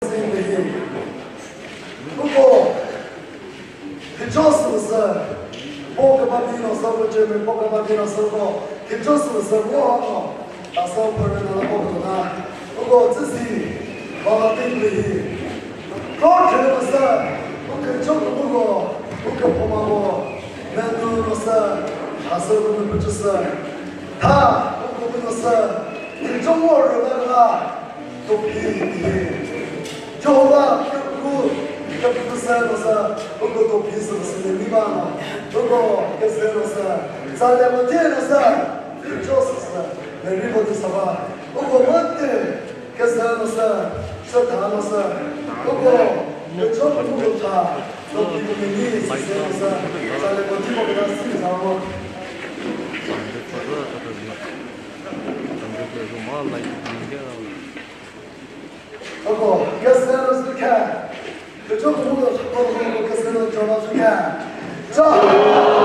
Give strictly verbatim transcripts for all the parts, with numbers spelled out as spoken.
Uko, khecho sülüsü, po kümümi no sü, po cemi, po kümümi no sü, po khecho sülüsü, po ano, ta sü pürü na la po kümüna. Uko, tsüsi, bala tingli hi. Ko khe no sü, uko khecho kümüko, uko phomako, menu no sü, ta sü kümümi püchüsü. Tha, uko kümüno sü, khecho mo rüna la, Topi, Jehovah, kükru, kükru sü no sü, uko topi sü sü ni ba no, uko kese no sü, sale mo tie no sü, khecho sü sü, ne ri bo di sa ba, uko mo tie, kese no sü, sü tha no sü, uko, khecho mo tha, topi ko ni sü sü no sü, sale mo ti mo na sü sa mo. Oko, kese no sü kha. Khecho kümüko, kümüko kese no Jehovah sü kha. Jehovah.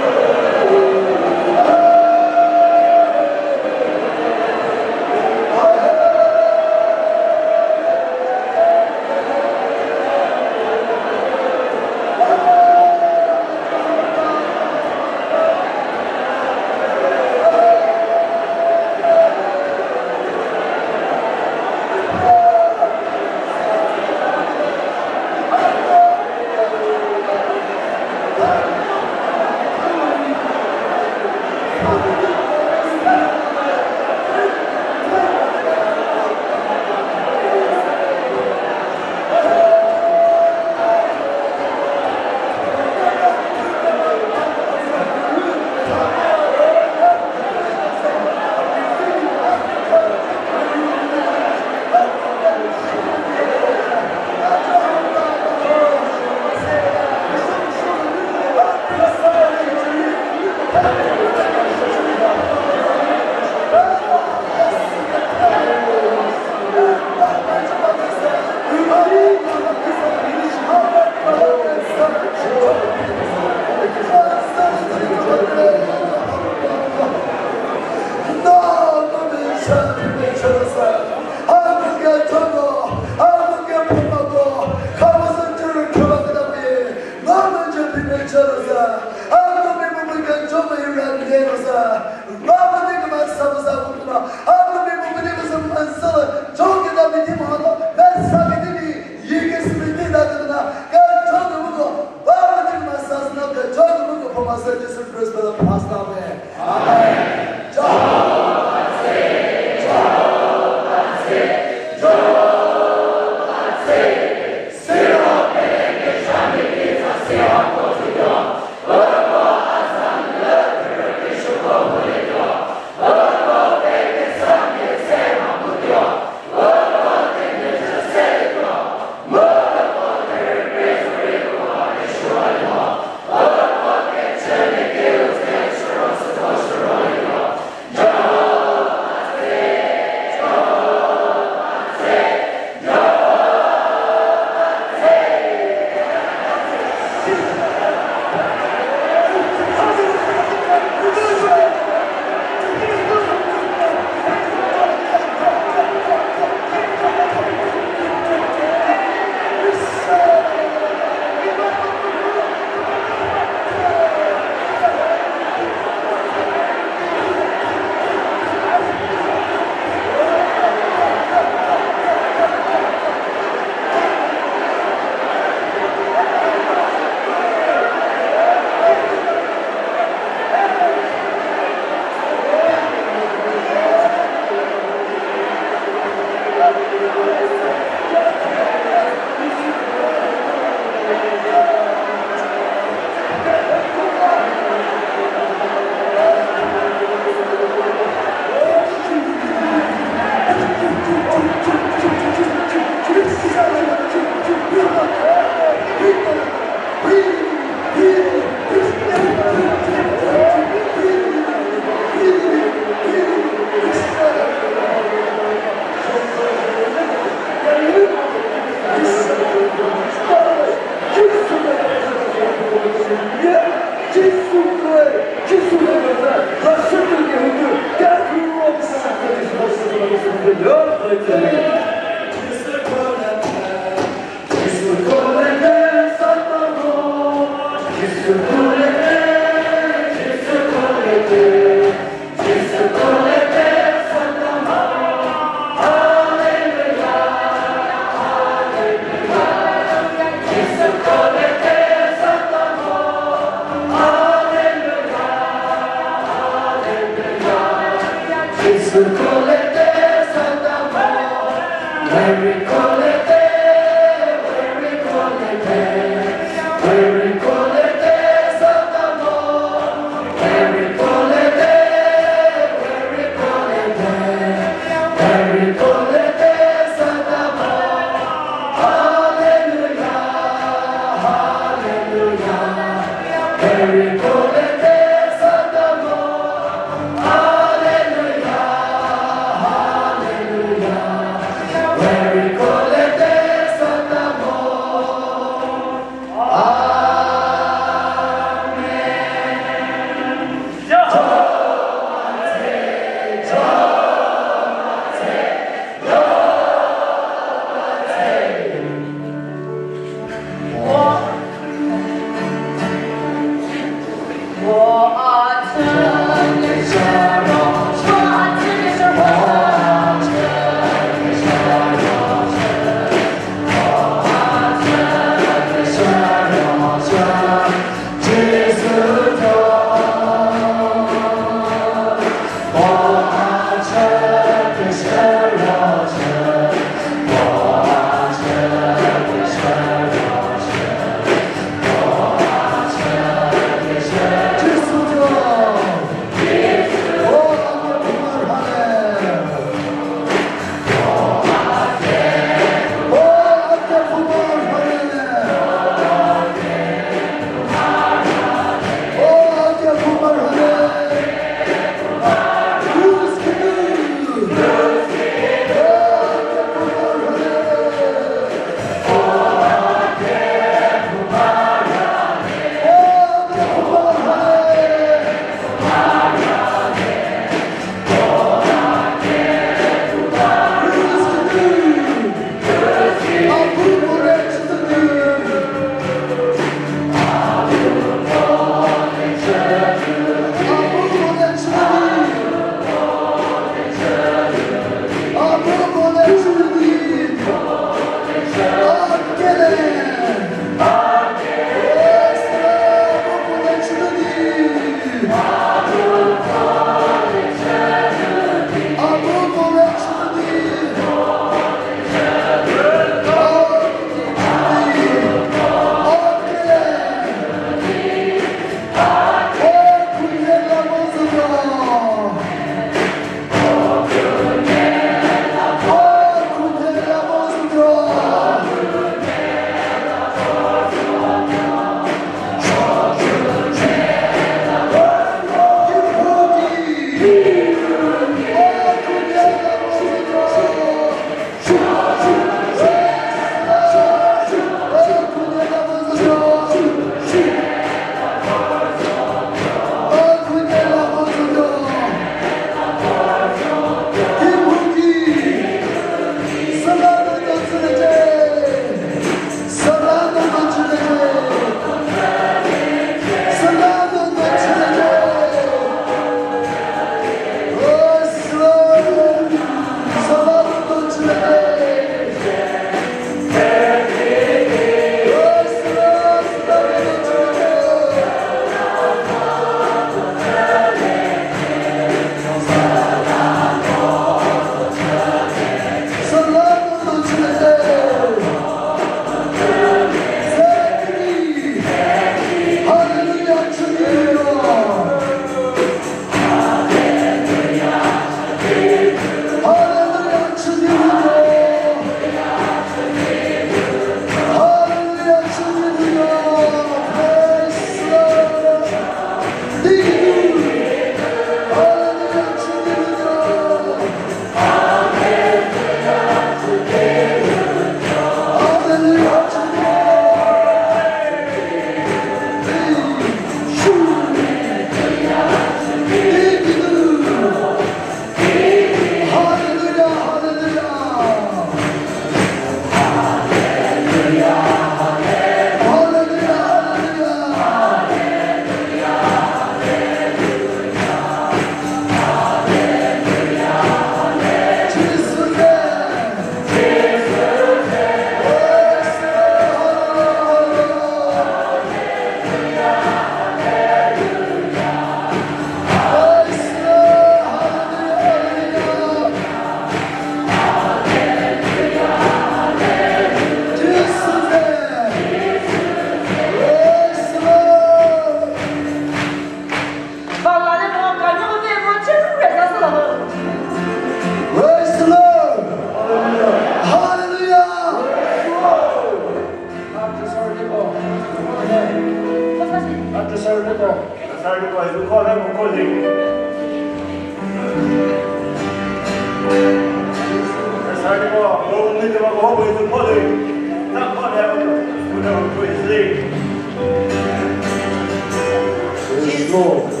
Praise Lord.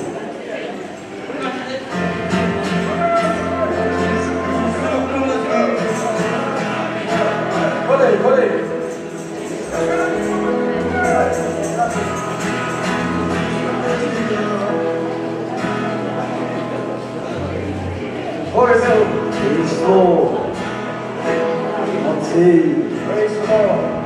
Praise the Lord. Praise the Lord.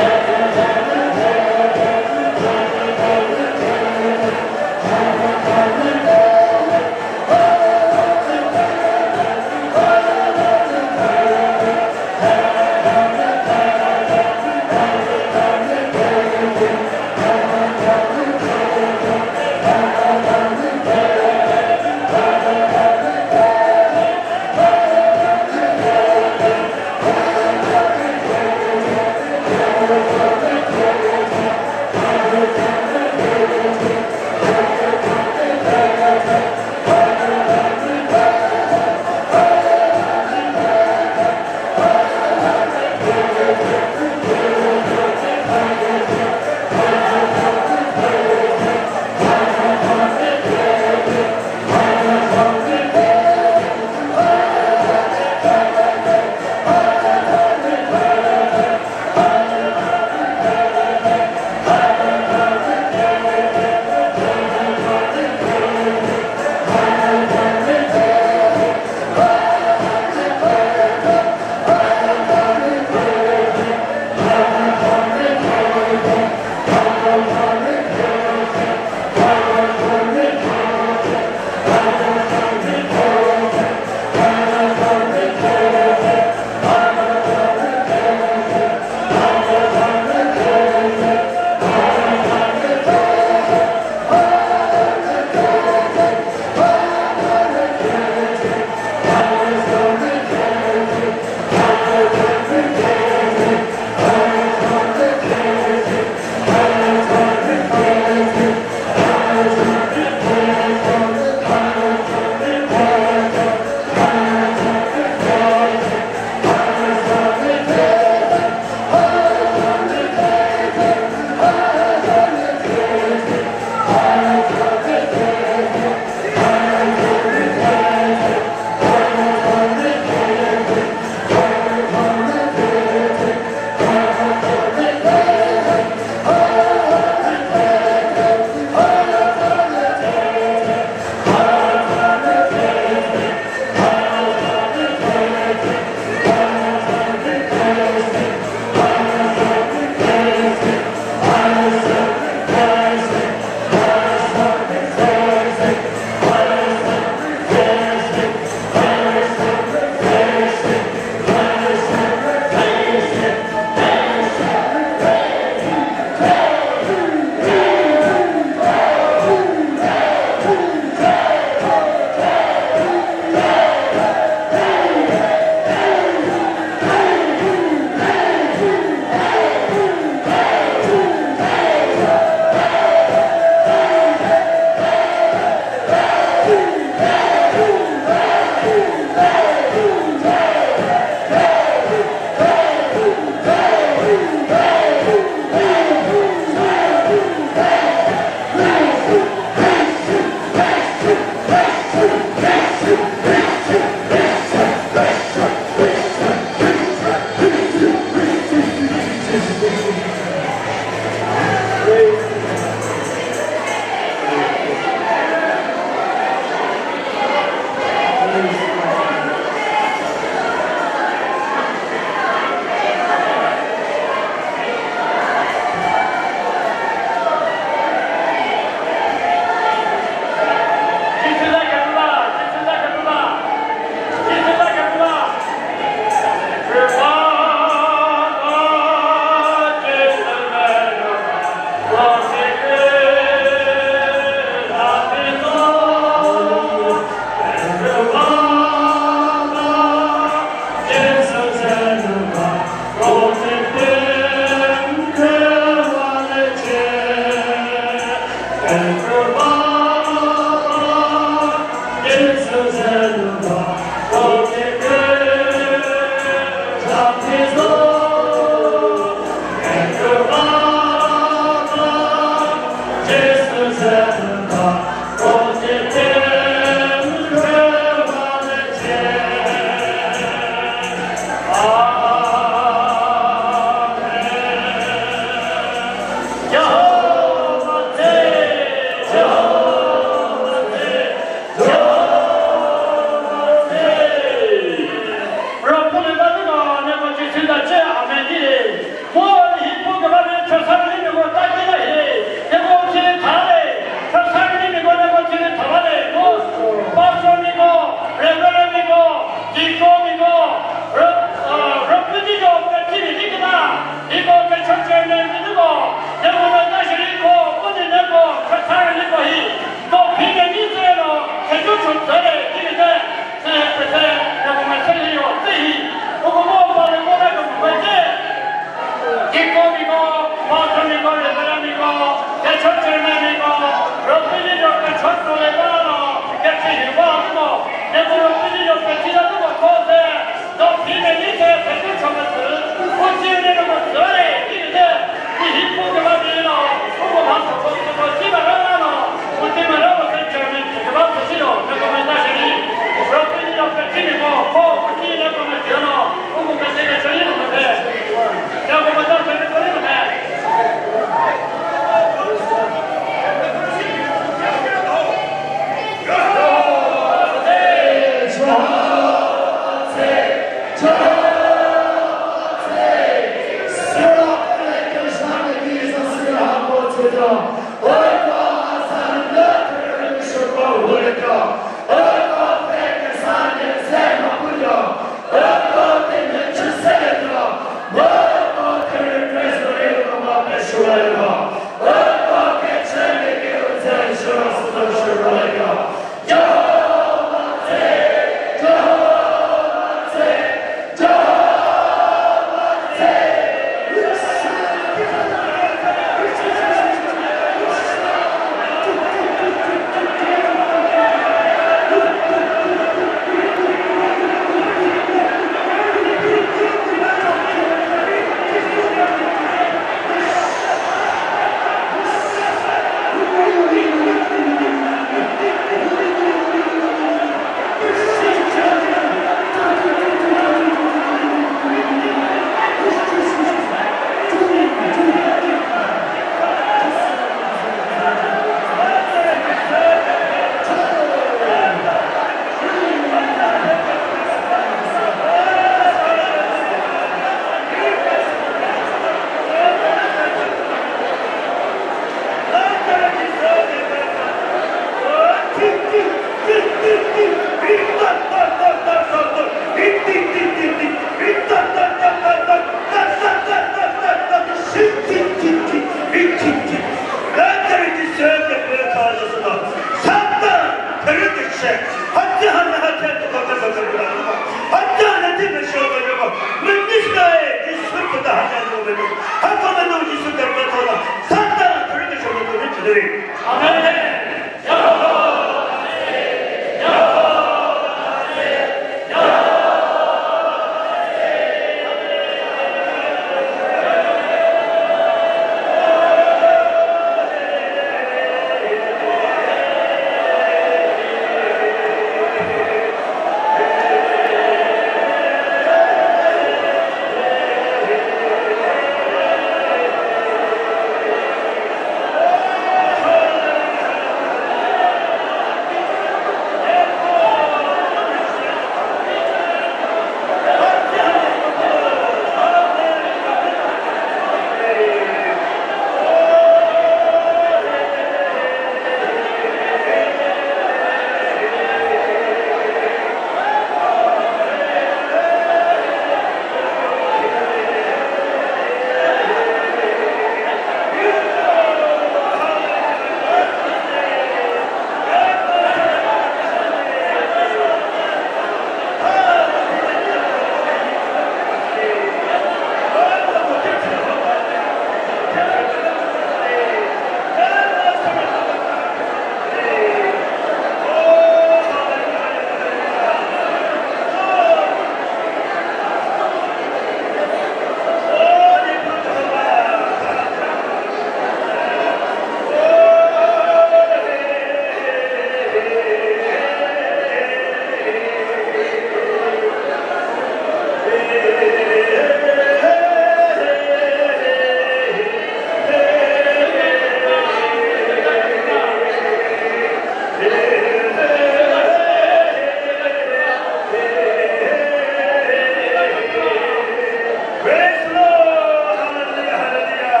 Praise the Lord. Hallelujah, hallelujah.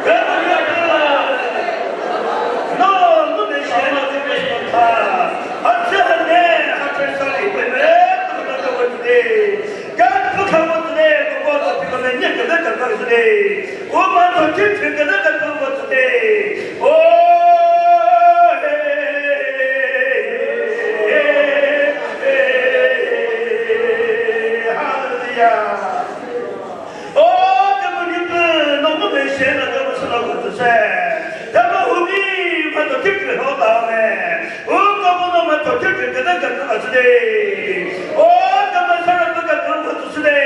Hallelujah. No, no, no, no, no, no, no. Hatse hane, hatse sali, hane, no, no, no, no, no. God, look how much today, the world of people, they need to look at us today. Woman, the kitchen, the look at us today. Oh, hey, hey, hey, hallelujah. O, Thüma Nipü, no mu ve she na Thüma sü na ko tü se. Thüma humi ma to kip ke ho ta me. O, ko bu no ma to kip ke ke na ka ka sü de. O, Thüma sa na ka ka ka sü de.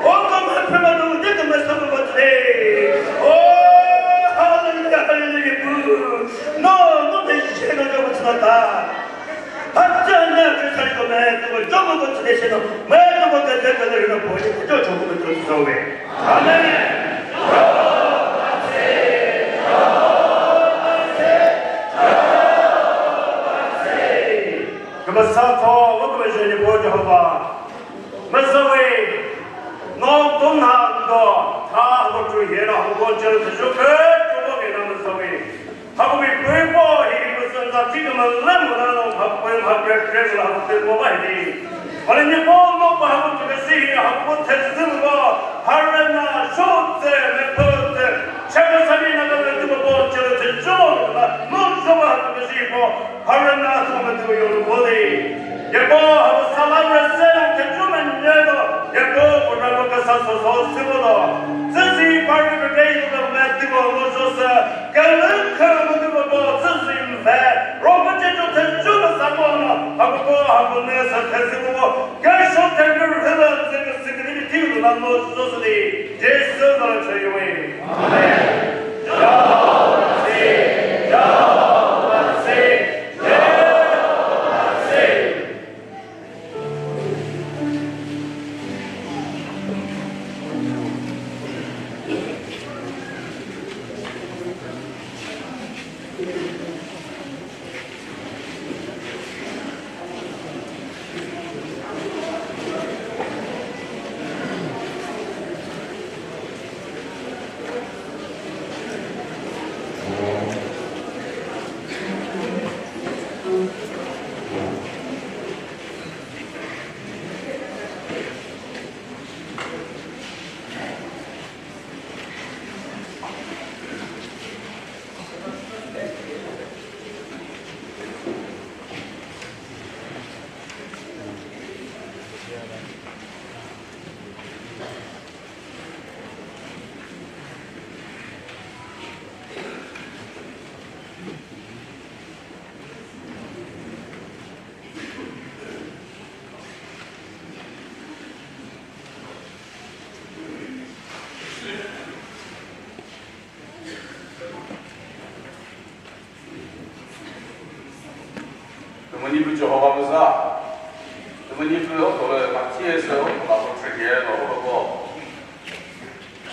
O, ko ma phe ma no de ka ma sa ma sü de. O, hallelujah, hallelujah, bu. No, no ve she na Thüma sü na ta. Amen. Kümüsa tho, wo kümüsa ni po Jehovah. Mesa we, no tong na do, tha wo tu ye na ho ko che tu ju ke, tu wo ke na mesa we. Hapumi püpo hi müsü za thi kümüzü müna no hapü hapü kre la hapü po ba hi. Wale ni po no pa hapü kümüzü hi hapü thezü mübo harena shotse me pötse. Chaka sami na ka tu po chötse jo na no jo ba hapü kümüzü po harena so me tu yo ko de. Yepo hapü sala rese na thezü me ne do. Yepo ko na ko ka sa so so si bo do. Tsüzi pari ke ke yo me ti bo no jo sa. Kümüzü kümüzü baba tsüzü mve, robo che cho thezü ba sa mo no, hakuko haku ne sa thezü bo, ke sho thezü hela zü ke sikri ti lu la mo so so di, Jesu na che yo we. Amen. Jehovah say, Jehovah say, Jehovah say. Jehova müza, tümünyi pü okole mathie sü okole ko chekelo okole ko.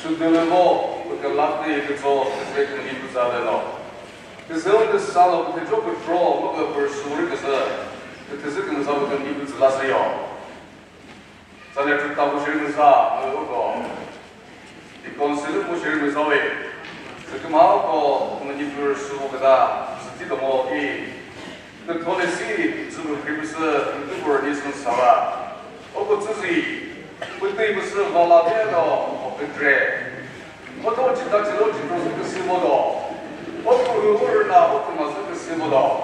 Südülüvo, pükülatni kütso, küse tümünyi pü zaleno. Küse o küsalo, küthe jo kütro, mükü pürsüri küse, küthe zü kümüza mükü ni pü zülasüyo. Sane tüta bu shiri müza, mü uko. Deacon sülü bu shiri müza we. Süküma uko, münipür su uko da, süti domo i. Nü thole si, zümü kri müsü, nü tübur ni sün sava. Uko tsüzi, pütüi müsü vala de do, o pütre. Oto chita chilo chito sü küsü modo. Oto hu urna oto ma sü küsü modo.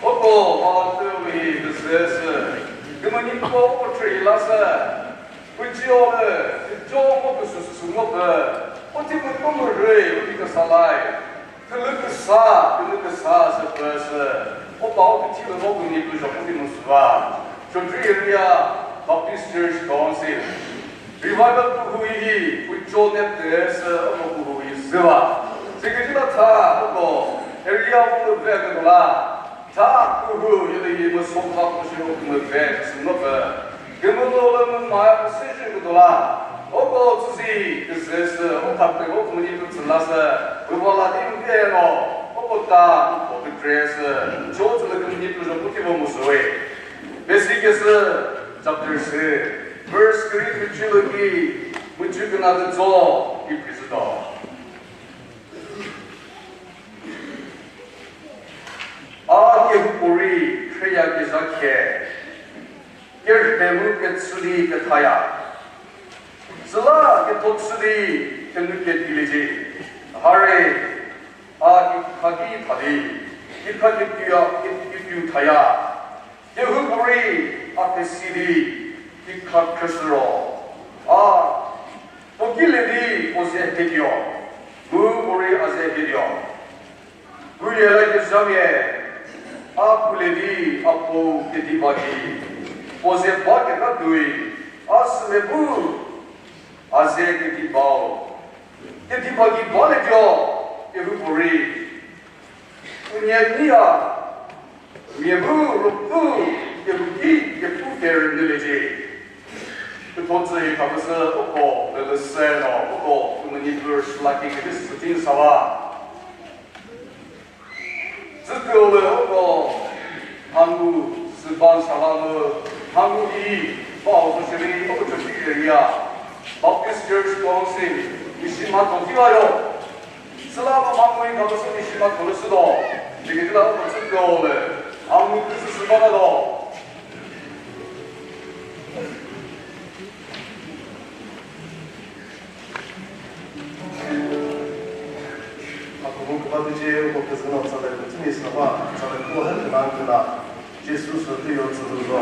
Oto malatü wi küsü sü. Kümüni ko oto chri la sü. Kuchio le, jo mo küsü sü mo kü. Oti mu ko mu rei, oti ka salai. Külü küsa, külü küsa sü pü sü. Opa oto chilo mo kü ni pü jo kü ni mu sü va. Chokri area Baptist Church Council. Revival kuhu yi, kucho ne te se, omo kuhu yi ziva. Sikijila tha, omo, area mo ve ke dola. Tha kuhu yi le yi mo sokla ko shi mo ve, sino ve. Kemo lo le mo ma ya se shi ke dola. Omo tsüzi, ke se se, o tha pe, o mo ni tu tsüla se. Mo la di mo ve no, omo ta, o ke dress. Cho tsüle ke mo ni tu jo kuti mo mo sui. Besi ke se, chapter six, verse three to chilo ki, muchu kena de zo, ki pizdo. A ke hupuri, treya ke zakhe, ke rtemu ke tsuli ke thaya. Zila ke totsuli, ke nu ke dileji. Hare, a ki khaki thali, ki khaki tuya, ki, ki tu thaya. Kehupuri a fesili ki kha khresüro. A, pokile di poze hedio. Mu puri a ze hedio. Pule la ke jamie. A pule di a po ke di ba di. Poze ba ke ka dui. A süme bu. A ze ke di bao. Ke di ba ki ba le dio. Kehupuri. Unye nia. Miebu rüpü, yebuki, yepu ferü nülece. Küthotsü hi kapüsü uko, lülüsü no, uko, kümüni verse laki kedi sütin sava. Zütüole uko, hangu, süban sava mü, hangu hi, bao sosiri, uko chokri area. Baptist Church Council, Mishima Tokiwa yo. Süla ba mangoi kha ba sü ni shima khole sü do. Dikidi la ba sü do le. Amu küsü sü ba do. Aku bu kaba dije ko küsü na sa da küsü ni sa ba, sa da ko hel na küna. Jisu sü tüyo tsü lü zo.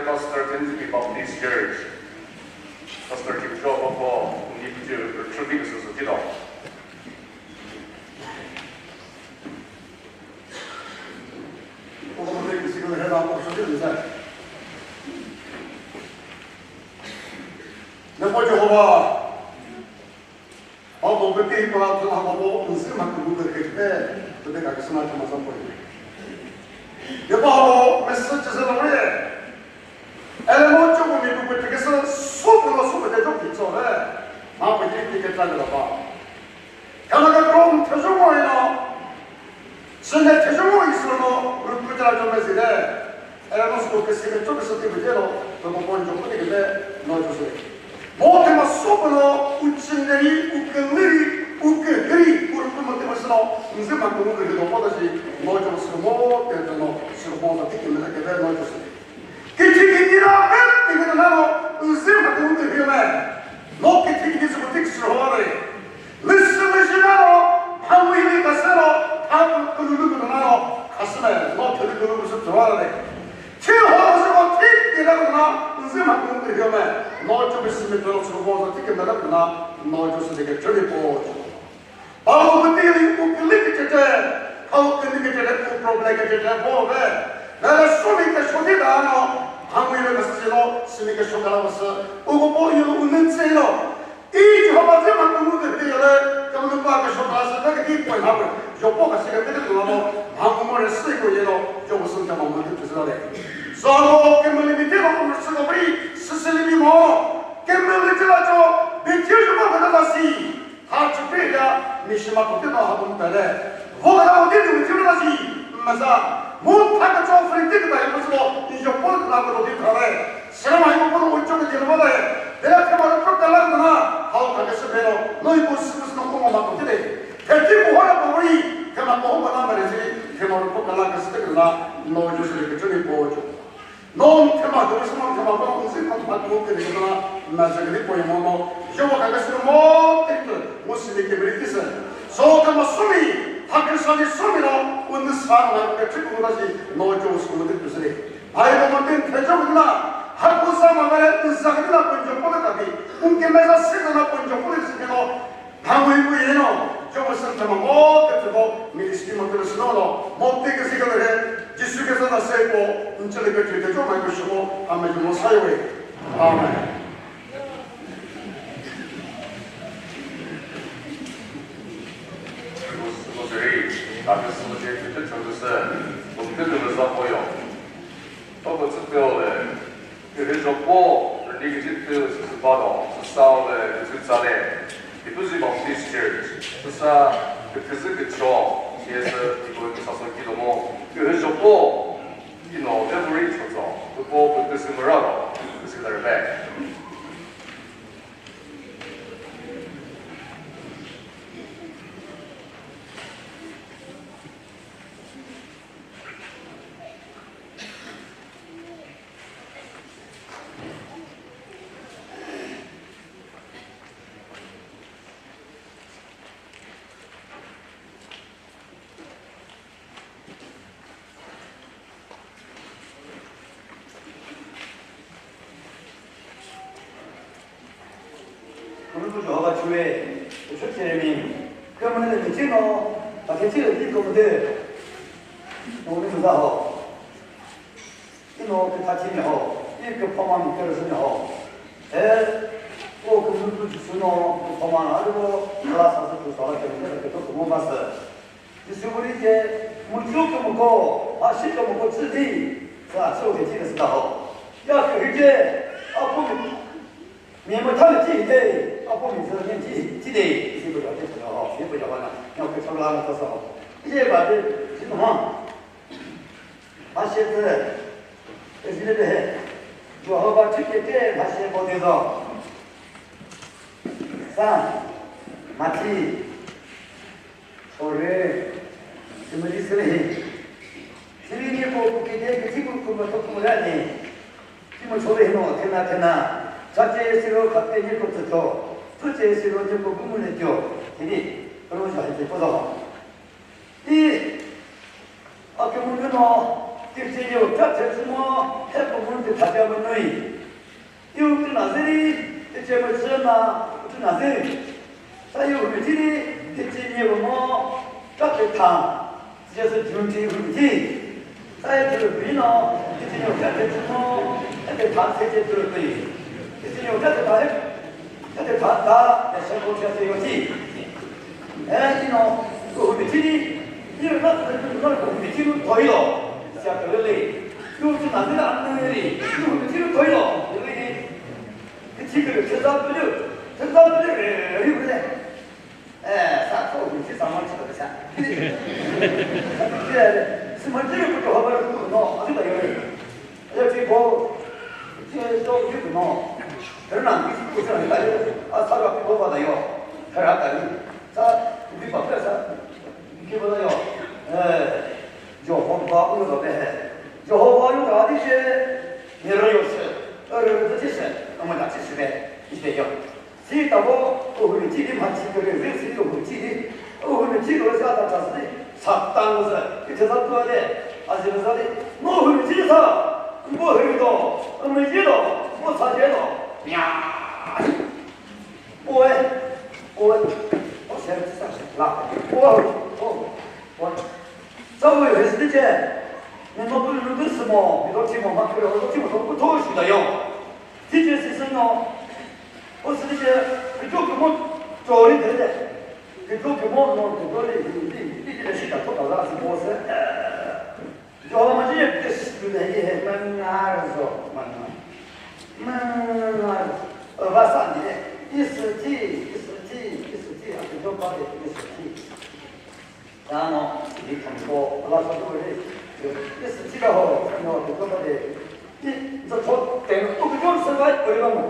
Pastor Tenzimi Baptist Church. Pastor Jimjo Boko, Nipchu, Trubik Suzuki. Nako Jehovah, Bible peti pala thüla hako bo nzü ma kübu de kete, pete ka kisuna thüma sa poi. Ye ba ho message se lo re. Ele mo cho mi bu pete kesa so pala so pete jo ki cho re. Ma pete ki ke ta la ba. Kana ka krom thüzü mo ina. Sünde thüzho mo Israel no rüpü tara cho mezi de. Amos ko kesi me cho kesi ti bide lo, to ko pon cho ko ti bide no cho se. Mo thüma so ko no u chinderi, u keliri, u kehiri, u rüpü mo ti bide lo, nzi ma ko ke do mo da si, no cho se mo te no, se mo da ti ke me ke no cho se. Kithi kithi ra pe ti ke na no, nzi ma ko ke me. No kithi kithi se ko ti se ho re. Lüsü lüsü na ro, ha wi wi ka sü ro, ha kulu kulu na ro, ka sü me, no thili kulu kulu sü tsuwa le. Thi ho sü ro, thi ti la na, nzi ma kulu kulu yo me, no chu bi sü mi tsuwa sü ro, bo ti ke me la na, no chu sü de ke chuli po. Ba ho ti li ku kili ke che che, ha ku kili ke che che, ku problem ke che che, bo ve. Na la su mi ke su ti da no, ha wi wi ka sü lo, sü mi ke su ka la ba sü, u ko po yu u ne che lo. I Jehovah zema kumu de peyole, kamu pa ka shota sa ka ki point ha. Jopo ka sika kete kulo, ha kumo re siko yelo, Jopo sun kama mo de pezale. So no ke mo limite no mo siko bri, sisi limi mo. Ke mo limite la jo, be ti jo mo ka la si. Ha chu pe ya, mi shima ko te no ha kumo tale. Vo ka la o de de ti la si. Maza, mo ta ka cho free te ka ya mo so, i Jopo la ko de tale. Sira ma yo ko no cho ke de mo le. Dela ke ma ro ka la na, ha ka ke se be no, no i ko su su no ko ma ko de. Ke ti ko ha ko ri, ke ma ko ma na ma re ji, ke ma ro ka la ke se ke na, no ju se ke chu ni po ju. No ke ma ko su no ke ma ko si ko ma ko ke de na, na se ke po mo no. Jo wa ka ke su mo te ke, mo si ke be ti se. So ke ma su mi, ha ke sa ni su mi no, un sa ma ke ti ko na ji, no ju su mo de se. Bible mo tin thejo na, ha ku sa ma bare tin sa na punjo pole ka bi. Un ke me sa se na punjo pole si ke no. Ha mo ku ye no. Jo mo san ta mo te to ministry mo te sino no. Mo te ke si ke re. Jisu ke sa na se ko. Un che le ke te jo ma ku sho. Amen mo sa yo. Amen. Ko seri, ka ke so je te te cho se. Ko te te sa ko yo. Toko tsü peo le, kürhü zhopo, rüli küzü tü sü sü bano, sü sao le, küzü tsa le, Ipuzi Baptist Church, sü sa, küküzü kücho, siyesü, iko küsa so kilomo, kürhü zhopo, ino, every chozo, küpo, küküzü mürano, küküzü lerbe. Kümüzü Jehovah chue, uchu Jeremy, kümüzü de mitino, paketi de diko de, onu müza ho. Ino kütha chini ho, i küphoma mi kürüsü ni ho. E, o kümüzü chüsü no, küphoma, a, o, kala sasü tu sala kümüzü de kütho kumo masü. Jisu vori che, mu chu kümüko, a shi kümüko chü di, sa chü ke chini sü ta ho. Ya kü hüke, a pu mi, mi mu tha mi chi de, a pu mi zü ni chi, chi de, si bu ya de ho, si bu ya na, ya kü chang la na sa ho. Ye ba de, chi no ha. Mhase tü, ezile behe, Jehovah chükete mhase bodezo. Sa, mathi, ore, simili sili. Sili ni ko kukete, kiti ku kuma to kuma ni. Kimo chole hino, thena, thena. Chache siro khate ni ko tsuto. Tuche siro ni ko gumu le tyo. Tini, ro ja hite ko zo. I, a kümüzü no, tirce yo, Kha thetsü mo, he pü mun ti thatya mo nui. Yu tü na zeri, ti che mo zü na, tü na zeri. Sa yu mi ti ni, ti che nye mo, ka te tha. Ti che se jun ti yu mi ti. Sa yu ti bi no, ti che yo ka te mo, ka te tha se che tu ti. Ti che yo ka te tha he, ka te tha ta, ya se ko che te yo ti. Eh, you know, ko mi ti ni, you know, not, not ko mi ti ni toy lo. Sia ko le. Yu tü na ni na ni, yu mi ti ni toy lo. Ni ti ke ke za bu, ke za bu re, re bu le. Eh, sa ko mi ti sa ma ti sa. Ke, si ma ti ko to ha ba ko no, a ti da yo. Aya, ti bo, ti do yu no. Her na ki ku sa ni ta yo. A sa ga pi bo ba da yo. Her a ta ni. Sa, bi ba ka sa. Ki bo da yo. Eh, Jehovah u lo be he. Jehovah yu ga di she. Ni ro yo se. Er, ti se. A ma da ti se be. Ni be yo. Si ta bo, u hu ni ti di ma ti ko le, si u hu ti di. U hu ni ti ko sa ta ta si. Satan se, i te sa tu de, a si sa de. Mo hu ni ti sa. Mo hu do, mo ji do, mo sa je do. Ya. Oi. Oi. O se sa la. O, o, o. Sa wo he si che. Ni mo bu lu du si mo, mi do ti mo ma ko, do ti mo ko to shi da yo. Ti che si se no. O si che, ke jo ke mo to ri de de. Ke jo ke mo no ke do ri, ti, ti, ti, ti shi ta to ta la si mo se. Jo ma ji ke si ne ye ma na zo, ma na. Ma na. Va sa ni, i si ti, i si ti, i si ti, a ke jo ba de, i si ti. Tano, ni khan ko, ala sa ko re. Ni si ti ka ho, no, ko ko de. Ni zo tho te ko ko survive ko ba mo.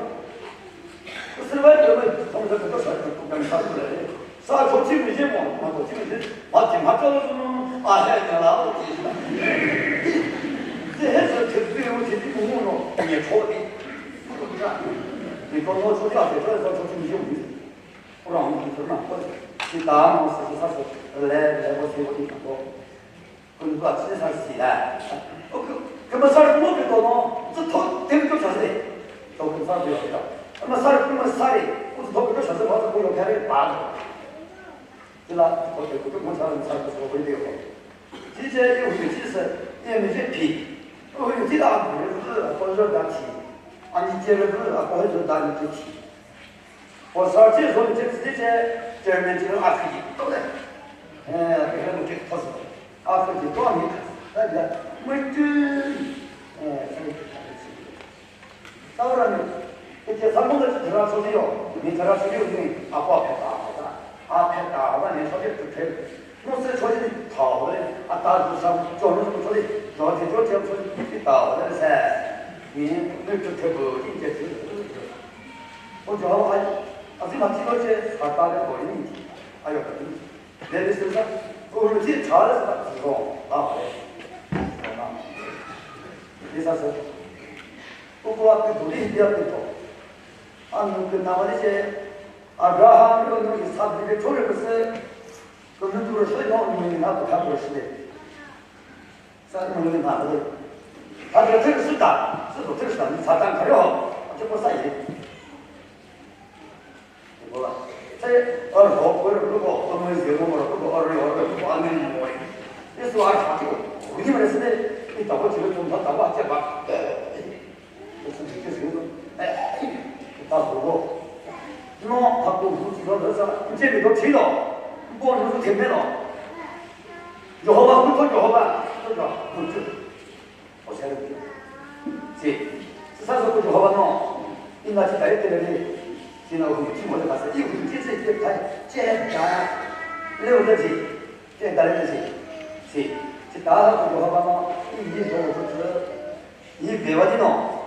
Ko survive ko ba, ko ko sa ko ko sa ko re. Sa ko chi mi je mo, ma ko chi mi je. Ma ti ma to no, a he na la o ti. Ni he so ke bi o ti mo no, ni ko ni. Ko ka. Ni ko mo so ya ke so so chi mi je mo. Kurang ni kurang ko si ta mo si sa so le le ko si ko ni ko. Kun ko si sa si la. O ke, ke ma sa mo ke to no, zu to tem to sa se. To ke sa de ya. Ma sa ke ma sa re, ko to ke sa se ba ko yo kare ba. Ti la ko ke ko ma sa sa ko ko de ko. Ti je yo ke ti se, ye me je pi. O yo ti la ko le ko zo da ti. Ani je le ko zo da ni ti. Ko sa che zo che che che chairman che a fi to le. Eh, ke mo che to so. A fi to ni ta ya mo che. Eh, sa ni ta che. Sa ra ni. Ke che sa mo de che ra so yo. Ni ra so yo ni a pa pe ta ta. A pe ta ta ni so che che che. No se cho ni ta le. A ta ju sa cho no cho ni. Cho che cho che cho ni ta le se. Ni ni che che bu ni che che. Ko Jehova a, a zi ma ti lo che, a ta le ko ni, a yo ka ni. Le le se sa, ko ru ti cha le sa, zi ro, a le. Ni sa se. Ko ko a pe du li ya pe to. A nu ke na ma le che, Abraham ro no Isaac ni ke cho le ko se, ko nu du ro se no ni na ko ka ko se. Sa ni mo ni ma de. Ta de te su ta, su to te su ta, ni sa ta ka yo. A che ko sa ye. Ko la. Sai, a ho ko ro ko, ko mo ye mo ro ko, a ro ro ko, a ni mo ye. Ni su a sa ko. Ni mo se ni ta ko chi lo ta ta wa che ba. Ko su ni ke su. Eh, ta ko ro. No, ta ko ru chi lo sa, ni che mi to chi lo. Ko no te me lo. Jehova, ku to Jehova, to Jehova, ku to. O se lo. Si, si sa so ku Jehova no. Ina chi dai te le. Si na ku chi mo le ka sa, i ku chi se ke kai, che da. Le o le si. Che da le si. Si, si ta ku Jehova no. I ni so ku chi. I be wa di no.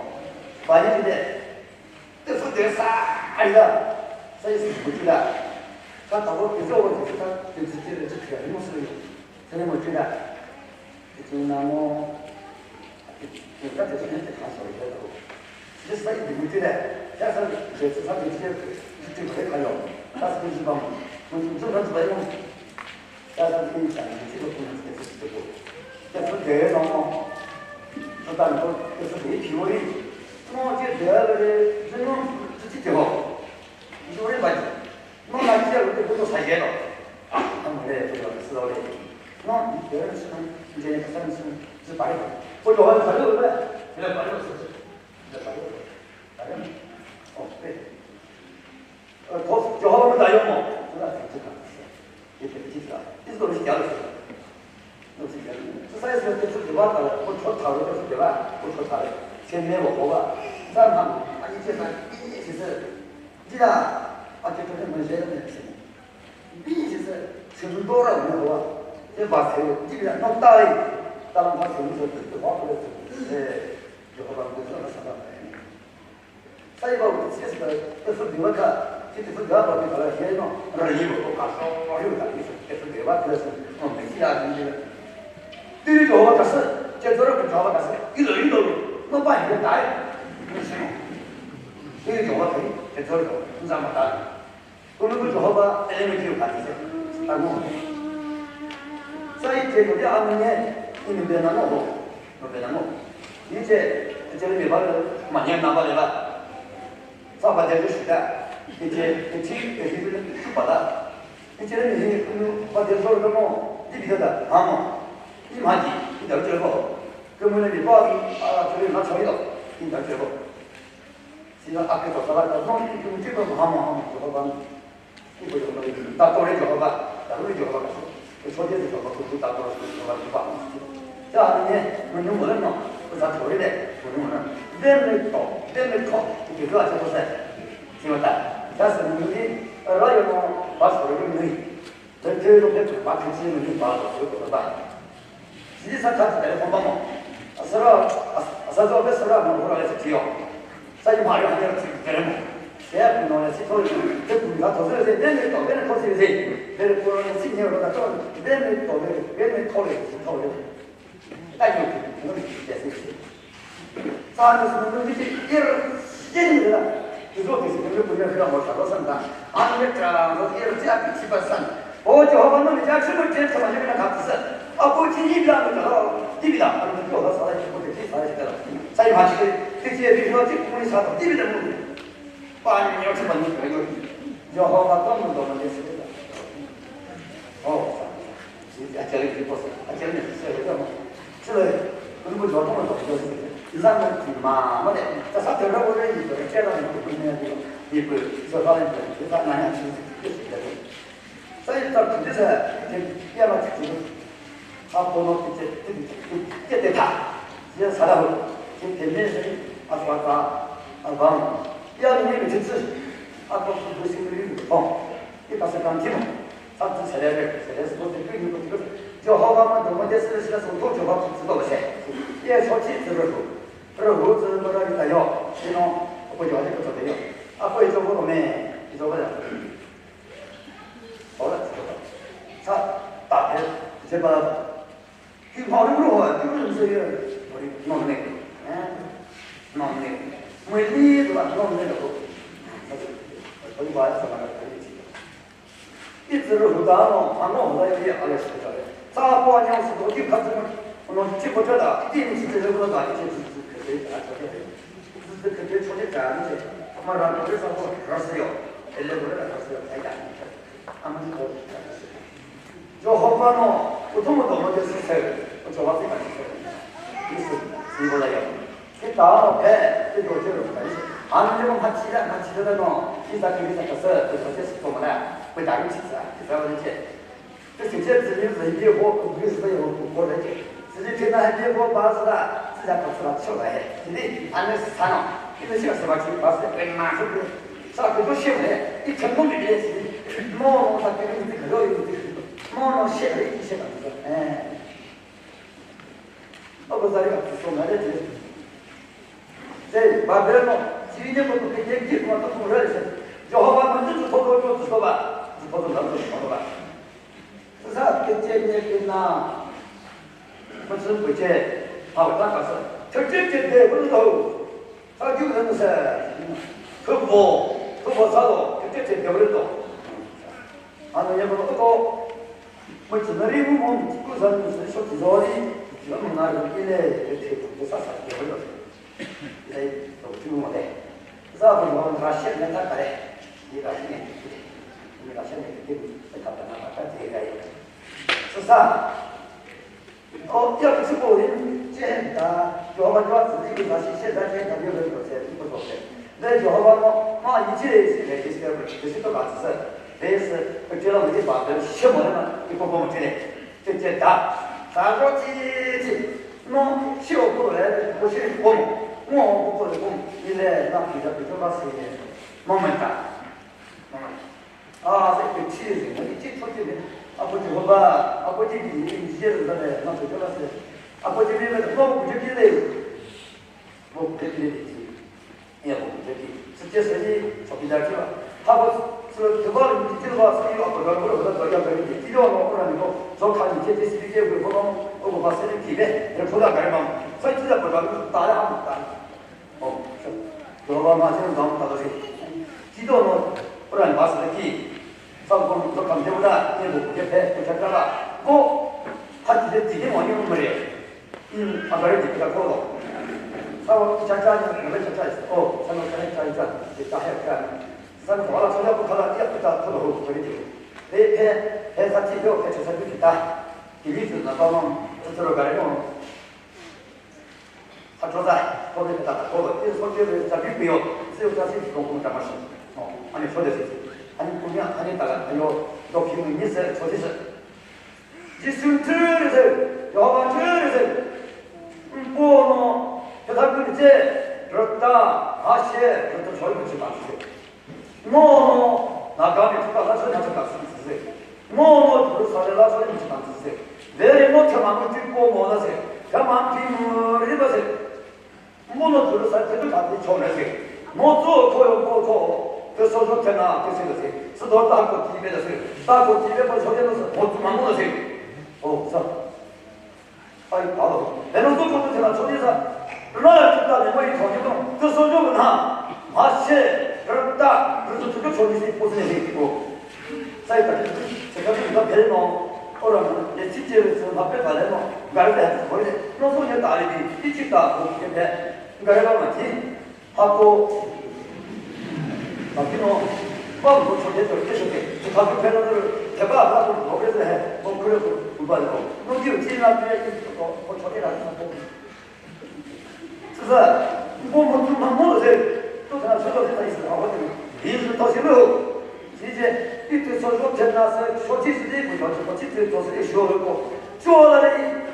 Ba ni de. Te fu te sa, ai da. Sa isi bu ti da. Ka ta wo te zo wo te ta, te ti ti te ti ti mo su yo. Te mo ti da. Te ti na mo. Te ka te te ka so yo. Te sa isi bu ti da. Sa sa te sa te ti ti te ka yo. Sa sa ti ba mo. Mo ti zo ka ti ba yo. Sa sa ti sa ti ko ko te ti ko. Te fu te no mo. Tanto, eso de chimori. No, che de, de, de, no, che che ho. Chimori ba. No, na che de, de, no, sa ye no. A mo le, de, de, so le. No, de, so, de, so, so, so, pa. Ko yo, sa yo, de. De, pa, so, so. De, pa. Pa. Oh, de. Ɔ, Jihova müta yo mo. Süla thüma thüma. Ye thüma thüma. Isi to shi ya lo shi. No shi ya. Sü sa isi te su de ba ta, ko cho tha lo te su de ba, ko cho tha lo. Che me wo ko ba. Sa ma, a ni che sa, bi ni che se. Ji da, a che to me je ne se. Bi ni che se. Se du do ra me ko ba. Ye ba se, ji da no ta ri. Ta la ma se ni se, de ba ko le se. Eh, Jihova müta sa sa ba. Sai ba u tsi sa, te fu diwa ka, ti te fu diwa ba ka la he no, ra yi lo ka so, yu ka ni te fu diwa ka so, no me si ya ni. Ti ni Jihova ka se, che zoro ku Jihova ka se, i lo i lo, no ba hi dai. Ti ni Jihova ka ni, che zoro, nza ma ta. Kunu ku Jihova, ele mi kiu ka ti se. Ta mo. Sa i che ko ya amu ne, i mi be na mo ho. Mo be na mo. Ni che, che le mi ba le, ma ne na ba le ba. Sa ba de ju shi da. Ni che, ni chi, ni chi le su ba da. Ni che le mi kunu ba de zo le mo. Di bi da, ha mo. I ma ji, i da che ko. Kunu le mi ba, a, che le na cha i do. I da che ko. Sila ake to sala ka no ki ki ti ko ha ma ha ma Jehova ni. Ki ko Jehova ni. Ta to re Jehova, ta re Jehova ka. Ko so je Jehova ko ta to re Jehova ko ba. Ja ni ne, mo ni mo le no. Ko sa to re de, mo ni mo le. De me to, de me to. Ki ko a che ko sa. Ki ma ta. Ja sa ni ni, ra yo no, ba so re ni. Tütü lo phe phe pa khe chi ni pa lo sü ko ba. Ji sa kha ta ko ba mo. Asara, as-, asa zo phe sara mo ho la le chi yo. Sa yi ma yo ha chi kere mo. Se ya no le chi to le. Te ku ga to se se de ne to de ne ko se se. De ne ko le chi ne ro da to. De ne to de, de ne to le chi to le. Tayo, no ni tesi. Sa ni su ni ti ir yin la. Ti zo ti ni ku ni ra mo sa lo san ta. An ni tra zo ir ti a ti pa san. O Jehova no ni ja chi mo ti sa ma ni na ka sa. A ko ti yi la mo ta. Ti bi la. An ni ko sa la ko ti sa la ti la. Sa yi ma ti ti ti bi no ti ku ni sa ti bi la mo. Pa ni yo chi pa ni ka yo. Jehova to mo do mo ni se. Oh, sa. Achari ki posa, achari ni se le mo. Chile, kunu ko joto mo to se. Iza mo ti ma, mo de. Ta sa te ro re ni ko che ra ni ko ni ni. Ni ko so fa ni ko sa na ya chi. Sa yi ta ki sa, ki ya ma chi. A ko no ki che, ki che, ki che te ta. Ya sa la ho. Ki te me se, a fa ta, a ba. Ya ni ni chi. A ko su si ni ko. Ki ta sa kan chi mo. Sa tsü sele re, sele sü ko tsü künyi ko tsü. Jehova ma do mo de sele sele so to Jehova tsü do se. Ye so chi tsü ro. Ro ro tsü mo ra ni ta yo. Ni no, ko yo ni ko to yo. A ko yo ko me, yo ba ya. Ora tsü ko. Sa ta he, je ba. Ki ma ru ro ha, ki ru se ye. Ori no ne. Eh? No ne. Mo ni do no ne lo. Ko ba sa ma ra. Itsü rühu ta no, ano hula yi ale shi ta le. Sa po anya su do ki kha tsü no, chi ko cha da, ti ni chi tsü rühu ta, chi tsü tsü ke te ta cha de. Tsü tsü ke te cho de ta ni che. Ma ra ko sa ko ra se yo. Ele ko ra se yo, ai ta. Ama ko. Jehova no, uthumu do mo de se se. Jehova se ka se. Ni se, ni ko la yo. Ki ta no phe, ki yo che ro ka. An ne mo ha chi da, ha chi da no. Ki ta ki ta ka sa, ki ta che su to ma la. Ki ta ri chi sa, ki ta ri che. Ki chi che zi ni zi ye ho, ku zi ye ho, ku ko le che. Zi ni che na ye ho ba sa da, zi da ka sa cho la he. Ni an ne sa no. Ki ne shi sa ba chi ba sa, ki ma su. Sa ku to shi le. Ki chen mo ni le si. Mo no sa ki ni zi ka yo ni zi. Mo no shi le, ki shi ka. Eh. Abo zari ka so na de. Se, Babel no, si ne ko ke ke ki ko to ko re se. Jehova no tu to ko to to ba. Tu to to to ba. Sa ke che ne ke na. Mo su ke che. Ha ta ka sa. Che che che de ko to. Sa ju de se. Ko ko. Ko ko sa lo. Che che che de ko to. Ano ye ko to. Mo tsü na ri mu mo ku sa ni se so ti zo ri, ti mo na ri ki le, ke te ko sa sa ki Russian ne ta kare. Ni Russian ne. Ni Russian ne ke ni ta ta na ta ke ga. Süsa. O ya ke süko yin che ta. Yo ba yo zi ni ga shi she da ke ta yo lo se ko so se. Ne Jehovah no ma yi che si ne ke se ke si to ga se. Ve se ke la ni ba de she mo na ni ko ko mo che. Tete ta, ta ro ti ti, no, si o ko le, ko si ko, ngo o ko le ko, ile na pi da pi ba si, momenta. Momenta. A, se ke ti ri, mo ti to ti le, a ko ti ho ba, a ko ti ni ni je le da le, na pi ba si. A ko ti ni le, mo ko ti le. Mo ko ti le ti. Nya ko ti, sü che sü ni, chokidar che ba. Ha ko sü thüba ni ti ba sü yo ko ko ko ko ya ka ni ti yo no ko ni ko. So ka ni che ti si ke ko ko no, ko ko ba sü ni ki be, re ko da ka ma. Sa ti da ko da ta ya ha ta. O, so. Ko ba ma che da ta do si. Ti do no, ko ni ba sü ki. Sa ko ko kam che da, ni ko ke pe, ko cha ka ba. Ko, ha ti de ti ke mo ni mo re. In a very difficult problem. Sa wa cha cha ni, very cha cha is, oh, sa no cha cha cha, cha cha cha cha. Sa no la cha cha ko khala ya ko ta ko ho ko ni. He he he sa ti yo ke cha sa ni ta. Ki ni tu na ba no, tu tu ro ga no. Ha cho da, ko ni ta ko. In so ke cha bi yo, si yo cha si ko ko ta ma shi. No, ani so de si. Ani ko ni ani ta ga yo, do ki ni se so si. Jisu thürüzü, Jehovah thürüzü. Mpono, pethakuni che, rüta, ashe, rüta choi kuchi ba se. Ngono, nagami tuka la choi na tuka se. Ngono, Jerusalem la choi kuchi ba se. Very no thema no ti po mo la se. Thema ti mo ri ba se. Mono thürü sa thürü kha ti chole se. Mo tso ko yo ko ko. Te so so thena te se se. Sü do ta ko ti be se. Ta ko ti be pa chole se. Mo tu ma mo se. O sa. Ai pa lo. Eno so ko thena chole sa. Ra ta ne mo i ko ni ko. Te so yo na. Ma se. Ra ta. Ru tu ko chole se po se ne ko. Sai ta ki, se ka ki ka phe no, ora no, ye chi che se ma pe ta le no, ga le ta ko le, no so ye ta le di, ti chi ta ko ke pe, ga le ba ma chi, ha ko, ta ki no, ba ko cho ye to ke se ke, se ka ki phe no, te ba ba ko ko ke se he, ko ku le ko, ku ba le ko, no ki chi na pe ko, ko cho ye la ko. Süsa, mo mo tu ma mo se, to ta so to ta isi a ho te. Bi su to si lo. Si je, i te so so te na se, so ti si de ko so so ti te to se sho lo ko. Cho la le,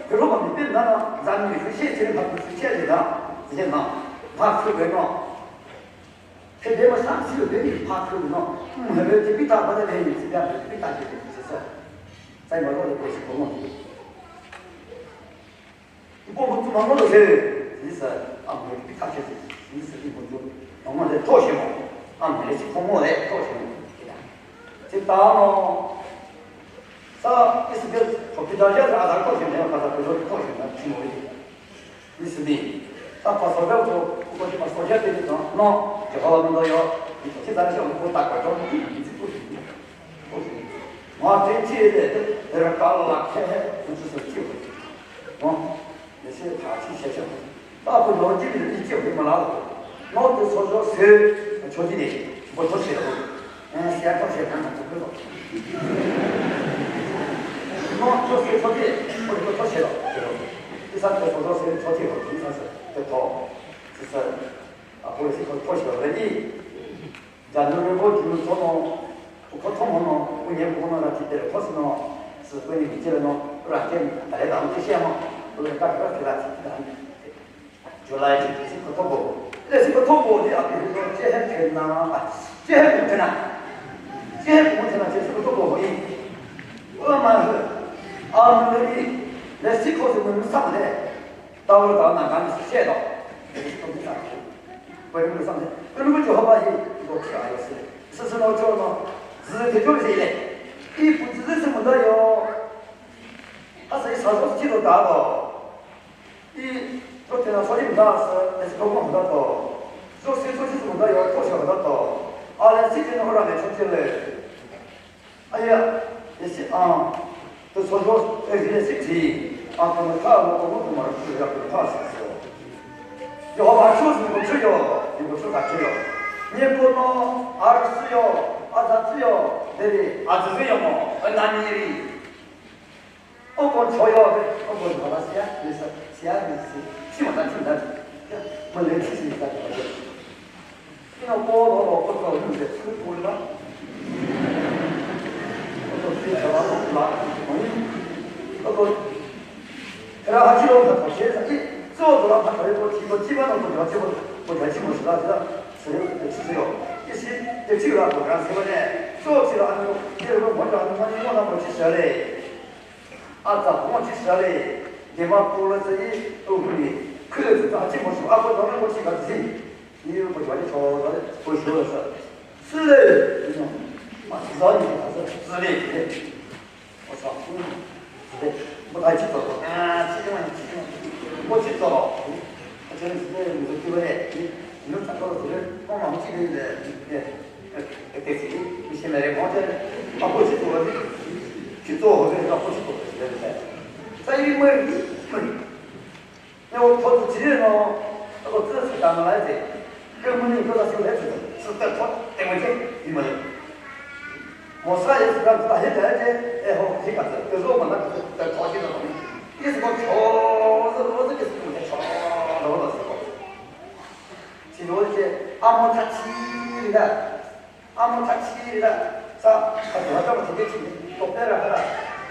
ke lo ma mi pe na na, za mi ke she che ma ku che le na. Si je na. Ma su ke no. Ke de ma sa si lo de ni pa ku no. Mo he te pi ta ba de ni si ya pi ta ke se sa. Sai ma lo ko si ko mo. Ipo mo tu ma ngo lo se, ni sa, a mo pi ta che se, ni sa ipo tu, ma ngo le to she mo, a mo le si po mo le to she mo. Che ta no, sa, isi ke, ko pi ta ya sa, a ko she mo, ka sa ko to she mo, chi mo le. Ni si ni, sa pa so ga ko, ko pa so ya te no, no, je ho no yo, ni che ta che ko ta ko to, ni si ko. Ma te che de, de ra ka la khe he, ku chu se che. Mo, ne se tha chi che che. Ta ku lo ji de ti che ma la. Mo te so so se, cho ji de, bo to che lo. Eh, sia to che kan ko lo. Mo to se cho ji, bo to che lo. Ti sa te so so se cho ji lo, ti sa se, te to. Ti sa, a ko se ko to che lo ni. January ko June so no, ko thom no, ko nye ko no ra ti te ko no, sü ko ni ti no, ra ke ta le da ti sia mo, ko ka ka ke ra ti da. July ti si ko to bo. Le si ko to bo di a ko che he ke na, che he ke na. Che he ko na che si ko to bo ni. O ma he. A mo ni, le si ko se mo sa le. Tao ta na kan se do. Ko ni sa. Ko ni sa. Ko ni ko Jehovah hi ko ki a yo se. Sü sü no cho no, zü ke cho se le. I pu zü sü mo da yo. A sa i sa so chi lo da do. I to te na so i mo da se, e ko mo da do. So si so chi mo da yo, to sha da do. A le si ke no ra le cho ke le. Aya, yesi a, te so yo, e yesi ti, a ko ma ta mo ko mo ko ma ru ya ko ta sa so. Jehovah cho ni ko cho yo, ni ko cho ta cho yo. Niepoo no arüsüyo, azatsüyo, deri azüzüyo mo, önaniri. Oko choyo, oko nhala siya, nisa, siya, nisi, simo ta, simo ta, mo le, sisi ta. Ino po, po, po, po, po, nuse, su, po, la. Oko, si, ta, la, la, oko. Era ha chi lo, ta, ko, che, sa, i, zo, zo, la, ta, ko, ko, chi, ko, chi, ba, no, ko, ko, chi, ko, ko, chi, mo, sa, sa, sa, yo, te, chi, yo. I, si, te, chi, la, ko, ka, si, ba, ne. Zo, chi, la, no, ye, lo, mo, la, no, mo, ni, mo, na, mo, chi, sa, le. A tsa pho chi sa le, de ma pu la sa yi, u hu ni, khu le sa chi mo su, a ko no mo chi ka zi. Ni mo chi wa ni cho, ko shu la sa. Si le, no. Ma sa ni ka sa, si le, si le. O sa, si le. Mo ta chi to. A, chi mo, chi mo. Mo chi to. A chi si le, mo chi le. Ni ta ko si le. Mo ma chi le. Ete si, missionary mo te, apo si to, si to, si to, apo si to, si to. Sa yi mo, mo. Ne o to si no, apo to si ta ma lai te. Ke mo ni ko ta si le te. Sa ta to, te mo te, ni mo. Mo sa ye sa ta he ta te, e ho, si ka te. Ke zo ma na te, ta to si ta. Yes ko cho, zo, zo ke si mo cho, zo, zo ko. Si no ke, amo ta chi da. Amo tha chi la, sa, ka dua ta ma thide chi, to pe ra ka la,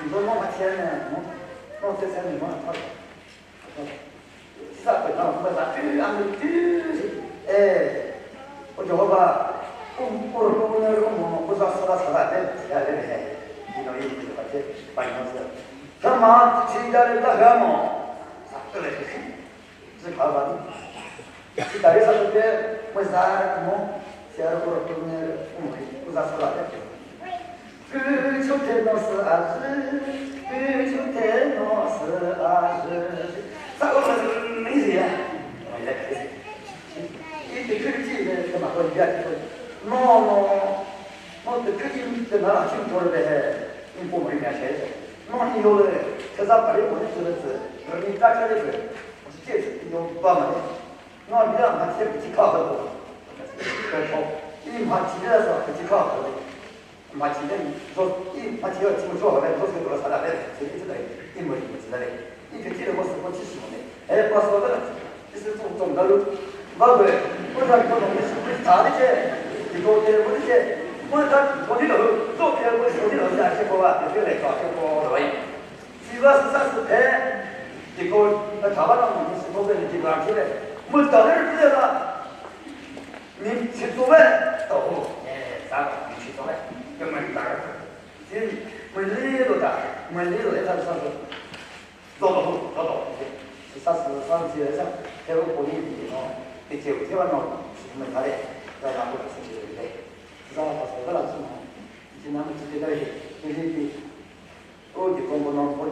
ndo no ma chi ne, no, no te se ne, no, no. Sa pe na, ma sa, tu, a, tu, eh, o Jehovah, um, o, o, o, o, o, o, sa, sa, sa, sa, te, ya, le, he, you know, you, you, you, you, you, you, sa, ma, chi da le, da, ha, mo, sa, te, le, he. Zü kha va ni. Chi ta ri sa pe, mo za mo, sia ro ko ro ko ne, mo ri, ko za sa la pe. Kü chu te no sü a zü, kü chu te no sü a zü. Sa ko sa ni zi ya. Mo ya ke. I te kü chi ne, ke ma ko ya ke. No, no. No te kü chi te na la chi ko re he. Ni ko mo ri ya che. No ni yo le, ke za pa ri ko ni zü le zü. Ni ka che le zü. Che yo ba ma ne. No, ni da ma che ki ka ha lo. Pe ko. I ma chi da sa ki ka ha lo. Ma chi da zo, i ma chi yo chi mo zo ha lo, zo ke do sa da le. Che ki da. I mo mo chi da le. I ke chi le mo se ko chi shi mo ne. E pa so da. Ki se zo zo da lo. Ba de. Ko da ko no ni su ta de che. Ki ko de mo de che. Ko da ko ni lo. Zo ke ko so ni lo da che ko ba. Ke le ka che ko lo. Siva sü sa sü phe, tiko, na thava na mu sü ko ni tiko a chile. Mu ta le ri la. Ni chi to ve, to hu. Eh, sa ni chi to ve. Ke mu ta. Chi mu li lo ta, mu li lo ta sa sa. Do do hu, do do. Sa sa sa chi sa. Ke ro ko ni ni no. Ke che ke va no. Mu ta le. Da na ko sa chi le. Sa pa sa la chi no. Chi na mu chi ke da le. Ke ni ki. O di kong ko nong ko,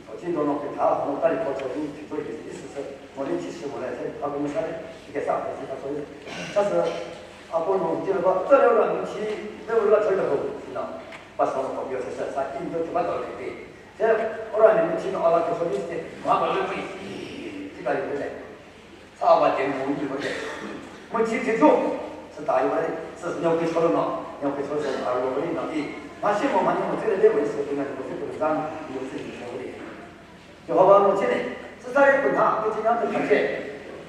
ko chi do nong ke tha, mo ta ri ko cho di, chi to di, di sü sü, mo li chi sü mo le, che, ka ko mo sa le, chi ke sa, ko si ka so le. Sa sü, a ko nong chi le ba, ta le ra ni chi, le ra cho le ho, chi na. Pa so ko yo se sa, sa in do ba do le ke. Che, o ra ni chi no ala ko so di se, ma ba le ki. Chi ka le le. Sa ba de mo ni mo de. Mo chi chi zo. Sa ta yo ba de. Sa nyo ke cho lo no. Nyo ke cho sa a lo ni no i. Ma shi mo ma ni mo chi le de mo se ku na mo se ku za mo se ni cho de. Jehovah mo chi ne. Sa sa ye ku na ku chi na te ka che.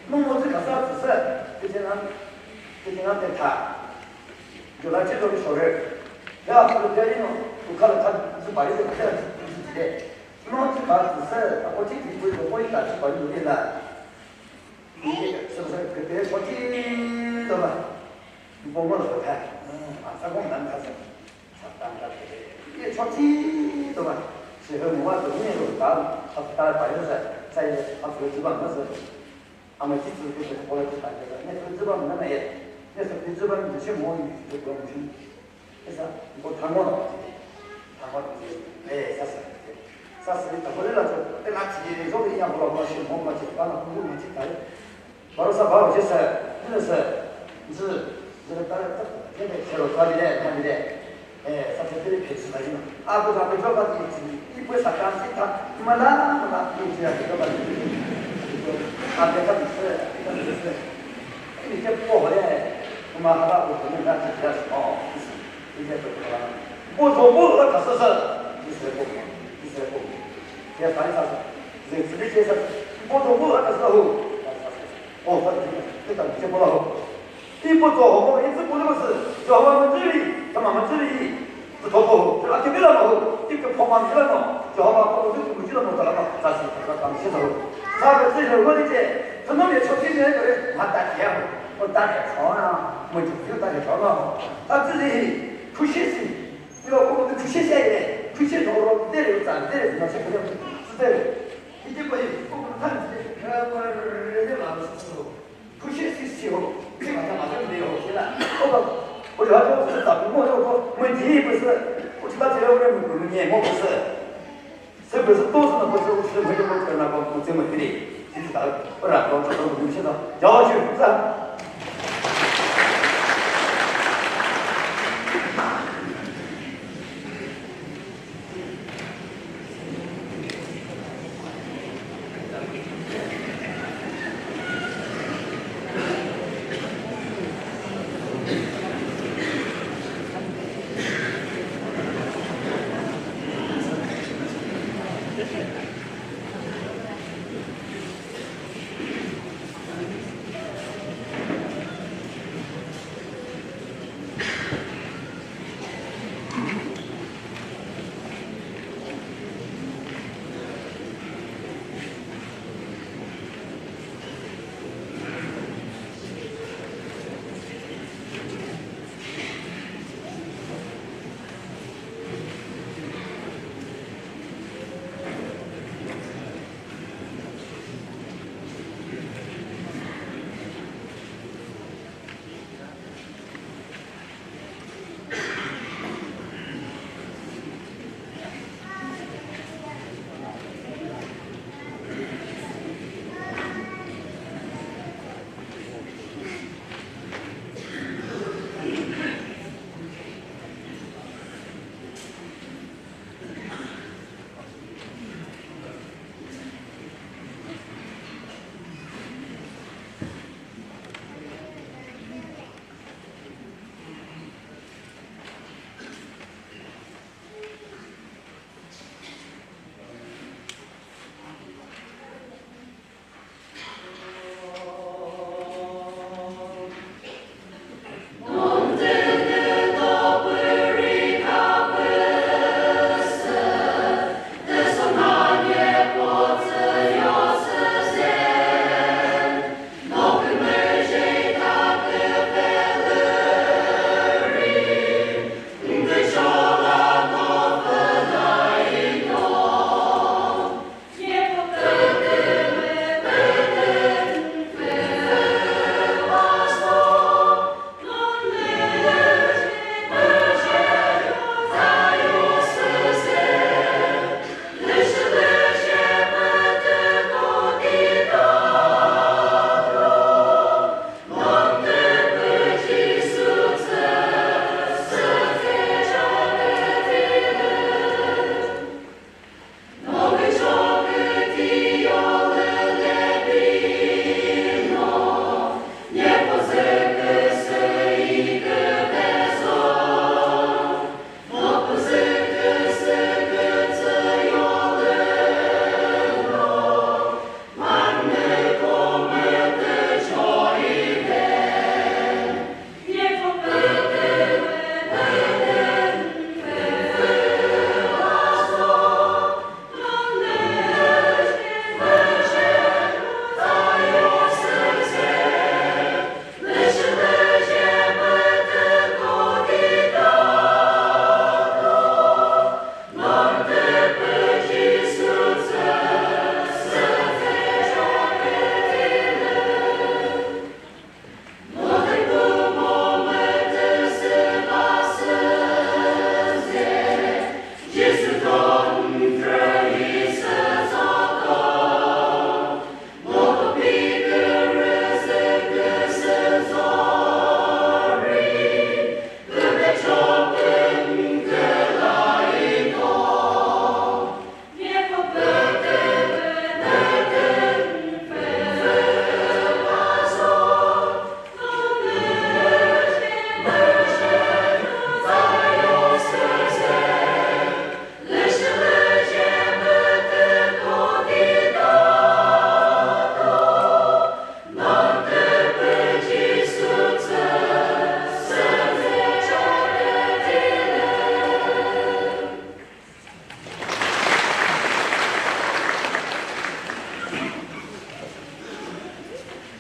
Mo mo chi ka sa sa. Ku chi na. Ku chi na te ka. Yo la chi zo ke so re. Ya ku de ni no. Ku ka la ka zu ba ri de ka chi de. Mo chi ka sa. Ko chi ki ku ko ta chi ba ni la. Sülüsü kütüye chothi tova. Bongo lo kha. A sa kong dan kha sa. Sa dan kha. Ye chothi tova. Sü hü mo wa to ni lo ta. A ta pa yo sa. Sa ye a pü ji ba ma sa. A ma ji zu ke ko la ta. Ne pü ji ba ma na ye. Ne sa pü ji ba ni shi mo ni ko mo shi. Esa, ko thango na, thango na, eh, sasa, sasa, ta ko la cho, te na chi ni zo ni ya ko ma shi mo ma chi, pa na ku ma chi ta. Ba sa ba che sa, ni sa, zi, zi ta ta, te te che ro ta ni le, ta ni le. Eh, sa te te ke sa ni. A ko ta ko jo ka ti chi, i ko sa ka si ta, ma la, ma la, ni chi ya ko ka ni. A te ka ni se, ka ni se. Ni ke po le. Kuma hala ko kümüna ti ya shi, oh, isi, isi ya ko kümüna. Bo zo bo la ka sa sa, isi ya ko, isi ya ko. Ya sa sa, ze zi ke sa, bo zo bo la ka sa ho. Oh, sa, ke ta ke bo la ho. Ti bo zo ho, i zi bo le ma si, Jehovah ma zi ri, kama ma zi ri. Tütho ko, tüla kibila no, tike phoma mila no, Jehovah ko tü ku jila no tala no, ta si ta ta mi sa lo. Sa ke tsi le wo ni je, tüno le cho ki ne ko le, ma ta ya ho, o ta ya cho na, mo ji ta ya cho na. Ta tsi le, khu shi si, yo ko tü khu shi shi ye, khu shi no ro de le ta de le na che ko le, tsi de le. Ni je ko yi, ko ko ta ni, eh, ko le le ma lo so. 不学习习后，立马干嘛干没有现在。我说，我就要说是打不过，就说问题不是，我知道这个问题我们也摸不是，是不是都是那不是，我是没有我跟那个我这么地的，就是打，不然我这都不用现在，要去是吧？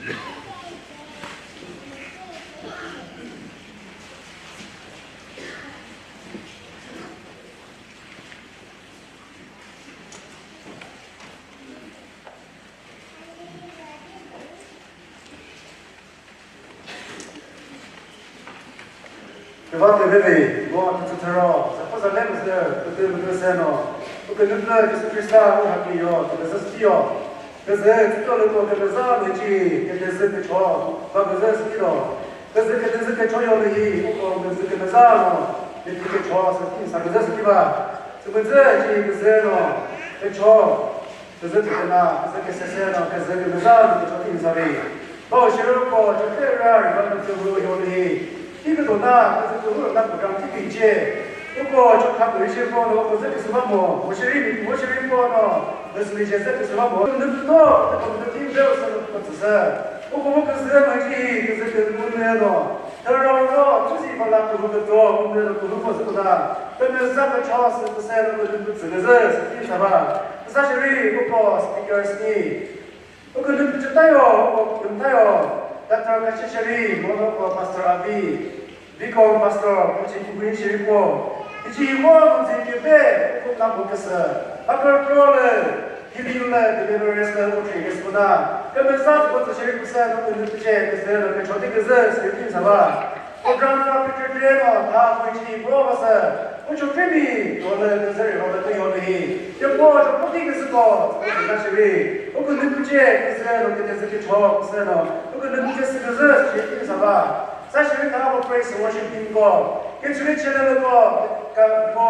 Keva keveve, mo atütsü thero, sa pasa le mese, kete mese no, ukene pla Jisu Krista u haki yo, kete sesti yo, kete tsito le ko kete za mechi, kete se kecho, ba kete sesti lo, kete kete se kecho yo le hi, uko kete kete za no, kete kecho sesti sa kete sesti ba, se kete chi kete no, kecho. Küzü tüküna, küzü kesese na, küzü kümüza na, küzü tütü inzari. Bao shirü ko, chakre ra, riba na küzü yo ni. Ki küzü na, küzü küzü na, program ki biche. Uko, chakha küzü shirü ko, no, küzü küzü ma mo. Mo shirü, mo shirü ko, no, küzü biche, küzü küzü ma mo. Nüpto, küzü team bel sa, küzü sa. Uko, mo küzü ma ki, küzü küzü ne, no. Thürao ro, tsüsi pala kuhu kütso, umne ro kuhu pho sü kuta. Kümüza kücho sü küse ro kuhu kütsü küzü, sü ki saba. Küsa shiri, uko speakers ni. Uko lüm küchü tayo, uko lüm tayo. Doctor Kashi Shiri, mono ko Pastor Abi. Biko Pastor, kuchi kubu shiri po. Kichi mo, kuchi kipe, uko na bu küsü. Doctor Krole. Healing lü deliverance lü utri küsü na, kümüza tsü tsü shiri küsü na künü küche küsü na kücho di küzü sü kin sa ba. Program na picture clear no, tha kuichi bo ba sü. Uchu fimi, yolü küzü ri yolü kü yolü hi. Ye bo cho puti küzü ko, küzü na shiri. Ukünü küche küsü na künü zü kücho küsü na. Ukünü küche sü küzü sü kin sa ba. Sa shiri ka bo praise worship team ko. Küchüri channel ko, ka ko.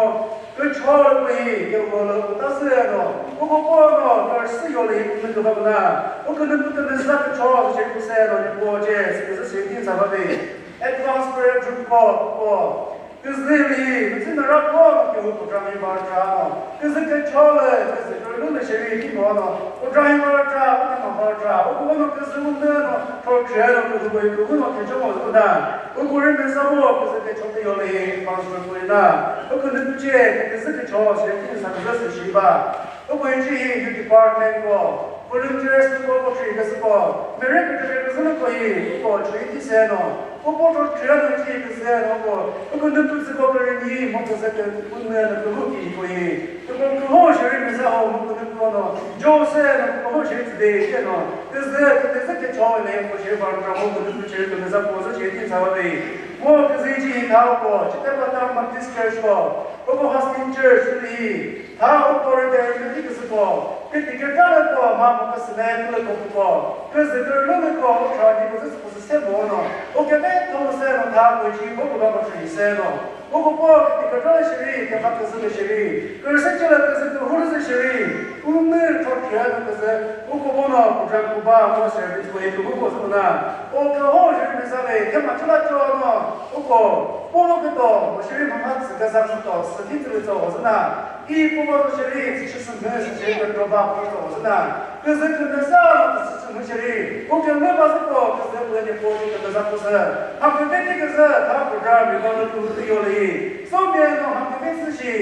Kücho lü kuhi, kükro lü kuta sü no, uko po no, kürüsü yolü hi kümüzü kübaküna, ukünü kükümüzü sa kücho, sü küse no, ni po che, sü küzü sü kin sa ba de. Advance prayer group ko, ko. Küzü lü hi, küzü na ra ko, ki hu program hi ba cha no. Küzü kücho lü, küzü kürü lü shiri ki mo no. Program hi ba cha, uko ma ba cha, uko no küzü lü no, kürü che no, küzü ko, uko no kücho mo, uko na. Uko ri mesa mo, küzü kücho lü yolü hi, advance prayer ko na. Ukünü küche, küzü kücho, sü kin sa küzü sü shi ba. Uko inchi hi youth department ko, volunteers ko, ko tri küsü ko, mere kütü küsü ko hi, uko chui ti se no, uko to tri no chi küsü no ko, uko ndu küsü ko kürü ni, mo küsü ke, unne no ko ki ko hi, uko ko ho shiri mesa ho, mo ko ko no, jo se no, ko ho shiri de se no, küsü, küsü ke cho le, ko shiri bar tra ho, ko ndu shiri küsü ko, so shiri ti sa wa de, mo küsü chi tha ko, Chitepata Baptist Church ko, uko Hosting Church ni, Tha uko ri de ri ti küsü ko, küti kükra lü ko, ma mu küsü ne kü lü ko ko, küzü kü lü lü ko, u tra ni küzü sü küsü se mo no, u keve tho se no tha ko chi ko ko ba ko chi se no, u ko po küti kükra lü shiri, keva küzü lü shiri, küsü chi lü küzü kü hu lü shiri, u nü tho kre no küzü, u ko bo no, u tra ku ba mo service ko e ku ko sü na, u kü ho shiri mi sa ve, kema chi la cho no, u ko, po mo kü to, mo shiri ma ma tsü küzü sü to, sü ti tsü lü cho ho sü na. I pu ba shiri, sü sü mü sü shiri kü ba pu to sü na. Küzü kümüza sü sü mü shiri. Ku kümüza sü ko, küzü kü ni po kümüza pu sü. Ha kü ti küzü, ha kü da mi ba kü tu yo li. So mi no ha kü sü shi.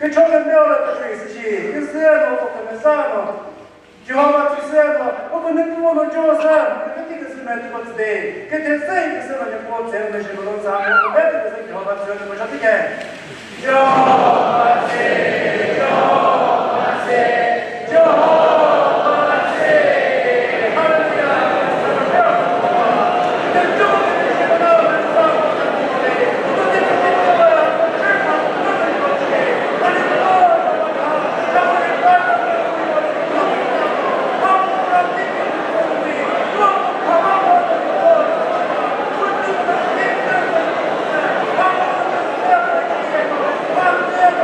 Kü cho kü ne o la kü shi sü shi. Küzü no ko kümüza no. Jehovah tsüsü no, o künü pü no Jehovah sa, künü ti küsü me tü pü tsü de, kete zai küsü no ne po tsü no shi no sa, o künü ti küsü Jehovah tsü no shi ke. Jehovah tsü, Jehovah tsü, Jehovah tsü. Hallelujah.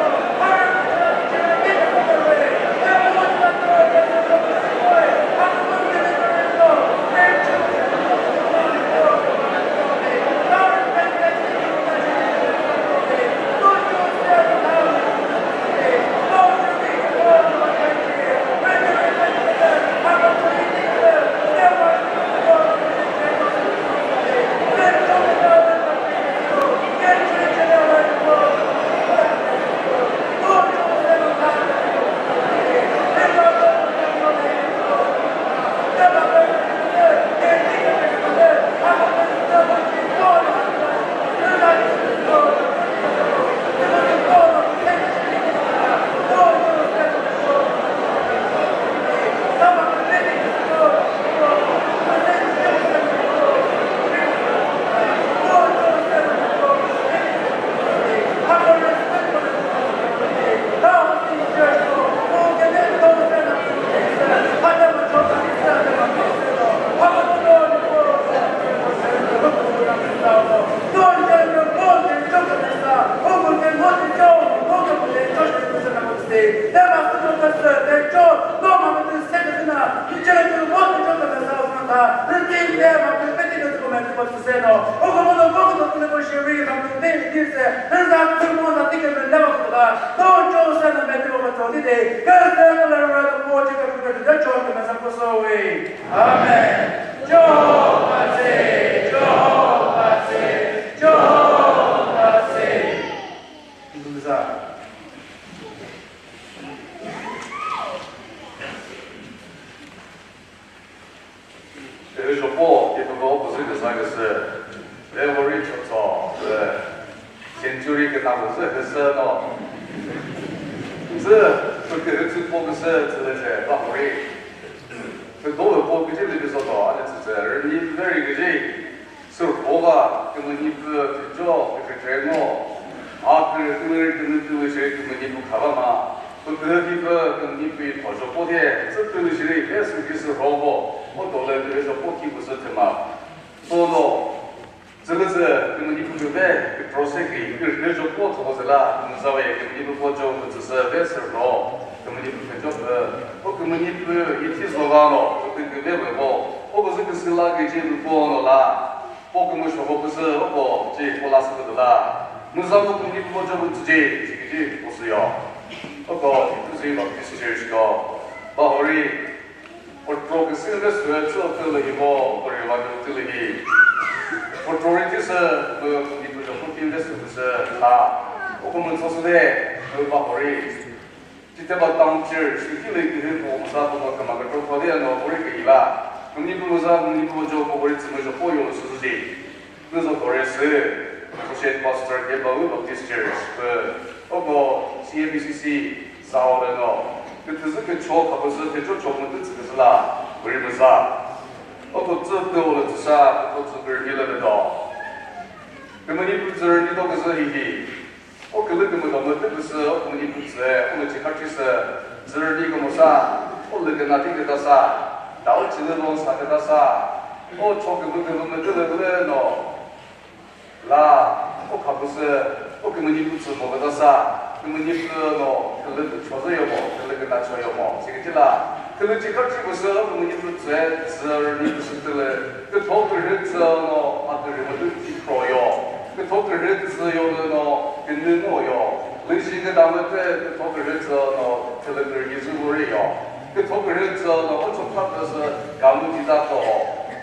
Amen. Jehovah say, Jehovah say, Jehovah say. Ejo po, ki po po zü küsa küsü. Ve vori chotso, ve century küna küsü küsü no. Zü, pü kühü zü po küsü, zü le che, va vori. Pü do ve po küji le küsa to, ale zü zü, re ni very küji. Sürhoga, kümüni pü, tüjo, kükre ngo. A kürü kümüri kümü tülü shiri kümüni pü khava ma. Pü pü hi pü, kümüni pü thojo po de, zü tülü shiri, ve sürki sürhogo. O dole tüjo po ki pü sü thüma. Solo, zülü zü, kümüni pü ve, kükro se ki, kürü tüjo po thogo züla, kümüza ve, kümüni pü po jo, kümüzü sü ve sürho, kümüni pü tüjo pü. O kümüni pü, ithi zogano, kükre ve ve bo. O kümüzü küsü la, küji pü po no la. Po kümüzü shoko püsü, oko, chi, po la sü küdü la. Müza mu kümüni po jo pü tüji, chi küji, po sü yo. Oko, Tuzi Baptist Church ko. Bahori, Otro küsü ve sü tsü tülü hi vo, ori va tülü hi. Otro ri thisü, mü kümüni pü jo kümüni ve sü küsü la. Oko mü tsosü de, mü bahori. Chiteba town church, kükili kühü po müsa po ba kama kükro po de no vori küila. Kümüni pü müsa, kümüni pü jo po vori tsü müjo po yo sü zü di. Nüzo Torres, Associate Pastor, Kebau Baptist Church, pü, oko C A B C C, zao de no. Küthüzü kücho kapüzü, kücho cho mütü tsü küzü la, vori müsa. Oko tsü tü o le tsü sa, oko tsü pü mi le do. Kümüni pü zü ni do küzü hi hi. O külü kümüdo mütü püsü, o kümüni pütsü, o mütü khatrisü, zürüni kümüsa, o lüküna ti kütasa, dao chilü lon sa kütasa, o cho kümü kümü mütü lü lü no. La, o khapüsü, o kümüni pütsü mo kütasa, kümüni pü no, külü pü chozü yo mo, külü küna cho yo mo, sikütila, külü chi khatri püsü, o kümüni pütsü, zürüni püsü tülü, kütho kürhü tsü no, a kürhü mütü ti kro yo. Kütho kürhü tsü yo lü no, künü ngo yo. Lüshi küdamü te kütho kürhü tsü no, thülü kürhü zü vori yo. Kütho kürhü tsü no, o chokha püsü kamü dita ko.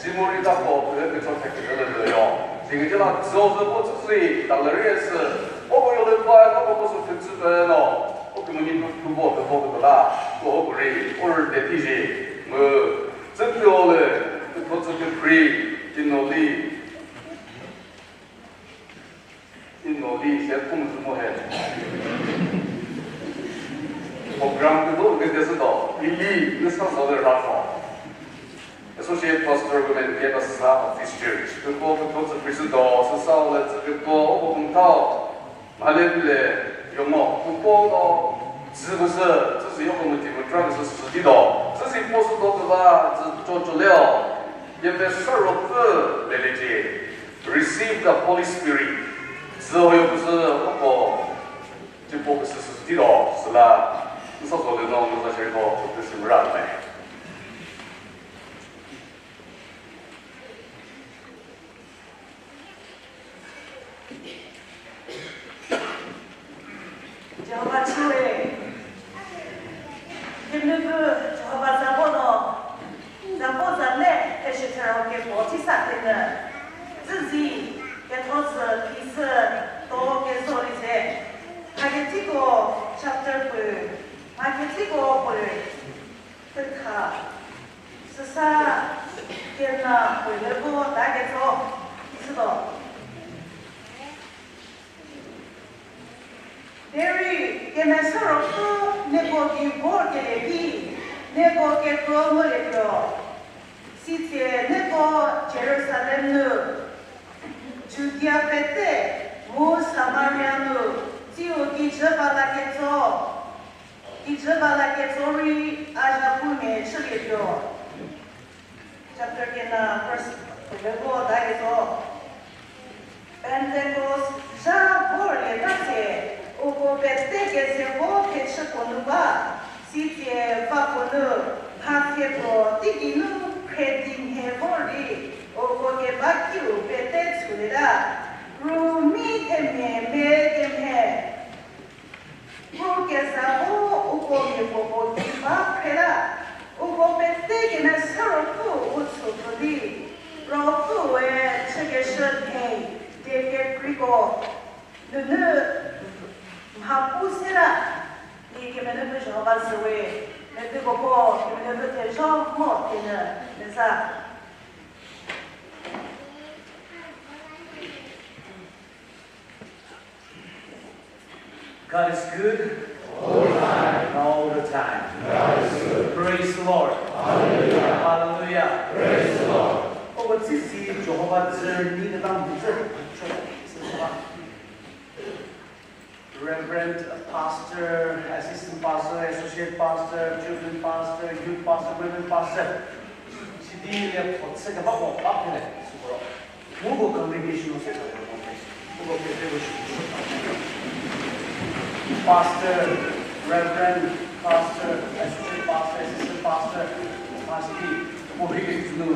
Jimuri ta ko, kürhü kütho thekü lü lü yo. Jingüjila tsü o zü po tsü zü, dalüri sü. O ko yo lü pa, o ko sü kütsü pe no. O kümüni pü, pü bo, pü bo kütho la. Ko o kuri, o rü de ti ji. Mü, tsü pü o lü, kütho tsü pü free, ti no li. Inoli se kum zumo he. Program ke do ke de do. Ili ni sa so de ra ko. Associate Pastor Women ke ba sa of this church. Ke ko ke to president do sa sa le ke ko o ko tao. Male le yo mo ko ko no zi bu se, zi zi yo ko mo ti mo tra se zi di do. Zi zi po su do ke ba zi cho cho le o. Ye me sa ro ke le le ji. Receive the Holy Spirit. Zü ho yo püsü ko, ti po püsü sü ti do, süla, nsa so le no, nsa sheri ko, püsü mra me. Jehovah Jireh. Kümüzü Jehovah Sabaoth no, Sabaoth zale, Eshitero ke po tisa tene. Zizi, ke thozi, pisi, to ke zori ze. Haketiko chapter pü, Haketiko pü, tütha, süsa, kena, pü levo, ta ke zo, südo. Deri kemesa rokhu neko ki vor kelevi, neko kekro ngolevyo. Sitse neko Jerusalem nu, Judea pete mu Samaria nu, tsiu kijü vala ketso, kijü vala ketso ri aja pu me chülivyo. Chapter kena verse eleven ta yeso. Pentecost ja vor le ta se, uko pete keze vo kechü konu ba, sitse va konu, ha kepro tiki nu, Phedi mhe vori, uko keba kiu pete chuleda, rumi themhe me kemhe. Mu kezavo uko mipopo kiba phela, uko pete kena sürüpü utsu tuli, Rüpü we chükeshü mhe, deke kriko, nünü mhapu sela, ni kemenü pü Jehova züwe, metü koko, kemenü pü thezho mo tenü, nüza. God is good. All the time. And all the time. God is good. Praise the Lord. Hallelujah. Hallelujah. Praise the Lord. Oh, what's this? Jehovah journey, the time we journey. Reverend, pastor, assistant pastor, associate pastor, children pastor, youth pastor, women pastor. Sidi le thotse ka ba ko ba phele, sukoro. Mu ko congregation se ka ko. Mu ko ke ko shi. Pastor, reverend, pastor, associate pastor, assistant pastor, pastor, mu hi ke nu,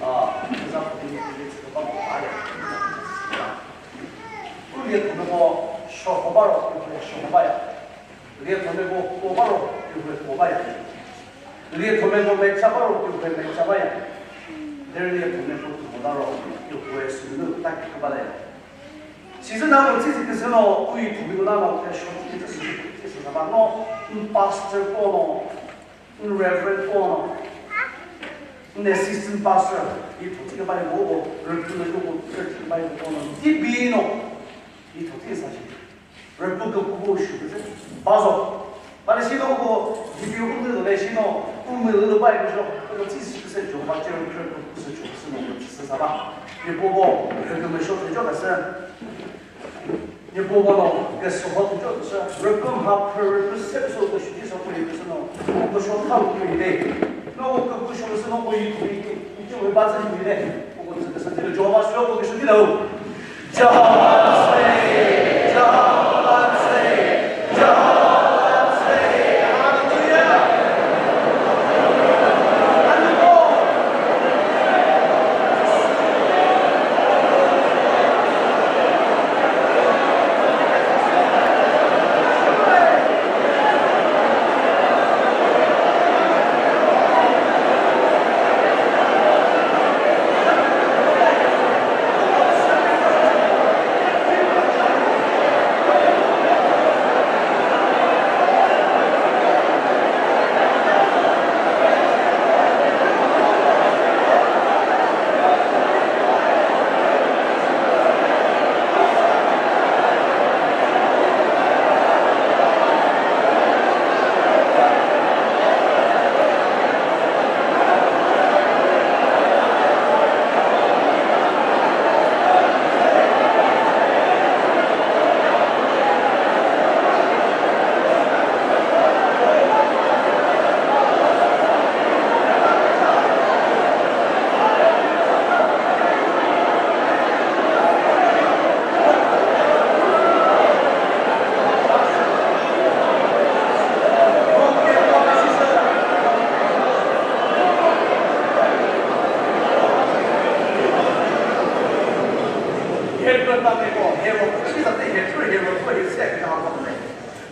ah, za ko ni ke ko ba ko ba ya. Pu liethomeko shoko baro, kükre shoko baya. Liethomeko po baro, kükre po baya. Liethomeko mecha baro, kükre mecha baya. Deri liethomeko tumo daro, kükre sümünu ta kükre baya. Sizi na mo tsisi küsüno, ui thomiko na mo kükre shoko tsisi tsisi tsisi saba no, pastor po no, Reverend Ono, assistant pastor, yi thotsi ka bai bo, Reverend Ono, thotsi ka bai bo, Ono, di bi no, yi thotsi sa shi. Reverend ko ko shu ke se, bazo. Bale shi no ko, di bi ko ne le shi no, ko ne le bai ko, ko tsi si se jo ba che ko ko se jo se no, se sa ba. Ni bo bo, ke me sho jo ka se. Ni po ba no, ke so ho tu jo se, rüpü mha phe rüpü se so ko shi so ko yi se no, ko so tha ko yi de. No ko ko so se no ko yi ko yi, yi jo ba zhe yi de. Ko ko se se de jo ba so ko shi de. Jehovah say, Jehovah say, Jehovah say, hallelujah.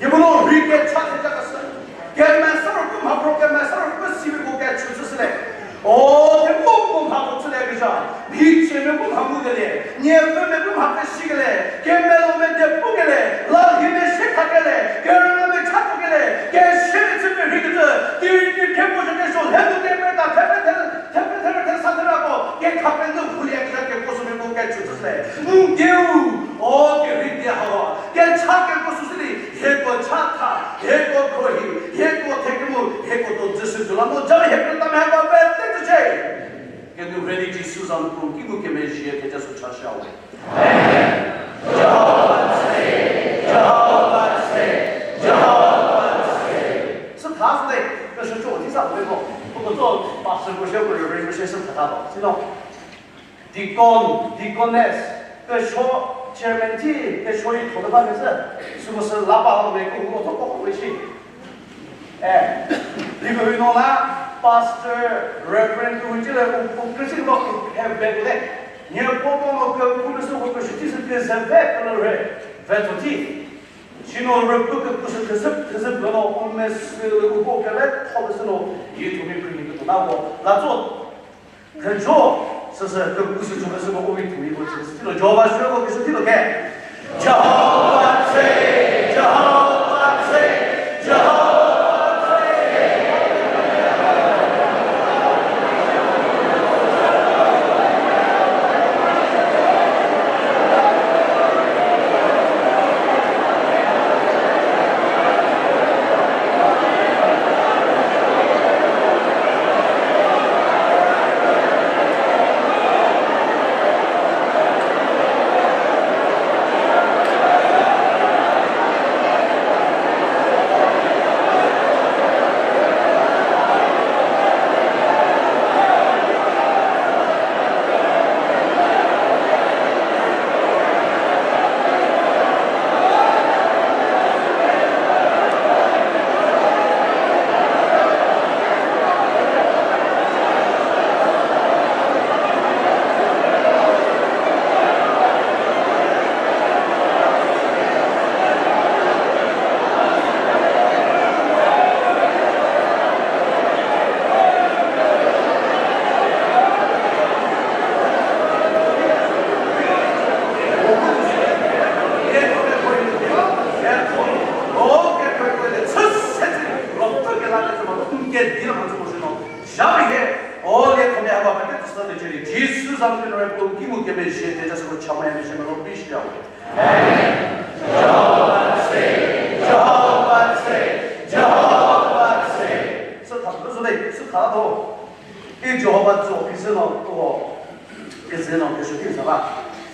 Ni bu no ri ke cha the ta ka sü. Kemesa rüpü mha pro, kemesa rüpü sibi ko ke chütsü sile. O, the bu bu mha ko chüle ke ja. Ni che me bu mha mu ke le. Ni ve me bu mha ke shi ke le. Kemelo me de pu ke le. La hi me shi kha ke le. Kerelo me cha pu ke le. Ke shi me chü me ri ke zü. Ti ni ke bu ke so. He bu ke me ta the me the. Thepe, thepe, the sa the ra ko, ke khape nü vuli ya ke ko sumi ko ke chütsü se. Ngeu, o ke ri dia hawa. Ke cha ke ko su sili, he ko cha tha, he ko khohi, he ko thekmu, he ko to Jisu jula no jari he ta me ha ba te tu che. Ke nu ready Jisu zan ko ki mu ke me jie ke Jisu cha sha we. Amen. Jehovah say, Jehovah say, Jehovah say. Sü tha sü de, ke shu cho thi sa ko ko. Ko ko to pastor ko she ko reverend ko she sü tha ta ba. Sino. Deacon, deaconess, ke sho chairman thi, ke sho yi tho ba ke sü. Sü mo sü la ba ho me ko ko to ko ko shi. Eh, li ko no la. Pastor, Reverend, tu hücü le u, u küsü lo u he bek le. Nye popo mo kö kü lü sü ko kö shüti sü kö se bek kö lü re. Ve to ti. Shino rüpü küküsü tüzüp tüzüp lüno umesü ubo kele thobesüno yi thumi künyi küküna bo. Lazo. Künjo. Süsü küküsü chobesüno umi thumi bo chobesü tilo. Jehovah shwe ko küsü tilo ke. Jehovah say, Jehovah say, Jehovah say. Jisu zambi re pum ki mu ke me je te ja so chama ya me je me ro bi shi ya. Amen. Jehovah say, Jehovah say, Jehovah say. Sü kha, sü le, sü kha do. I Jehovah zo, i zü no to, i zü no ke shu ti sa ba.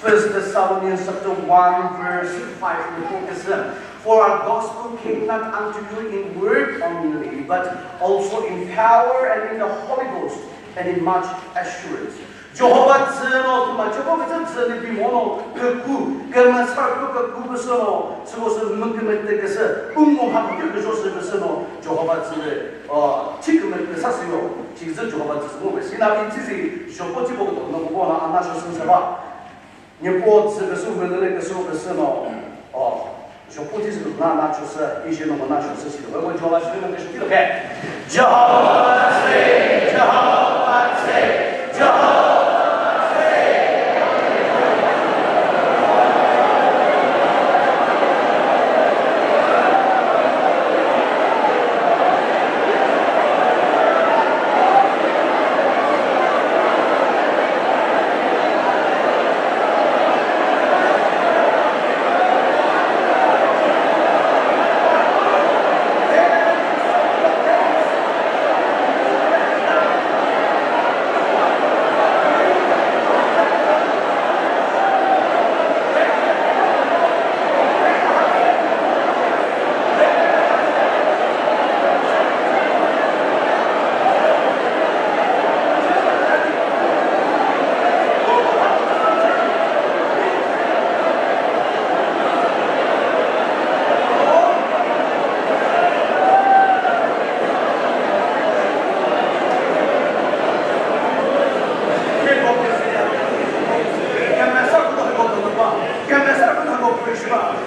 First Thessalonians chapter one verse five ni ko ke sü. For our gospel came not unto you in word only, but also in power and in the Holy Ghost and in much assurance. Jehovah zü no thüma cheko küzü zü ni bi mo no küku, kümüsa kü küku küsü no, süko sü mükümete küsü, umo ha kü küjo sü küsü no, Jehovah zü, uh, thi kümete sa sü yo, chi zü Jehovah zü mo be. Sina bi chi zi, joko chi bo no mo na ana shu sü sa ba. Nyepo zü küsü, mülüle küsü, küsü no, oh, joko zü sü na, na chosü, i je no na chosü si lo. Ko Jehovah zü no küsü ki lo ke. Jehovah say, Jehovah say, Jehovah say.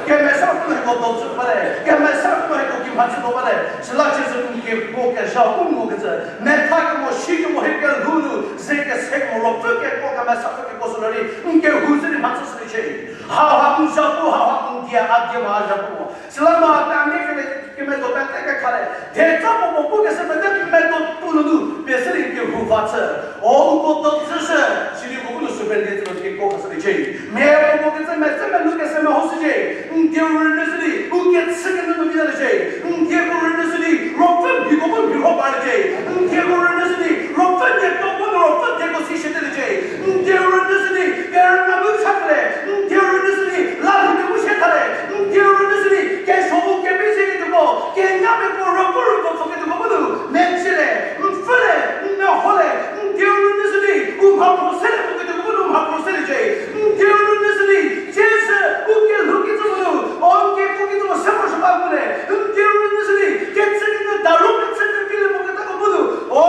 Kemesa kümüzü ko dozu pare, kemesa kümüzü ko kimhazü ko pare, sila chizü kümüzü ko kesha kümüzü küzü, metha kümüzü, shi kümüzü, hipke lhunu, zeke sek mo, ropfü ke ko kemesa kümüzü ko sülari, nke huzü ni mhatsü sü che. Ha ha kümüzü ko, ha ha kümüzü dia, adia ma ja ko. Sila ma ta ne ke kümüzü ta ke ke khale. Te tsa po po ke se pe te kümüzü tu lu du, pe se ni ke hu fa tsü. O, u ko to tsü se, shi ni ko kümüzü pe de tsü ke ko ka sü che. Me ko ko ke tsü me tsü me lu ke se me ho sü che. Nge ru ne sü li, u ke tsü ke ne no mi da le che. Nge ko ru ne sü li, ro pfü bi ko ko bi ro ba le che. Nge ko ru ne sü li, ro pfü ne to ko ro pfü de ko si she de le che. Nge ru ne sü li, ke ru na lu cha le. Nge ru ne sü li, la lu ne mu she ta le. Nge ru ne sü li, ke sho u ke bi se ke ko, ke nya me ko ro ko ru ko ke ko bu lu, me che le. Mfü le, mmeho le, nge ru ne sü li, u mha phrose le, u kete kükro mha phrose le che. Nge ru ne sü li, che se, u ke lhu ki zü mu lu, o ke ku ki zü mu se mo shü ba mu le. Nge ru ne sü li, ke tsü ki ne daru ke tsü ki le mo keta ko mu lu, o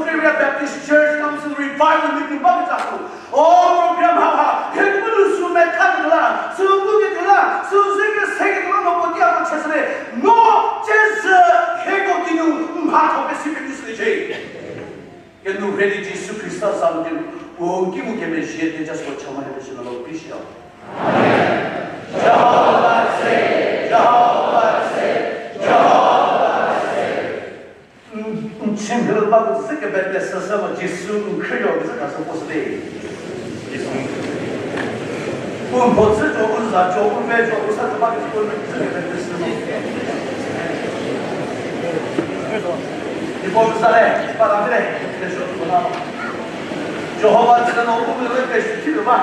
Korea Baptist Church Council Revival meeting ba kütsa ku. O program ha ha, he ku lu su me kha kütla, su ku kütla, su se ke se kütla no ko tia ko chesle. No chese he ko kinu mha tho pe si pe ni se che. Ke nu heli Jisu Krista sa mu ke, o ki mu ke me je te just ko chama he se no lo pi shi. Jehovah save, Jehovah save, Jehovah save. Chimhil ba ku zike bete sese lo Jisu Khristo zike se posle. Un po zike un za jo un ve jo un sa ba ku zike bete sese. Ni po sa le, pa la le, le shu ko na. Jehovah zike no un ve ke shi ba.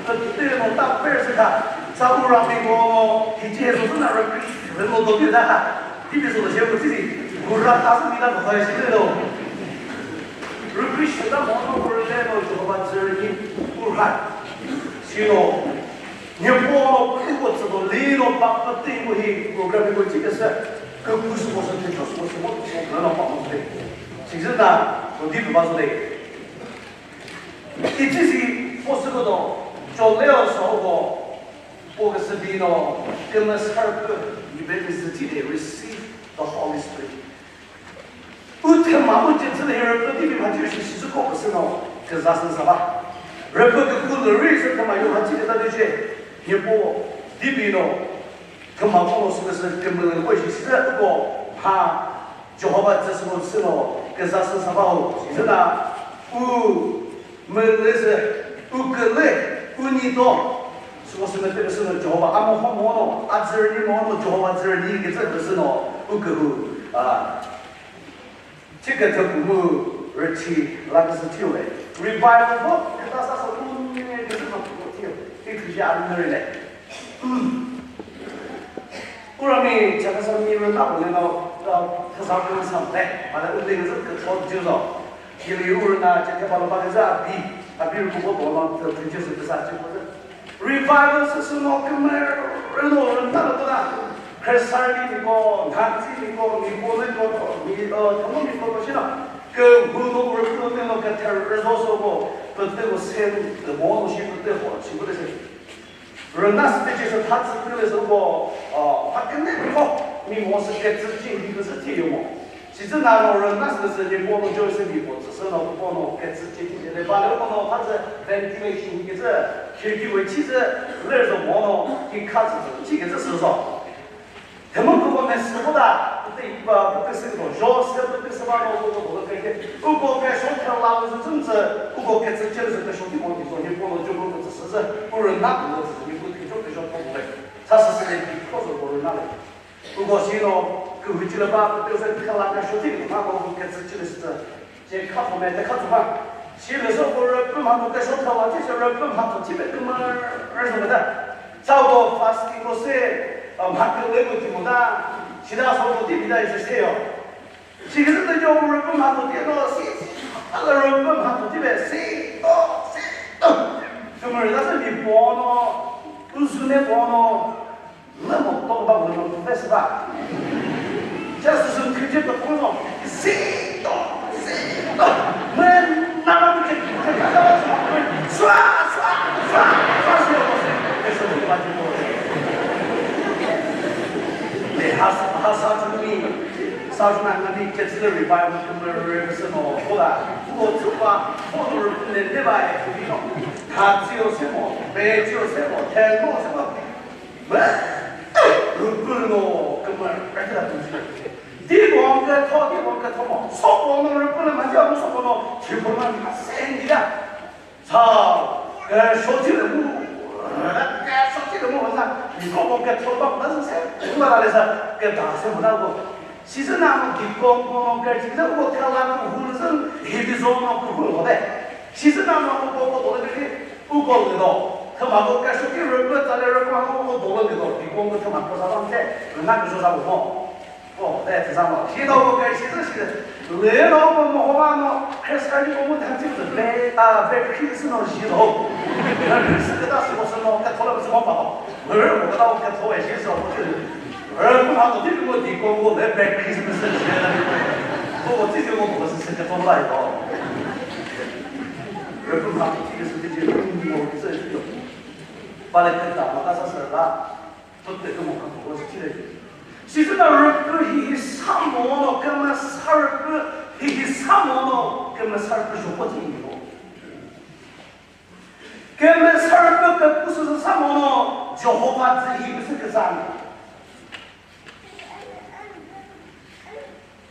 Te no ta per se ka. Sa u ra mi ko no, hi je so na ra ki, no do ti da. Ti bi so je ku ti. Ku ra ta su mi na ko shi le do. Rükrishi ta mo no ko le no Jehovah zü ni ku ha. Si no. Ni po no ku ko zü do li no pa pa ti ko hi program ko ti ke sa. Ke ku su ko sa ti ko su ko su mo ko na pa mo de. Si zü na ko di ba so de. Iti si po su ko do. Jo le o so ko. Po ke se di no. Ke me sa ko. Ni be ke se ti de receive the Holy Spirit. U thüma u cetsü lü hi rüpü dibi mha cü shi shi zü kho püsü no küzasü sa ba. Rüpü kükü lü ri sü thüma yu mha cü küta lü ce. Nyepo dibi no thüma kho no sü küsü kümülü kho shi shi zü uko ha Jehovah zü sü no sü no küzasü sa ba ho. Shi zü na u mülüzü, u külü, u nito. Süko sü mete püsü no Jehovah, a mo ho mo no, a zürni mo no, Jehovah zürni küzü püsü no, u kühu, a, chikütü kumu rüchi la küzü thiu le. Revival bo, küta sa sa u ni küzü ma thiu, ti küzü a nü le. Urami chakasa mi rüna ulino, uh, thasa rüna samte, mane uli ngazü kükho juzo. Yili urüna chakhe palo pa ngazü abi, abi rükubo bono, the preacher sü pesa chikho. Revival sü sü no küme rüno rüna lo tona. Khresari mi ko, Nazi mi ko, mi ko, mi ko, mi, uh, tamo mi ko, ko shina. Ke huno rükuno no ke terror so ko, pete ko sen, the bono shi pete ko, shi pete se. Rüna stage sü tha tsü pülü sü ko, uh, ha kene ko, mi mo sü ketsü chi hi küsü thi yo mo. Shi tsü na no rüna stage sü ni po no joy sü ni po tsü sü no po no ketsü chi thi le ba le ko no ha tsü ventilation hi küsü khirki we chi tsü le zo mo no ki kha tsü tsü chi küsü sü zo. Thüma küko ne sü ko da, pütü, pütü sü ko, jo sü pütü sü ba no ko ko ko ke, u ko ke sho thela la sü zun sü, u ko ke tsü che sü ke sho ki mo ki so ni ko lo jo ko tsü sü sü, u rüna ko tsü ni ko ki jo ke jo ko le. Sa sü sü le ki ko so ko rüna le. U ko si no, ku hu chi le ba, pütü sü thela ke sho ki ma ko ke tsü che sü. Che kha fo me te kha tsu ba. Shi le so ko rüpü mha ko ke sho tha wa, che sho rüpü mha ko chi pe kümü rüzü me ta. Sa ko fasting ko se, uh, mha ke le ko ti mo ta. Shi da so ko ti bi da ise se yo. Shi ke te jo rüpü mha ko ti no si. A le rüpü mha ko ti be si. O, si. Kümü da se mi po no. Usu ne po no. Lümo to ba lümo to fes ba. Just as in Christian to kono. Si to, si to. Men na ma ke. Swa, swa, swa, swa, swa. Eso ba ti mo. Le has, has sa to mi. Sa na na ni ke tsile revival to me re se no. Ko da. Ko tsu ba. Ko to re ne ne ba e ko no. Ka tsi o se mo. Be tsi o se mo. Te mo se mo. Rüpü no kümüre kila tüzü. Di bom ke tho, di bom ke tho mo. So bom no rüpü no ma ja, so bom no chi bom no ma sen di da. Sa ke sho chi le mu. Ke sho chi le mu sa. Ni ko bom ke tho ba ma se. Ma le sa ke da se mu da ko. Shi zü na mo ki ko mo ke chi zü ko ke la ko hu zü hi bi zo no ko hu lo de. Shi zü na mo ko ko ko do le ke. U ko lü do, thüma ko ke shu ki rüpü tsa le rüpü ko ko do lü do, bi ko ko thüma ko sa bang che, na ko sa mo. Ko, de, tsa mo. Shi do ko ke shi zü shi. Le do ko mo ho ma no, Christian ko mo tha chi de, be, a, be Christ no shi do. Na Christ ke ta su ko su no, ke tho le su mo pa do. Le ko ta ke tho e shi so ko chi. Rüpü ha do ti ko di ko ko le be Christ shi. Ko ko ti ko ko se ke tho la do. Rüpü mha küthi küsü küthi rüpü mha küthi küthi. Bale küta mha kasa sürü la. Pütü kü mha kasa sürü küthi. Sizi na rüpü hihi sa mono kümüsa rüpü hihi sa mono kümüsa rüpü joko thi mo. Kümüsa rüpü küpü süsü sa mono Jehovah zü hi küsü küsa.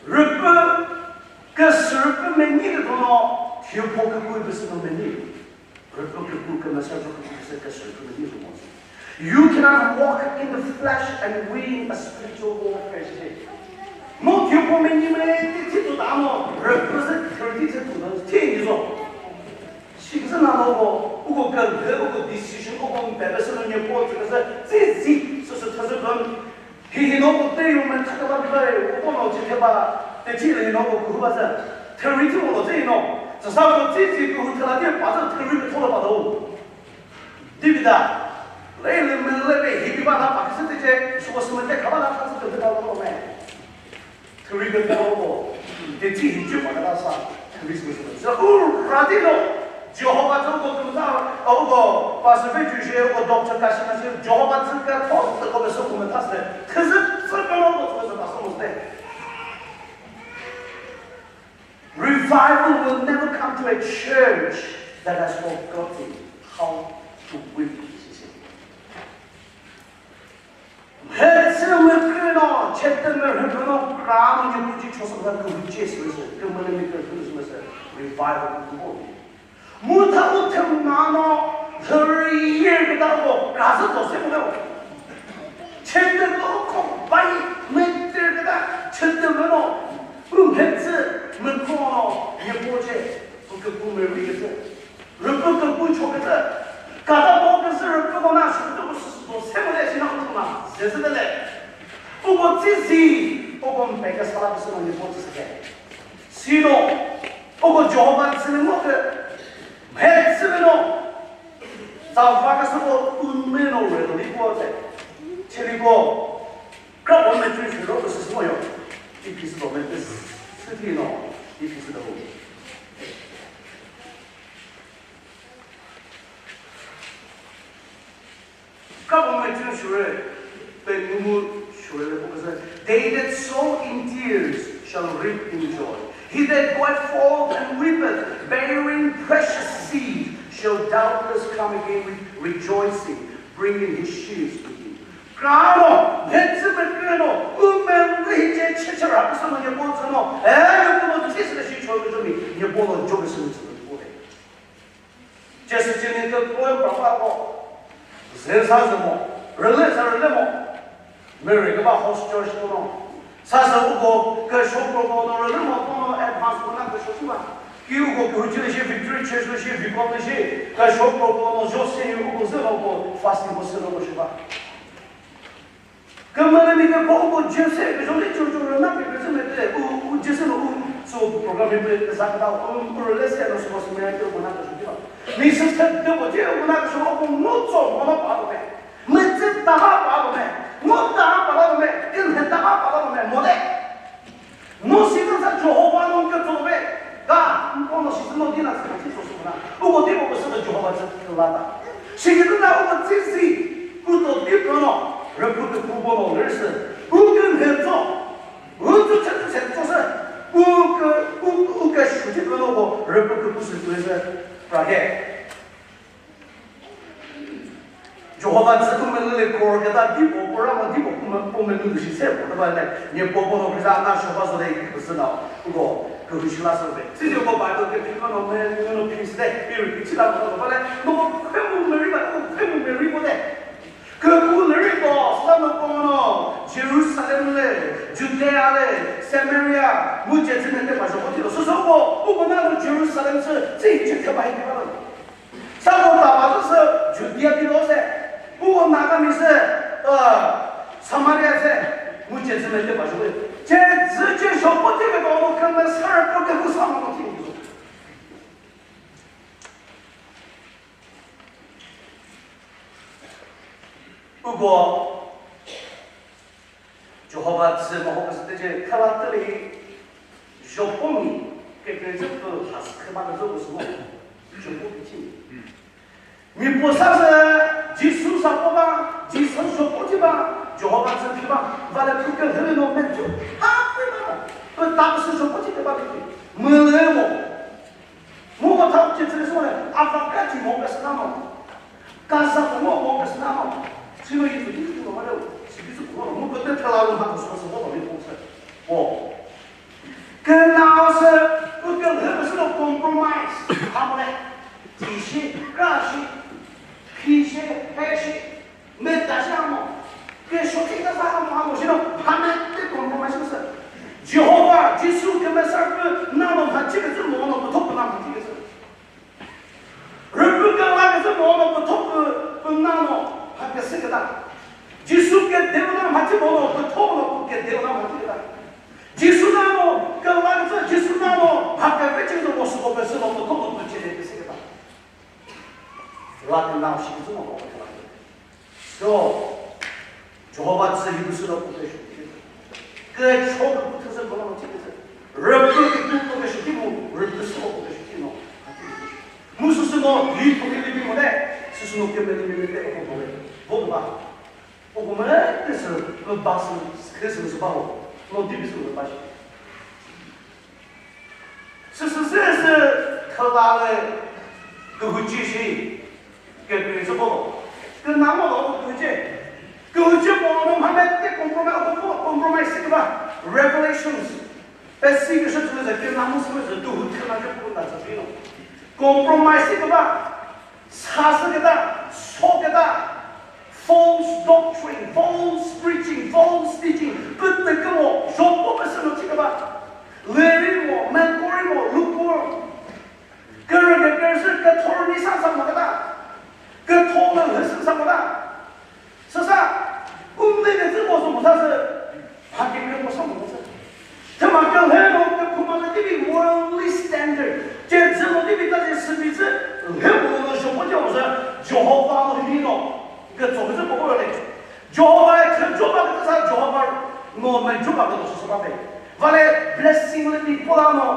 Rüpü küsü rüpü meni kütono thiupo küpü küsü no meni. Rüpü küpü kümüsa rüpü küpü küsü küsü rüpü meni kütono. You cannot walk in the flesh and win a spiritual warfare today. No thiupo meni meni thi tu ta no rüpü sü thirty thi tu ta thi ni zo. Shiküsü na no ko, uko kümüzü, uko decision, uko mbebe sü no nyepo tsü küsü, zi zi, sü sü thazü büm. Hi hi no ko te yu men thaka ba bi ba re, uko no che te ba, te chi le hi no ko kuhu ba sü. Theri thi ulo zi no. Sü sa ko zi zi kuhu thela te ba sü theri me thola ba do. Di bi da. Le le me le be hi bi ba na ba küsü te che, sü ko sü me te ka ba na thazü te ba lo me. Thüri kükro ko, te chi hi chi pa kata sa, thüri sü sü. Sü u ra di lo, Jehovah zü ko tümüza, u ko pastor ve ju she, u ko doctor ka shi na shi, Jehovah zü ka tho, te ko be sü ku me ta se, thüzü zü ka lo ko zü ka so mo se. Revival will never come to a church that has forgotten how to win, she said. Mhetsü mükre no, chete mürhüpü no, krano nyepuji chosa da kuhuche sümese, kümüne mi kürhü sümese, revival kubo. Mutha uthe mano, thirty year kita ko, kasa to se mo. Chete ko ko bai, mete kita, chete mano, mhetsü mükro no, nyepuche, kuke kumeri kese. Rüpü küpü cho kütü. Kata mo küsü rüpü mo na shü kütü küsü sü do se mo le shi na utuma. Zezü de le. Uko tsisi, uko mpe ke sala küsü mo ni po tsisi ke. Sino, uko Jehovah tsini mo ke. Mhe tsini no. Zava küsü ko unme no re do ni po te. Chili ko. Kra mo me tsü shü ro küsü sü mo yo. Ipi sü do me küsü ti no. Ipi sü do. Kra mo me tsü shure, pe numu shure le poküsü, "They that sow in tears shall reap in joy. He that goeth forth and weepeth, bearing precious seed, shall doubtless come again with rejoicing, bringing his sheaves with him." Kra mo, mhetsü mükre no, u me ngi hi che che che ra püsü no nyepo tsü no, e, nyepo no tsü sü shi cho mi, nyepo no jo püsü no tsü no nyepo le. Jesi chini ke kue papa ko. Zen sa zemo. Rele sa rele mo. Mary ke ba house church ko no. Sa sa u ko ke shop ko ko no rele mo ko no advance ko na ke shop ba. Ki u ko ke hu chile shi victory church le shi vicom le shi. Ke shop ko ko no jo se u ko zemo ko fasting ko se no ko shi ba. Kümüre mi ke po ko Jese ke jole cho cho na ke ke me te u u Jese no u so program pe ke sa ka u u le se no so so me ke ko na ke so ba. Mi se te de ko je ko na ke so ko mo so mo na pa ko me. Me se ta ha pa ko me. Mo ta ha pa ko me. Ke me ta ha pa ko me. Mo de. No shi sa Jehovah no ke tso ve. Ga, ko no shi no dina sa chi so so na. U ko ti ko sa Jehovah sa la ta. Shi ke na u ko ti si. Ku to ti ko no. Re ku ke ku bo no le se. U ke ne tso. U tso che che tso se. U ke u u ke shu ti ko no ko. Re ku ke ku se ku se. Pra he. Jehovah tsü kümüzü le kor keta dipo, kora mo dipo, kümü-, kümüzü shi se po, taba le, nye popo no kisa na shoba so de, kisi na, ugo, kü shi la so de. Si Jehovah Bible ke phi no me, no phi se de, phi ri phi la ko ba le, no ko khe mu me ri ba, ko khe mu me ri ko de. Ke ku le ri ko, sa no ko no, Jerusalem le, Judea le, Samaria, mu je tsü ne te ba jo ko ti lo. So so ko, ugo na no Jerusalem tsü, tsü je te ba hi ba lo. Sa ko ta ba sü Judea bi lo se, pu ko Naga mi se, uh, Samaria se, mu che zü me te ba shu. Che zü che sho po te me ko mo kan me sa ko te ku sa mo ti. Ugo Jehovah tsü mo ho küsü tece khala tüli jopomi kekre zü pü has khema küzü küsü mo. Joko bichi. Mi posa se Jisu sa po ba, Jisu joko ji ba, Jehovah se ji ba, vale puke hele no me ju. Ha pe ba. Pe ta se joko ji te ba bichi. Mele mo. Mu ko ta che se so le, a ba ka ji mo ka sa mo. Ka sa mo mo ka sa mo. Sino yi tu ji tu mo le. Si bi su ko mo ko te ta la lo ha so so mo mi posa. O. Kena se, u ke lhe se no compromise. Hamle. Ti shi, kra shi, phi shi, he shi, me ta shi hamo. Ke sho ki ta sa hamo, hamo shi no, hame te compromise se. Jehovah, Jisu ke me sa ke na no ha chi ke se mo no, ko thop na ha chi ke se. Rüpü kala küzü mo no kütho pü, pü na no, ha küsü küta. Jisu ke deuna mhathi mo no kütho no ke deuna mhathi küta. Jisu na no, kala küzü Jisu na no, ha ke ve ching no mo su ko pe su no kütho no pe chele küsü küta. La ke na shi küzü mo ko pe la. So, Jehovah tsü hi küsü lo pü ke shu. Ke cho ke pü thüzü kono mo thiküzü. Rüpü ke pü pü ke shu ki mu, rüpü sü lo pü ke shu ki no. Mu sü sü no, hi pü ke bi mo de, sü sü no ke me de me de ko ko le. Bo ba. O ko me de sü, me ba sü, ke sü sü ba ho. No di bi sü me ba shi. Süsüsüsü thülalü kühuchi shi kükre sü bolo. Künamo lo kühuchi. Kühuchi bolo no mhamete compromise, compromise küba. Revelations. Pesi küsü tülü zü künamo sü zü kühuchi na küpü na zü bino. Compromise küba. Sasü küta, so küta, false doctrine, false preaching, false teaching, kütü kümo, joppo pesi no chikaba, leri mo, mekori mo, lukewarm. Kürü ke kürü sü küthor ni sa sa mo küta, küthor na hüsü sa mo küta. Süsa, umne ke zü mo sü mo sa sü, ha ke ke mo sa mo sa. Thüma ke lhe no ke phuma le tibi worldly standard. Ke zü no tibi ta je sübi zü, lhe mo no sho mo je mo sa, Jehovah no hi no. Ke zo ke zü mo le. Jehovah ke jo ba ke sa Jehovah no me jo ba ke so so ba be. Vale blessing le bi pola no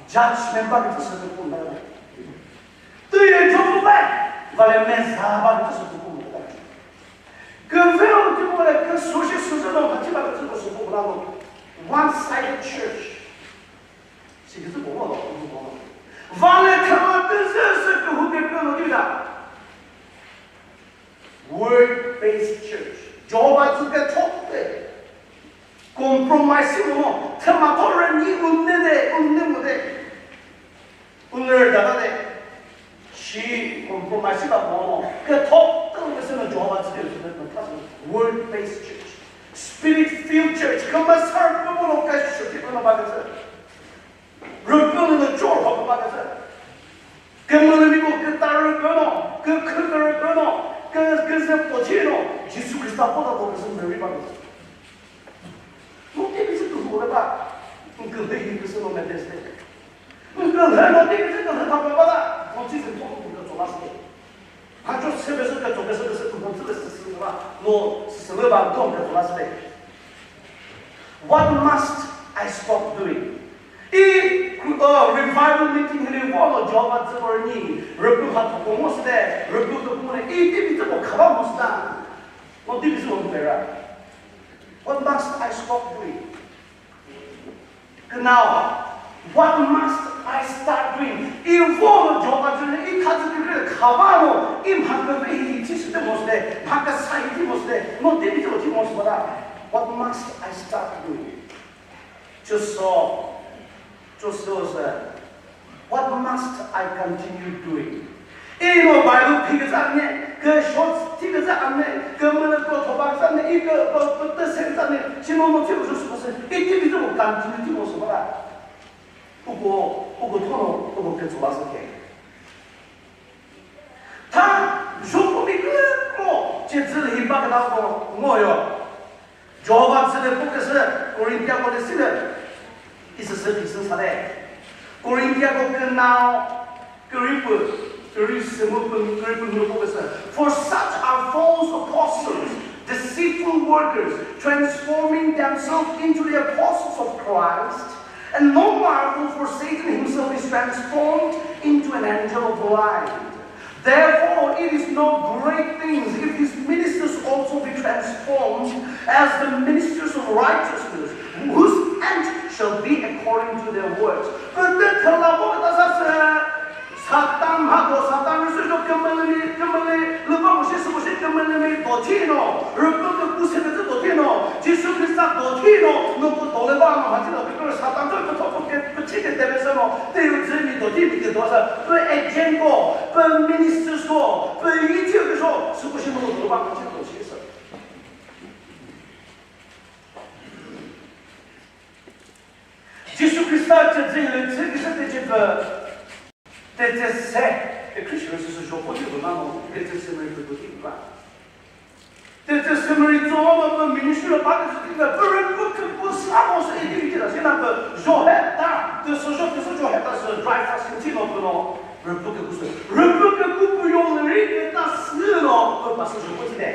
judgment ba ke so so ko na. Tu ye jo ba, vale me sa ba ke so ko na. Kümfü o tüpole kü sushi sushi no khachi ba kü tsü ko supo bula no. One-sided church. Si kü tsü ko mo lo, ko mo lo. Vale thüma tü zü sü kü hu ke kü no tüda. Word-based church. Jehovah tsü ke thop te. Compromise mo no. Thüma thore ni unne de, unne mo de. Unler dada de, shi compromise ba mo, ke thop tang ke seno Jehovah tsü ke seno ta seno word-based church, spirit-filled church, kama sar ko mo ka shi ke no ba ke se. Rüpü no chor ho ba ke se. Ke mo ni ko ke ta rüpü no, ke ke rüpü no, ke ke se po chi no, Jisu Krista po da ko ke se Mary ba ke se. Mo ke bi se tu ko ba, ke he ke se no me de se. Nko lhe no ti kizü nko lhe thapü bata, no ti zü thon nko tso la sü. Ha cho se be sü ke tso ke sü ke sü nko zü le sü sü la, no sü sü le ba nko ke tso la sü. What must I stop doing? I, uh, revival meeting hili vo no Jehovah zü ko ni, rüpü ha thoko mo sü de, rüpü ko mo ne, i ti bi zü ko khaba mo sü da. No ti bi zü ko be ra. What must I stop doing? Now, what must I start doing? I vo Jehovah zü i kha zü kükre khava no, i mha kükre hi thi sü te mo sü de, mha kasa hi thi mo sü de, no de bi zü thi mo sü ba da. What must I start doing? Just so, just so sü. What must I continue doing? I no Bible phi küzü anne, ke shorts thi küzü anne, ke mülü ko thoba küzü anne, i ke ko pütü se küzü anne, shi no no thi küzü sü sü, i thi küzü ko continue thi mo sü ba. Uko, uko thono, uko ke tsola sü ke. Tha, joko mi kükro, che zü hi ba küta ko ngo yo. Jehovah zü le po küsü Korinthia ko le sile. Isü sü phi sü sa le. Korinthia ko künao, küripü, küripü sü mu pü, küripü mu po küsü. For such are false apostles, deceitful workers, transforming themselves into the apostles of Christ. And no marvel, for Satan himself is transformed in an angel of light. Therefore, it is no great thing if his ministers also be transformed as the ministers of righteousness, whose end shall be according to their works. Pütü thüla vo küta sa sü, Satan mha ko, Satan rüsü jo kümülümi, kümülü, lüba muşi sü muşi kümülümi dothi no, rüpü küpü sü kütü dothi no, Jisu Khrista dothi no, nuku dole ba no, hati no, küpü Satan jo kütho küpü küpü chike tebe sü no, te yu zü mi dothi mi ke dosa, pü agent ko, pü ministers ko, pü yiti ko, sü muşi nuku dole ba mha chike dothi sü. Jisu Khrista che zü le zü kisa te che pü te che se e Christian se so jo po ti ko na no le che se me ko ti ba. Te che se me ri zo no pü ministry la ba ke ti na pü ren pü ke pü sa mo se e ti ti la se na pü jo he ta te so jo te so jo he ta se drive fa sin ti no pü no ren pü ke pü se ren pü ke pü pü yo le ri ke ta se no pü pa se jo po ti de.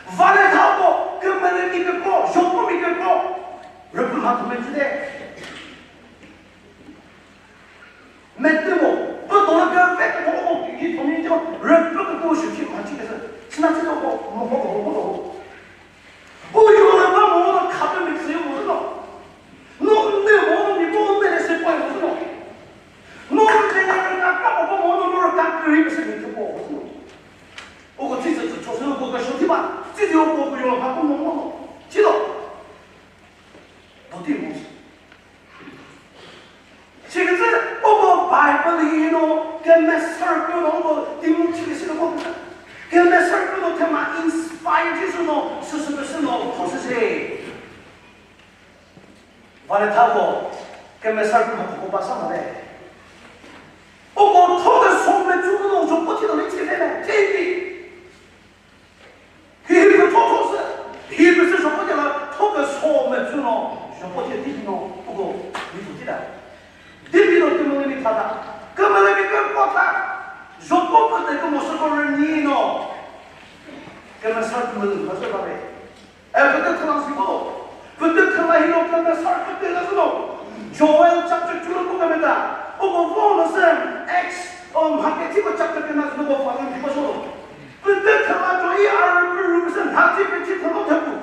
Vale thako, kümüre mi kükro, jopo mi kükro, rüpü ma kümüre chide. Metü mo, pü tona kü ve kükro mo, yi toni jo, rüpü kükro shu chi ma chi kese. Sina chi ko, mo ko ko ko. O yo rüpü mo, kapü mi kse mo no. No ne mo, ni mo ne se po mo no. No ne ka ka mo mo no, no ka kri se mi ko mo no. Oko tsitsi tsü chosü oko ka shothi ba, tsitsi oko ku yo ha ku mo mo no. Chilo. Boti mo. Chikitsi oko Bible hi no, kemesar ku no oko timu chikitsi no ko. Kemesar ku no thüma inspire Jisu no, süsü süsü no, ko süsü. Vale thako, kemesar ku mha ko ba sa ma le. Oko thoke so me chu no jo po ti no le che le, che ti. Hi hi ko tho tho se, hi ko se jo po ti la thoke so me chu no jo po ti ti no, oko ni po ti da. Di bi no ti mo ni tha da. Kemele mi ke po tha. Jo po ko te ko mo so ko re ni no. Kemesar ku me ma so ba le. E, pütü thüma siko. Pütü thüma hino kümesar pütü la sino. Joel chapter two lo kümeta. Oko vo lo se, Acts, um, haketi ko chapter kena sino ko fa ni ko so. Pütü thüma jo i ar pü rü se na ti pe ti thüma thüma.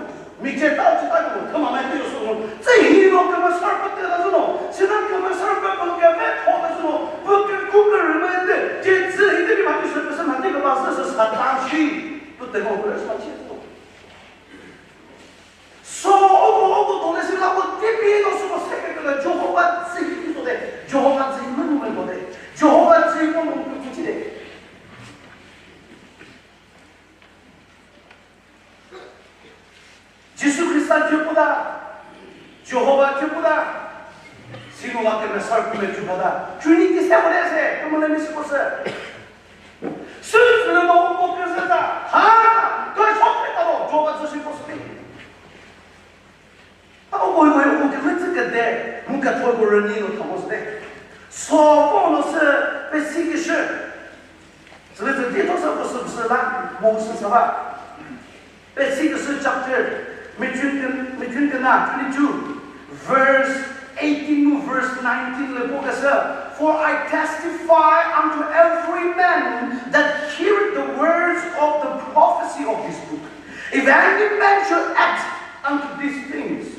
Mi che ta chi ta ko thüma mai ti so. Tsi hino kümesar pütü la sino. Sina kümesar pütü ke ve tho la sino. Pütü ku ke rü mai de. Je tsi hi de ma ti se pe se na ti ko ba se se sa ta shi. Pütü ko pe sa chi. So, oko, oko, dole si la ko tipi no so ko seke kala Jehovah zi ki to de, Jehovah zi manu me ko de, Jehovah zi ko mo ku chi de. Jisu Khrista je ko da, Jehovah je ko da, sino la ke me sar ku me Jehovah da. Trinity se ko de se, ko mo le mi si ko se. Sülüsülü no uko küzü ta, ha, ka shok pe ta lo, Jehovah zü shi ko sü. Ta uko uko uko küzü zü ke de, mu ka thoi ko rüni no thamo sü de. So ko no sü pe si ki shi. Sülüsü di to sa ko sü sü la, mo sü sa ba. Exodus chapter, Mithun, Mithun kena twenty-two, verse eighteen to verse nineteen le po küsü, "For I testify unto every man that heareth the words of the prophecy of this book. If any man shall add unto these things,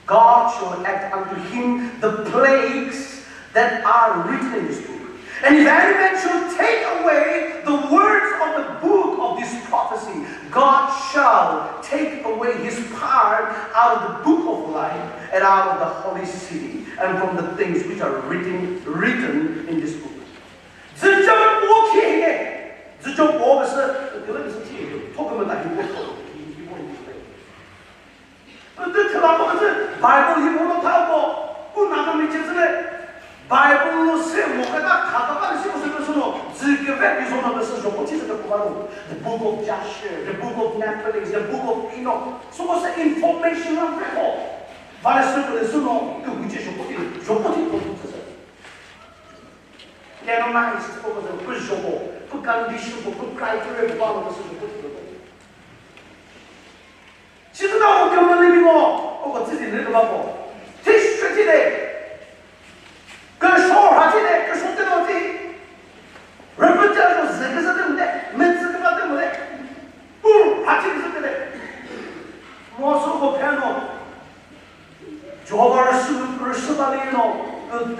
God shall add unto him the plagues that are written in this book. And if any man shall take away the words of the book of this prophecy, God shall take away his part out of the book of life and out of the holy city and from the things which are written, written in this book." Zücho po khie, zücho po bese, kele bese khie, thokümüta hi po, hi po. Pütü thüma ko küzü Bible hi mo tha ko, ku na ka mi che züle. Bible lo se mo ka ta kha ka ba si ko se ko no, zü ke ve bi zo na se jo ko chi se ko ba lo. The book of Jasher, the book of Nephilim, the book of Enoch. So ko se information la pe ko. Vale se ko le so no, ke hu che jo ko ti, jo ko ti ko se. Canonize ko ko se, ku jo ko, ku condition ko, ku criteria ko ba lo se jo ko ti ko. Chizüna o kümüli mi ngo, o ko tsüzi lü kübako. History tide. Küsho ha tide, küsho tide o ti.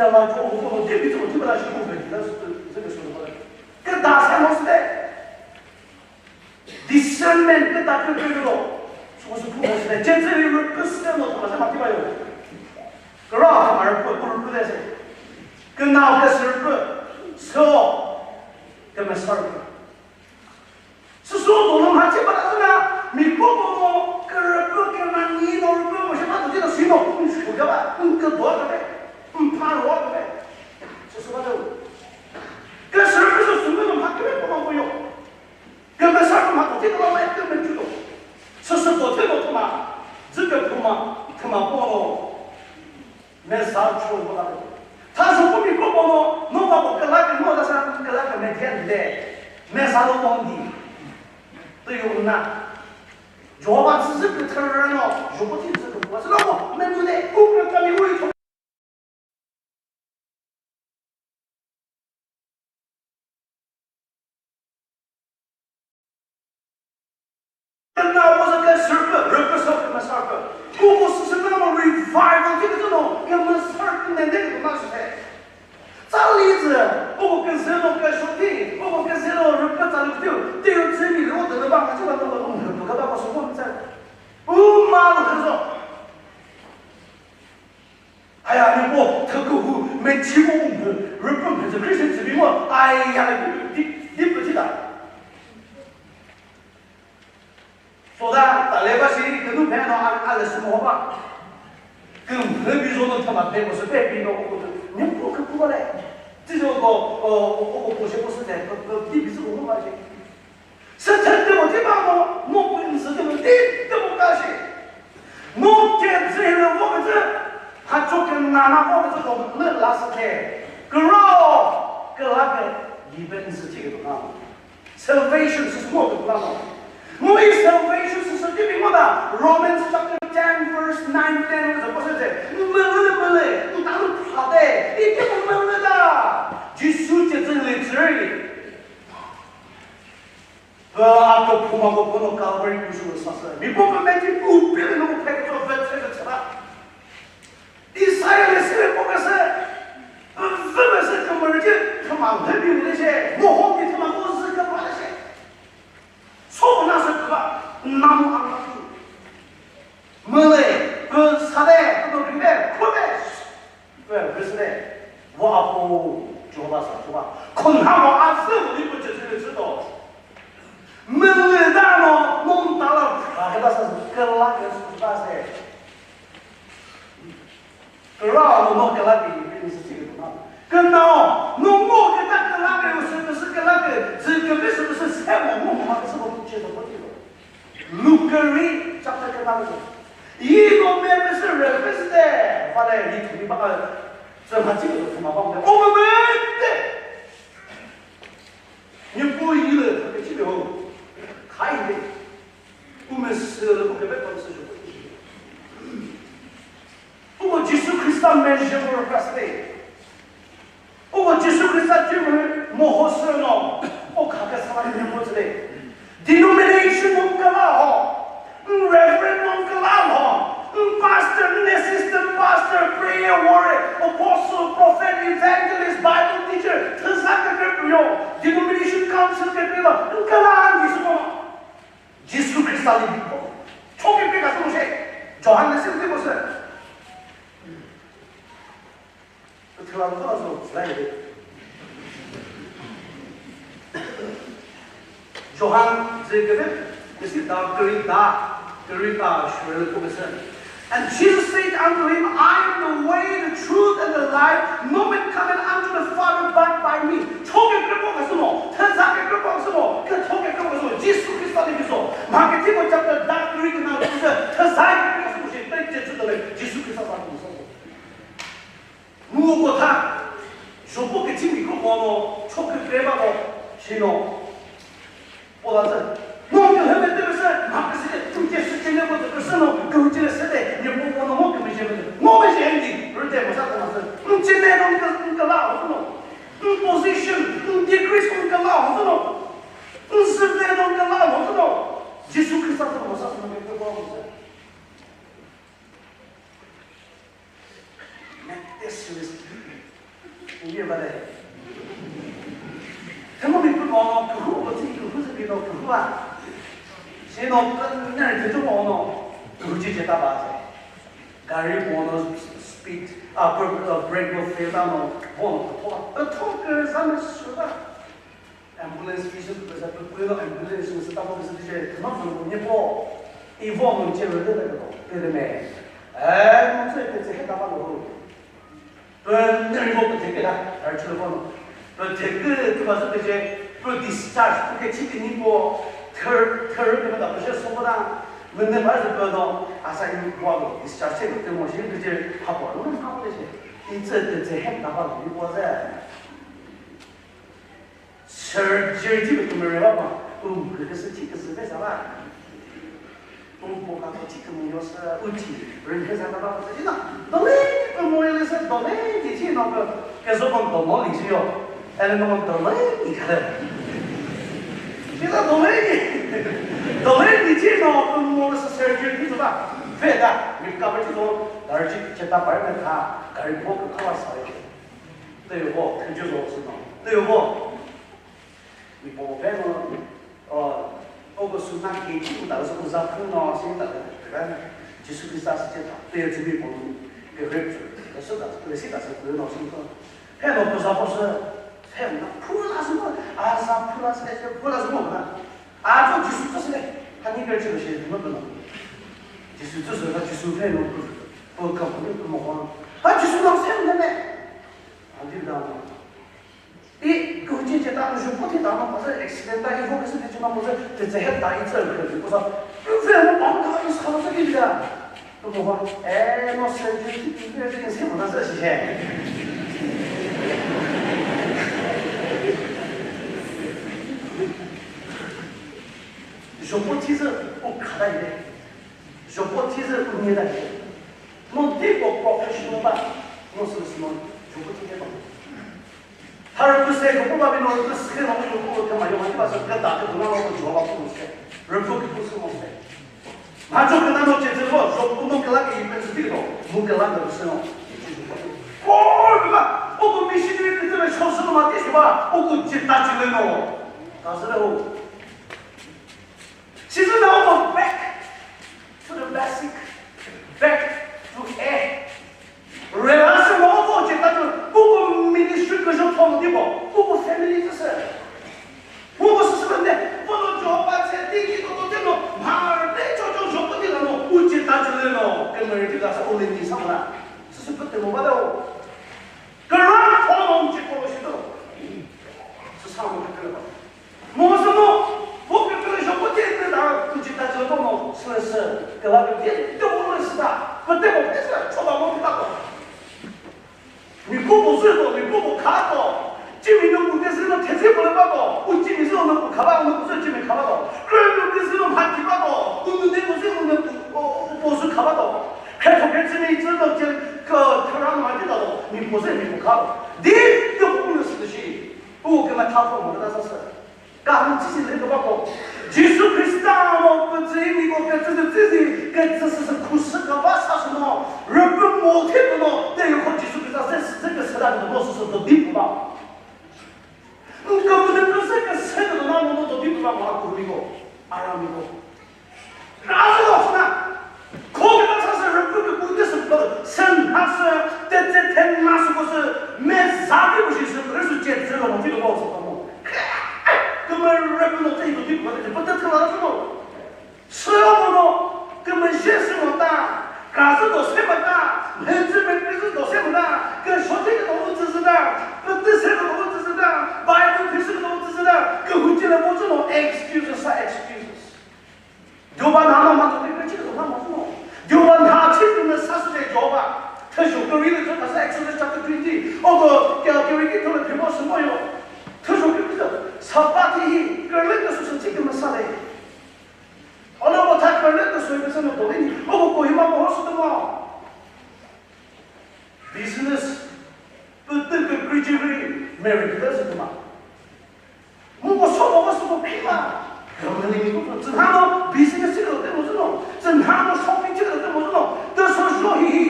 Ama jo ho ko de bi zo ti ba la shi ko be da su ze ke so ba. Ke da sa mo se. Discernment ke ta ke ke lo. So so pu mo se. Je ze ri ke se mo ta sa ma ti ba yo. Ke ra ka ma ri pu pu pu de se. Ke na ke se pu. So. Ke me sa pu. Süsü dolü mha che bata züna, mi koko mo, kürüpü, kürüna ni no rüpü mo she bata züna sino, un shuga ba, un küdua ka be, un pharua ka be. Süsü bata. Kürüpü süsü mü no mha kürüpü ma koyo. Kümesa mha kote kala ma ekte me chudo. Süsü kote mo thüma, zü küpü ma, thüma polo. Mesa chho ba. Tha so ko mi ko bono, no ba ko kala ke no da sa kala ke me dian de. Mesa lo mon di. To yo na. Jehovah tsü tsü ke thara no, Jehovah tsü tsü ke ba. So no, me mu de, u ke ka mi u i tho. Kena wo zü ke sürpü, rüpü sürpü, Kümüsarpü. Koko süsü na mo revival ti küzü no, Kümüsarpü ne ne küzü na süse. Tsali zü, koko küzü no ke shoti, koko küzü no rüpü tsali kütü, te yo zü mi lo de ba ka zü ba no, um, rüpü ka ba ko so ko mi tsali. Um, ma lo küzü. Aya, ni po, thüku hu, me chi mo, rüpüm, Christian tsü bi mo, aya, di, di, di, pü chi da. So da, ta le ba shi, kenu phe no, a, a le sü mo ba. Kümhü bi zo no thüma phe ko sü phe bi no ko, ni po kü pu ba le. Ti zo ko, o, o, o, ko she ko sü de, ko, ko, di bi sü ko ma shi. Sü thütümo thi ba mo, mo pü nzü tümo thi tümo ka shi. Mo che zü hi lü vo küzü, ha cho künana vo küzü ko lü la sü the. Kürao, küla kü, libe nzü thi kü na. Salvation sü mo kü na mo. Mo i salvation sü sü thi bi mo da. Romans chapter ten verse nine, ten küzü po sü the. Mülü, mülü, nta lü pha de. I thi mo mülü da. Jisu che zü lü zü ri. Pü a ko phuma ko kono Calvary kusu sa sa. Mi ko ko meti ku pili no phe ko vet se vet sa. Isaiah le sire ko ka se. Ve ve se ko mari je, thüma le bi le je. Mo ho mi thüma ko zü ka ba le je. So na se ka ba. Namu ang na. Mele, pü sa de, ko bi de, ko de. Well, listen, wa apo Jehovah sa, Jehovah. Khonha mo a sü mo ni ko che sü sü to. Mele da no, no ta la, a ke da sa, ke la ke su ta se. Ke la no, no ke la bi, bi ni sü ti ke na. Ke na, no mo ke ta ke la ke, sü ke sü ke la ke, sü ke bi sü ke sü se mo, mo ma ke sü mo che to ko ti lo. Luke ri chapter kena lo. Yi no me me se re me se de. Fa le yi thumi ba ka. Zhe ma ji de ma ba de. O me me de. Ni bu yi le ke ji de ho. Kai de. Bu me se le bu ke be ta se ju. Uko Jisu Khrista mezhe ko rüpra sü de. Uko Jisu Khrista thi mü moho sü no, o kha ke sa ni mo tsü de. Denomination no kala ho. Reverend no kala ho. Pastor, assistant pastor, prayer warrior, apostle, prophet, evangelist, Bible teacher, thüza ke ke yo. Denomination council ke ke ba, kala ni sü ko. Jisu Khrista li bi ko. Choke pe ka sü she. Johan ne sü ko sü. Thüla ko sü lai de. Johan ze ke be, isi da kri da, kri da shwe ko sü. And Jesus said unto him, I am the way, the truth, and the life. No man cometh unto the Father but by me. Choke ke ko ka sü mo, thüza ke ko ka sü mo, ke choke ke ko ka sü mo. Jisu Khrista li bi so. Matthew chapter da kri ke na ko sü, thüza ke ko ka sü mo, she pe che chu de le, Jisu Khrista sa ko sü. Mu ko tha, jopo ke chimi ko mo no, choke ke ba ko, shi no. Pola zü. No ke hebe te se, ma ke se, tu ke su ke ne ko te se no, ke u ke se de, ne po po no mo ke me je me. Mo me je ndi, ru te mo sa ta ma se. Un che ne no ke, un ke la ho no. Un position, un degrees un ke la ho no. Un se de no ke la ho no. Jisu Khrista to mo sa no ke ko mo se. Mete serious. Ye ba de. Themo mi pu no kühu, o ti kühu se bi no kühu a. Se no ne ri kühu mo no kühu chi che ta ba se. Gari mo no speed, a, br-, a, brake no fail ta no, mo no kütho ba. Kütho ke sa me su ba. Ambulance fees pesa püpüno ambulance sü tamo pesa tije thüma fü nyepo. Ivo no che rüde de ko pede me. Eh, mo che petse he tama lo. Pü ne ri vo petse ke da, ar chule vo no. Pü te ke tu ba su tije, pü discharge, pü ke chi ke nyepo, thir, thir ke da pese so da. Mene ba se pü no, asa i vo no discharge ke mo shi ke je ha po no ha po de. I che petse he tama lo ni vo ze. Surgery thi kümüre ba ma, um, küküsü thi küsü ve sa ba. Um, po ka thi kümüyo sa, u thi, rün he sa ba ba sa, ina, dole, kümüre le sa, dole, thi thi no, ke so kon domo li si yo, ele no kon dole, i ka le. Thi la dole, dole, thi thi no, kümüre sa surgery thi sa ba, ve da, recovery thi so, gari che ta par me tha, gari po ka sa yo. Tüyo vo, thüjü zo sü no. Tüyo vo. Mi po ve no, o, o ko sü na ki chi ta sü za phu no, si ta, ta, Jisu Khrista sü che ta. Tüyo chi mi po no, ke rep sü. Ta sü ta, le si ta sü phu no sü to. He no ko za po sü. He na phu la sü mo. A za phu la sü, phu la sü mo na. A zo Jisu to sü le. Ha ni ke chi lo shi no no. Jisu to sü ta Jisu ve no. Po ka po ni mo ko. Ha Jisu no se ne me. Andi da no. I kuchi che ta ju po thi ta no pa accident ta i vo ke se che ma po se te che he ta i che ke po sa. Ve mo pa ta i sa sa ki da. Ko mo ha. Eh, no se ju ti ti ke se mo na se shi he. Ju po thi se o ka da ye. Ju po thi se o ni da ye. No di ko professional ba. No se se no ju po thi ke ba. Thar ku se ko ba bi no ku se no ju ku ke ma yo ma ba se ke ta ke na no ju ba ku se. Re ku ku se mo se. Ma ju ke na no che se lo, so ku no ke la ke yi pe se ti no, mu ke la ke se no. Ko ba, o ku missionary ke te so se no ma ti ba, o ku che ta che le no. Ta se le ho. Sizi na uko back to the basic, back to air. Relation mo uko che ta tu, uko ministry ko jo thon di bo, uko family to se. Uko se se ne, ko no jo pa che ti ki to to te no, mar te cho cho jo ko ti la no, u che ta che le no, ke me ri ti ka sa o le ni sa ma. Se se pe te mo ba da o. Ke ra thon che ko lo shi to. Se sa mo ke ba. Mo sü mo, mo kükre shoko che te ta, kuchi ta che mo, sü sü, ke la ke te, te mo le sü ta, pe te mo pe sü, cho ba mo pe ta ko. Mi ko mo sü to, mi ko mo kha to. Chi mi no ku te sü no te sü mo le ba to, u chi mi sü no ku kha ba, no ku sü chi mi kha ba to. Kre no te sü no ma ki ba to, u no te mo sü no ku, o, o po sü kha ba to. Kre to ke chi mi sü no che, ke, ke ra ma ki ta to, mi po sü mi ko kha to. Di, te mo le sü shi, u ke ma tha ko mo ta sa sü. Ka hü tsüsü lü kebako. Jisu Khrista no pütsü mi ko pütsü tsü tsüsü, pütsü sü sü khusü kava sa sü no, rüpü mo thipü no, te yo ko Jisu Khrista se sü ke sela no sü sü do di pü ba. Nka pü de pü se ke se no no no do di pü ba ma ko mi ko. Ara mi ko. Razü lo sü na. Ko ke ta sa sü rüpü ke bu de sü ko. Sen ha sü, te te ten ma sü ko sü, me za ke bu shi sü, re sü che zü lo mo ti lo mo sü ko mo. Kümüre pü no tsü hi do thi pü te pü te thüla zü mo. Sü yo mo no, kümüzhe sü mo ta, kra zü do se mo ta, mhenzü me kri zü do se mo ta, kü sho thi kü do zü zü ta, pü tü se kü do zü zü ta, Bible phi sü kü do zü zü ta, kü hu chi le mo zü no, excuses sa excuses. Jehovah na ma ma to ke chi to na ma no. Jehovah na chi to na sa su de Jehovah. Thüsho ke read to ka sa Exodus chapter twenty. O ko ke ke read to le phimo sü mo yo. Thüsho ke sa Sabbath hi ke le ke su su chi ke ma sa le. Ono ko tha ke le ke su ke sa no to ni. O ko ko hi ma mo su to mo. Business, pütü kükre chiri, marriage, that's it, ma. Mu ko so mo ko so ko phima. Kümüne mi ko, tsü ha no business chiri te mo no. Tsü ha no shopping chiri te mo no. Te so jo hi hi.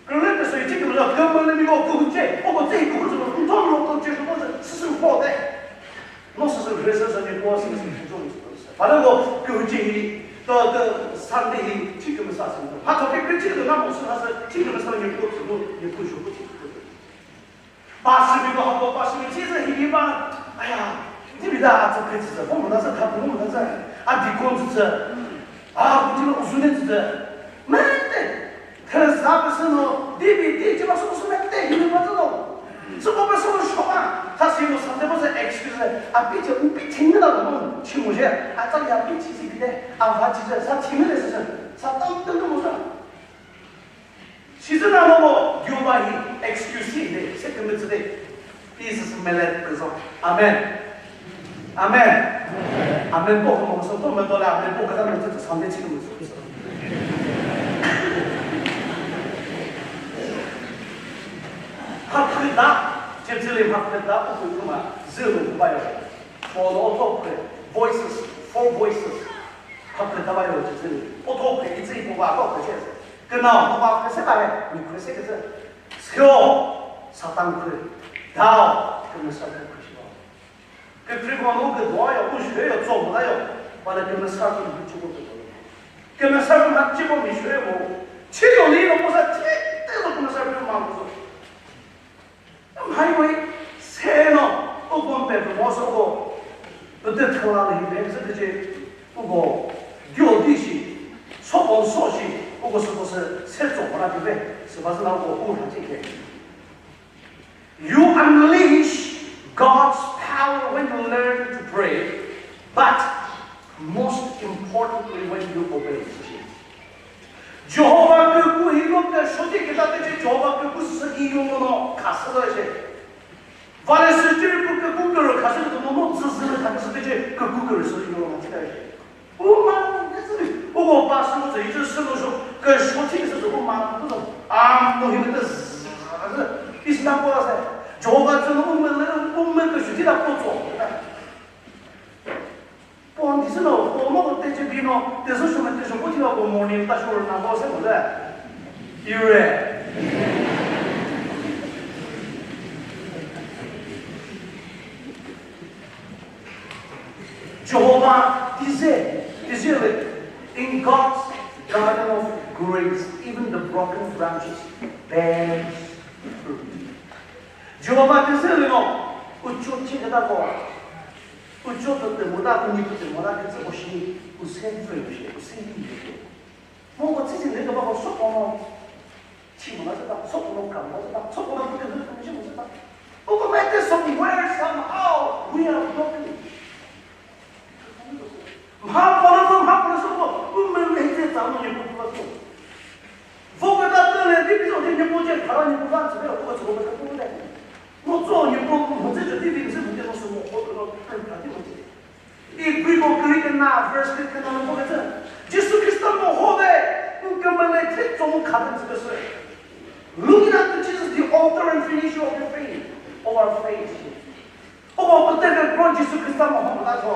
Kümüne te so hi chiri mo, kümüne mi ko ku che, o ko te ku so. Fane ko kühuchi hi, to, to, Sunday hi, chikümüsa sü. Ha, to, ke, ke, chikümüsa mo sü, ha, sü, chikümüsa ni ko, mo, ni ko, shu, ko, chikümüsa. Pastor mi ko, ha, ko, pastor mi, chizü hi, hi, ba, aya, ni bi da, a, to, ke, chizü, ko, mo, na, zü, ta, ko, mo, na, zü, a, deacon, zü, zü. A, ko, chizü, usu, ne, zü, zü. Mete. Thüza püsü no, D V D ce ba sü sü mete hini ba zü no. Sü ko püsü no shoba. Tha si no sa te ba sü excuse. A pi ce u pi ching na no. Chi mo je. A ta ya pi chi si bi de. A va chi je. Sa chi mi le sü sü. Sa tam tam mo sa. Si sü na no mo. Yo ba hi excuse hi de. Se ke me zü de. Jesus mele püzo. Amen. Amen. Amen. Amen. Po ko mo so to me to la amen po ka ta me to Sunday chi mo so. Haküda, chechele haküda, uku kuma, zero bayo. Polo otokre, voices, four voices. Haküda bayo chechele. Otokre, itse ipo ba otokre chese. Genau, mo ba kese ba he, mi kese kese. Sio, Satan kre. Dao, kemesa kre. Kükre ko no ke doa yo, u shwe yo, tso mo da yo. Ba le kemesa ko mi chi ko ke. Kemesa ko ma chi ko mi shwe mo. Chi yo ni lo mo sa chi te lo kemesa ko ma ko. Hai wei, se no, u ko pe mo so ko. Te te thla le hi be se te che. U ko, gyo di shi. So ko so shi. U ko so ko se, se tso mo da di be. Se ba se na u ko, u ha chi ke. You unleash God's power when you learn to pray, but most importantly, when you obey. Jehovah ke ku hi lo ke shoti ke ta te che Jehovah ke ku sü i yo no khasü lo che. Vale sü che ku ke ku ke ro khasü to no no zü zü le khasü te che ke ku ke ro sü i yo no che. Uma, uko pastor zü, ijü sülüsho, ke shoti ke sü uma, a, mo hi ke zü, is na ko se. Jehovah zü no umme le, umme ke shoti la ko zo. Pon di sü no, ko mo ko te che bi no, te sü shome te sho ko ti la ko morning ta sho na ko se mo le. Ire. Jehovah is it, is it in God's garden of grace, even the broken branches bears fruit. Jehovah is it, you know, ucho chikata ko, ucho to te moda, uni to te moda, ke ko shi, u se fe shi, u se ni. Mo ko tsitsi ne ko ba ko so ko mo. Chi mo na sa ta, so ko mo ka mo sa ta, so ko mo ke ke ke mo sa ta. O ko me te so mi where somehow we are broken. Mha ko na ko, mha ko na so ko, u me me te ta mo ni ko ko so. Vo ka ta te le, bi bi so ni ko je ka ni ko ba tsü ko ko so ko ko de. Mo so ni ko mo je je bi bi se mo de so mo ko ko ka ti mo je. If we go Greek and now, verse Greek and now, Jesus Christ mo ho de, u ke me le thi tsong kha de zü se. Looking unto Jesus, the author and finisher of your faith, of our faith. O ko te ke pro Jesus Christ mo ho da cho.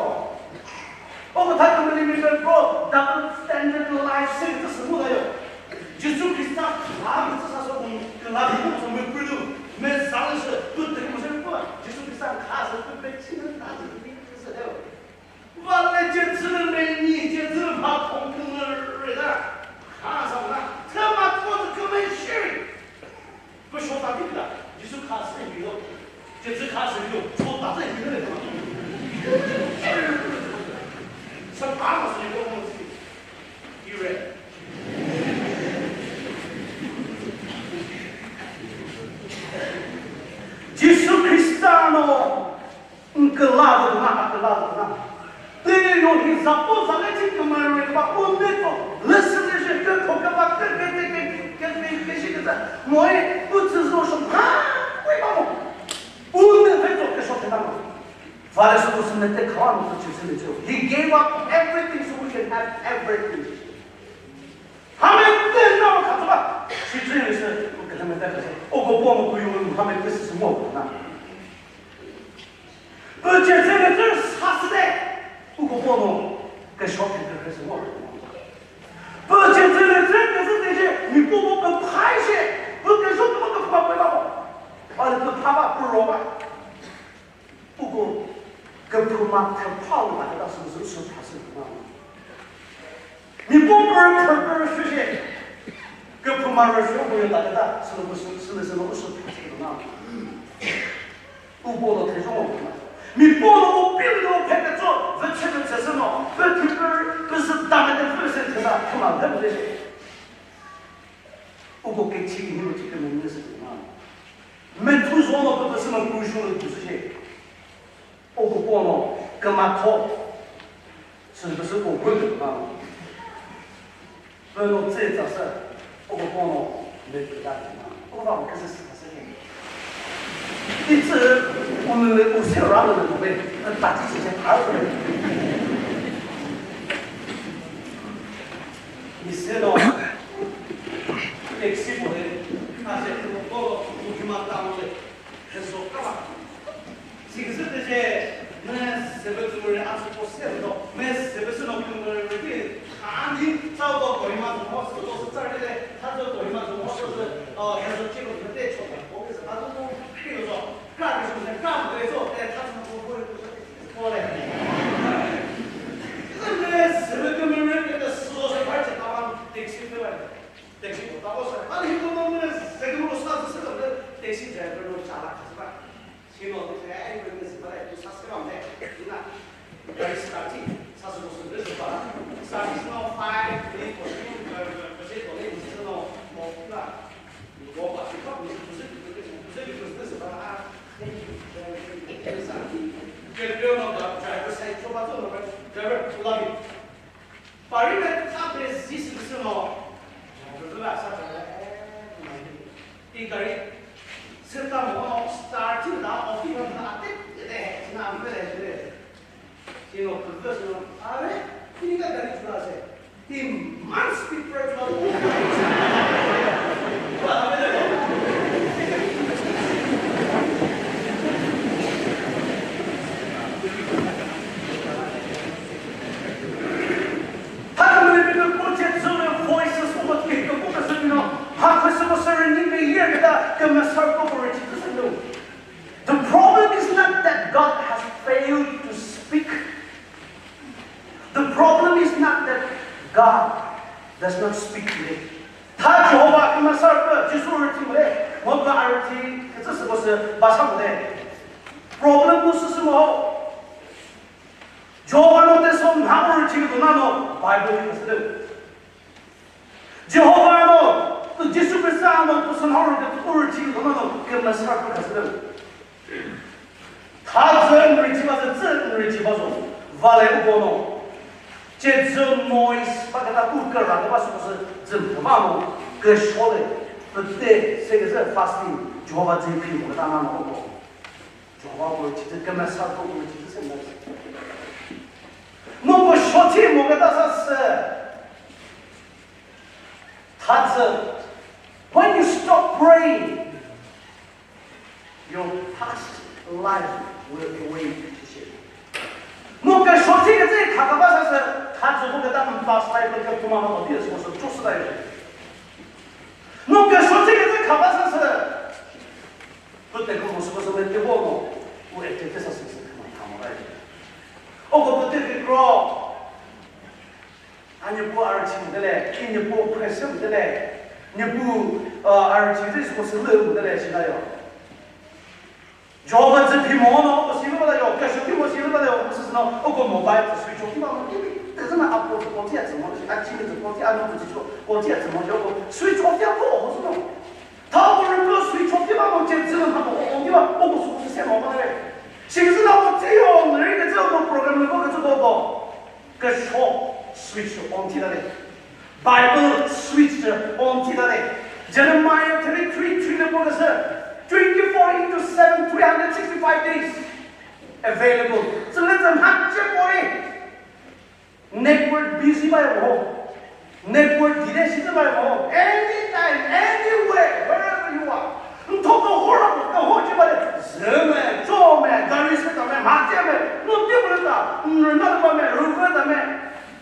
O ko ta ke me le pro double standard life se zü se mo da yo. Jesus Christ la mi sa so mo ke la mo so mo pru me sa se tu te mo se ko. Jesus Christ kha se tu pe chi na ta zü ni se de. Vale cejülü meni, cejülü mha thongkümüre da. Ha, sa na. Thüma thotü kümüshiri. Kü shota di da. Jisu kha sü yilo. Cejü kha sü yilo. Shota sü yilo. Sa pa ma sü yilo mo si. Ire. Jisu Krista no. Nküla dü na, aküla dü na. Te yo hi zapo zale chi kümüre ba, o ne to, listen, listen, ke to ke ba, ke, ke, shi ke ta. Mo e, u tsü zo sho, ha, we ba mo. U ne fe to ke sho ke na mo. Vale so ko sü ne te kha mo to chi sü ne cho. He gave up everything so we can have everything. Hame te na mo kha to ba. Shi chi ne se, ke na me te kha. O ko po mo ku yo hame te se mo na. Pü cejü le zü sa sü de, u ko po no, ke shop ke ke se mo. Pü cejü le zü ke zü de je, mi po mo ke phai she, pü ke shop mo ke phai pe ba mo. Ba le ke pha ba, pü ro ba. U ko, Küphuma küpha u ta küta sülü sülü sü phasü na. Mi po pürü pürü pürü sü she. Küphuma rü sü u yo ta küta sülü sü sülü sülü sü phasü na. U po lo thüzho mo na. Mi po lo u pil lo phe kütso vütsü vütsü sü no. Pü thü pü pü zü ta me de pü se thüza thüma de pü she. Uko kethi ni mo thikü münü sü na. Methu zono pütü sü no kushu lo kusü she. Uko pono kümatho. Sü püsü ko gülü na. Püno tse tsa sü. Uko pono methu da na. Uko ba mo küsü sü sü ke. Itse unü usi rana na be. Ta chi chi ta. Miseno, Mexico le, a se ko ko ko ki ma ta le, hezo ka ba. Si ke se te je, me se be tu le a ko se do, me se be se no ku le ke, a ni sa do ko ma do mo so do sa le, sa do ko ma do mo so, o hezo chi ko te cho ko ke sa do ko ki zo. Pari me tha pe zi sü sü no. Driver la sa driver, eh, i gari seta mo start thi la, off thi la, ate de na mi le de. Sino driver sino, "Are, ini ka gari chula se." He must be pregnant. Hakümüne bir de budget zone voices umut ki ke bu kasino. Haküsü bu sürü ni me yer da ke mesar ko bu rich. The problem is not that God has failed to speak. The problem is not that God does not speak today. Tha Jehovah kümüsa pü Jisu rüthi mole, mo ba arüthi kütsü sü ko sü basa mole. Problem bu sü sü mo. Jehovah no te son ha rüthi do na no Bible küsü de. Jehovah no, tu Jisu Khrista no, tu son ha rüthi do na no kümüsa pü küsü de. Tha zü nri chi ba zü, zü nri chi ba zü. Vale u bono. Che zü noise ba kata ku kara ba su zü zü ba no. Ke shole. Pete se ke zü fasting. Jehovah zü phi mo kata na no ko. Jehovah ko chi zü kümüsa ko ko chi zü se na. No ko shoti mo kata sa se. Tha zü. When you stop praying, your past life will awake to you. No ke shoti ke zü khaka ba sa se, tha zü ko ke ta past life ke kuma ma obvious ko so just like. No ke shoti ke zü khaka sa se. Pute ko mo so so le te bo mo. U e te te sa se se kuma ta mo rai. O ko pute ke kro. A nyepu arüchi mütele, i nyepu khresü mütele, nyepu, uh, arüchi zü siko sülü mütele shina yo. Jehovah zü phi mo no, o sülü bala yo, kesho phi mo sülü bala yo, o sülü no, o ko mobile zü switch off, ma mo kimi, tezü na apo zü koti ya zü mo, a chimi zü koti, a no zü cho, koti ya zü mo, o switch off ya po, o sülü no. Tha o rü ko switch off ya ma mo che zü na mo, o o ya, o ko su se mo ma re. Shi zü na mo zü yo, ne ke zü mo program ko ke zü ko ko. Kesho switch on thi tale. Bible switch on thi tale. Jeremiah thirty-three three le po kese. Twenty-four into seven, three hundred sixty-five days available. Zü le zü mha che poi. Network busy ba yo. Network delay shi zü ba yo. Anytime, anywhere, wherever you are. Ntho ko hora ko ka ho chi ba le. Zü me, cho me, gari se ta me, ma che me. No ti bu le ta. Nrü na ba me, rü ve ta me.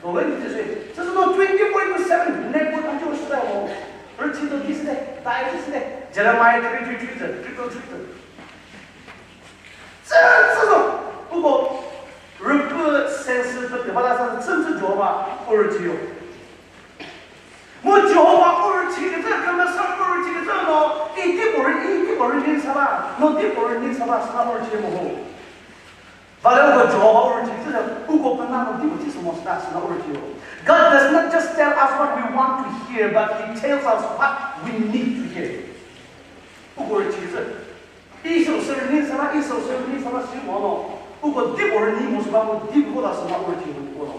No le ni se. Zü no twenty-four into seven network a jo shi ta mo. Rü chi to ki se, ta chi se. Jeremiah thirty-three three, triple three. Zü, zü, zü. Uko. Urüchiyo. Mu Jehovah urüchi küzü, Kümüsa urüchi küzü no, i dipori, i dipori ni saba, no dipori ni saba, saba urüchi mo ho. Vale uko Jehovah urüchi küzü, uko pena no dipo chi sumo sita, sina urüchiyo. God does not just tell us what we want to hear, but He tells us what we need to hear. Uko urüchi küzü. Iso sürü ni saba, iso sürü ni saba, si mo no. Uko dipori ni mo saba, mo dipo da sina urüchi mo no.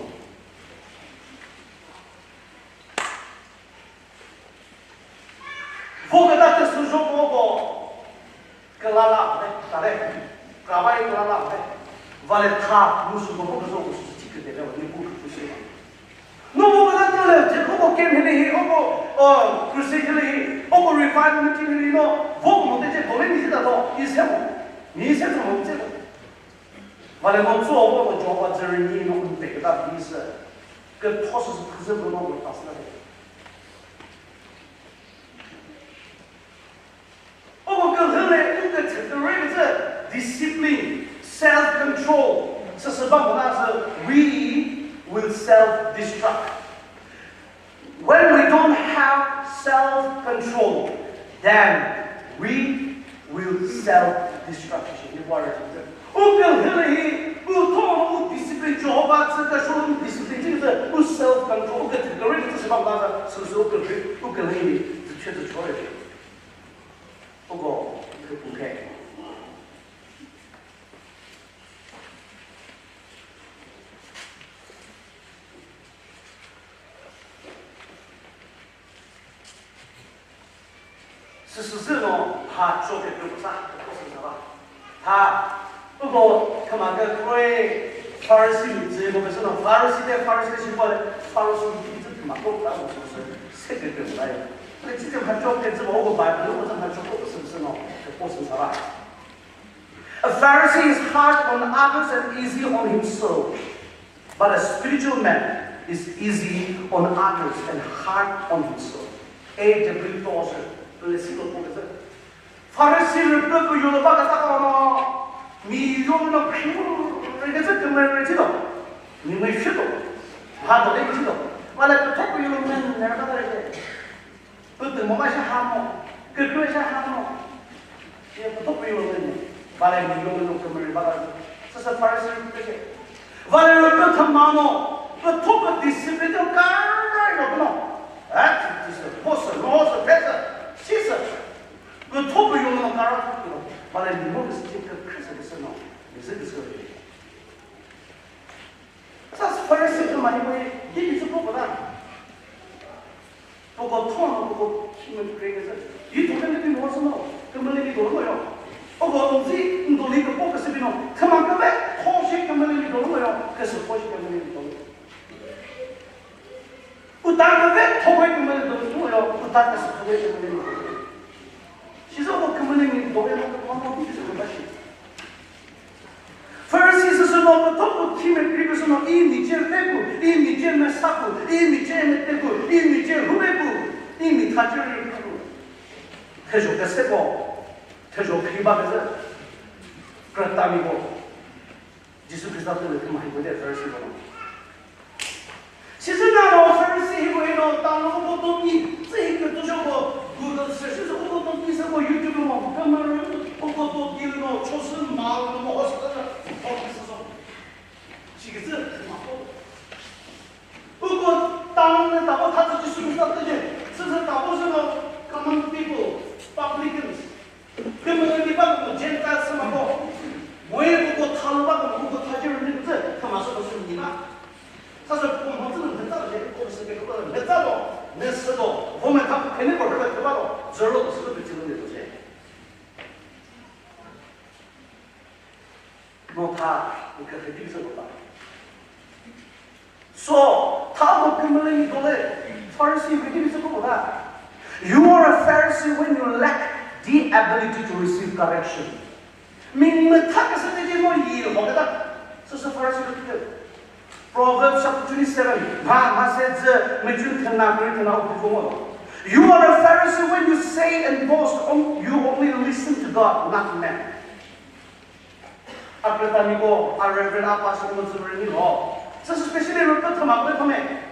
Vo küta tü sü zho mo ko külala ve, tare, kravai külala ve, vale tha, mu sü ko vo küzho ko sü chi küte ve, ni ku kütu shi. No vo küta tü le, je ko ko kem hele hi, o ko, o, crusade hele hi, o ko revival meeting hele hi no, vo ko mo te je ko le ni shi ta to, i se mo, ni se mo, mo se mo. Vale no tso vo ko jo va zeri ni no un pe küta bi se, ke process küzü no ko ta se. Uko külhüle, uko thütüre küzü discipline, self-control. Süsü bamona sü, we will self-destruct. When we don't have self-control, then we will self-destruct. Ni wara küzü. Uko külhüle hi, u thono u discipline, Jehovah tsü ka shonu discipline, küzü u self-control, uko thütüre küzü süsü bamona sü, süsü uko külhü, uko külhü hi, zü chü zü chore. Uko, uko, uko. Süsüsü no ha cho ke pü sa ko sü sa ba. Ha, uko thüma ke koi Pharisee mi zü ko sü no Pharisee de Pharisee shi ko le Pharisee mi zü thüma ko ta ko sü se ke pü la ya. Le chi ke ha cho ke zü ko Bible ko sa ha cho ko sü sü no ko sü sa ba. A Pharisee is hard on others and easy on himself, but a spiritual man is easy on others and hard on himself. A W Tozer, Leslie ko pokese. Pharisee rüpü ko yolo ba kata ko no, mi yolo no khiu rege se kümre rege do, mi mi shi do, ha do le shi do, wale ko thok ko yolo men ne ba rege. Pütü mo ma sha ha mo, kükre sha ha mo. Ye pütü pü yo le ni. Vale mi yo lo kümre ba. Sasa Pharisee pü ke. Vale lo pü thüma mo. Pütü pü discipline ka ra yo no. Eh, this is boss, no, so better. Sisa. Pütü pü yo no ka ra. Vale mi mo ke sisi kükre sisi no. Bizi kisi. Sa Pharisee kümani mo ye, ye bizi poko da. Poko thon, poko kimi kükre ke sa. Yi thon ke bi mo sü no, kümüle mi do mo yo. Poko nzi ndoli ke poko sü bi no, thüma ke ve, thon shi kümüle mi do mo yo, ke sü thon shi kümüle mi do. Uta ke ve, thon shi kümüle do mo yo, uta ke sü thon shi kümüle mi do. Shi sa ko kümüle mi do ya, ko no bi sü ba shi. Pharisee sü sü no, pütho pü thime kri pü sü no, i mi che ve pü, i mi che mesa pü, i mi che mete pü, i mi che hu ve pü, i mi tha che ri pü. Thezho kese ko, thezho kri ba kese, krata mi ko. Jisu Khrista tü le thüma hi ko de Pharisee ko no. Sizi na no Pharisee hi ko hi no, ta no ko to ki, zi hi ke to sho ko, Google search sü ko to ki sü ko YouTube mo, kümüre ko ko to ki no, cho sü ma no mo hospital, ko ki sü so. Shi ke zi ma ko. Ko ko ta no ne ta ko tha zi Jisu Khrista tü je, sü sü ta ko sü no, common people, publicans. Kümüre ni ba ko Gentiles sü ma ko. Moye ko ko tha lo ba ko, ko ko tha je ni ko zi, kümüre sü ko sü ni ba. Sa sü pü mhüzü lü mhüza lü jeri ko sü ke ko mhüza lo, ne sü lo, vo me tha pü kene ko rhü thüva lo, zero lo sü lo pü chilo ne lo je. No tha, ni ka khedi sü lo ta. So, tha mo kümüle ni dole, Pharisee khedi sü ko ta. You are a Pharisee when you lack the ability to receive correction. Mi mütha küsü tüce no yi ho küta. Süsü Pharisee kütü. Proverbs chapter twenty-seven. Ma, ma se zü, mi chun thena, kuri thena, u kufu mo. You are a Pharisee when you say and boast, on, you only listen to God, not man. A küta mi ko, a reverend, a pastor mo zü ni ho. Süsü specially rüpü thüma kuri thüme.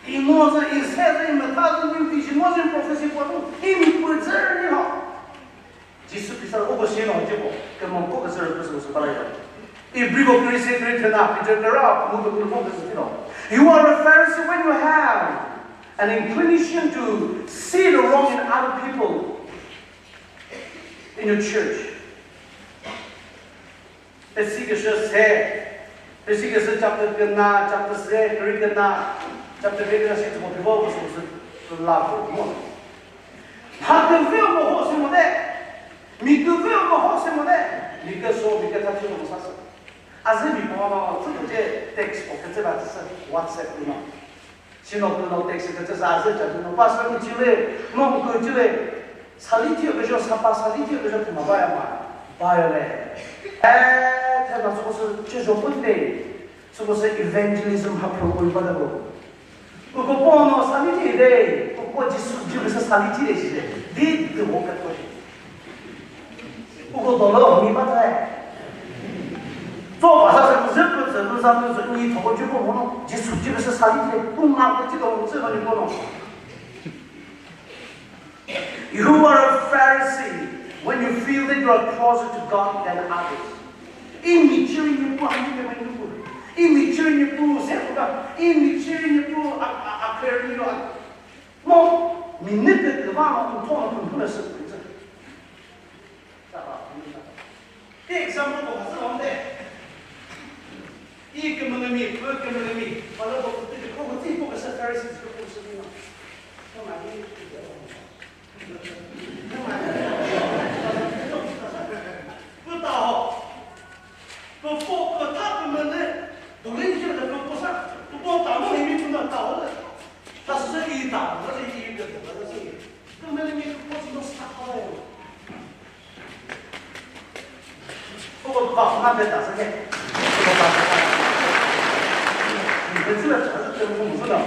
I mo zü, i se zü, i mütha zü, i vision mo zü, prophecy po zü, i mi pü zü ni ho. Jisu Khrista uko shi no jibo, kemo ko ke sürü kusu kusu para ya. Ibribo kiri se kiri thena, Peter kara, mu ke mu ke sü no. You are a Pharisee when you have an inclination to see the wrong in other people in your church. Pesi ke se, pesi ke se chapter kena, chapter se, kiri kena, chapter kena shi tumo pibo kusu kusu la ko mo. Ha ke ve mo ho se mo de. Mi ke ve mo ho se mo de. Mi ke so, mi ke ta chi mo sa se. Azi mi mo ma, tu tu je text ko ke se ba se WhatsApp ni no. Sino kuno text ke tsü sa zü cha no pastor ni chile, no ku chile. Sali thi ke jo sapa sali thi ke jo ma ba ya ma. Ba ya le. Eh, the ma so se che jo pun de. So se evangelism ha pro ko ba da ko. Ku ko po no sali thi de. Ku ko Jisu ji se sali thi de shi de. Di de wo ka ko. Uko dolü mi ba tse. Tso ba sa se ku zü pü zü nu sa nu zü ni thoko ju ko mo no. Jisu ji se sali de. Ku ma ke ji do zü ba ni ko no. You are a Pharisee when you feel that you are closer to God than others. I mi chiri ni pu ha ni ke ma ni pu. I mi chiri ni pu se ku ka. I mi chiri ni pu a a a clear ni yo. No, mi ne ke ke ba no to no pu pu se ku zü. Example ko hasa lom de. I kümüne mi, pü kümüne mi. Pala ko kutu ko kutu ko kasa Pharisees ko kutu ni. Kama ni. Pü ta ho. Pü fo pü ta kümüne. Dulin ki da pü posa. Pü po ta mo ni mi pü na ta ho. Ta sa i ta, ta sa i de, ta sa i. Kümüne mi ko kutu no sa ha. Koko ba na be ta sa ke. Koko ba sa. Ni be zü la cha zü ke mu mu zü la.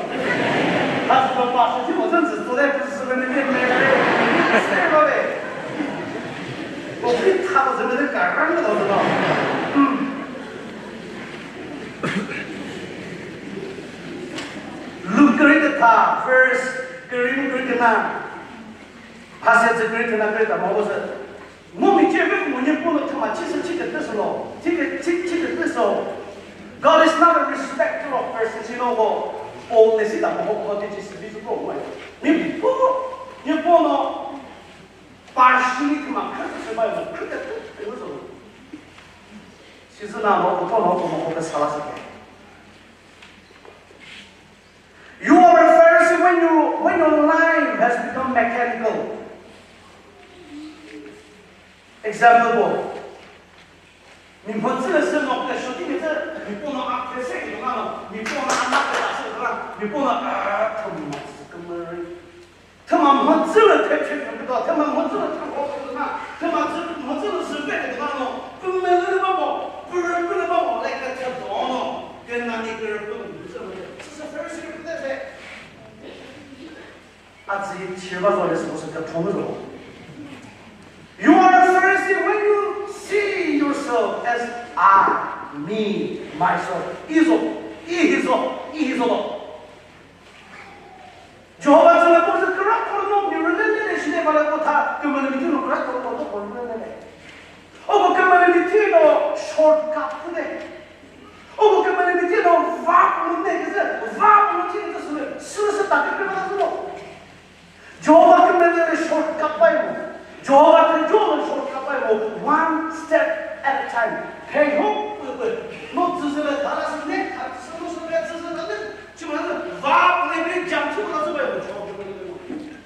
Ta zü ba sa ji mo zü zü zü le bu zü be ni ke me le. Ni ke se ba be. Ko ki ta ko zü me de ka ran de zü la. Hmm. Luke kiri ke ta, verse kiri mu kiri ke na. Passage kiri ke na kiri ta mo zü. Ngo mi che ve mo nye po no thüma chi sü chi ke tüsü lo. Chi ke chi chi ke tüsü lo. God is not a respecter of persons. You know, Paul ne sita mo ko ti chi sü bi su ko mo. Mi po nye po no partially thüma khrü sü ba mo khrü ke tü tü so. Sizü na mo ko to mo ko mo ko ke sala sü ke. You are a Pharisee when you when your life has become mechanical. Example ko. Mi mhüzü sü no ke shoti mi zü mi po no a ke se ke no mi po no a na ke ta se ra mi po no a thüma sü kümüre. Thüma mhüzü lü thepche kümüre do, thüma mhüzü lü thüma ko kümüre na, thüma zü mhüzü lü zü pe kümüre no, kümüre lü ba mo, kümüre lü ba mo, le ke che do no, ke na ni kümüre lü zü mo. Sü sü Pharisee lü se. A zi chi ba zo le sü ko sü ke thon zo. You are a Pharisee when you see yourself as I, me, myself. Izo, ihizo, ihizo. Jehovah zü le ko zü kra ko no mi rele le shi ne ba le ko tha kümüre mi thino kra ko ko to ko rele le. O ko kümüre mi thino shortcut de. O ko kümüre mi thino va ko ne ke zü va ko ti ke zü sü sü ta ke ba zü. Jehovah kümüre shortcut bai mo. Jehovah kümüre shortcut bai mo. One step at a time. Phe ho pü pü. No zü zü le ta la sü ne ta sü no sü le zü zü le. Chimazü va ne bi jam chi la zü bai mo.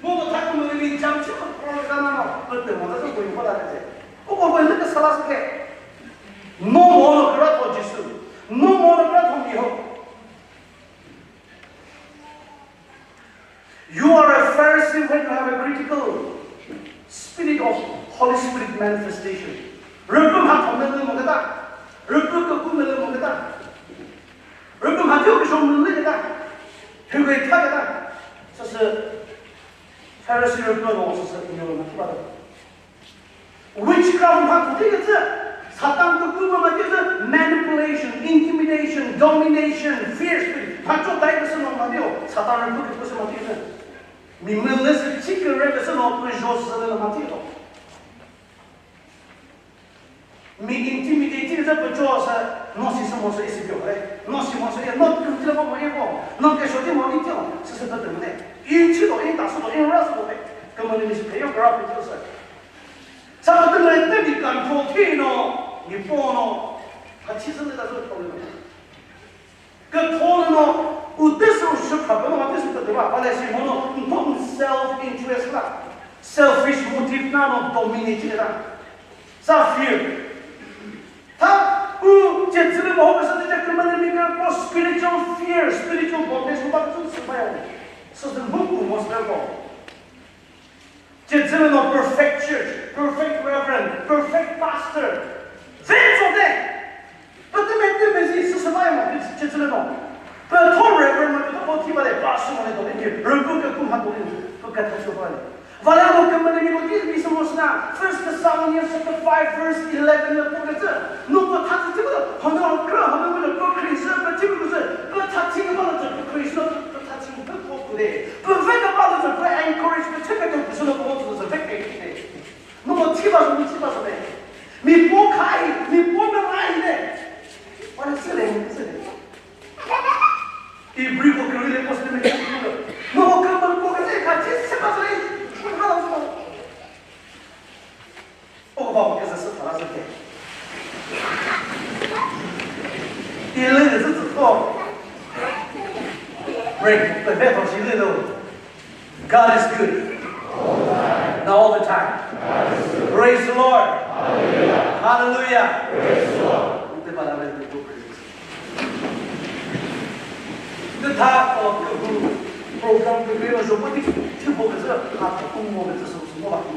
Mo mo ta kümüre bi jam chi ko program na pü pü mo la zü ko ko la de. Ko ko ko ne sala sü ke. No mo no kra to Jisu. No mo no kra to mi ho. You are a Pharisee when you have a critical spirit of Holy Spirit manifestation. Rüpü mha thomele mo keta. Rüpü küku mele mo keta. Rüpü mha thio kishong mele keta. Hügüi tha keta. Sasü Pharisee rüpü no sasü inyo na kiba. Witchcraft mha küti kütsü, Satan küku mha kütsü, manipulation, intimidation, domination, fear spirit. Mha cho dai küsü no mha dio. Satan rüpü küpü sü mati sü. Mi mülü sü chikü rüpü sü no pü jo sü lü mati lo. Mi intimidate sü pü jo sü no si sü mo sü isi pyo re. No si mo sü ye no küm tila mo ye mo. No ke shoti mo ni tyo. Sü sü pü tü ne. In chi do in ta sü do in ra sü do ne. Kümüne mi sü phe yo gra pü tyo sü. Sa pü tü ne te mi control thi no. Mi po no. Ha chi sü ne ta sü problem. Kütho lü no, u tüsü u shü khapü no, tüsü kütü va, vale shi mo no, important self interest la, selfish motive na no dominate la. Sa fear. Tha, u, che zülü mo, sa che kümüne mi kürü ko spiritual fear, spiritual bondage, u ba kütü sü ba ya. Sü sü mu ku mo sü ko. Che zülü no perfect church, perfect reverend, perfect pastor. Ve cho de. Pütü me tü me zi sü sü ba ya mo che zülü no. Pütho reverend mo pütho thi ba le pastor mo le do le. Rüpü ke kum ha do le. Pü ka tha cho ba le. Vale mo kümüne mi mo ti mi sü mo sü na. First Thessalonians chapter five verse eleven le pü ke zü. No ko tha zü ti ko. Hono kra hono mo ko Christ pütü ko zü. Pü tha thi ba le zü Christ no pü tha thi ko ko de. Pü ve ka ba lü zü, pü encourage pü cheke tü pü sü lü pü mo tsü lü zü ve ke ki de. Mu mo thi ba zü, mu thi ba zü de. Mi po khai, mi po me mai de. Wa le sü le, sü le. Ibri ko kiri le ko sü le me ki lü. Mu mo kiri mo ko ke se ka thi se ba zü le. Pü ha la zü. O ba ke se se ta la zü ke. Ile de zü zü ko. Break, the battle shi le lo. God is good. And all the time. Praise the Lord. Hallelujah. Nte bala me nte praise. Nte tha ko ke bu program ke bu no jo bu ti ti bo ke sa ha ko mo ke sa so mo ba ko.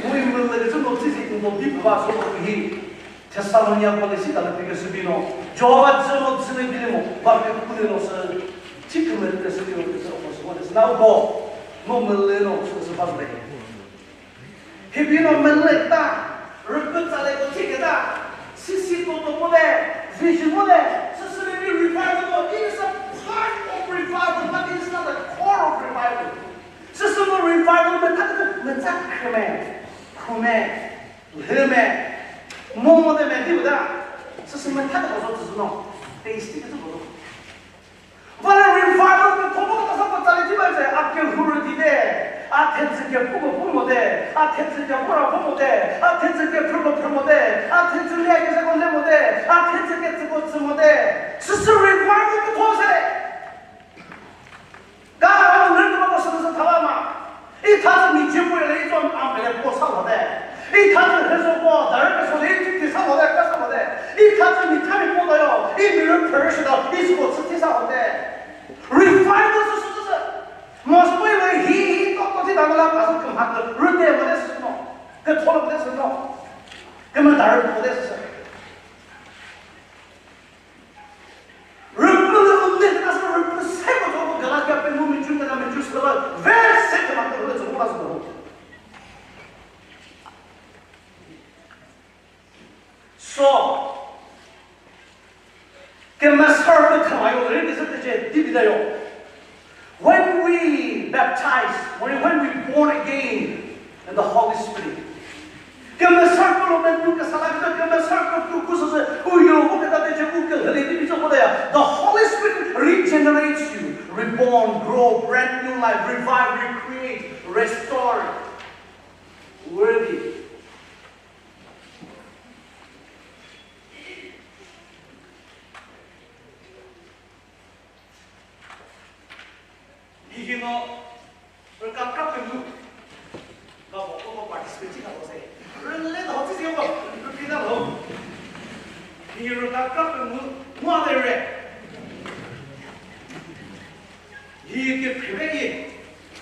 Mo i mo le ke sa no ti si mo bi ba so ko hi. Thessalonica ko le si ta le pike sü bino. Jehovah zü no zü ne bile mo, ba ke ku le no sü, chi kümüre sü bino ke sü ko sü ko le sü na ko, no mülü no sü sü ba le. He bino mülü ta, rüpü tsa le ko chi ke ta, si si to to mo le, vision mo le, sü sü le bi revival mo, it is a part of revival, but it is not the core of revival. Sü sü mo revival me ta ke me ta khume, khume. Lhüme, momo de me diu da, sü sü me thade ko zo tsü no, tasty ke tsü ko zo. Vale revival ke thomo ta sa ko tsale ti ba se, a ke huru di de, a thetsü ke pu ko pu mo de, a thetsü ke pu ra pu mo de, a thetsü ke phu ko phu mo de, a thetsü le ke se ko le mo de, a thetsü ke tsü ko tsü mo de. Sü sü revival ke tho se. Ka nü tüma ko sülüsü thava ma. I tha tsü mi jipü le i tson am pele po sa lo de. I tha tsü hezo ko, director so le i tüti sa lo de, ka sa lo de. I tha tsü mi thami po da yo, i mi rü pürü shi da, i sü ko tsü ti sa lo de. Revival sü sü sü sü. Mos pui le hi hi to to ti da la ka sü küm ha kü rü de mo de sü no. Ke tholo de sü no. Ke ma da rü po de sü sü. Rüpülü umne kena sü rüpü seko zoko Galatia pe mu mi chun kena mi chun sülü ve se kena kuru le zoko la zoko. So, kemesar pe thamayo le kese te che di bidayo. When we baptize, when, when we born again in the Holy Spirit, kemesar ko lo ben tu ke sala ke kemesar ko tu ku se u yo ko ke ta te che u ke le ni bi cho ko da ya. The Holy Spirit regenerates you, reborn, grow, brand new life, revive, recreate, restore, worthy. Hihi no rüka kra püngu. Ka bo ko ko participate ka bo se. Rüle da ho tsi ko rüpi da lo. Hihi rüka kra püngu mo de re. Hihi ke phebe ki.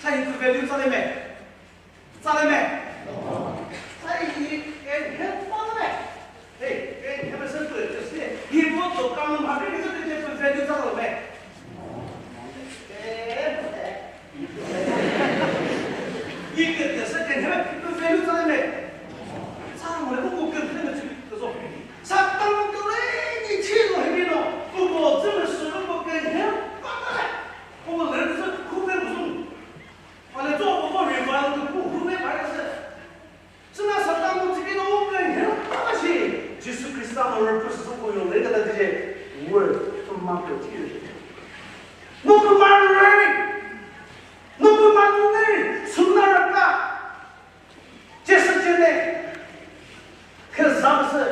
Sa hi tu value sa le me. Sa le me. Sa hi ke he pa le me. Hey, hey, he me se tu just ne. Hi mo to ka mo ma ke ke tu value sa le me. Eh, eh. Yi ke ke se ke ne tu value sa le me. Sa mo le ko ke ne tu so. Sa ta mo ke le ni chi lo he no. Ko ko zhe me su ko ke he pa le. Ko le Lo le ka ta tüce word to ma pe ti. No to ma re. No to ma ne. Suna ra ka. Jesu ce ne. Ke za se.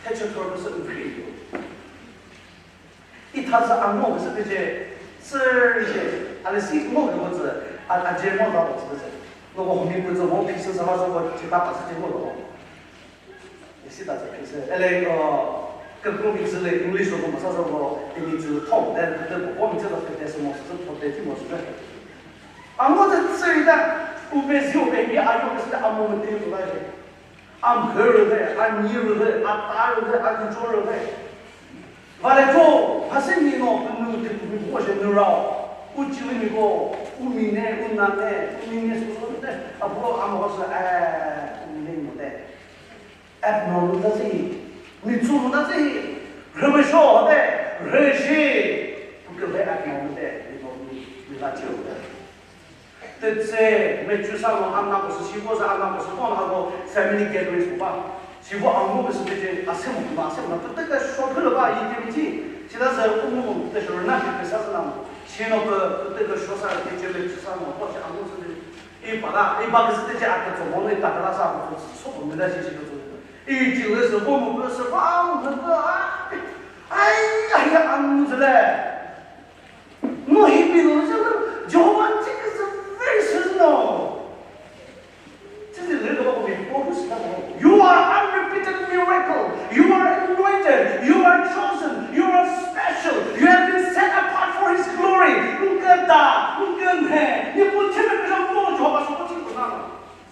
Te che tor se u kri. I tha za a ngo se tüce. Sir je. Ale si ngo ke mo se. A a je mo za mo se. No ko mi pu zo mo pi se sa ba zo ko che ta pa se je mo lo. Isi ta zü phise, ele ko, kükro mi zü le English ko masa zü ko, imi zü thong, then the ko mi zü la phete sü mo sü, phete ti mo sü. Ango zü tsü ri ta, u be zi u be mi ayo ke sü ta amo me te yu la je. Am he ru le, a ni ru le, a ta ru le, a ni cho ru le. Va le cho, ha se mi no, nu ti mi ko je nu rao. U chi le mi ko, u mi ne, u na ne, u mi ne su ne, a bo am ho sü, eh, u mi ne mo te. Abnormal ta zü hi, mi tsü mu ta zü hi, rhümi sho te, rhüshi, pu kü le abnormal te, mi no mi, mi la chiu te. Te tse, me chu sa no, ana ko sü shi ko sa, ana ko sü ko na ko family gatherings ko ba. Shi ko ang mo sü te, a se mo na, a se mo na, te te ka sho kü le ba, yi ke mi chi, chi ta zü u mo, te sho na, ke sa sa na mo. Shi no ke, te ka sho sa, ke che me chu sa no, ko shi ang mo sü te, i pa da, i ba ke sü te che a ke zo mo ne, ta ka la sa ko, so ko me da shi shi ko zo. I chilü sü vo mu pü sü va mu pü pü a. Ai, ai, ya anu zü le. No hi pi no zü le. Jehovah take is very seasonal. Zü le le ko mi po hu sü ta. You are unrepeated miracle. You are anointed. You are chosen. You are special. You have been set apart for his glory. Nge da, nge ne. Ni pu che me pü mo Jehovah so ko chi ko na.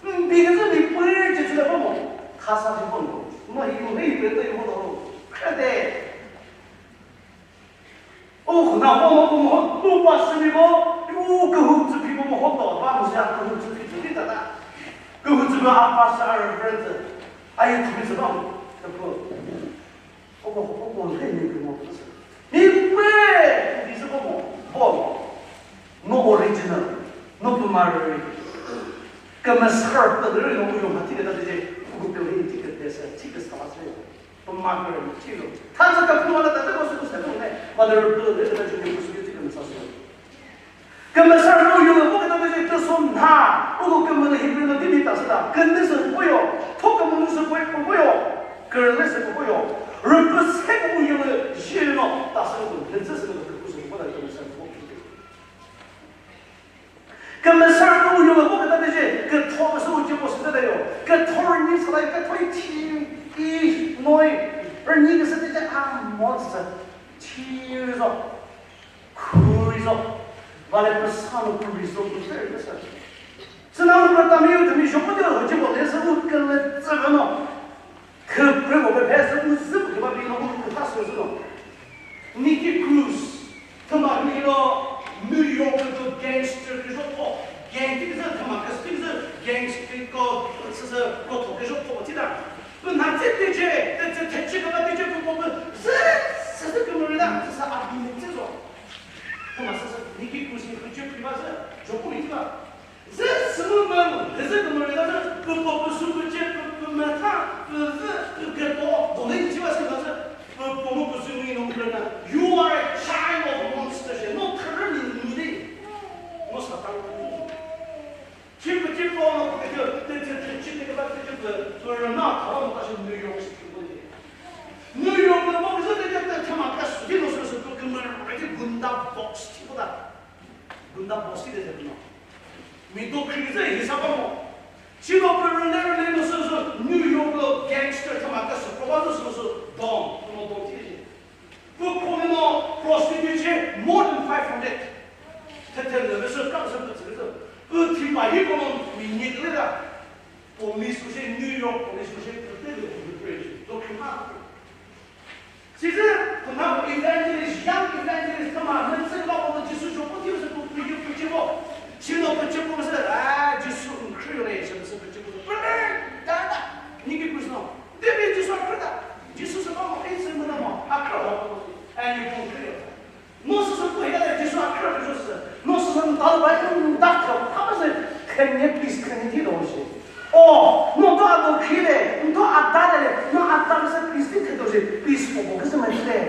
Bi ke zü mi pü ri che chü le mo. Khasa ji ko mo. Ma hi mo hi pe te mo lo. Kre de. O na mo mo mo mo pa sü mi mo. U ke hu zü pi mo mo ho to. Ba mo ya ke hu zü pi zü pi ta ta. Ke hu zü ba a pa sa reference. Ai tu mi zü ba mo. Ke ko. Oko, oko, he ni ke mo püsü. Mi pue, ni zü ko mo, bo mo. No original, no pü ma ri. Ke me sar pü ri no yo ma ti ke ta de, ku pü ri ti ke de sa, ti ke sa la se. Pü ma ke ri ti lo. Ta sa ka pü ma la ta de ko su ku sa ko ne. Ma de ri pü ri ta ju ni ku su ti ke me sa su. Kümüsa rü u yolü vo küta tüzü tüsü nha, uko kümüne Hebrew lü dimi ta sü ta, künüsü puyo, tho kümüne sü puyo, puyo, kürüle sü puyo, rüpü se u yolü jino, ta sü ko, lüzü sü ko, kürüpü sü ko, ta kümüsa rü vo küta. Kümüsa rü u yolü vo küta tüzü, kütho sü u jipo sü ta yo, kütho ni sala, kütho i ti, i, noi, rü ni küsa tüzü a mo sü, ti zo. Khuri zo, vale püsa no khuri zo, khuri zo. Sina mu kata mi yu tümi jopo de ho jibo le se u kele tsüve no. Khüpre mo be phe se u zü ke ba bi no u ta se zü no. Nicky Cruz, thüma mi lo New York to gangster ke jo po. Gang ti zü thüma ke sti zü gangster ko se se ko to ke jo po ti da. Pü na tse te je, te tse te che ka te je ko po zü se se ke mo da, se sa a bi ne tse zo. Thüma sü sü, Nicky Cruz ni küche phi ba sü, joku mi ba. Zü sümü mü, zü kümüre da sü, pü po pü sü küche, pü, pü mü tha, pü zü, pü ghe to, do le chi ba sü ba sü, pü po mu pü sü ni no kre na. You are a child of monster, she, no kre ni ni de. No Satan. Chipü chipü no kükre, te, te, te, chipü keba te chipü, pü rüna thava no ta shi New York City ko de. New York no mo kükre te, te, te, thüma ka su di no sü sü pü kümüre te gunda box chipü da. Gunda box ti de de no. Mi do kri ze hisa ba mo. Chino pü rüna rüna no sü sü New York lo gangster thüma ka su ko ba no sü sü dom, no dom ti de. Pü khomino prostitute che more than five hundred. Thethel le sü ka sü pü tsü. Pü thima hi kono mi ni le da. Police ko she New York police ko she pü te le pü pre. Do khima. Sizi kuna evangelist, young evangelist kama, men se ba ko Jisu jo ko ti se ko pü pü che ko. Chino pü che ko se, ah, Jisu khri le se se pü che ko. Pü da da. Ni ki pü no. David Jisu a khrü ta. Jisu sü ba mo, i sü müna mo, a khrü mo. And you don't clear. No sü sü pü hita de Jisu a khrü pü sü. No sü sü nta ba i nta khrü. Kha ba sü khenye peace khenye thi do shi. O, no to a do khi de, no to a da de, no a da sü peace thi khe do shi. Peace ko ko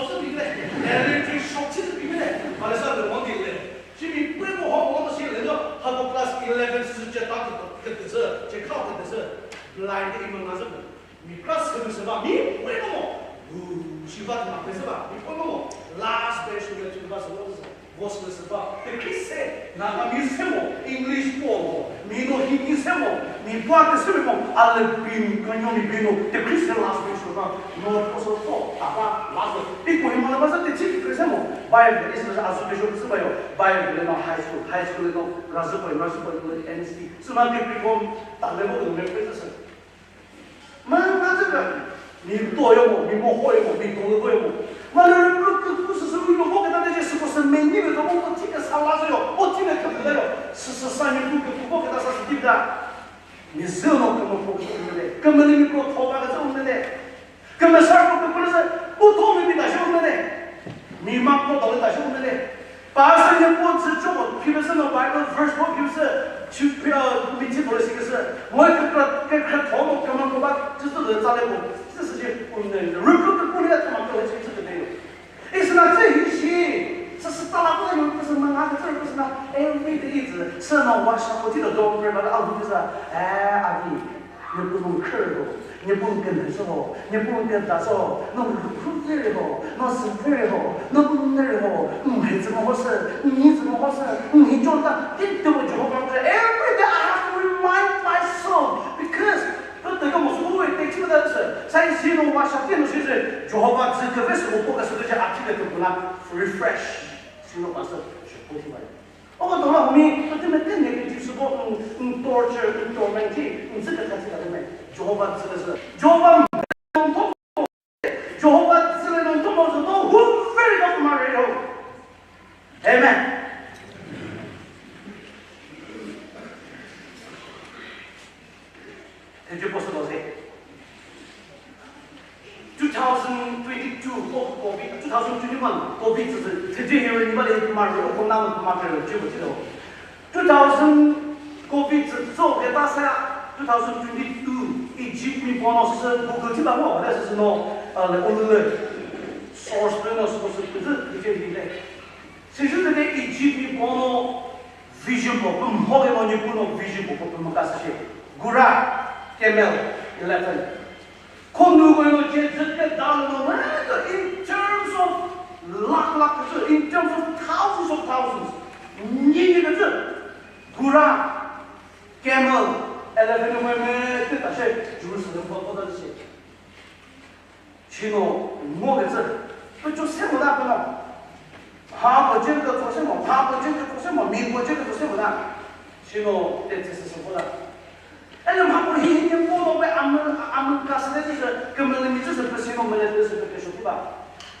mo sü bile. Electric shock chi bile. Mare sa le mo di le. Shi mi pue mo ho mo shi le no. Ha ko class eleven sü che ta ke ke se, che ka ke se. Blind ke mo na se. Mi class ke se ba mi pue mo. Hu, shi ba ma ke se ba. Mi pue mo. Last bench ke tu ba se mo se. Gospel sü ba, te Christ se, Nagamese se mo, English po mo, mi no Hindi se mo, mi pua te se mo, ale bin, kanyo mi bin no, te Christ se last bin sü ba, no po so po, ta ba, last bin. Iko hi ma ba sa te chi Christ se mo, Bible, is a su ke shu sü ba yo, Bible le no high school, high school le no, razü po, razü po, N C, sü ma te Christ ko, ta le mo, me Christ se. Mümüzü mi to yo mo, mi mo ho yo mo, mi to yo mo. Mare rü kü kü kü sü sü yo mo ke ta de Jesu ko sü me ni me to mo ko ti ke sa la yo. O ti me kü kü yo. Sü sü sa ni kü kü ko ke ta sa sü ti da. Mi zü no kü mo ko kü de. Kü me ni mi ko to ba ke zü de. Kümüsa ko kümüsa, utho mi mi ta shi umene. Mi ma ko ta shi umene. Pastor ne po zü cho ko, kümüsa no Bible verse po kümüsa, chu pia mi chi po si kümüsa. Mo ke pra ke kra tho mo Bible, this is your, um, the root of the Korea to my village, it's a day. It's not saying she, so it's not like you, it's a man, it's a person, every day is, so no, wash up, put it a dog, but I'll do this, eh, I mean, you put on curl, you put on curl, you put on curl, no, who very ho, no, so very ho, no, very ho, mm, it's a horse, mm, it's a horse, mm, he told that, did do what Jehovah, every day I have to remind myself, because Pütüko mo sü uwe tek chimüta sü, sai sino wa shati no shi sü, Jehovah dzü küve sü upo ka sü tüce athi ke tüpuna refresh. Sino pastor, shoko thi bai. Oko dola humi, pütü me te negative sü bo, mm, mm, torture, mm, torment thi, mm, dzü ka thathi ka me. Jehovah dzü ka sü. Jehovah Jehovah dzüle no ntomo zü no hu very no mare yo. Amen. Thank you, Pastor Jose. Two thousand twenty-two, co-, covid, two thousand twenty-one, covid is the, today here in Bali, mare yo, ko na mare yo, jibo jibo. Two thousand covid zü zo keta sa, two thousand twenty-two Egypt mi bono sü Google thi ba ngo, le sü no, uh, le ulule source le no sü sü zü zü le. Sü zü de Egypt mi bono vision bo, pum ho le no ni puno vision bo, pum ka sü. Gura, camel, elephant. Khonu ko yo je züke dal no, in terms of lakh lakh, in terms of thousands of thousands. Ni ni ke zü, gura, camel, elephant, me me te ta she Jerusalem ko ko ta she. Chino mo ke zü, pe cho se mo da pe na. Ha ko je ke cho se mo, ha ko je ke cho se mo, mi ko je ke cho se mo da. Chino te te se se ko da. Ene mha ko hi hi po lo pe amü, amü ka sü de zü, kümüle mi zü sü pe sino müle de sü pe ke sho ba.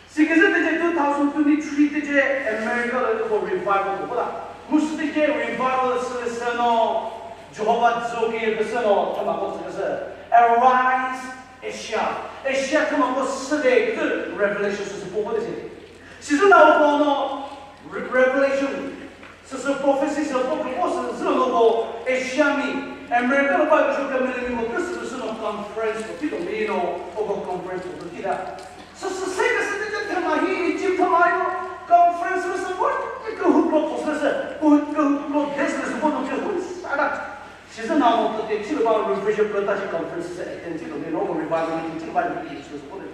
Sikizü de je two thousand twenty-three de je America le ko revival ko la. Musu de je revival sü sü no Jehovah zo ke sü no thüma ko sü sü. Arise Asia. Asia thüma ko sü de Revelation sü sü po ko de. Sü sü na ko no Re-, Revelation. Süsü prophecy sü po kükro sü zü no ko Asia mi, America lü ba kükro kümüne mi mo kü sü sü no conference ko tito mi no, o ko conference ko tita. Süsü se kü sü tita thüma hi Egypt thüma yo conference lü sü po kükro ko sü sü, po kükro des lü sü po no kükro sa da. Sü sü na no to te chi lü ba refresh ko ta chi conference sü attend tito mi no ko revival meeting chi lü ba ni sü sü po de.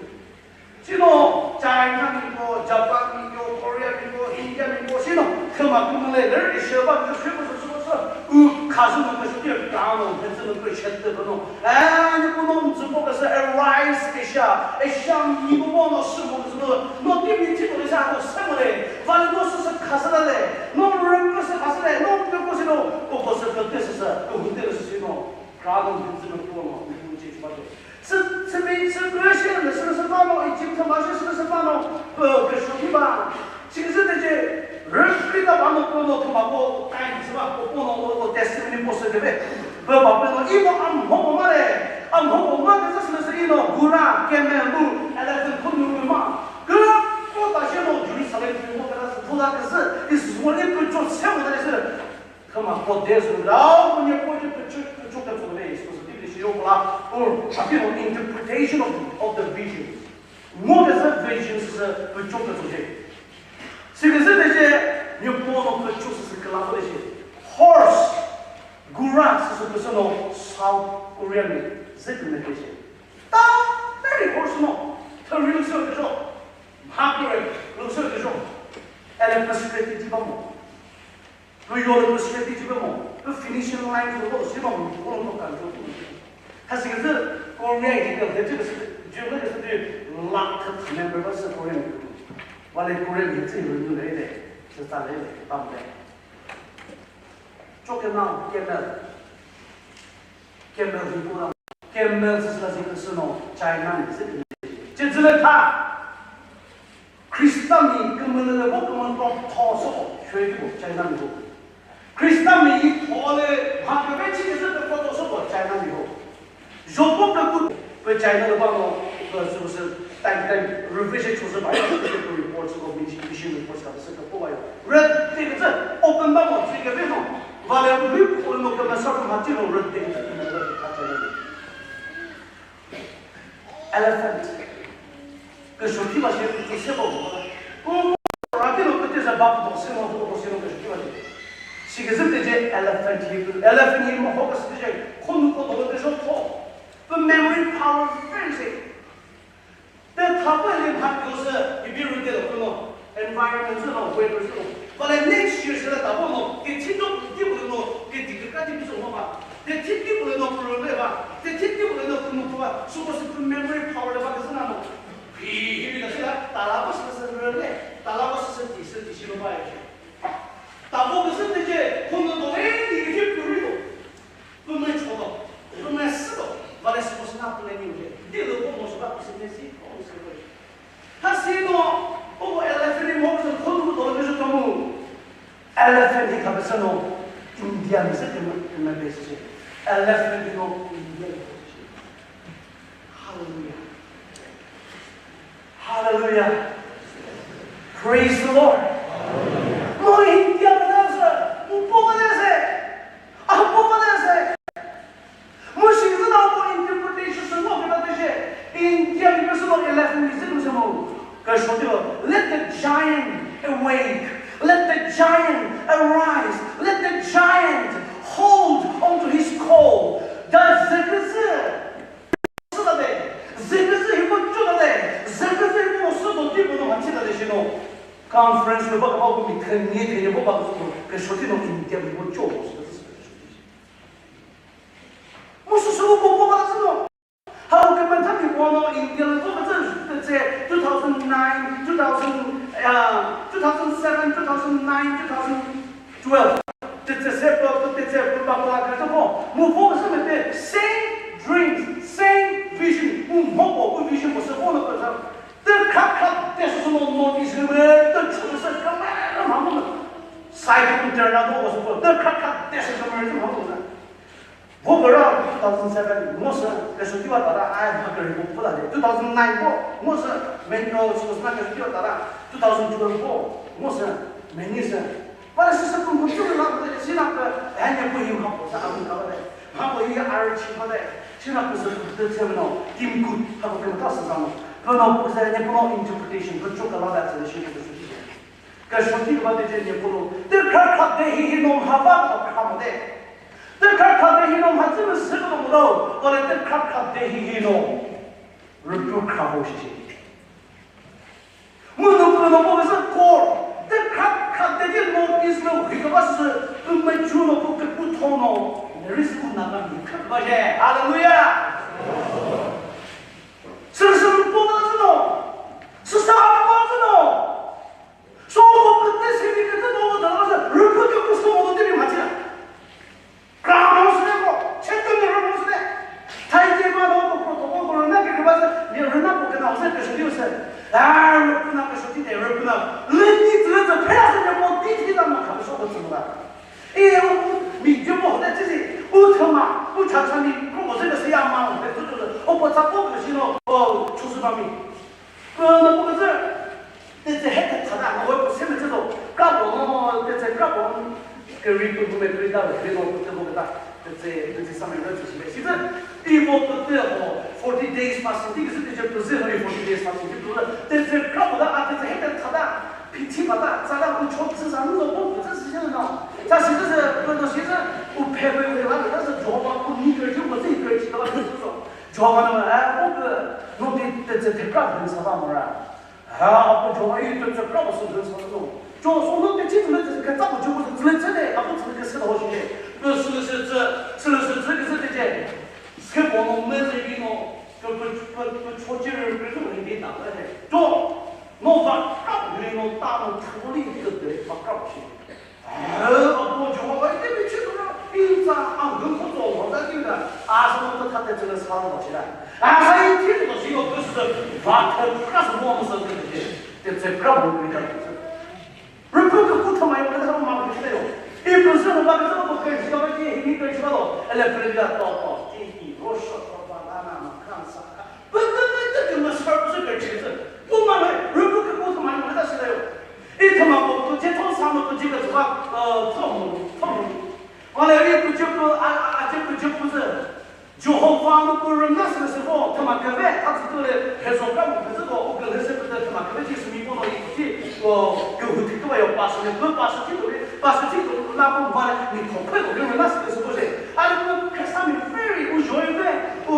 Sino China mi ko, Japan mi ko, Korea mi ko, India mi ko, sino thüma kümüle ler Asia ba mi sü ko sü ko sü u kha sü no ko sü ka no, he sü no ko shet de no. Eh, ni ko no zu ko ka sü arise Asia, Asia mi ko mo no sü mo sü no, no ti mi ti ko sa ko sü mo le, va le no sü sü kha sü le, no re ko sü kha sü le, no ko ko sü no, ko ko sü ko te sü sü, ko hu te sü no, ka no he sü no ko no, ni ko che ba de. Sü, sü mi, sü Persia lü sü sü ba no, Egypt thüma shi sü sü ba no, pü, kükro thi ba. Shi sü de je, rüpri ta ba no, pü no thüma ko, kai sü ba, ko, ko no, ko, ko testimony po sü de be. Pü ba pü no, i no am ho ko ma le, am ho ko ma ke sü sü i no, gura, keme, mu, elephant, ko nu ma. Kükro ta shi no, Jerusalem, ko ka sü, ko la ke sü, is what it could just say what it is. Thüma ko de zü lao ko nye ko je püchü, püchü ke zü le, is positively shi yo la, or, I feel interpretation of, of the visions. Mo de zü visions is a püchü ke zü le. Sü ke zü de je, nye po no püchü sü sü ke la ko de shi. Horse, gura sü sü püsü no South Korea mi, zü ke me de shi. Ta, very horse no, the real sü ke jo. Mha kure, lo sü ke jo. Ele püsü ke ti ba mo. Lo yo le püsü ke ti ba mo. Lo finishing line lo lo si ba mo, lo lo kan jo. Ha si ke zü, Korea hi ke zü, zü ke zü, zü ke zü, lakh member ba sü Korea mi. Wa le Korea mi zü lo le le, zü ta le le, bam le. Cho ke na, ke na. Camel hi ko na, camel sü sü la zi küsü no, China mi sü kümüne. Che zü le tha. Krista mi kümüne le vo kümüne tho tho sü ko, shwe ki ko, China mi ko. Krista mi yi tho le, mha keve chi küsü te photo sü ko, China mi ko. Jopo ke ku, pe China le ba no, pe sü sü, time time, refresh cho sü ba, report sü ko, mission, mission report sü ko, sü ko, po ba yo. Red te küsü, open ba mo, zi keve no. Vale, we put no kümüne sa ko ma ti no red te küsü, kümüne red te küsü. Elephant. Küshoti ba shi kütu se ba. Ku rati lo kütu se ba kütu se mo kütu se mo küshoti ba shi. Shi küzü te je elephant hi kütu. Elephant hi mo ho küsü te je. Konu ko do te jo ko. The memory power very safe. Te thapü hi mha küsü ibi ru te lo kuno. Environment zü no, weather zü no. But the next year sila tabo no, ke thito ti bu no, ke ti ka ti bi so ba. Ke thiti bu no pulu le ba. Ke thiti bu no pulu ba. Su ko su memory power le ba ke zü na no. Hi hi bi ka sila, tala ko su se le, tala ko su se ti se ti shi lo ba ya. Tabo ke se te je, ko no do le ni ke pulu lo. Pümüzho do, pümüzü do, vale sü ko sü na püle ni uke. Di lo ko mo sü ba ko sü ne si, ko sü ko. Ha si no, o ko elephant ni mo sü ko no do ne sü to mu. Elephant ni ka sü no, India ni sü ke ma, ke ma be sü. Elephant ni no, India ni sü. Hallelujah. Hallelujah. Praise the Lord. Mo India ni sü, mo po ne sü. Ah, po ne sü. Mo shi zü na mo interpretation sü ngo kena te she. India mi sü mo eleven mi zü mo sü mo. Ka shoti lo, let the giant awake. Let the giant arise. Let the giant hold onto his call. Da zü küzü. Sü da de. Zü küzü hi mo cho da de. Zü küzü hi mo sü do ti mo no ha chi da de shi no. Conference mi ba ka ba ko mi khen ni khen ni ba ba ko. Ka shoti no India mi mo cho. Mo sü sü ko ko ba zü no. Ha ko kümütha mi ko no India lo ko zü zü two thousand nine, two thousand, uh, two thousand seven, two thousand nine, two thousand twelve. Te te se ko te te ko ba ko la ka ko. Mo ko sü me te same dreams, same vision. Mo mo ko ko vision ko sü ko no ko sa. Te kha kha te sü no no ti sü me te chu sü ka ma ma mo. Sai ko te na ko sü ko. Te kha kha te sü ka ma ma mo. Vo kükra two thousand seven ngo sü, küsü tiwa tara, ai, mha kükre ko pula de. Two thousand nine ko, ngo sü, main, uh, sü sü na küsü tiwa tara, two thousand twelve ko, ngo sü, main ni sü. Para sü sü kum kum sü la ko de, sina ko, ai ne ko yu ha ko sa amu ka de. Ha ko yu ar chi ko de. Sina ko sü de che no, tim ku, ha ko ke ta sa no. Ko no ko sa ne ko no interpretation, ko chu ka la da che shi ko sü. Ka shoti ba de je ne ko no. Te kha kha de hi hi no ha ba ko kha mo de. Te kha kha de hi no ha zü me sü ko mo do. Ko le te kha kha de hi hi no. Rüpü kha ho shi. Mu no ko no mo sa ko. Te kha kha de je no is no hi ko ba sü. Tu me ju no ko ke pu tho no. There is no na ka ni kha ba je. Hallelujah. Sü sü ko ba sü no. Sü sa ko sü no. So ko kütü seni kütü no da la rüpü kükü so mo tiri ma cha. Kra mo sü ko, chetu ni rüpü sü. Thai ke ma no ko ko ko ko na ke ba sü, ni rüna ko ke na sü ke sü. Ah, rüpü na ke sü ti de rüpü na. Le ni zü zü pe sü ne mo ti ti na ma ka so ko sü da. E u mi ju mo de ti si. U thama, u cha cha ni ko ko sü ke sü ya ma de tu tu. O ko cha ko ke sü no. O chu sü ba mi. Ko no ko zü, te zü he te thada, no ko se me zü do, ka bo no, te zü ka bo, ke ri pu me ri da, ri no ko te bo da, te zü, te zü sa me ri zü shi me. Shi zü, i bo ko te ho, forty days fasting, ti zü te zü pu zü ho, forty days fasting, ti pu zü, te zü ka bo da, a te zü he te thada, pi ti ba da, za da ku cho zü sa no bo ko zü shi no. Za shi zü, ko no shi zü, u pe pe pe la, za zü jo ba ku ni ke ju ko zü ke chi ba zü so. Jehovah no, eh, o ke, no te, te, te, te kra den sa ba mo ra. Ha, apo Jehovah i te, te kra ba su den sa no. Jo, so no te chi te, te, ke ta ko jo ko te, te, te, apo te, ke se ho shi. Ke su, se, se, se, se, ke se te je. Se bo no me se bi no, ke, ke, ke, ke cho che re, ke so ni de ta ke. Jo, no va kra ni no ta no thu li ke de, va kra shi. Ü, apo Jehovah i te mi chi tu na, i za a ngu ko zo lo za ti na, a sa mo ta te zü sa lo shi la. A sa i ti lo shi lo ku sü va te kra sü mo mo sa te te. Te zü kra mo ku ta te. Rüpü ke ku thama yo, ke thama ma ke te yo. I ku sü ma ke sü ko ke shi ba ke hi ke shi ba lo. Ele pre da to to. Ti ti ro sho to ba la na ma kan sa. Bü, bü, bü, tü, tü, mü sürü, sürü, sürü, sürü. Bu ma mü, rüpü kükü bu thüma mü da sürü. I thüma bu, tu ce thon sa mü tu ce kü züba, ı, thon mü, thon mü. Wale ri tu ce kü, a, a, a ce kü ce kü zü. Jehovah mü kü Rüna sülü sü vo, thüma küve, a tsü tüle, hezo ka mu küzü do, u külü sü pütü thüma küve, Jisu mi kono i ti, o, kü hu thiküva yo, pasü ne, pü pasü thiküve, pasü thiküve, la ko mare, mi thophe do, rüna sülü sü vo she. A le pü kesa mi very, u joy ve, o,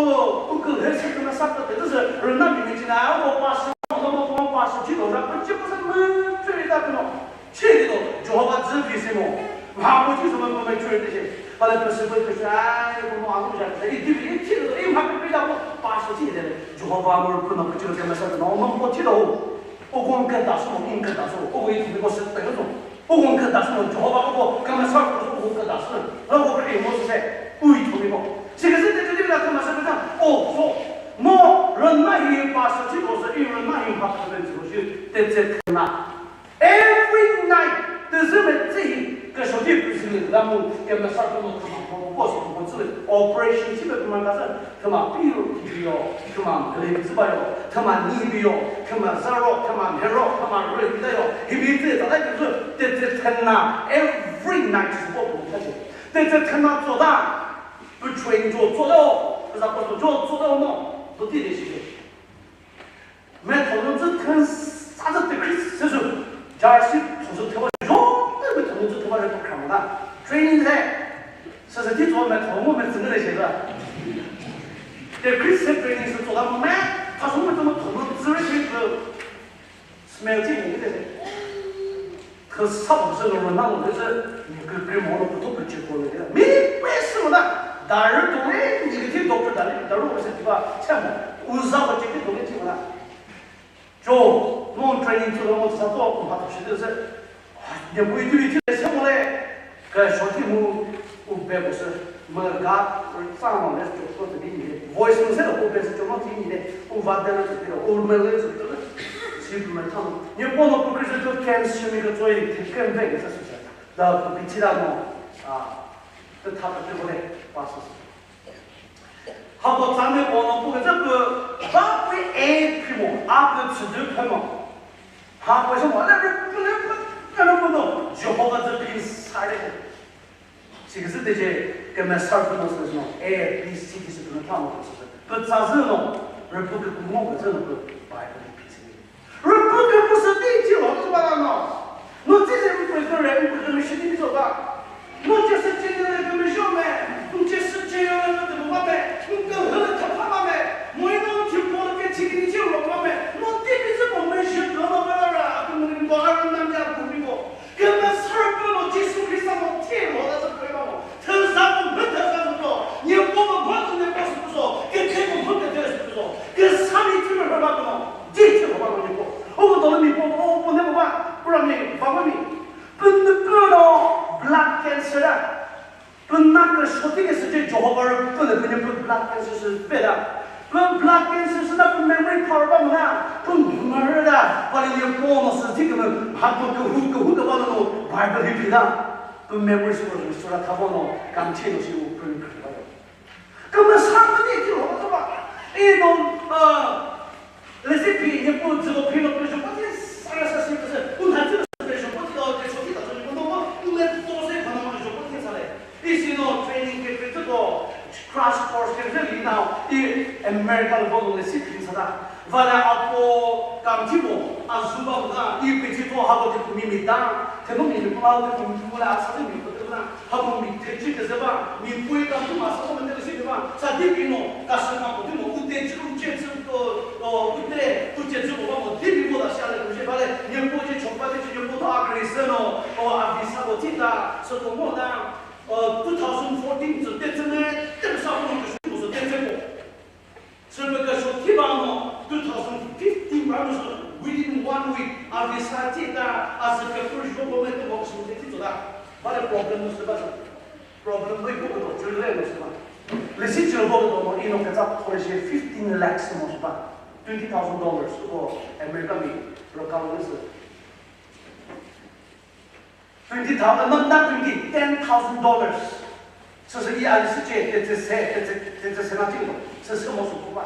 u külü sü pütü sa pütü, tüsü, rüna mi mi china, o, pasü, o, mo, o, pasü thiküve, la pü chi püsü mü, very da pü no. Chiri do, Jehovah dzü phi si mo. Mha ko chi sü mo mo chiri de shi. Pale pü sü pü sü ai ko mo amu ja. I di bi chiri do, i mha ko pi da mo. Pa sü chi de. Jehovah mo pü no ko chi ke ma sa no mo ko chi do. O ko ke da sü mo, in ke da sü. O ko i ko sü pe do. O ko ke da sü mo, Jehovah ko ke ma sa ko o ko ke da sü. Ro ko kri mo se. U i to mi ko. Shi ke se de de la ke ma sa ke da. O so. Mo ren ma hi pa sü chi ko se i ren ma hi pa ke de shi. Te te na. Every night, tüzü metsühi, küshoti püzüli lamu, kemesa kono thüma ko, ko sü ko tsüli, operation shi be thüma kasa, thüma piyo, piyo, thüma mele bizi bayo, thüma ni biyo, thüma zaro, thüma mero, thüma re bidayo, hibi tü tada küzü, te te tenna, every night sü ko ko kaje. Te te tenna tsoda, bu train jo tsoda, za ko jo tsoda no, do ti de shi. Methonu zü thün sa zü tükri sü sü. Jarsi thozü thüva jo, methonu zü thüva re pükra mona. Training le. Sü sü thi zo methonu mu metsü ngü le shi zü. Tükri sü training sü zo la me, thazü methonu thonu zü re shi zü. Smell thi ngü le. Kha sa bu sü lo na lo zü, mi kükre mo lo kutu pü che ko le. Mi pe sü lo na, daru to le, mi kiti doctor da le, daru ko se ti ba, che mo, uza ko che ki to le ti ba. Jo, mo training to mo sa to ko ha to shi de se. Ne bu itu itu se mo le, ka shoti mu, u be ko se. Mülü ka, sa ma le, cho, cho, tübi ni, voice message ko pe se cho ma tübi ni, u va de le, cho, u me le, cho, cho, si me tha. Ni po no ko Christian to camp si mi ko choi, camp ve ke sa sa. Da ko bi chi da no, a, te tha te ko le, pa sa sa. Ha ko sa me po no ko ke ko, ba ko e pi mo, a ko chi de pe mo. Ha ko se mo, le, le, le, le, le, no, Jehovah the King sa le. Sikisi de je kemesa pü no sü no, A, B, C, D sü pü no tha mo sü. Pü tsa zü no, rüpü kükü mo pü zü no pü Bible phi sü. Rüpü kükü sü ti chi lo zü ba la no. No chi se rüpü kükü re, rüpü kükü mi shi ti zo ba. No che sü che ne le kükü mi zho me, no che sü che yo le kükü ba me, no kükü le tha pha ba me, mo yi no chi po ke chi ni chi lo ba me, no ti bi zü mo me zhü kükü ba la ra, kükü mi ko a rü nam ya kükü mi ko. Kümüsarü püno Jisu Khrista mo thiro la zü püno. Thüza mo mü thüza mo to. Nyepo mo mo to nyepo sü püso. Kethe mo mo kethe sü püso. Kesami thiro rhaba püno. Di thiro rhaba püno nyepo. O mo to mi po o po ne mo ba. Pura mi ba mo mi. Pün püno blood cancer a. Pü na kükre shoti ke süce Jehovah rü pü lü pü nye pü blood cancer sü pe da. Pü blood cancer sü na pü memory power ba mü na, pü mümürü da, pali nye po no sü thi kümü, ha pü kühu, kühu küba no, Bible hi phi da. Pü memory sü ko sü ra thabo no, kam thi no shi u pü ni kükre ba yo. Kümüsa mü ni thi ho ba. E no, uh, Lesi phi, nyepo dzüko phi no phi joko thi sara sa si pese, u na dzü phe joko thi ka, ke joko thi ka, joko no ma, u le to se khana ma joko thi sa le. Isi no training ke phe dzüko, crash course ke dzü li na, i America lo bo lesi phi sa da. Va le apo kam thi mo, a zu ba mo da, i phe thi to ha ko thi mi mi da, the no mi mi pa u the mi mi la sa mi ko da. Hako mi thechi küzü ba, mi pui ka tu ma sa ko mete küzü ba, sa di pi no, ka sü ma ko tu mo, u te chi u che chi to, o, u te, u che chi ko ba mo, di pi mo da sha le ku je ba le, nyepo je chok ba le chi nyepo to a kri se no, o, a vi sa ko ti ta, so ko mo da, o, two thousand fourteen so te chi ne, te sa ko mo so te chi ko. Sürübeka sho thi ba no, two thousand fifteen ba no sho, within one week, a visa thi ta, a sü ke pur sho ko me to ko sho thi to da. Ba le problem no sü ba sho. Problem no ko ko chule no sü ba. Lesi chule ko ko no ino ke ta ko she fifteen lakhs no sü ba. Twenty thousand dollars ko America mi ro ka no sü. Twenty thousand, not, not twenty, ten thousand dollars. Süsü i ali süce, tetse se, tetse, tetse se na chilo. Süsü mo su kuba.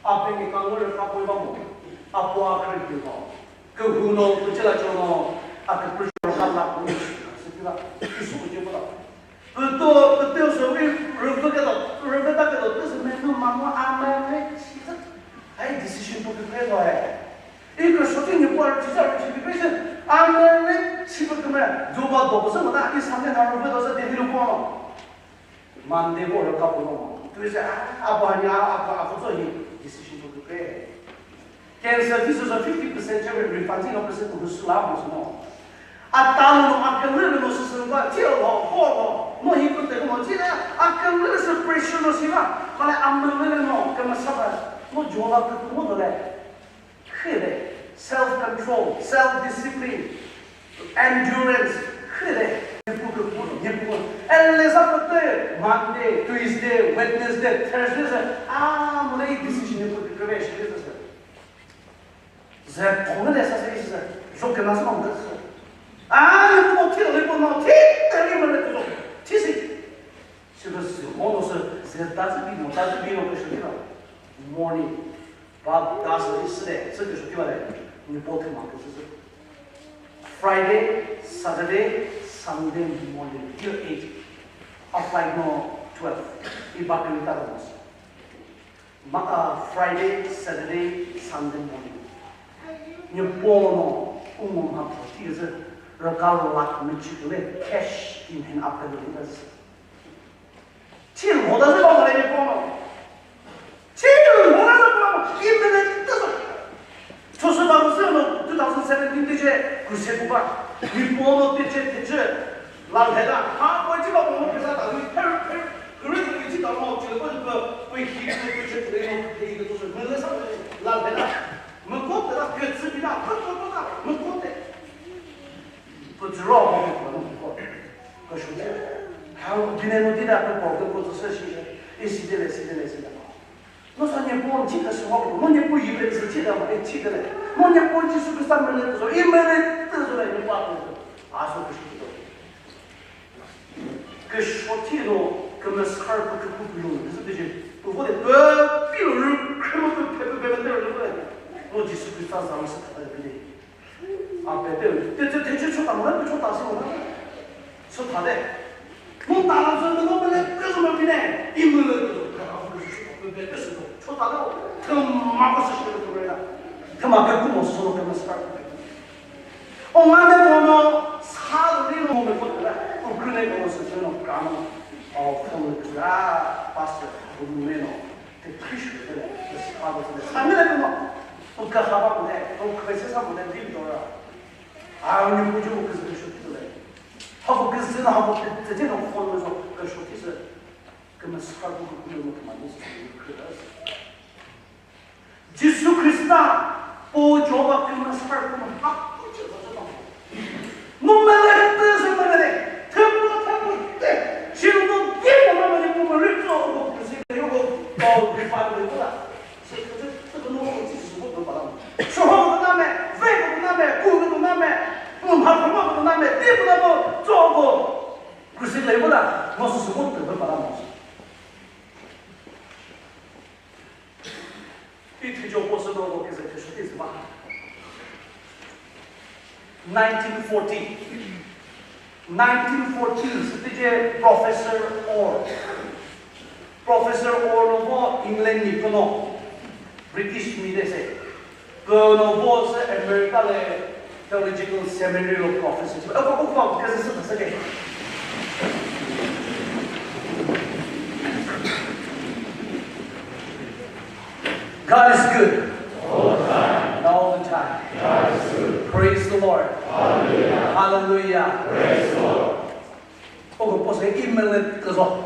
Ape mi kangore pa poi ba mo. Apo a kre ki ba. Ke hu no, ku chela cho no, a ke pru cho ka la ku. Süsü ba. Isu ku che ba. Pütü, pütü sü wi rüvü ke do, rüvü ta ke do, tüsü menu Ama amene chizü. Ai decision pü kükre to ai. Iko shoti ni por chizü ro chibi pese. Amene chipü küme. Juba do sü mata i samne na ro do sü de ni lo ko. Monday ko ro ka ko. Tu se a apa ni a apa a ko so hi decision pü kükre. Cancer this is a fifty percent chance refund no percent ko sula mo sino. Ata no akümlü no süsü ba ti lo ho lo. No hi ko te mo ti na akümlü sü pressure no si ba. Kale amülü no kama sa ba. No jola ko mo do le. Khide self control, self discipline, endurance. Khide. Yepu ko yepu. Ele sa ko te Monday, Tuesday, Wednesday, Thursday. Ah, mo le decision yepu ko kre shi. Ze thonge de sa se isi ze. Zo kena se mong de se. Ah, ni mo thi, ni mo thi, te ni mo le to. Thi si. Si de si mo no se, ze ta se bi no, ta se bi no ke shi ba. Morning. Ba da se isi de, se ke shi ba le. Ni po the ma ke se. Friday, Saturday, Sunday morning till eight. Half like no twelve. I ba ke ta no. Ma, uh, Friday, Saturday, Sunday morning. Nyepo no umo ma pho thi zü raka lakh mi chikule cash in hand up le zü. Thil hoda zü ba le nyepo no. Thil hoda zü ba in the name of Jesus. Chosu ba sü no two thousand seventeen te je kuse ku ba. Nyepo no te je te je la le da. Ha ko ji ba mo ke sa ta ni per per. Kürü kürü chi ta mo chi ko ko ko hi ko ko che ko no hi ko so mü sa la le da. Mü ko ta ke chi bi da ko ko ta mü ko te. Ko chi ro ko ko ko ko. Ko shu che. Ha dine no dina ko ko ko so shi. E si de le si de le si de. No sa nyepo chi ka shu ko. No nyepo yi le chi da ma e chi de le. No nyepo Jisu Khrista mü le so. I mü le so le nyepo ko. A so ko shi ko. Küshoti no kümüsar pü küpü pü yolü bizi bizi pü vo de pü pi lo rü kümü pü pü pü pü pü pü pü. No Jisu Khrista za mü sü thade bi de. A pe de te te te te chota mü pü chota si mü. Sü thade. Mu ta la zü no mü le pü zü mü bi ne. I mü le pü ka ha pü pü pü pü sü chota lo. Thüma pü sü shi pü re la. Thüma küpü mo so kümüsar pü. Ongane kono sa lü no me ko la, Ukraine kono sü no kano, o phone la pastor bu me no, te Christian le, te sa ba le, sa me le no, o ka ha ba ko le, o Christian sa ko le, di do ra. A ni bu ju ko ke sü le. Ha ko ke sü na ha ko ke te no phone le so, ke shu ti sü. Ke me sa ko ko no ma ni sü Christian. Jisu Khrista, po Jehovah kümüsar kümüha kuchi zazü tamo. Numele tüzü mele, thüpü thüpü te, shilno di mo mele kumüri tso ko kümüsi yo ko, ko rifa de ko la. Se kümüsi tüpü no ko tsi su ko bala. Shoho ko name, ve ko name, ku ko name, mumha ko name, di ko name, tso ko kümüsi le ko la, no su ko tüpü bala mo. Pi thüjo po sü no kizü thüsho ti sü ba. Nineteen forty. Nineteen forty sü tije Professor Orr. Professor Orr no vo England ni kono British mi de se. Kono vo sü America le Theological Seminary of Professor. Oko oko kesi sü thasa ke. God is good. All the time. All the time. God is good. Praise the Lord. Hallelujah. Hallelujah. Praise the Lord. Oko po se imele tüzo.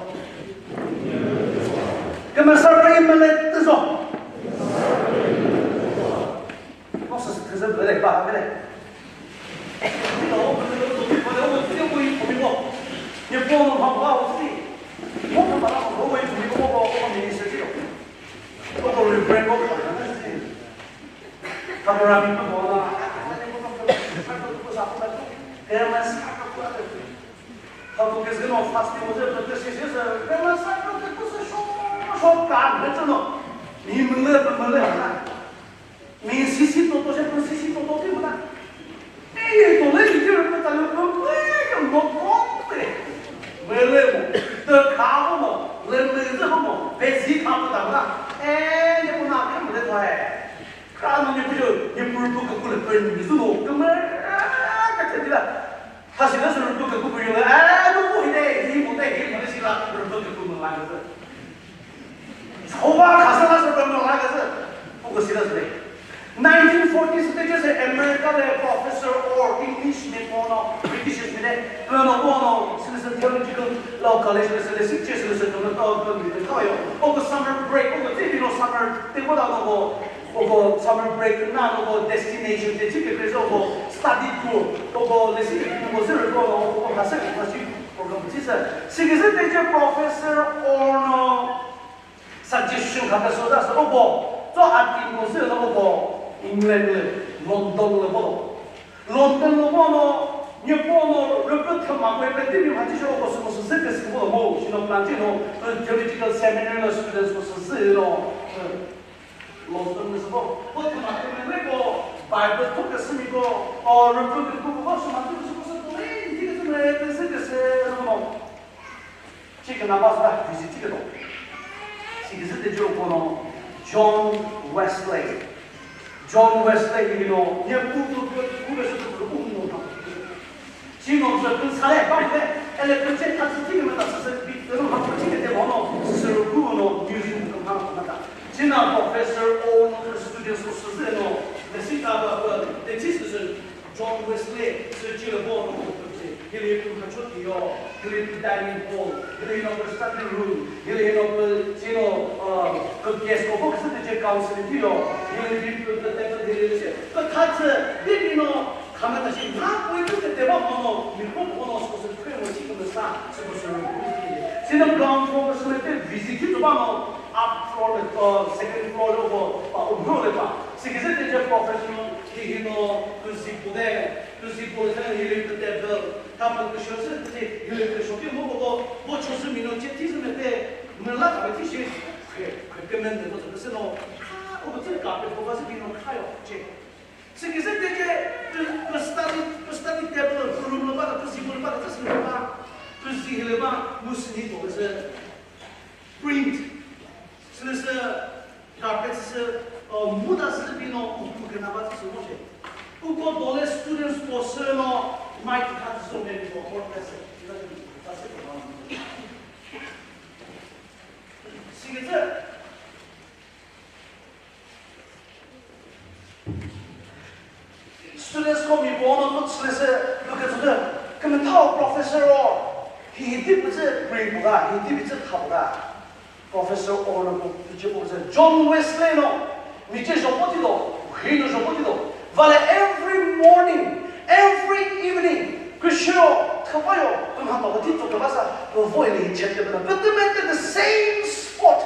Kümüsar imele tüzo. No sü sü thüzü bele ba bele. Ni no ko ko ko ko ko ko ko ko. Ni po no ha ba o si. Mo ka ba ko ko ko ko ko ko minister ti. Ko ko reverend ko ka na si. Ka ko ra mi ko na. Ka ko sa ko. Ka ma sa ko. Hako küzü no fasting mo zü pütü shi shi zü, kümüsa pütü püsü sho, sho ka, mütsü no. Mi mülü, mi mülü hana. Mi sisi toto she, mi sisi toto ti mü na. Mi to le mi ti rü pütü lü pü pü küm no ko pü. Mülü mo, tü ka mo no. Pünü zü homo, bezi kha pü ta mü ta. Eh, ne pü na kha mü de thoi. Kra no ne pü yo, ne pü pü kükü le pünü zü no, kümüra ka thedi la. Tha si la sü pü kükü pü yo, eh, no pü hi de, hi mo de, hi mo de si la, pü pü kükü mü la zü. Jehovah khasü la sü pü mü la zü. Pü kü si la sü de. Nineteen forty sü tüce sü America le Professor Orr, English mi kono, British mi le, kono kono, sülüsü theological law college le sülüsü che sülüsü kono to kono mi to yo. Oko summer break, oko tübi no summer, te koda no ko, oko summer break na no ko destination te chike kre so ko study tour, oko le si ko sü ko no, oko khasü ko si program chi sü. Sikisü tüce Professor Orr no suggestion kha küsü za sü uko, tso a team ko sü no uko, England lü, London lü ko. London lü ko no, Nyepo no, rüpü thüma ko pe tübi ma chi sho uko sü ko sü zü küsü ko mo, shi no plan chi no, theological seminary no students ko sü zü no, London lü sü ko, ko thüma ko me ko, Bible ko küsü mi ko, o rüpü ko ko ko sü ma chi sü ko sü ko, eh, chi küsü me, küsü küsü no. Chikena ba sa visit chiketo. Sikisü tüce uko no John Wesley. John Wesley ni no, ne ku ku ku ku be sü ku ku mu no. Chi no sü ku sa le ba le, ele ku che ta sü chikema ta sü sü bi no ha ku chikete mo no, sü sü ku no museum ko ha na ta. Chi na Professor Orr no students ko sü no, ne si ta ba, ba, the thesis John Wesley sü chile bo no ko che. Hili pü kha choti yo, hili pü dining hall, hili no pü study room, hili no pü chino, uh, pü guest ko box de che counseling yo, hili pü pü table hili che. Pü kha che, hili no, kha ma ta shi, ma ko pü de ba mo no, mi ko mo no, so se pü mo chi ko sa, so ko se ro. Sino ground floor sü le visit to ba no, up floor le, uh, second floor le ko, pa, uh, le pa. Sikisü tüce professional, hi hi no, pü si pü de, Pü si pü sü hili pü table, table küsho sü tüti hili küsho ki mu ko bo cho sü mi no che thi sü me te mü la ka thi shi khe khe ke men de ko sü no. A, u tsü ka pe ko ba sü mi no kha yo che. Sikisü tüce pü, pü study, pü study table, pü room lo ba, pü si pü lo ba, pü si lo ba, pü si hili ba, mu si ni ko sü print. Sülüsü carpet sü, uh, muda sü pino uku kena ba sü mo che. Uko dole students ko sü no mic kha sü me ko hot sü. Sikisü Students ko mi bono ko chile se lo ke zode. Kümütha professor o. Hi hi tip zü bring buga, hi tip zü kha buga. Professor o no ko je ko zü John Wesley no. Mi je jo poti do, hi no jo poti do. Vale every morning, every evening. Kushiro, khabayo, kümha to ti to kaba sa, ko voi ni chete bana. But they met at the same spot.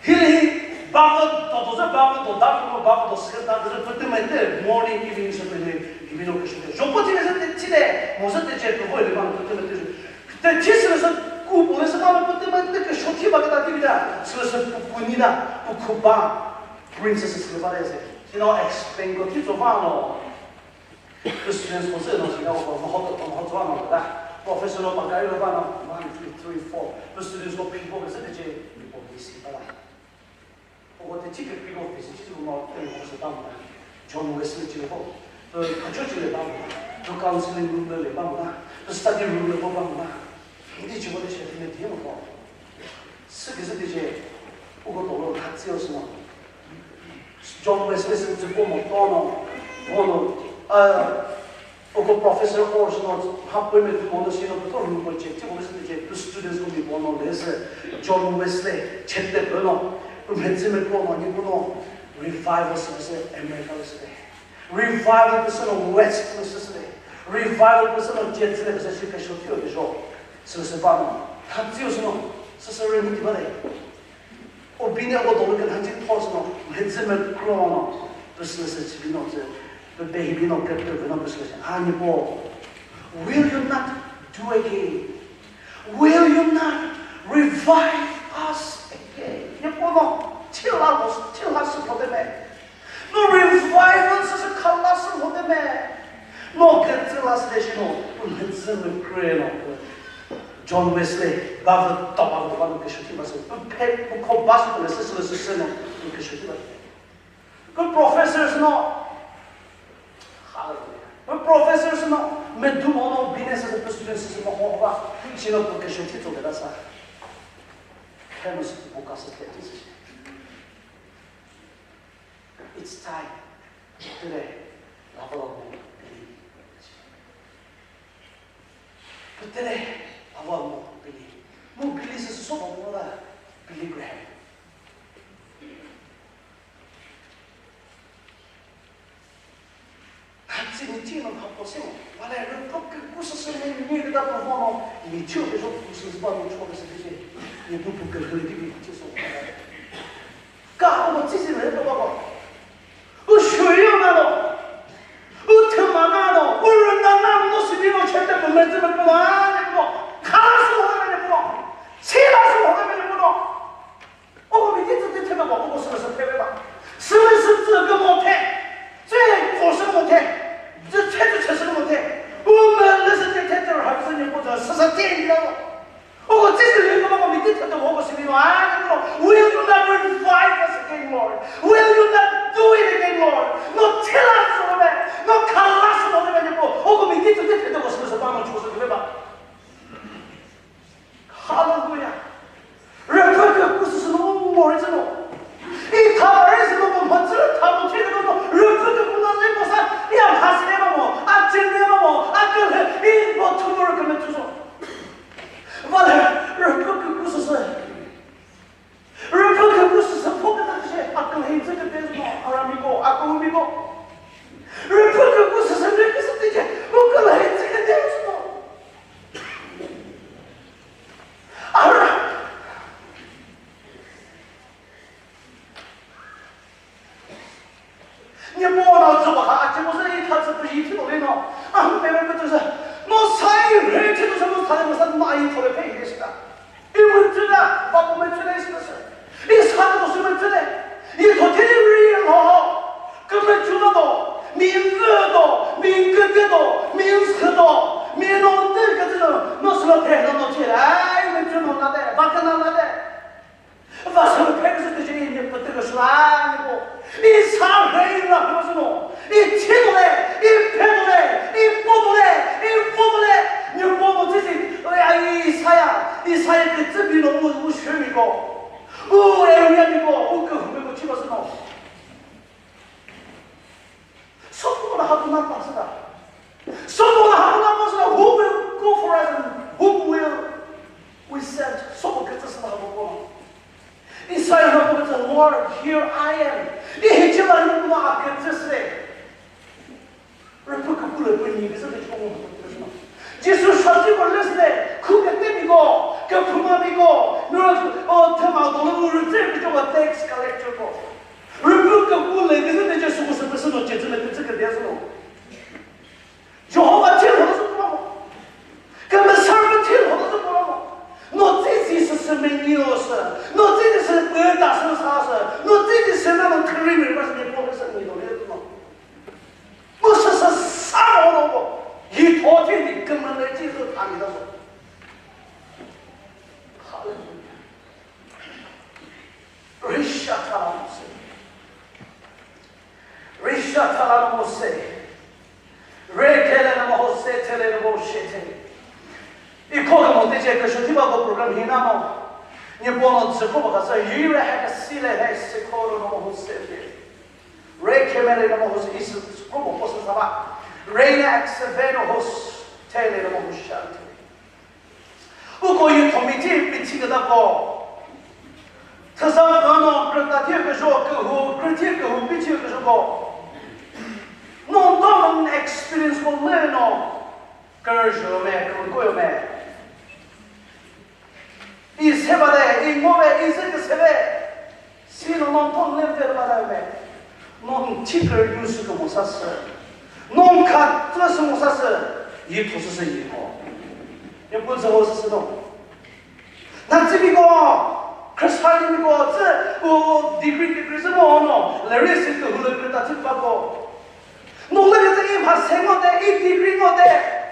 Hili hi bavü do do zü bavü do da ko bavü do sü da zü pütü mete morning evening sü pütü hibino küsho de. Joko thi sü te thi de mo sü te che ko le bavü pütü mete. Te thi sü sü ku bu sü bavü pütü mete küsho thi ba ka ti da. Sü sü pu pu ni da pu ku ba princess sü ba de se. You know, explain ko thi zo ba no. Students ko sü no sina ko mo hoto mo hoto ano da. Professor no pagari lo ba no one, two, three, four. Students ko people ko sü te che ko bisi ba la. Ko te che ke people bisi che mo te ko sü ba mo da. John Wesley che ko. To ka cho che le ba mo da. To counseling room le ba mo da. To study room le ba mo da. Hindi che ko te che ne ti mo ko. Sü ke sü te che ko ko to lo ka tsi o sü no. John Wesley sü tsü po mo to no, mo no, uh, oko professor or sü no, ha po me ko no sü no, to room ko check, ko sü te che, to students ko mi po no le sü, John Wesley, chete po no, ko mhetsü me ko no, ni ko no, revival sü sü America le sü de. Revival sü no West le sü de. Revival sü no jet le sü ke shu tio de jo. Sü sü ba no, ha tio sü no, sü sü re ni ti ba de. O bine o dolu ke thanchi thos no, hedzeme kro no, business chi bino che, be behi bino ke pe bino business. Ani po, will you not do again? Will you not revive us again? Ye po no, chila bos, chila su po de me. No revival se se khala su po de me. No ke chila se de shi no, hedzeme kre no. John Wesley, ba vü tapa vü ba nü küshü thi ba sü, phe, phe, phe, kho ba sü kule sü sü sü sü no, nü küshü thi ba. Kü professors no, hallelujah. Kü professors no, me du mo no, business as a student sü sü mo ho ba, shi no nü küshü thi tso de da sa. Famous bu ka sü thi sü. It's time. Today, level of believe. Pütele, awa mo Billy. Mo Billy sü so mo la Billy Graham. Hatsi ni tino ha po se mo. Wala ro pro ke ku sü sü ni ni da po mo. Ni chu ke so ku sü ba mo cho ke sü ke. Ni pu pu ke ke di bi che so. Ka ko mo tsi si le ko ba ko. U shuyo na no, u thüma na no, u rüna na no, sibino chete pü mezü mü pü na ne pü, khala sü ho ne pü, sila sü ho ne pü no. O ko mi ti tsü ti thüma ko, o ko sü sü thüma ba. Sü sü tsü ke mo the, tsü ko sü mo the, tsü che tsü che sü mo the. U me le sü te te te ha sü ne pü sü sü te ni la. Will you not revive us again, Lord? Will you not do it again, Lord? No tell us, Lord. No tell us, Lord. Hallelujah. Rebecca, this is no more, it's no. I thought there is no more, but I thought there is no more. Rebecca, who was able to say, "Yeah, has never more. I can never more. I can have in what tomorrow can do so." Vale, Rebecca küsüsü. Rebecca küsüsü, poküta che, akülhitsü kütezü mo, aramiko, akulumiko. Rebecca küsüsü, ne küsü tiche, akülhitsü kütezü mo. Ara. Nyepo na zü ba ha, a che mo se i tha zü pü yi thi lo le no. A hu pe pe pe zü. No sai re thi zü mo sa le mo sa ma yi tho le pe yi shi ta. I mo zü da, ba mo me zü le shi ta se. I sa mo su me zü le. I tho thi le ri ho ho. Ke me zü da do. Mi ngü do, mi ngü de do, mi ngü do, mi no de ke zü no su la pe no no thi le. Ai me zü no na de, ba ke na na de. Va sü phe küsü tüji i mi pütü küsü la ni ko. I sa rei la ko sü no. I thi no le, i phe no le, i po no le, i po no le. Ni po no tsi si. Ai Isaiah, Isaiah kütsü bi no u u shü mi ko. U e u ya mi ko, u kü mi ko chi ba sü no. Sopo la hakuna pasüta. Sopo la hakuna pasüta, who will go for us and whom will we send? Sopo kütsü sü la hakuna. Isaiah la kütsü, "Lord, here I am." I hichi la ni kuma a kütsü sü. Rüpü küpü le pü ni kütsü de chomo. Jisu shati ko le sü, khu küte mi ko, küphuma mi ko, mi ro o thüma do lu rütse mi ko tax collector ko. Rüpü küpü le küzü de Jisu küsü püsü no chetü le küzü küde sü no. Jehovah thil ho sü pümo. Kümüsar pü thil ho sü pümo. No tsitsi sü sü menyo sü. No tsitsi sü pü ta sü sa sü. No tsitsi sü na no kri mi ba sü ni po sü ni do le no. Mo sü sü sa mo no ko. Yi tho thi ni kümüne Jisu tha ni da so. Hallelujah. Risha thala mo se. Risha thala mo se. Re kele na mo se, tele na mo she te. I ko mo te che ka shu thi ba ko program hi na mo. Ni po no zü ko ba ka sa yi re ha ka si le he se ko ro no mo se te. Re kemele na mo se is ko mo po sa ba. Re na akseveno ho tele na mo sha te. Uko youth committee pithi kütako. Thüsa püno krüta thi küzho kühu, krüthi kühu pithi küzho ko. No, no experience ko leno. Kürüzho me, kürüko yo me. I se ba de, i ngo be, i se küse be. Si no non ton le de ba da me. Non thi kür yu sü kü mo sa sü. Non kha tsü sü mo sa sü. Yi phu sü sü yi mo. Yi phu zü ho sü sü no. Na tsü mi ko, Christian mi ko, tsü u degree degree sü mo no. Le re sü kü hu le kü ta tsü ba ko. Non le tsü i ma se ngo de, i degree ngo de.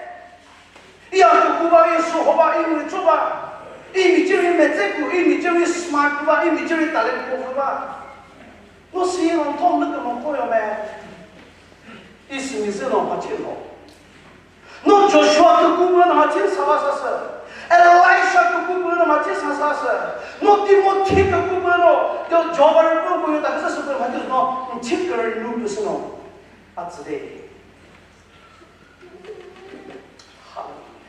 I a kuku ba, i suho ba, i mi cho ba, i mi ceri metse ku, i mi ceri smart ku ba, i mi ceri talent ku ba. No si ron thon lü kemo ko yo me. I si mi zü no ma chi no. No Joshua kuku ba no ma chi sa ba sa se. Elisha kuku ba no ma chi sa sa se. No Timothy kuku ba no. Yo Job ri kuku yo ta sa se ma chi no. Chi kere nu ku se no. A tsi de. Hallelujah.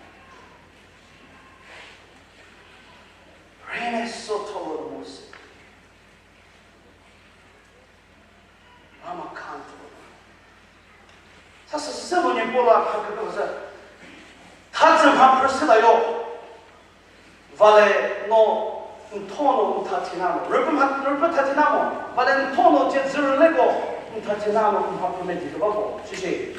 Rene soto lo mose. Mama kanto. Sa sa sa mo ni pola ka ka sa. Tha tsa ma prese da yo. Vale no ntho no ntha thina mo. Rüpü ma rüpü tha thina mo. Vale ntho no che zürü le ko ntha thina mo ntha pü me di ba ko. Shi shi.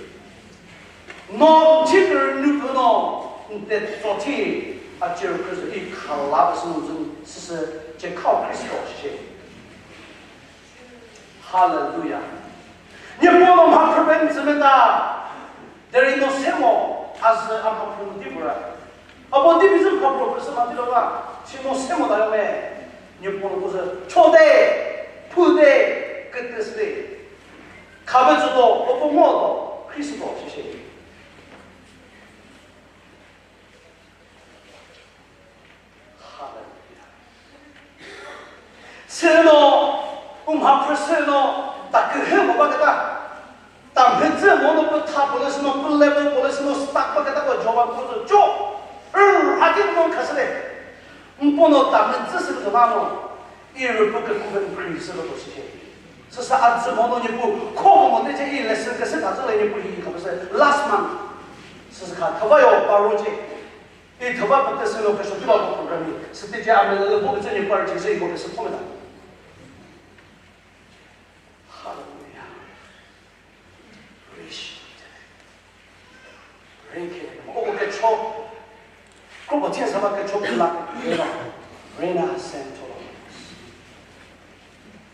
No chikr nupü no nte tsothi a chir Kristo i khala ba sunu zun sisi che khao Kristo shi. Hallelujah. Nyepo no mha phrüpen zümeta. There is no semo as a mha phrü di bura. Abo di bizim kapro phrü sema di lo ba. Shi no semo da yo me. Nyepo no kuzi chode, phude, kıtüsde. Khabe zudo, opo mo do, Kristo shi shi. Hallelujah. Seno, umha phrü seno, ta kühü mo ba kata. Ta mhüzü mo no pü tha police no, pü level police no, stuck ba kata ko job ko cho. Er, hadi mo khasle. Mpo no ta mhüzü sü to ba no. I rüpü küku increase lo to shi. Süsa a zü mo no nyepu kho mo te che i lesson küse ta zü le nyepu hi ka pese last month. Süsa kha thava yo paro che. I thava pete se lo ke so tiba program ni. Süte che a me le bo ke che nyepu ar che se i ko ke se thome ta. Hallelujah. Rich. Ring ke, ko ko ke cho. Ko ko chen sa ba ke cho la. Rena sento.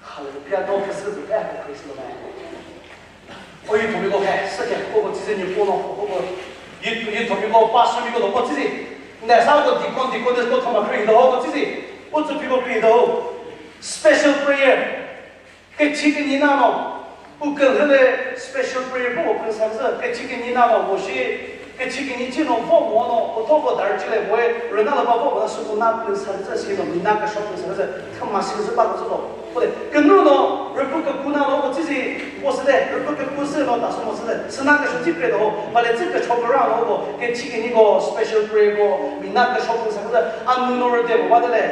Hallelujah. No ke se ke ko Kristo na. O yi to mi ko ke, se ke ko ko tsi ni ko no ko ko. Yi yi to mi ko pastor mi ko ko tsi. Ne sa ko deacon deacon ko thoma kri do ko tsi. O tsu pi ko kri do. Special prayer. Kechi kenyi nano, u külhüle special prayer ko pün sa zü, kechi kenyi nano mo shi, kechi kenyi chi no vo mo no, u tho vo dar chi le vo e, rüna la ba vo mo na su ko na pün sa zü, si no mi na ka shop pün sa zü, thüma si zü ba ko zü lo. Ko le, kenu no, rüpü ke ku na lo ko chi zi, ko sü de, rüpü ke ku sü no ta su mo sü de, sü na ka shop chi pe do, ba le chi ke chop ra no ko, kechi kenyi ko special prayer ko, mi na ka shop pün sa zü, a nu no rü de mo ba de le.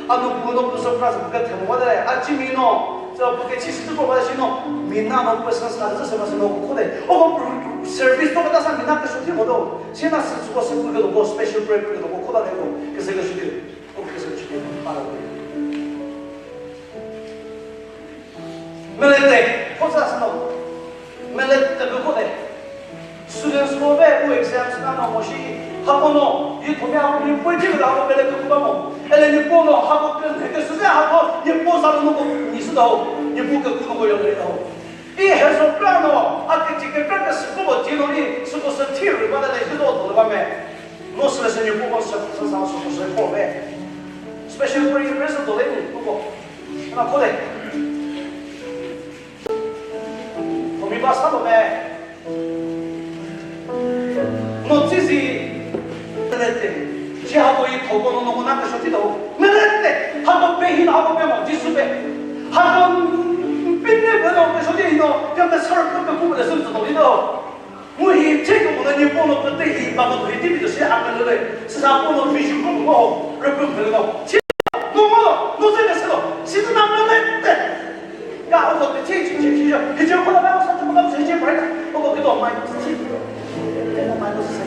Ano puno puso pra sa puka themo wa de, a chimi no, so puke chi situ ko wa shi no, mi na no puso sa sa sa ma sa no ko de. O ko service to ka sa mi na ka shuti mo do. Shi na sa ko sa puke do ko special prayer puke do ko da ko ke se ka shuti. Ko ke se ka shuti. Hallelujah. Melete, ko sa sa no. Melete ko de. Students ko be u exams na no mo shi, ha ko no, yi to me ha ko ni poi ji da ko bele ko ba mo. Ele ni po no ha ko ken he ke su ha ko ni po sa no ko ni su da ho, ni po ke ku no ko yo le da ho. I he so pra no, a ke ji ke pra ke su ko ji no ni, su ko sa thi ri ba da le ji do do ba me. No su le se ni po ko sa sa sa su ko se ko be. Special prayer prayer do le ni ko ko. Na ko le. Komi ba sa lo me. No tsü zi. Melete. Shi ha ko yi thoko no no na ka shoti do. Melete. Ha ko pe hin ha ko pe mo Jisu pe. Ha ko pe ne pe no pe shoti no. Ya pe sar ko pe ku le sun to do. Mu hi che ko na ni po no pe te hi ba ko hi ti bi do shi a ka le. Sa ko no vision ko mo. Re pe pe no. No, no, no, se le se lo. Si tu na na le te. Ga o ko te chi chi chi chi. Hi chi ko la ba sa ko ba sa chi pa. O ko ke do mai ko chi. Ke do mai ko sa.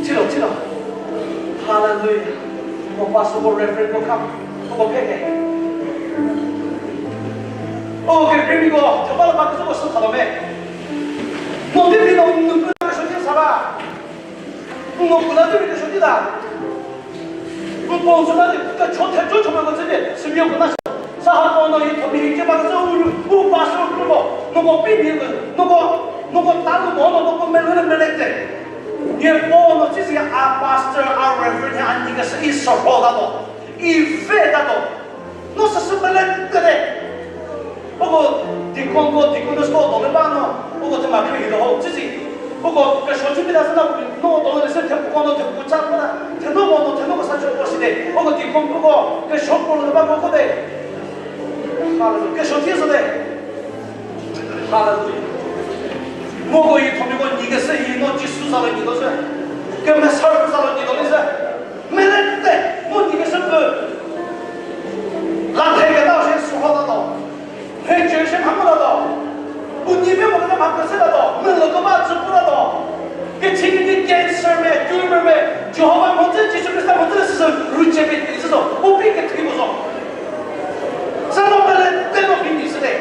Chi lo, chi lo. Hallelujah. Ko pa so ko reverend ko kam. Ko ko ke ke. O ke ke mi ko. Cha ba la ba ko so ko sa lo me. No te bi no no ko so chi sa ba. Ngo kula tü mi shoti da. Ngo pon suna de ka chothe cho choma ko tsene, sümyo ko na. Taha kono yi thomi hi keba kazü u, u pastor krubo, noko pini, noko, noko talu mono, noko melele melete. Ye kono sisi a pastor, a reverend, a ni kazü i soho dato, i ve dato. No sisi melete de. Oko deacon ko, deaconess ko, dole ba no, oko te ma kri hi do ho, sisi. Oko ke shochi mi da sa na, no, dole se te ko no, te ko cha ko na, te no ko no, te no ko sa cho ko si de. Oko deacon ko, ke shop ko no ba ko ko de. Hallelujah. Ke shochi so de. Hallelujah. Mo ko yi thomi ko ni kazü yi no Jisu za lo ni do se. Ke me sar za lo ni do ni se. Melete, mo ni kazü pü. La theke ta she suho ta to. He che she mha ta to. Bu ni me mo ta mha kazü ta to. Me lo ko ba zu pu ta to. Ke chi ni cancer me, tumor me. Jehovah mo zü, Jisu Khrista mo zü, sisi ru che pe ni sisi. U pi ke thi mo so. Sa no melete no pi ni sisi de.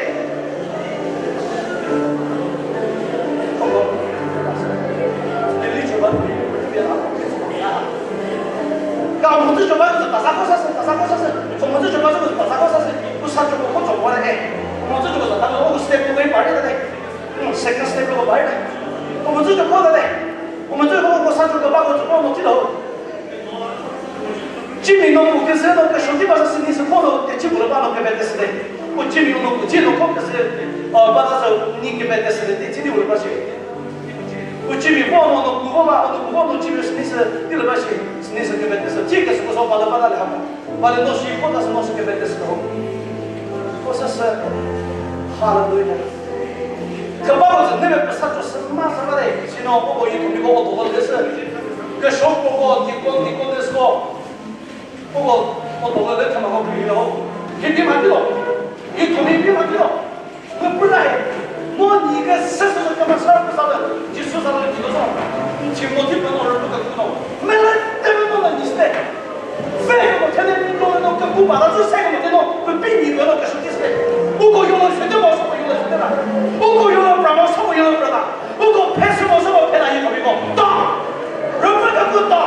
Ka mhuzü choba zü tasa ko sasü, tasa ko sasü. Ko mhuzü choba zü tasa ko sasü. Ku sa choba ko choba le. Mhuzü choba zü tasa ko step ko bai pare de. Hmm, second step ko bai de. Ko mhuzü choba de. Ko mhuzü ko ko sa choba ko choba mo ti lo. Chimi no ku kese no ke shoti ba sini se ko no te chi bu ba no ke be te se de. Ko chimi no ku chi no ko kese, a, ba da so ni ke be te se de, te chi ni bu ba shi. Uchimi vo no, no kuvo va, no kuvo no chimi sini se, ti le ba shi, sini se ke be te se, chi ke se ko so ba le ba le ha. Ba le no shi ko ta se no se ke be te se ho. Ko se se, hallelujah. Ke ba ko se ne be sa cho se ma sa ba le, si no ko ko yi ko mi ko ko to le se. Ke shop ko ko, ni ko, ni ko le se ko. Oko, oko le thüma ko kri lo. Hiti ma tilo. Hiti mi pi ma tilo. Ko pula he. Mo ni ke se so ke ma sa ko sa le. Jisu sa le ni lo so. Chi mo ti pa no ro ka ko. Me le te me mo le ni ste. Fe ko te le ni lo no ke ku ba la se se mo te no. Ko pi ni lo no ke so ti ste. Oko yo lo se te mo so yo lo se te na. Oko yo lo pra mo so yo lo pra na. Uko phesü mo sü mo phela yi ko mi ko. Ta. Rüpü ta ku ta.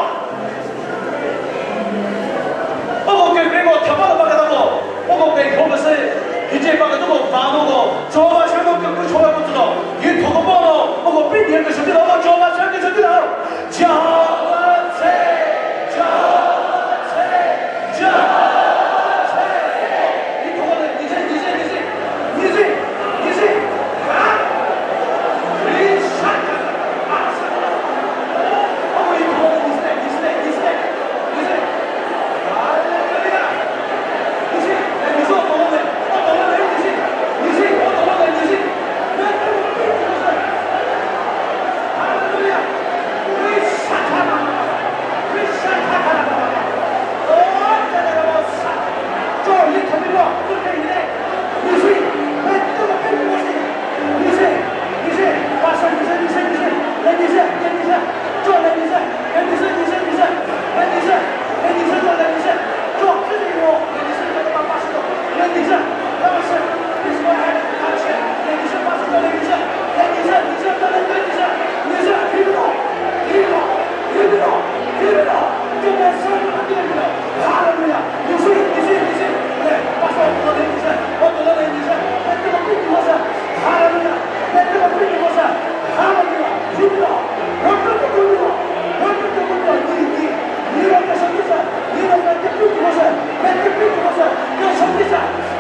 Uko ke mi ko thapa la ba ka ta ko. Uko ke ko ba se. Hi je ba ka to ko ba no ko. Cho ba se mo ke ku cho ba ku to. Yi to ko ba no. Uko pi ni ke shu ti la ko cho ba se ke shu ti la. Cha ba se. Cha ba se.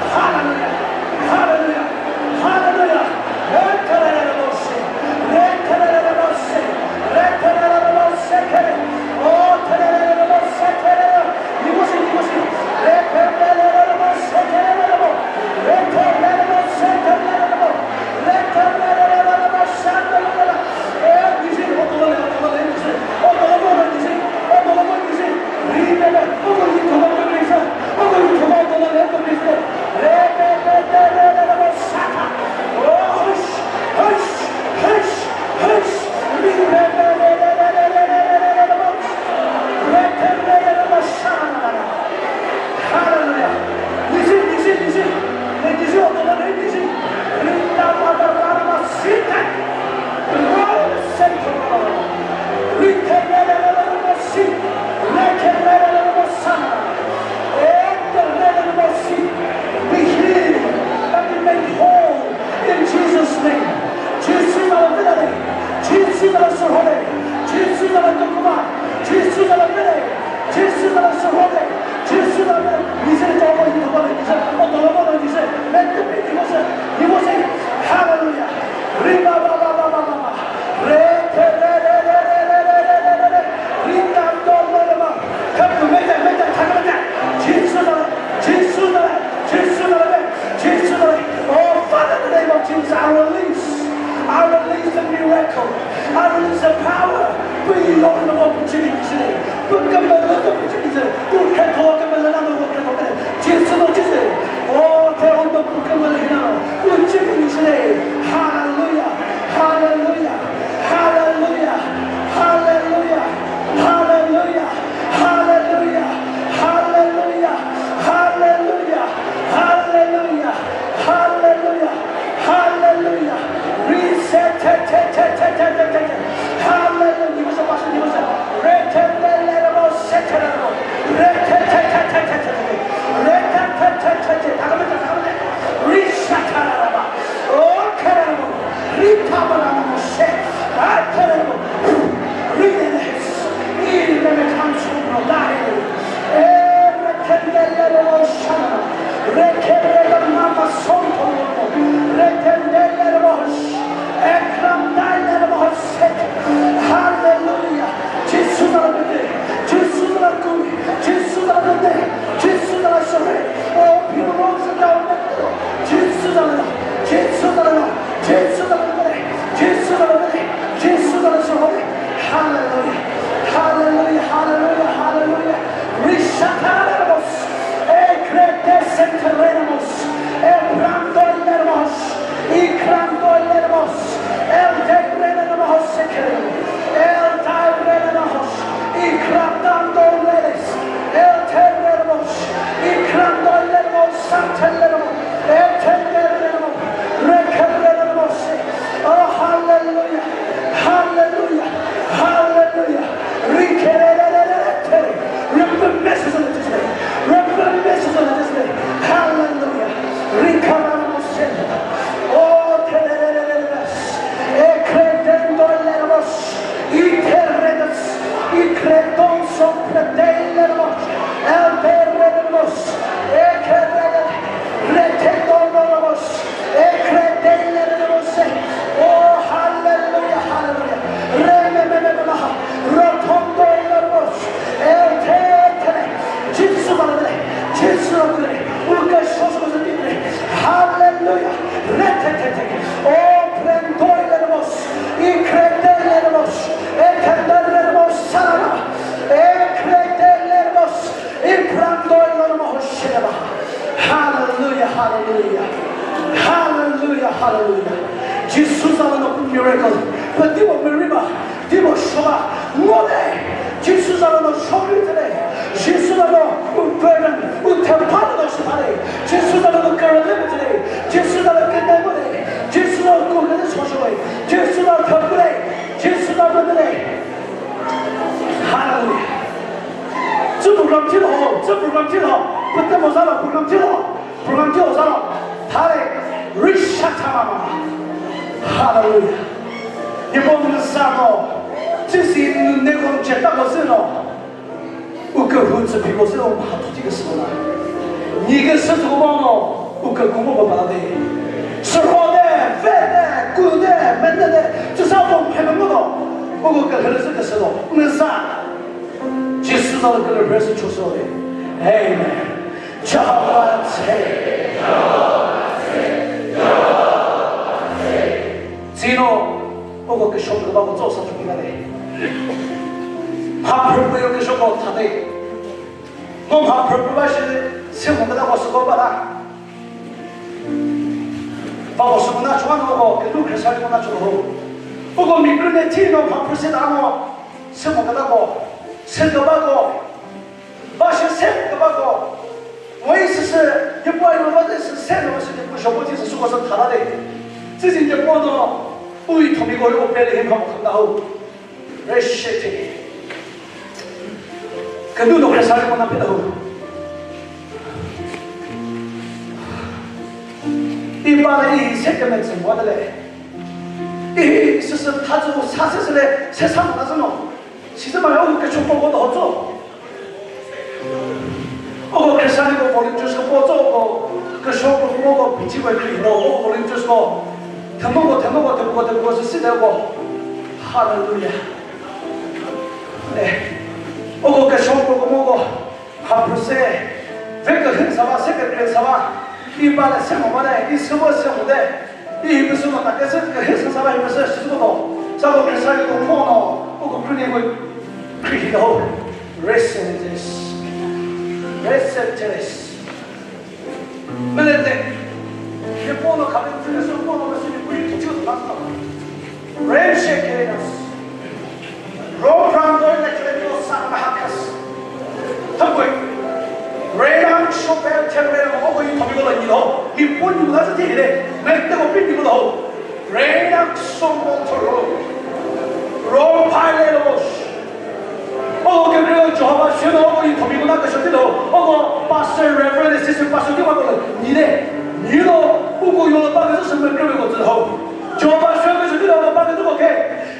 Hallelujah. Hallelujah. Hallelujah. Hallelujah. Hallelujah. Nisi, nisi, nisi. Nisi, otola nisi. Rita, mata, mata, sita. Rita, mata, mata, sita. Jisu la sürho de, Jisu la de, nise de chawbo yi thaba de nise, o dolabo de nise, mete pe niko se, niko se, hallelujah. Riba ba ba ba ba ba ba. Re te re re re re re re re re re. Ri ta do le le ba. Khapu mete mete thaka mete. Jisu la, Jisu la, Jisu la de, Jisu la de. Oh Father, in the name of Jesus, I release, I release the miracle. I release the power. Put your opportunity today. Put the opportunity today. Put the opportunity today. Jesus, Lord Jesus. Oh, tell them to put the opportunity today. Hallelujah. Hallelujah. Hallelujah. Hallelujah. Hallelujah. Hallelujah. Hallelujah. Hallelujah. Hallelujah. Hallelujah. Hallelujah. Reset. Hallelujah. Ni mose pastor, ni mose. Retendele rebo seterebo. Retete. Retete. Takamete, takamete. Rishataraba. Oh, kerebo. Ritabarana mose. Aterebo. Ridenes. Ireme kansu no dai. Erekendele rebo shana. Rekereba mama sonto. Rekendele rebo. Ekram daile rebo. Hallelujah. Jisu la bete. Jisu la ku. Jisu la bete. Jisu la sore. Oh, pure rose down. Jisu la. Jisu la. Jisu la bete. Jisu la bete. Jisu la sore. Hallelujah. Hallelujah. Hallelujah. Hallelujah. Rishataremos. Ekrete senterenemos. Ebrando leremos. Ikrando leremos. El degre leremos sekere. El degre leremos. Ikratando leres. El degre leremos. Ikrando leremos. Sante leremos. El degre leremos. Rekere leremos. Oh, hallelujah. Hallelujah. Hallelujah. Rikerererere. Remember message on this day. Remember message on this day. Hallelujah. Rikaramos. Oh, terererere. Ekredendo leremos. Iteredes. Ikredon sopredei leremos. Eldereremos. Ekerere. Retendo leremos. Ekredelelelose. Oh, hallelujah, hallelujah. Rememememema. Rotondo leremos. Eltetele. Jisu balele. Jisu balele. Uke shosu balele. Hallelujah. Retetete. Oh, prendo leremos. Ikredelelemos. Ekendelelemos. Salama. Ekredelelemos. Ibrando leremos. Shelema. Hallelujah, hallelujah. Hallelujah, hallelujah. Jisu zalüno miracle. But dibo miriba, dibo shoba. Ngode. Jisu zalüno shobi tele. Jisu zalüno u burden, u tempalo shitale. Jisu zalüno kerele tele. Jisu zalüno kene ngode. Jisu zalüno kukene shoshoe. Jisu zalüno tempule. Jisu zalüno tele. Hallelujah. Tsü program thilo, tsü program thilo, pete mozalo program thilo, program thilo zalo. Thale, risha thamama. Hallelujah. Nipo mzano, tsüsi neko cheta kozino. Uke hu tsü piko zino, ma tu tike sona. Nike sü tu bono, uke kumo baba de. Sürode, vede, kude, mendede, tsüsa bon phememono. Uke hele zike sino. Mza. Jisu zalü kele rest choso. Amen. Jehovah say. Tsino, uko ke shop ke ba ko tso sa chukina de. Ha purpose ke shop ko thade. No ha purpose ba shi se mo da ko so ko ba da. Ba ko so na chwa no ko ke lu ke sa ko na chwa ho. Uko mi kre ne ti no ha purpose da no. Semo kata ko, se kaba ko, ba shi se kaba ko. Wei sisi, ye po ayo ba sisi se no sisi ye po shopo sisi suko sa thala de. Sisi ye po no, ui thomi ko yo pe le hin ha ko khanda ho. Re she te. Kanu no kre sa ko na pe da ho. I ba le i se ke me tsin wa de le. I sisi tha zu sa sisi le, se sa ma na no. Sizi ma ya u ke chokpo ko do zo. Sani ko volunteers ko po tso ko, ke shop ko mo ko pichi ko kri no ko volunteers ko. Themo ko, themo ko, themo ko, themo ko, si si de ko. Hallelujah. Eh. O ko ke shop ko mo ko. Hapuse, vekühü sava, sekühü sava, i bale semo bale, i semo semo de, i hibi semo ta, kese kühü sava, hibi se semo do. Savo kesa ko kono, o ko krüni ko, krühi do. Rest in this. Rest in this. Melete. Ye kono khabe, kese kono, kese ni kuyi tuchu ta. Rain shake us. Ro pran doi le kle no sa ma ha kas. Thapoi. Rain ang sho pe te re mo ko yi thomi ko la ni lo. Mi pun ni la ti le. Me te ko pin ni lo. Rain ang so mo to ro. Ro pa le lo. O ke re Jehovah shino ko yi thomi ko na ka shati lo. O ko pastor, reverend, assistant pastor ti wa ko ni le. Ni lo. U ko yo pa ka sa me kre ko zo. Jehovah shino ko shati lo pa ka ko ke.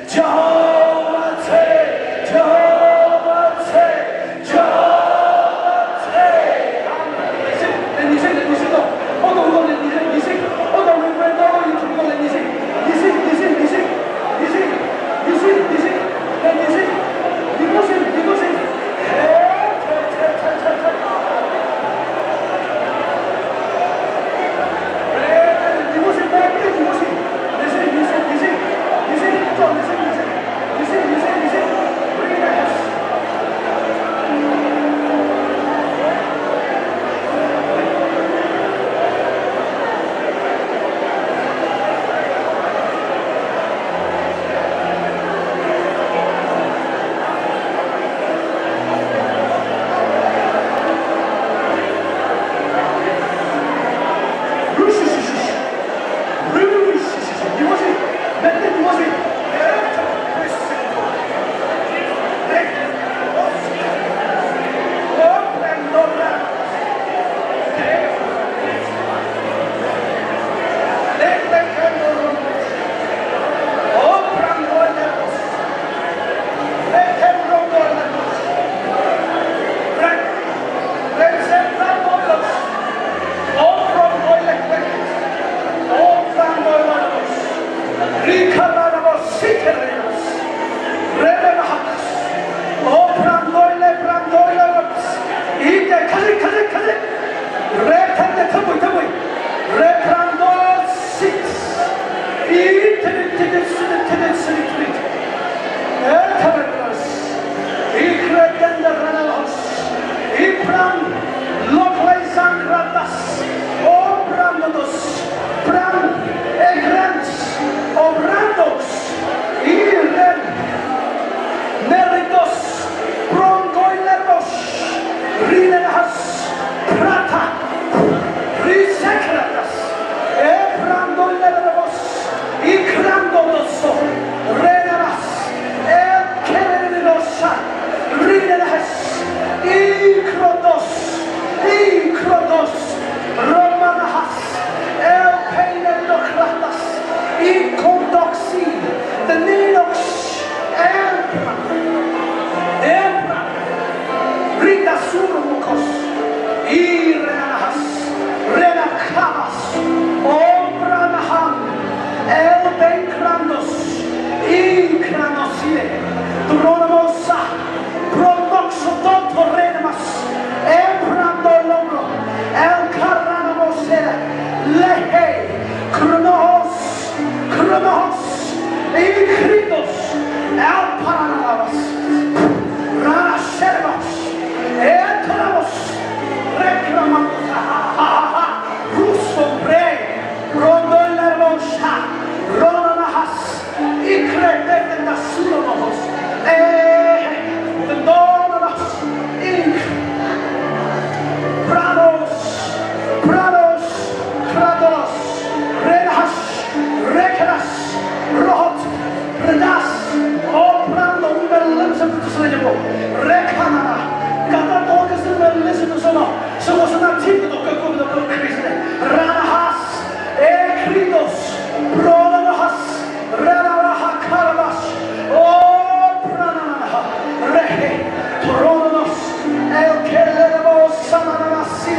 Jehovah say, Jehovah say, Jehovah say. Pran, egrant, obrandos, iren, neritos, prongoiletos, rinehas, prata, risekratas, ebrandoiletos, ikrandotoso, reneras, ekerenidosa, rinehas, ikrotos, ikrotos, romanahas, el peinetokratas, ikontoksi, the ninox, empra, empra, rita surumukos, irenahas, renakhamas, ombranaham, el peinkrandos, inkranosile, tronomosa, Pronoxotonto renemas, emprando longro, el carrano mosera, lehe, kronos, kronos, inkritos, el paranavas, ranaservas, entramos, reclamamos, ha, ha, ha, ha, ruso pre, rondolermosha, ronanahas, Ikre tete da sulo mohos. Eh, the dawn of us. Ik. Prados, prados, prados. Renhas, rekras, rohot, redas. O prando, we will listen to the syllable. Rekanana. Kata tokes, we will listen to sono. So was not tip to go to the Christ. Ranahas, ekridos, pronahas. Rararaha karabash. O prananaha. Rehe. Tronos. El kelebo sananasi.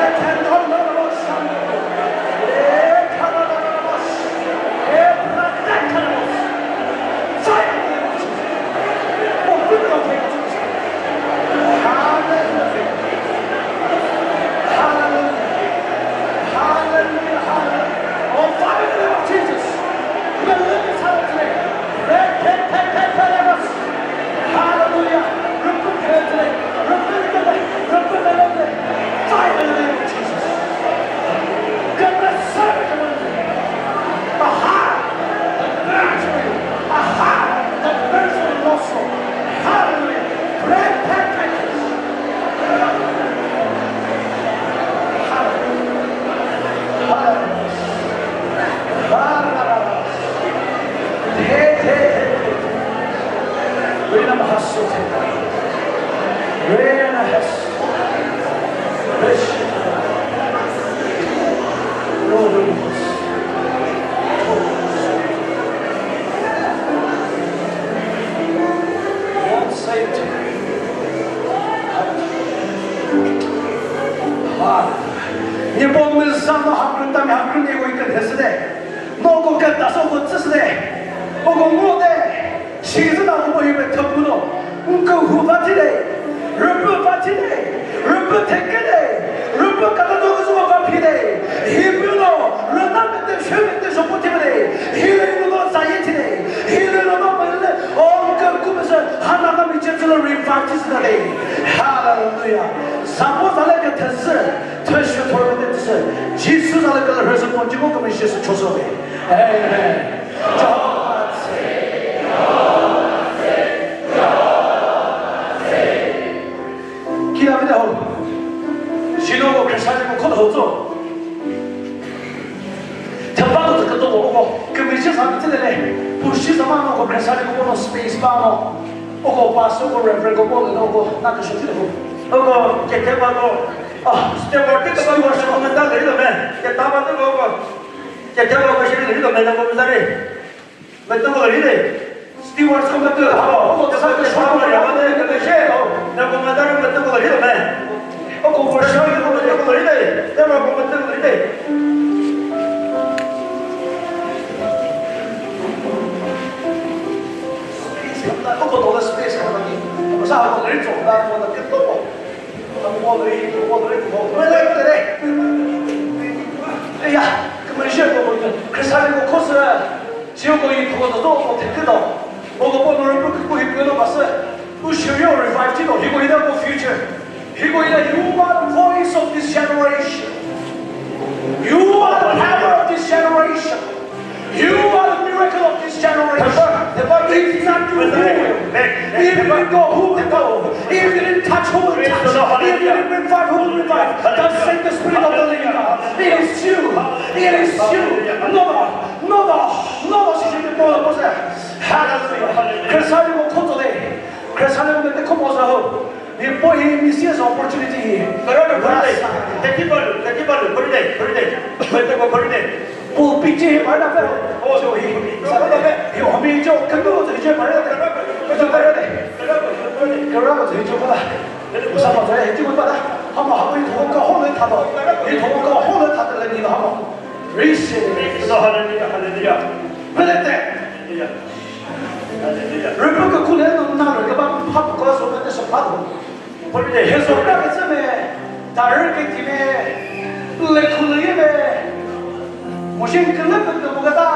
Hallelujah. Hallelujah. Hallelujah. On fire in the name of Jesus. We lift this house today. Hallelujah. Rebuke it today. Rebuke it today. Rebuke it today. Fire in the name of Jesus. Get the servant away. A heart that burns for you. A heart that burns for the lost soul. Hallelujah. Break that curse. Hallelujah. Hallelujah. Hallelujah. Hey, hey, hey, hey. Rena Mahasu. Rena Mahasu. Niepoo mü za no hakrü ta mi hakrü ne ko ikün hesüde. No ko keta so ko tsüsüde. O ko ngo de. Shizü na ko hi be thüpü no. Nko hu va thi de. Rüpü va thi de. Rüpü theke de. Rüpü kata do ko va phi de. Hi bu no. Rüna me de shö me de so ko thi de. Hi le no no za ye thi de. Hi le no no me le. O nko ku be se. Ha na ka mi che che lo ri va thi de. Hallelujah. Sa po za le ke thesü. Thesü thor me de se. Jesus ale ke le rüsü pon ji ko ke me Jesus cho so de. Amen. Jehovah. Kila vide ho. Jino ko Christian ko khod ho zo. Thapa ko ka to ko ko. Kümüzü sa bitse de le. Pushi sa ma no ko Christian ko no space ba no. O ko pastor ko reverend ko no ko na ka shi ho. O ko ke te ba ko. Ah, steward ke ba ko sa ma ta le lo me. Ke ta ba ko ko. Ke te ba ko shi le lo me na ko za re. Metüko lide. Steward ko metüko ha. O ko sa ke shwa ma ya ma de ke she. Na ko ma da metüko lide me. O ko for sure ko metüko lide. Te ma ko metüko lide. Space ka ta ko to space ka ta ni. Ko sa ko le cho da ko da ke to ko. Ko le ko le ko le. Eya, kümüzü ko ko. Christian ko ko sa. Siyoko yi thoko do do thekü do. Ogo po nuru pu ku hi püno basü. U shiryo revive ti do. Hiko ida ko future. Hiko ida, you are the voice of this generation. You are the power of this generation. You are the miracle of this generation. If not you, who will? If you didn't go, who will go? If you didn't touch, who will touch? If you didn't revive, who will revive? Thus said the Spirit of the living God. It is you. It is you. No, no, no, no, no. Hallelujah. Khristaniko khotso de. Khristaniko mete khomo sa ho. Hi po hi missed opportunity hi. Karo no karo de. Teki balu, teki balu, karo de, karo de. Karo de, karo de. Pulpit che hi bana pe. Oh, so hi. Sa ko pe. Hi hami jo kanu che bana de. Karo de. Karo de. Karo de. Sa ma sa hi che bana. Hama hami to ka ho le tha do. Hi to ka ho le tha de ni hama. Receive. Hallelujah, hallelujah. Belete. Hallelujah. Rüpü küküle no na rü kaba pha ko so ne so pha. He so ka ke tseme, ta rü ke ti me, le khulu ye me. Mo shin kele pe ke mo kata.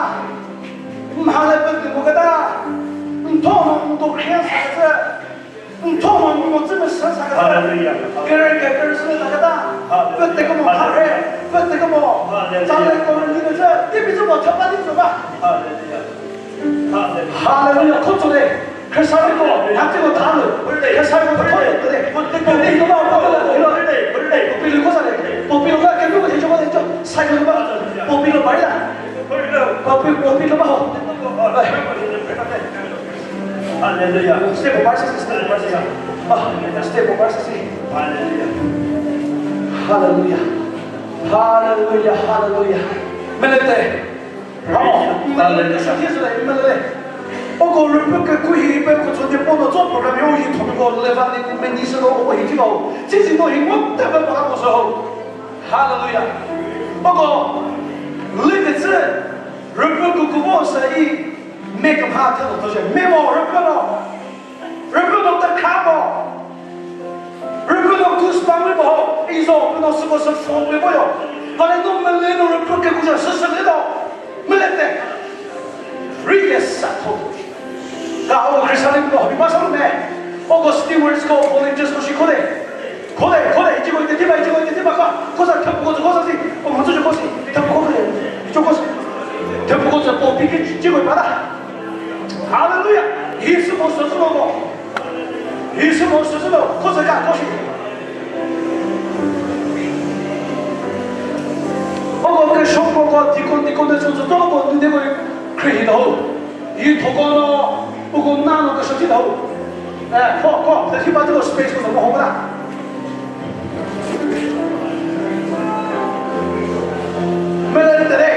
Mha le pe ke mo kata. Ntho no ndo khia sa ke. Ntho ma mo tsü me sa sa ka. Hallelujah. Kere ke kere sü na ka ta. Hallelujah. Pete ko mo kha re. Pete ko mo. Hallelujah. Sa le ko ni ne sa. Ti bi mo cha pa ni so ba. Hallelujah. Hallelujah. Hallelujah. Khotso de. Khristaniko, hati ko thalu. Khristaniko thalu de. Popi lo ba, popi lo ba. Popi lo ba, ke lu ke jo ba jo. Sa ko ba. Popi lo ba ya. Popi, popi lo ba. Hallelujah. Step of mercy, step of mercy. Ah, step of mercy. Hallelujah. Hallelujah. Hallelujah, hallelujah. Melete. Hallelujah. Melete, sa Jesu le, melete. Oko rüpü ke kuhi pe ko chonde pono cho program yo yi thon ko leva ni me ni se lo ko hi thilo. Sisi no hi mo te pe pa ko so. Hallelujah. Oko lüke tsü rüpü kukubo sa i me kümha thülo thoshe. Me mo rüpü lo. Rüpü no ta kha mo. Rüpü no kus pang mo. Izo rüpü no süko sü fo mo yo. Hale no mele no rüpü ke kuja sü sü le no. Melete. Rike sa tho. Ka o Christian ko bi ma sa me. Oko stewards ko volunteers ko shikole. Khole, khole, ichi ko ite tiba, ichi ko ite tiba ka. Kosa thep ko, kosa si. O mo cho ko si. Thep ko le. Cho ko si. Thep ko se po pi ke chi ko pa da. Hallelujah. Yesu mo so so mo. Yesu mo so so mo. Kosa ka ko si. Oko ke shop ko, dikon, dikon de so so ko, ni de ko, kri hi do. Yi thoko no, uko na no ka shoti dau. Eh, ko, ko, the hiba to space ko mo hola. Melete re.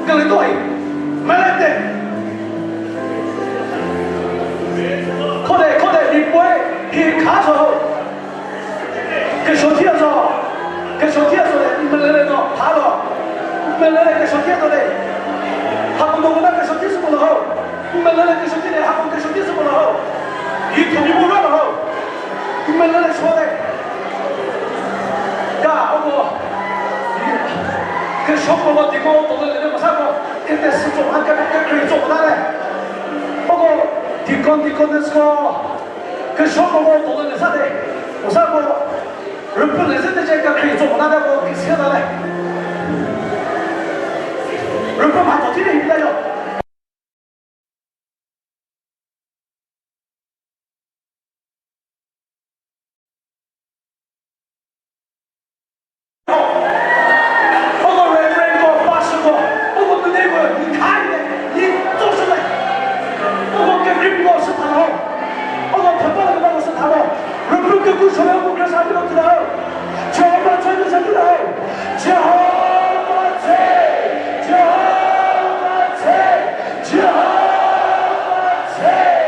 Kali to hi. Melete. Khode, khode, hi poi, hi kha so. Ke shoti aso, ke shoti aso le, melele no, phalo. Melele ke shoti aso le. Hapo no na ke shoti su lo ho. Melele ke shoti le, hapo ke shoti su lo ho. Yi to mi mo lo ho. Melele so le. Ka, o mo. Ke shop ko ti ko to le le ma sa ko. Ke te su to ha ke ke kri to na le. O mo, dikon, dikon de so. Ke shop ko to le sa de. Ma sa ko. Rüpü lü zü tüce ka kri zo mona da ko kisi da le. Rüpü ma to tire hipla yo. Oko reverend ko, pastor ko, oko tüne ko, ni khai le, ni to se le. Oko ke kri ko se ta lo. Oko thapa ko se ta lo. Rüpü ke ku shole ku kre sa ti lo ti lo. Jehovah Jireh sa ti lo. Jehovah Jireh. Jehovah Jireh. Jehovah Jireh.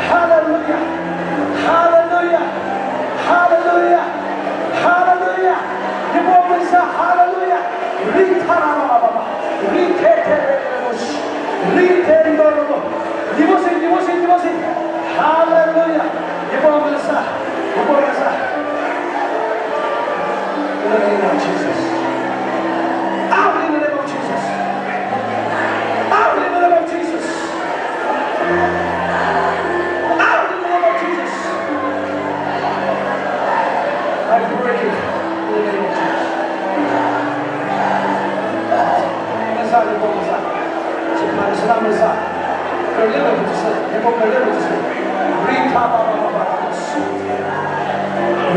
Hallelujah. Hallelujah. Hallelujah. Hallelujah. Hallelujah. Rita ra ba ba ba ba. Rite te re re bo shi. Rite ndo ro bo. Nibo si, nibo si, nibo si. Hallelujah. Nibo mesa. Nibo mesa. In the name of Jesus. Out in the name of Jesus. Out in the name of Jesus. Out in the name of Jesus. I break it in the name of Jesus. Mesa, nibo mesa. Sipari sina mesa. Kerleme kutusu, nibo kerleme kutusu. Rita ba ba ba ba.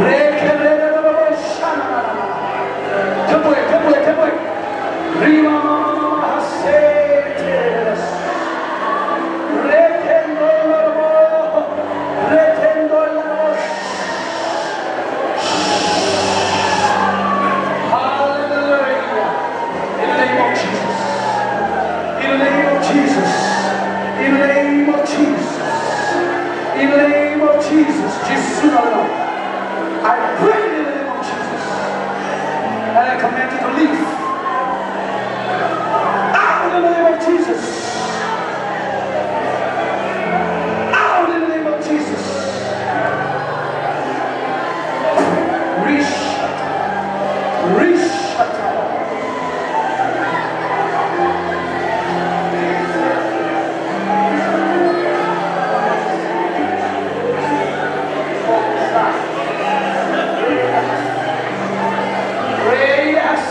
Re kerleme ba ba ba. Shana na na na. Tepwe, tepwe, tepwe. Rima mama mama hasete. Retendo labo. Retendo labo. Hallelujah. In the name of Jesus. In the name of Jesus. In the name of Jesus. In the name of Jesus. Jesus. I pray in the name of Jesus. And I command you to leave. Out in the name of Jesus. Out in the name of Jesus. Rishata. Rishata. Reyes,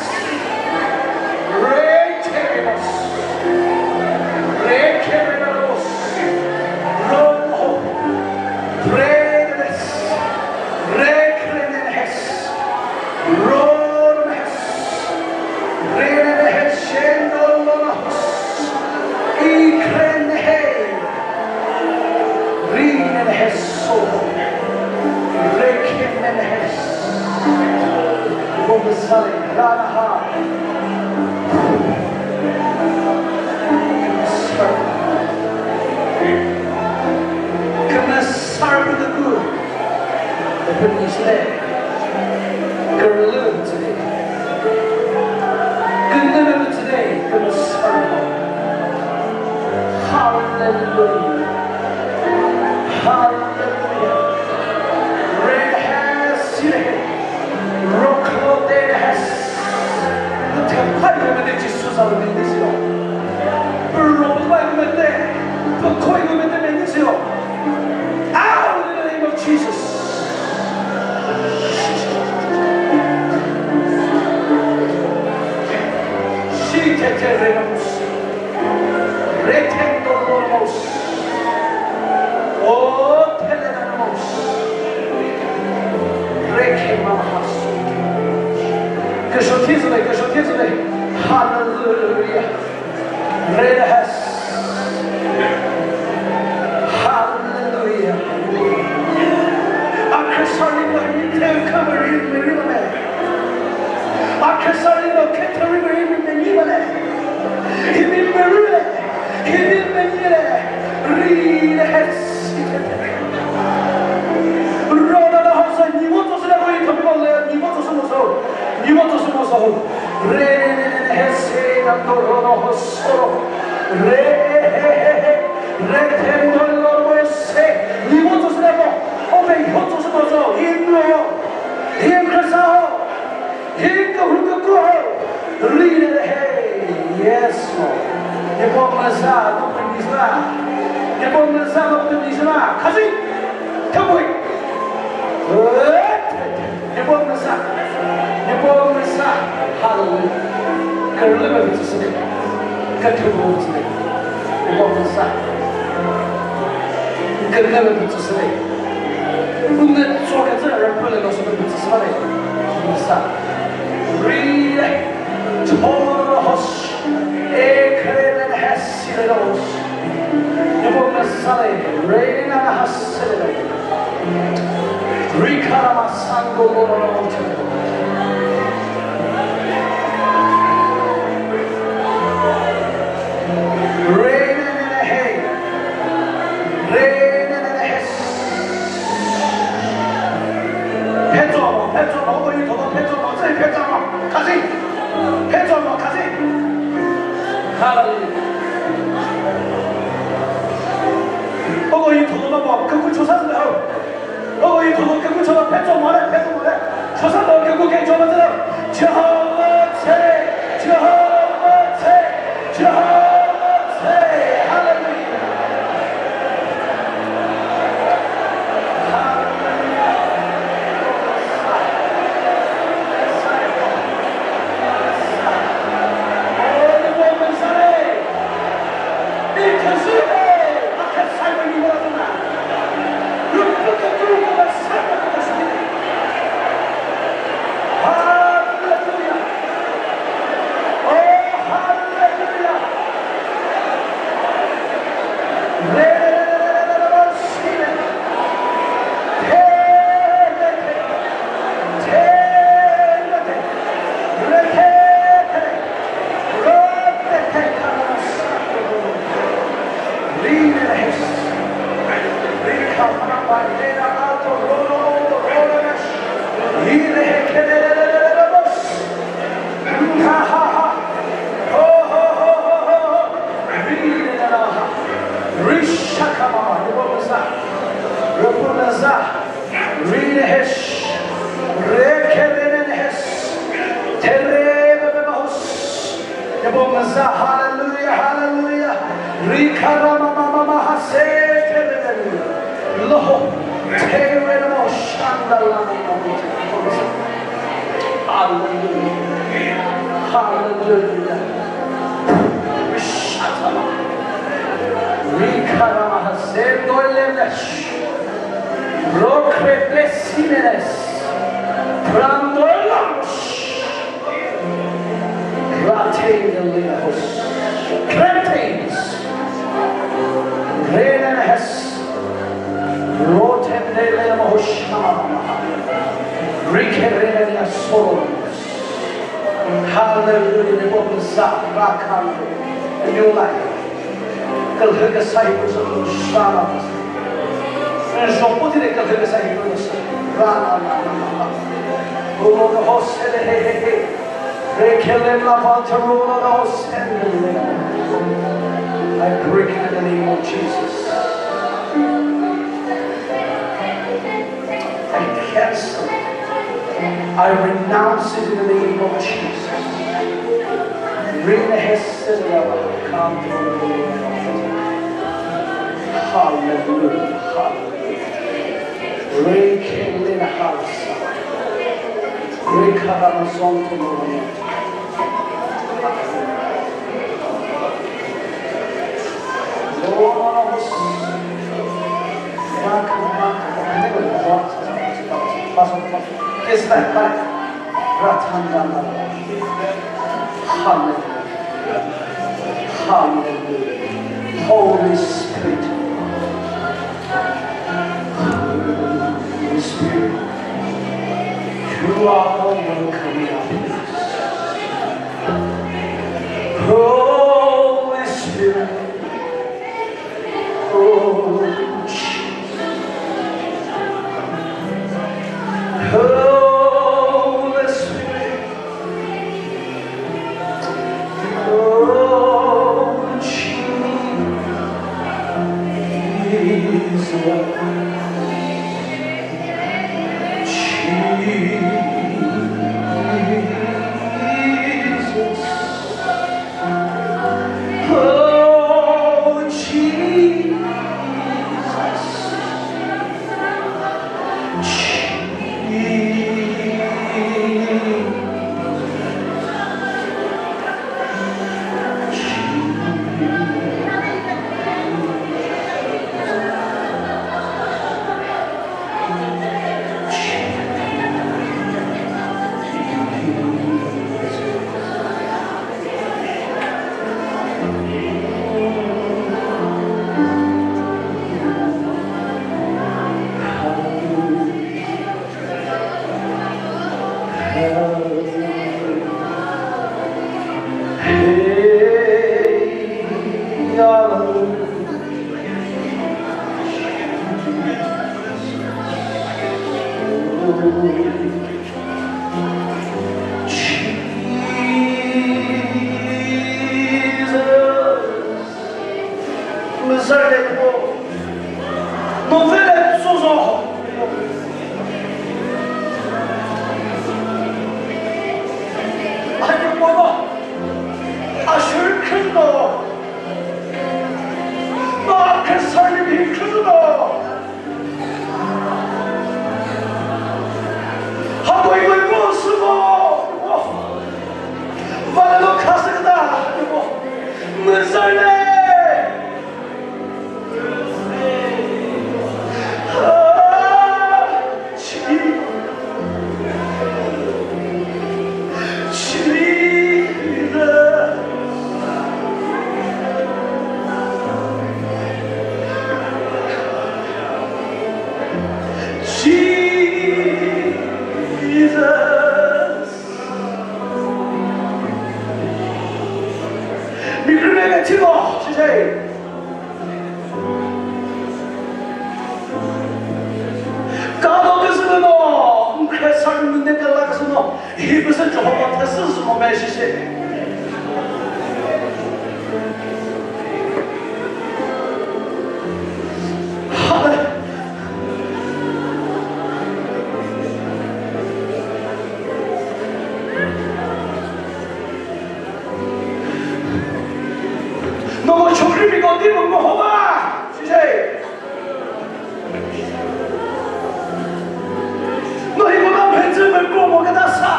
Rekerenos, Rekerenos, Romo, Renes, Rekrenes, Romes, Renes, Shendolonos, Ikrenes. Rinenhes so. Rekemenhes. Komisale ranaha. Komisare. Komisare. Kümüzü today, kümüzü. Hallelujah. Hallelujah. Red has seen it. Roklo de has. Lüthe phayi mete Jisu za mete sio. Puro phayi mete. Pukoi mete mete sio. Out in the name of Jesus. Shiteterenos. Retendonomos. O telenamos. Rekemamahasu. Kashotizle, kashotizle. Hallelujah. Red has. Hallelujah. Akhrisari na himi te kamari meri mane. Akhrisari na ketari meri meri mane. Himi meri le. Himi meri le. Red has. Rona na hasa niwo to sila ko ito ko le niwo to sumo so. Niwo to sumo so. Re ne ne ne ne he se na to ro no ho so. Re he he he he. Re he no lo mo se. Niwo to sila mo. O be ho to sumo so. Hi no. Hi kasa ho. Hi ko hu ko ko ho. Ri ne ne he. Yes, Lord. Niwo mo sa no pe ni sa. Niwo mo sa no pe ni sa. Kasi. Come on. Niepomnasa. Niepomnasa. Hallelujah. Kürlüme bitüsüne. Katürbo bitüsüne. Niepomnasa. Kürlüme bitüsüne. Unde tsoketsü rüpülü lo sü pütsü sale. Mesa. Rire. Toro hos. Ekrele hesile los. Nipo mesale. Rena hasile. Rikara masango lo lo lo. Rene nene he. Rene nene he. Phetso mo, phetso mo, oyi thodo phetso mo, sei phetso mo, khasi. Phetso mo, khasi. Hallelujah. Oyi thodo mo, kuku chosa se ho. Oyi thodo kuku chola phetso mo le, phetso mo le. Chosa do kuku ke chola se. Jehovah say, Jehovah say, Jehovah say. Hallelujah. Hallelujah. Hallelujah, hallelujah. Rikara mama mama hase. Loho. Hallelujah. Hallelujah. Shatama. Rikara mahase doilemesh. Rokre plesimenes. Prandoilamush. Rateinelehos. Cretes. Renenes. Rotendelehos. Rikerenesos. Hallelujah. Nipo meza rakhan. A new life. Külhü küsa hi püh sü shara. Jopo tire külhü küsa hi püh sü. Ra, ra, ra, ra, ra. Ulo no hosele he, he, he. Rekele na valta rulo no hosele. I break it in the name of Jesus. I cancel it. I renounce it in the name of Jesus. Rene hesele ra, come to the Lord. Hallelujah. Hallelujah. Rekele na house. Rekele na song to the Lord. Hallelujah. Hallelujah. Holy Spirit. Holy Spirit. You are welcome in our midst. Holy Spirit. Oh, Jesus. Holy Spirit. Oh, Jesus. Jesus. He sarü münde kala kasü no, hi püsü Jehovah thasü sü mo me shishe. Hallelujah. No mo chokri mi ko di mo mo ho ba. Shishe. No hi ko na phe tsü me ko mo ka da sa.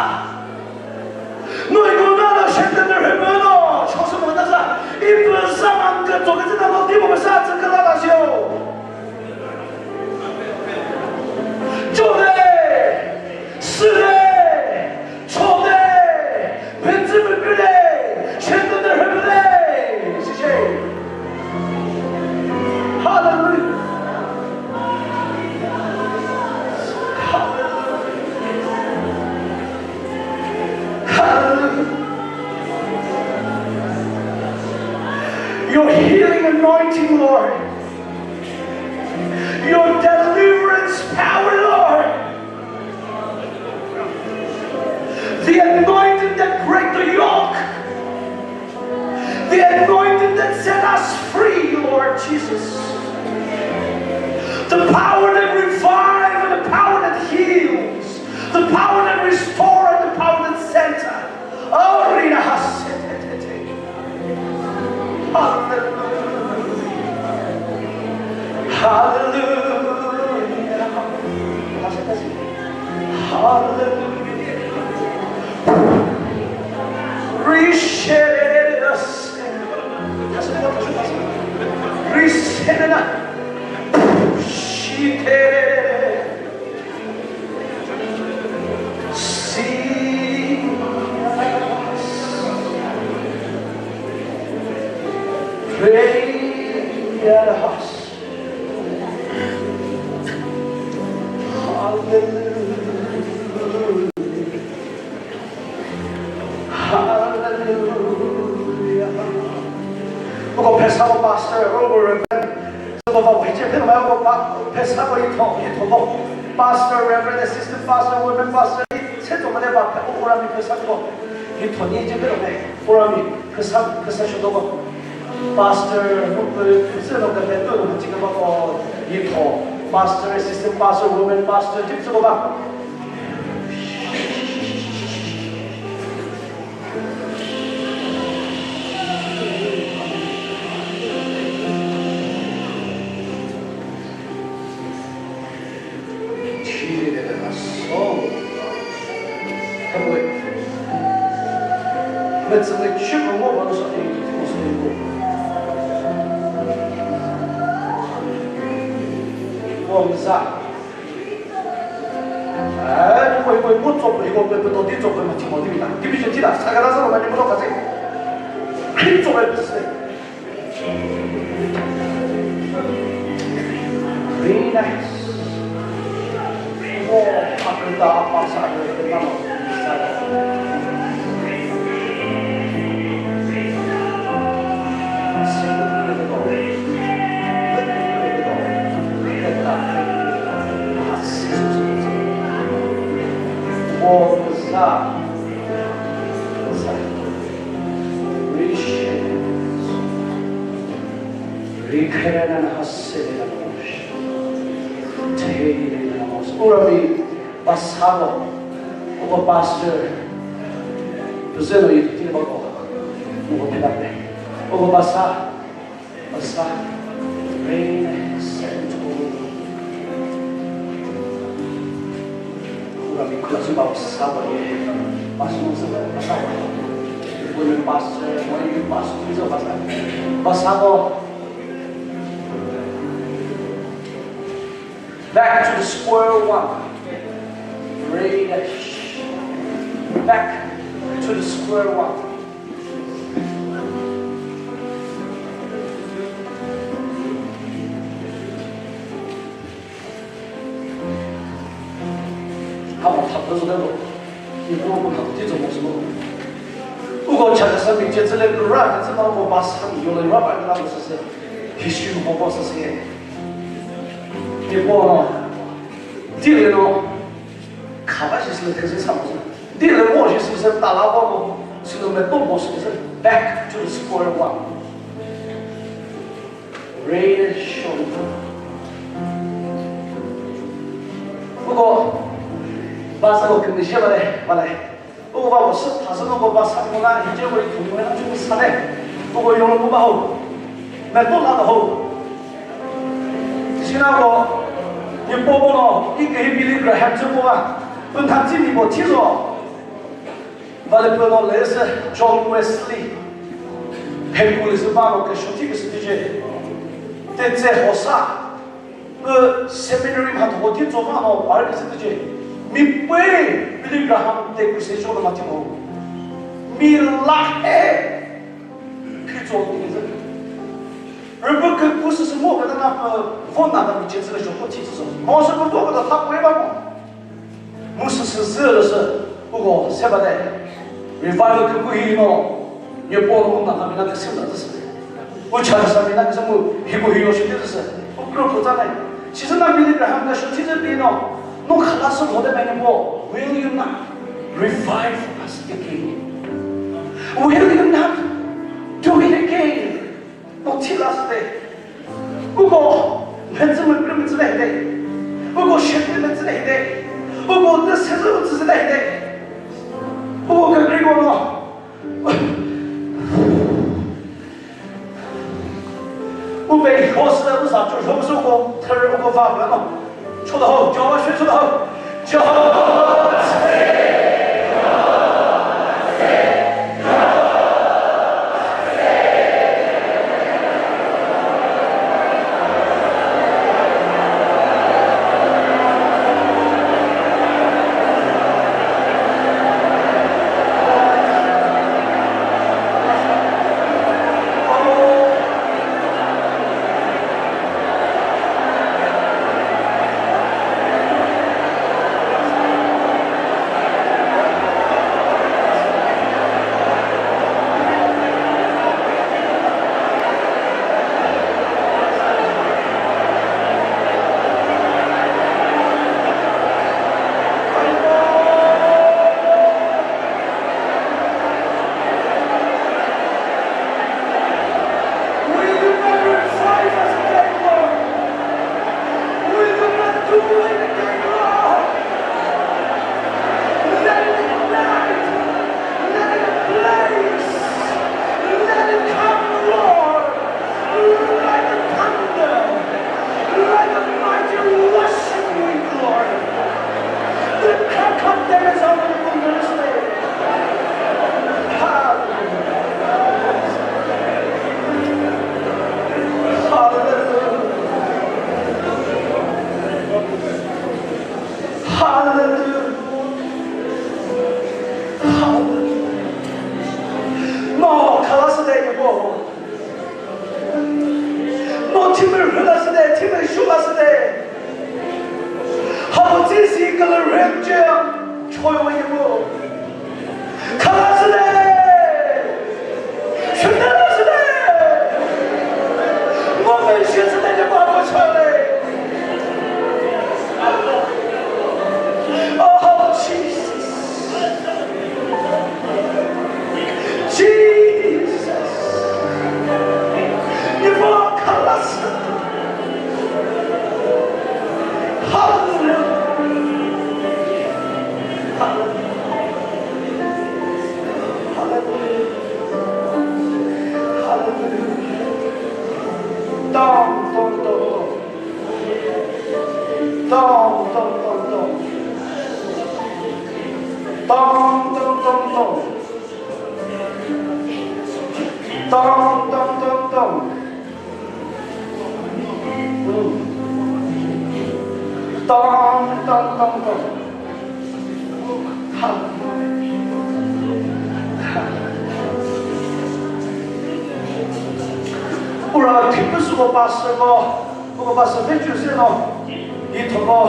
No hi ko na no shen de ne he me no. Cho sü mo ka da sa. I pü sa man ke to ke tsü na no di mo me sa tsü ka la ba sio. Cho de. Sü de. Cho de. Phe tsü me pü de. Shen de ne he me de. Shishe. Hallelujah. Hallelujah. Hallelujah. Your healing anointing, Lord. Your deliverance power, Lord. The anointing that break the yoke. The anointing that set us free, Lord Jesus. The power that revives and the power that heals. The power that restores and the power that centers. Oh, Rina Hasetete. Hallelujah. Hallelujah. Hallelujah. Receive it. Receive it. See us. Pray at us. Hallelujah. Hallelujah. Uko phesako pastor, uko reverend, uko ba hiche phe ma uko pa-, phesako itho, itho bo. Pastor, reverend, assistant pastor, women pastor, se to mane ba phe uko rami phesako. Itho ni je phe uko rami phesa, phesa shuto bo. Pastor, uko se no ka phe to no chika ba ko itho. Pastor, assistant pastor, women pastor, tip se ko ba. Eh, ni ko, ni ko, ni ko tsopü, ni ko pü, pü to di tsopü ma chimo di mi ta. Di mi che ti la, sa ka la sa lo ma ni mo lo ka se. Kri tsopü pü se. Relax. Wo, a kri ta, a pa sa, a kri ta, a pa sa. Urami basabo, uko pastor, püzeno yitini bako, uko pinape, uko basa, basa, rain sent. Urami kula sumba basabo ye, pastor sumba basabo, women pastor, women pastor, püzeno basa, basabo. Back to the square one. Rain. Back to the square one. Hamo thapü zü lelo. Ibu bu thapü ti zü mo zü lo. Uko chakasa mi che zü le ra, zü ma uko basa mi yo le ra ba la mo sese. History mo bo sese. Ibu no. Ti le no. Ba shi sülü thezü sa mo sü. Di le mo shi sülü sü tala ba mo. Sülü me to mo sülü sü. Back to the square one. Raise shoulder. Uko, ba sa ko kümüzhe ba le, ba le. Uko ba mo sü, thasü no ko ba sa mo na, hije ko i thumi na, chumi sa le. Uko yong ko ba ho. Me to la da ho. Sina ko, ni po ko no, i ke hi Billy Graham chü ko ba. Pun tham chi ni ko chi zo. Vale püno lesi John Wesley. Pheku lesi bano ke shuti ke siti je. Te tse hosa. Ke seminary ma thoko ti zo vano par ke siti je. Mi pui Billy Graham te ku se jo ma ti mo. Mi la he. Phi zo ti ke. Rüpü ke ku sisi mo ke na pü vo na ka mi che zü jo ko ti zo. Mo se pü vo ke ta ta pui ba mo. Mu sü sü zü lü sü, uko se ba de. Revival kükü hi no, nye po no na ka mina küsü la zü sü. U cha sa mina küsü mu, hi ko hi yo shi de zü sü. U kro pu za ne. Shi zü na Billy Graham ka shu ti zü pi no. No khala sü lo de me ne po. Will you not revive us again? Will you not do it again? Mo thi la sü de. Uko mhetsü mükre mütsü de hide. Uko shepri mütsü de hide. Uko de sezü mütsü de hide. Uko kükre ko no. Ube hosü uza cho hosü ko thür uko va no. Cho da ho, Jehovah shwe cho da ho. Jehovah. Will you not revive us again, Lord? Will you not do it again, Lord? Let it ignite. Let it blaze. Let it come, Lord. Like a thunder. Like a mighty rushing wind, Lord. The crack of them is over the wilderness. Hallelujah. Hallelujah. Hallelujah. No, khala sü de, you go. No, thimi rhü la sü de, thimi shu la sü de. Hapütsi si kala rhü che, choi wa yimu. Khala sü de. Shüta la sü de. Mo me shi sü de, ba ko chale. Oh, Jesus. Jesus. Hallelujah. Hallelujah. Hallelujah. Hallelujah. Tom, tom, tom, tom. Tom, tom, tom, tom. Tom, tom, tom, tom. Tom, tom, tom, tom. Mm. Tom, tom, tom, tom. Ha. Ura, thipüsüko pastor ko, ko pastor Petrus no, ithoko.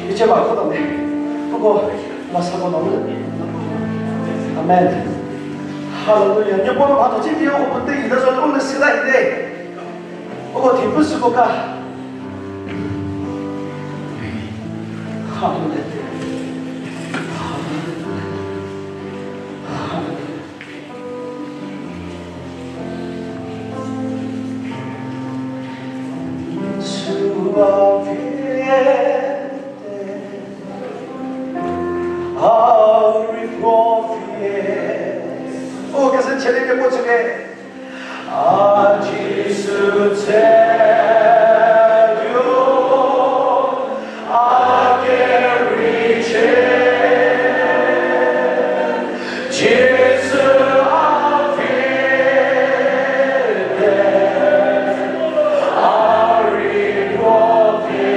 Ice ba ko dame. Ko ba sa ko dame. Amen. Hallelujah. Ni bono ba to chi ti o ko te ida so le sila ide. O ko thipüsüko ka. Hallelujah. Oh, kese chele ke poche ke. A Jisu tse, a ke riche, Jisu a vite, a ripote.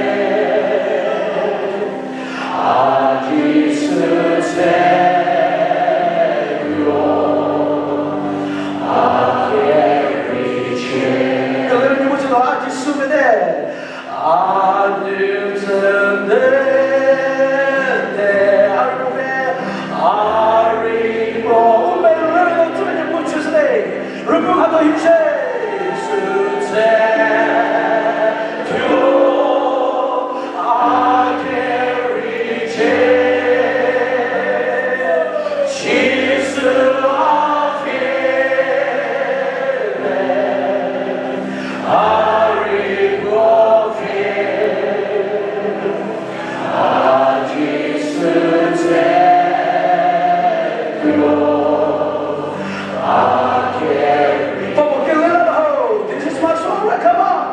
This is my song, come on.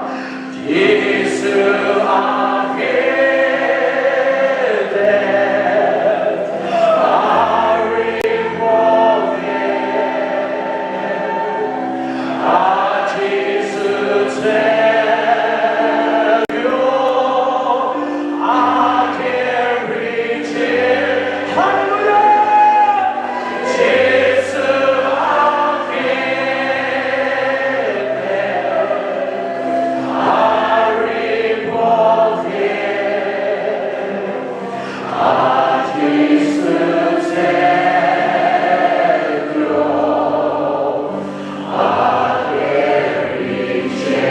Jisu a vite, a ripote, a Jisu tse, a ke riche. Hallelujah. Jisu a vite, a ripote, a Jisu tse, a ke riche.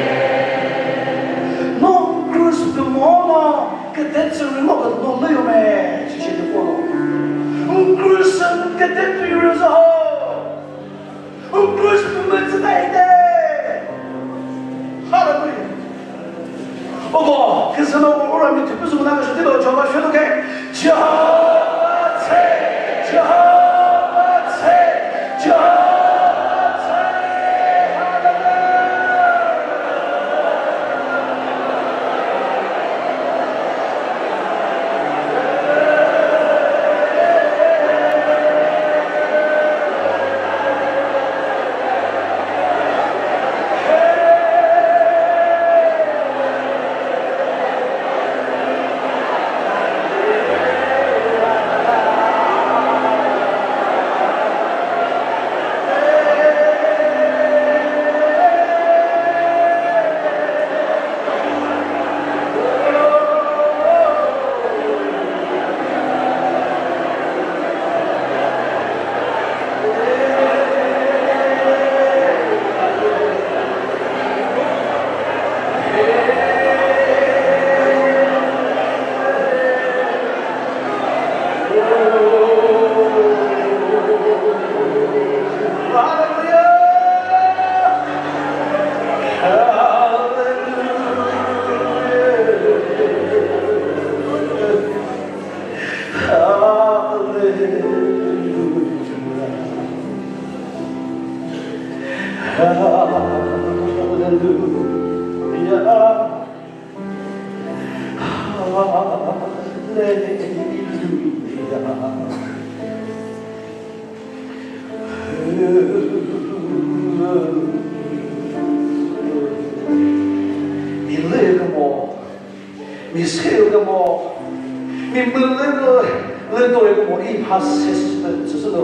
No Christ mono. Kete tsü rümo künü lüyo me, shi shi lü kono. Christian kete pü rüzü ho. Christian pü mütsü ta ite. Hallelujah. Obo, kızın o ura mi tüpü zumuna kıştı lo, Jehovah şunu ke. Jehovah tse, Jehovah tse, Jehovah tse. Hallelujah. Mi lü kümo, mi sü kümo, mi mülü lü doi kümo, i mha sesü tsüsü do.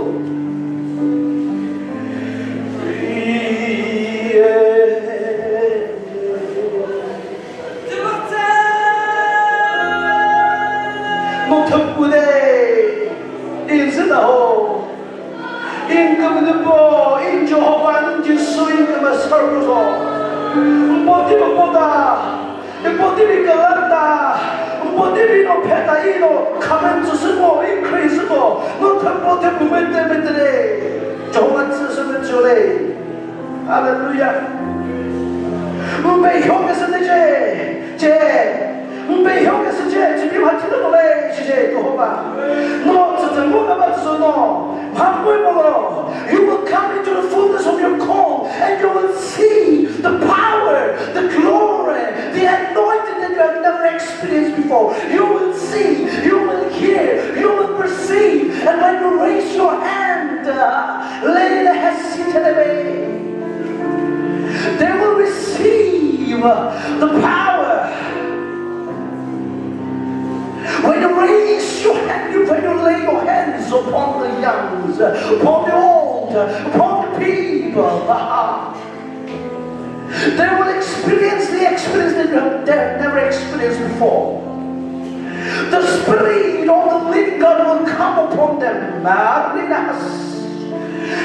No thüpüde, inzina ho. Inkümüpo, in Jehovah, in Jisu, inkümü sürpüzo. Mpoti mpota, mpoti mi kalanta, mpoti mi no pheta ino, Mete mete le, Jehovah tsü sü mete le. Hallelujah. Mbe hyo ke sü ne che, che. Mbe hyo ke sü che, che bi ha thilo le, che che Jehovah. No tsü tsü mo ka ba tsü no. Pha pui mo lo. You will come into the fullness of your call and you will see the power, the glory, the anointing that you have never experienced before. You will see, you will hear, you will perceive. And when you raise your hand, uh, lay the hand, they will receive the power. When you raise your hand, you, when you lay your hands upon the young, upon the old, upon the people, they will experience the experience that they have never experienced before. The Spirit of the living God will come upon them. Marinas.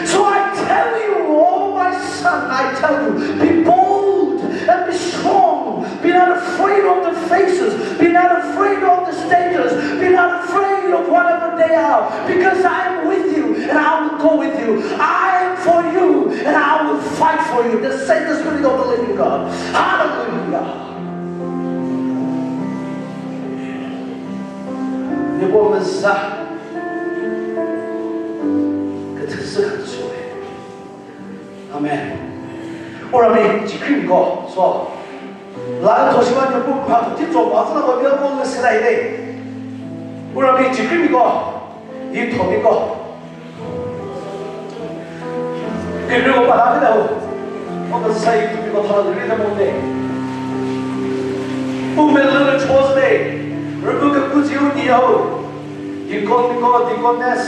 So I tell you, oh my son, I tell you, be bold and be strong. Be not afraid of the faces. Be not afraid of the status. Be not afraid of whatever they are, because I am with you and I will go with you. I am for you and I will fight for you. The same the Spirit of the living God. Hallelujah. Niepoo meza küthüsü kha tüsüwe. Amen. Ura mi chikriko so. La to shiwa Niepoo kha tütso ba tsüna ba bia ko le sila ile. Ura mi chikriko. Yi thomiko. Kekre ko pala phe dahu. Oka sa yi thomiko thala kekre da mo de. Ume lele chos de. Rüpü ke kuzi u ni yahu. Deacon miko, deaconess.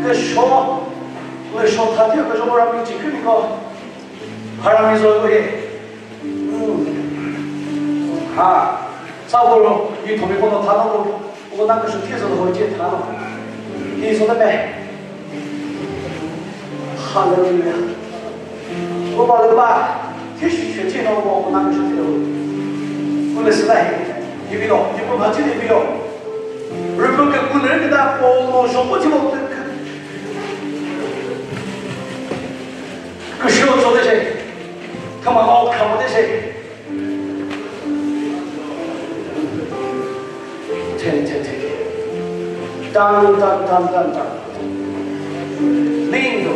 Ke sho. Le sho thati ke sho rami chikriko. Harami zo ko he. Ha, sa ko ro, yi thomiko no thano ko, ko na ka shu thie zo ho che thano. Yi so na me. Hallelujah. Ko ba le ba, thie shu che che no ko, ko na ka shu thie lo. Ko le sila he, yi bi lo, yi ko ma chi le bi lo. Rüpü ke ku ne ke da ko no sho ko chi lo. Küsho tso de she. Thüma outcome de she. Ten, ten, ten. Tan, tan, tan, tan, tan. Lindo,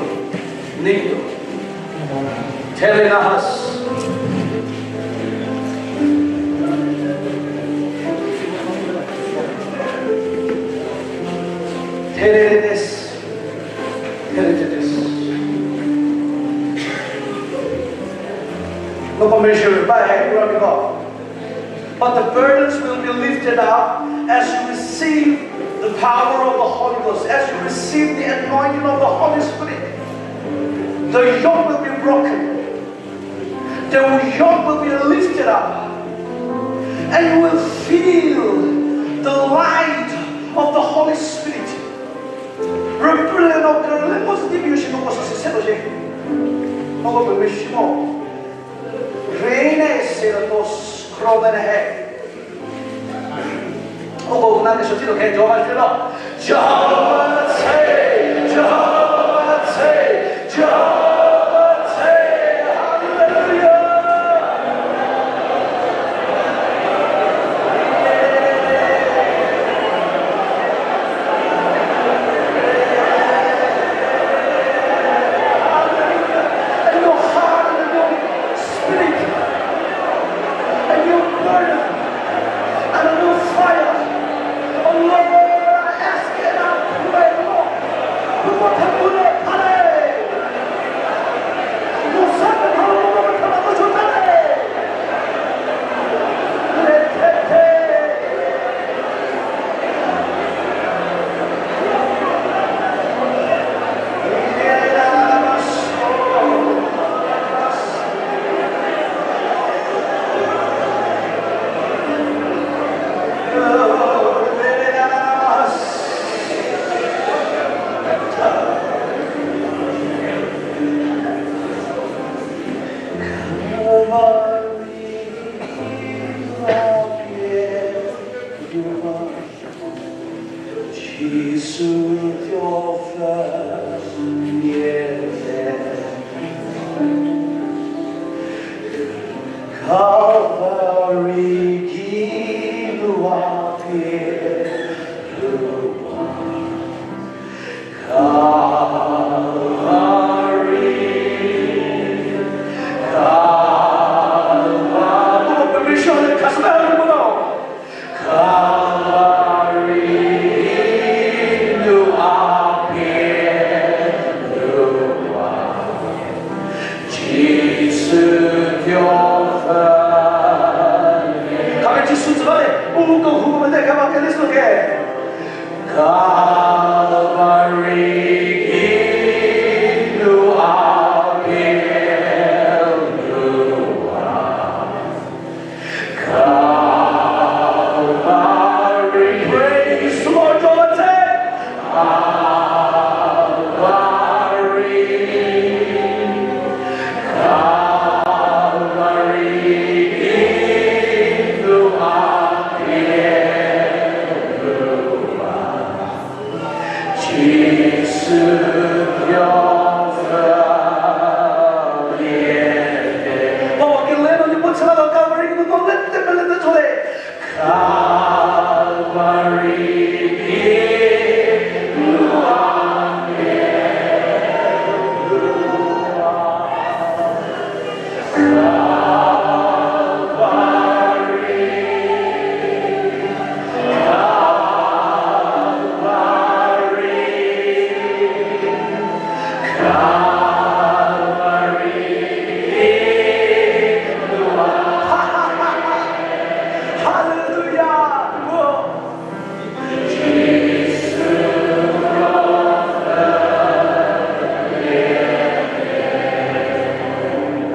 lindo. Terenahas. Terenes. Heritages. Local measure by Abraham. But the burdens will be lifted up as you receive the power of the Holy Ghost, as you receive the anointing of the Holy Spirit. The yoke will be broken. The yoke will be lifted up, and you will feel the light of the Holy Spirit. Rüpülü no kürülü mo sü dibi yoshi no mo sü se lo je. No ko peme shimo. Reine se lo to skrobene he. Oko na ke sotiro ke Jehovah shilo. Jehovah say, Jehovah say, Jehovah say. Hallelujah. And your heart and your spirit and your burden and a new fire. Oh Lord, I ask and I pray, Lord, we want to do it today. Kha Jisu tsü ba le, u ko hu ko de kha ba ke le so ke. Calvary, Inu Abel. Calvary, praise the Lord, Jonathan. Calvary, Calvary, Inu Abel. Jisu yo. Baba, ke leno ni potsala Calvary no to lete pele te chole. Calvary, Inu Abel. Calvary, Calvary, Calvary, Inu Abel. Hallelujah.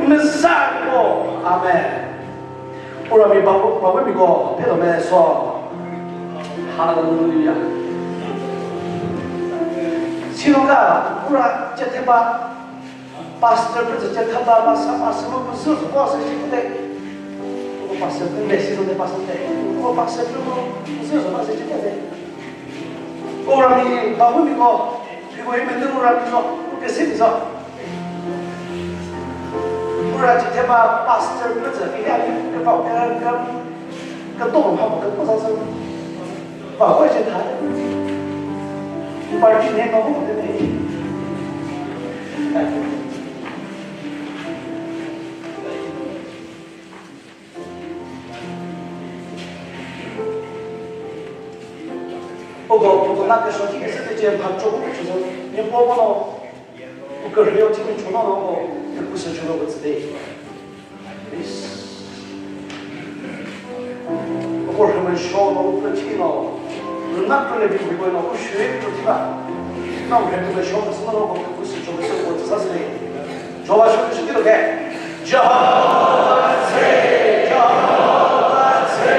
Messiah. Amen. Ura mi babu, babu mi ko, phedo me so. Hallelujah. Sino ka, ura chetheba, pastor phe chetheba, masa, masa, mo, mo, so, so, ko, so, chete. Ko pastor phe me, si, so, de, pastor phe. Ko pastor phe, mo, so, so, masa, chete. Ura mi, babu mi ko, phi ko, i me, ura mi so, ke si mi so. Ura chetheba pastor phe tsü, phi ya ni ke pa ke ke ke to ha ke to sa sa. Pa ko che tha. Party ne ko ko te ne. Ogo, ogo na ke shoti ke se te che pha cho ko che. Ni po ko no. Ukhreo thimi chona no ko, küküsü chona ko tsüde. Please. Ko hüme sho no, ukhreo thino. Rüna kule bi bi ko no, u shwe ko thiba. Na hüme sho ko sino ko, küküsü chona ko tsüsa tsüde. Jehovah sho ko tsüde ke. Jehovah tsü, Jehovah tsü.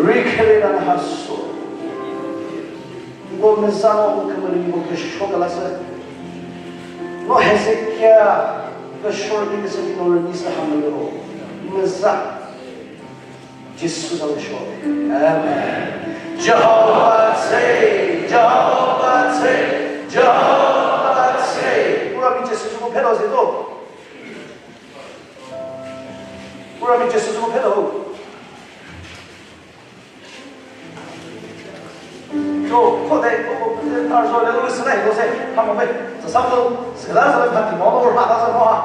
Rikhelena haso. Ngo meza no kümüli ngo küsho kalase. No Hezekia küsho ni küsho ni no ni sa hamlo. Meza. Jisu za küsho. Amen. Jehovah tsü, Jehovah tsü, Jehovah tsü. Ura mi Jisu ko phedo se to. Ura mi Jisu ko phedo. Cho, kho dai, kho, kho, tar so le, lu sna, kho se, ha mo be, sa sa ko, se la sa le, pha ti mo, mo, ha, ha, sa mo, ha.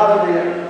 Hallelujah.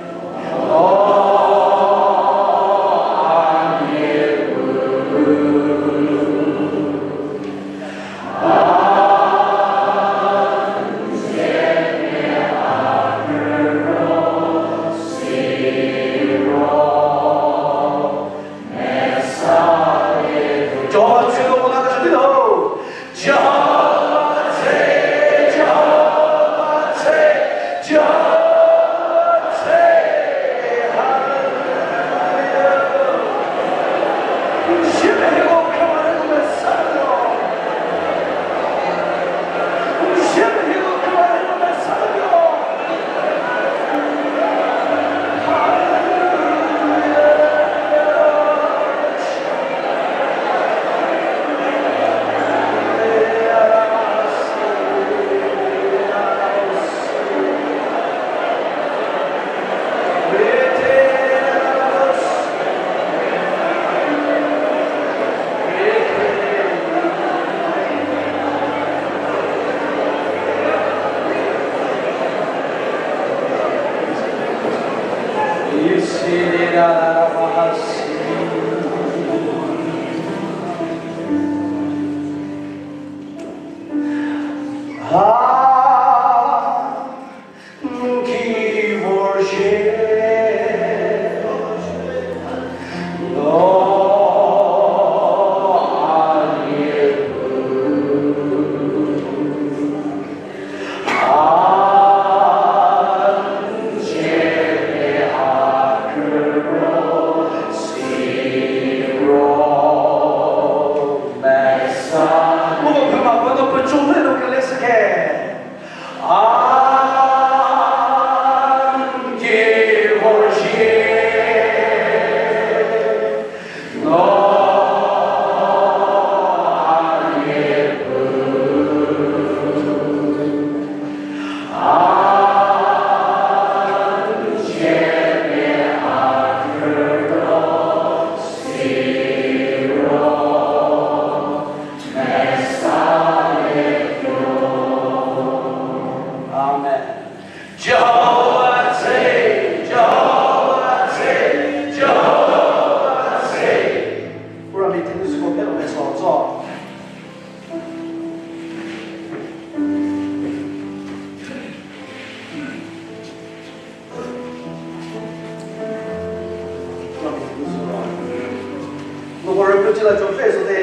Amen. Jehovah Tseh, Jehovah Tseh, Jehovah Tseh. Ura mi tinu siko pelo me so zo. Ura mi tinu siko. Loko rüpü chila cho fe so de.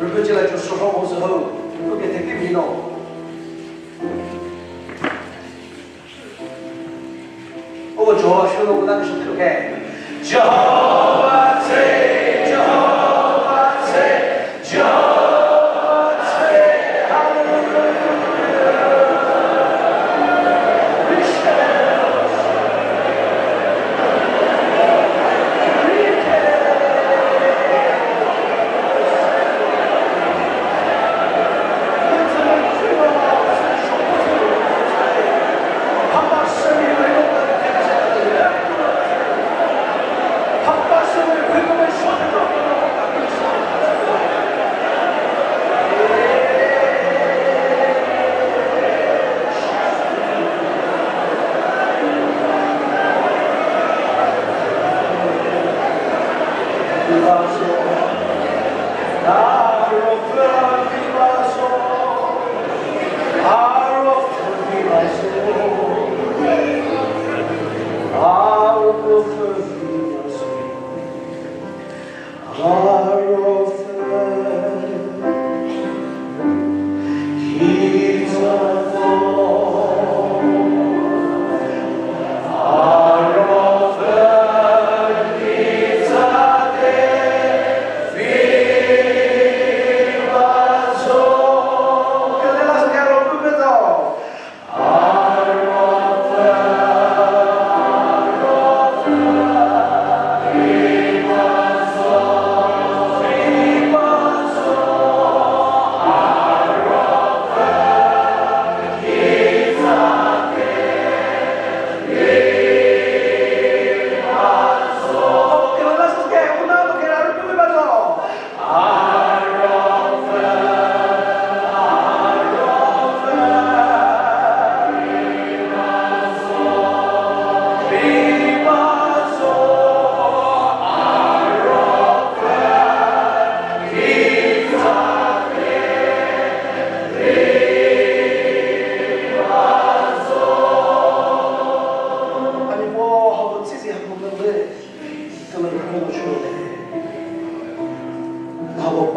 Rüpü chila cho so ho so ho. Rüpü ke te ki mi no. O Jehovah shu lo na ke shu ke. Jehovah Tseh, Jehovah Tseh, Jehovah Tseh. Hallelujah.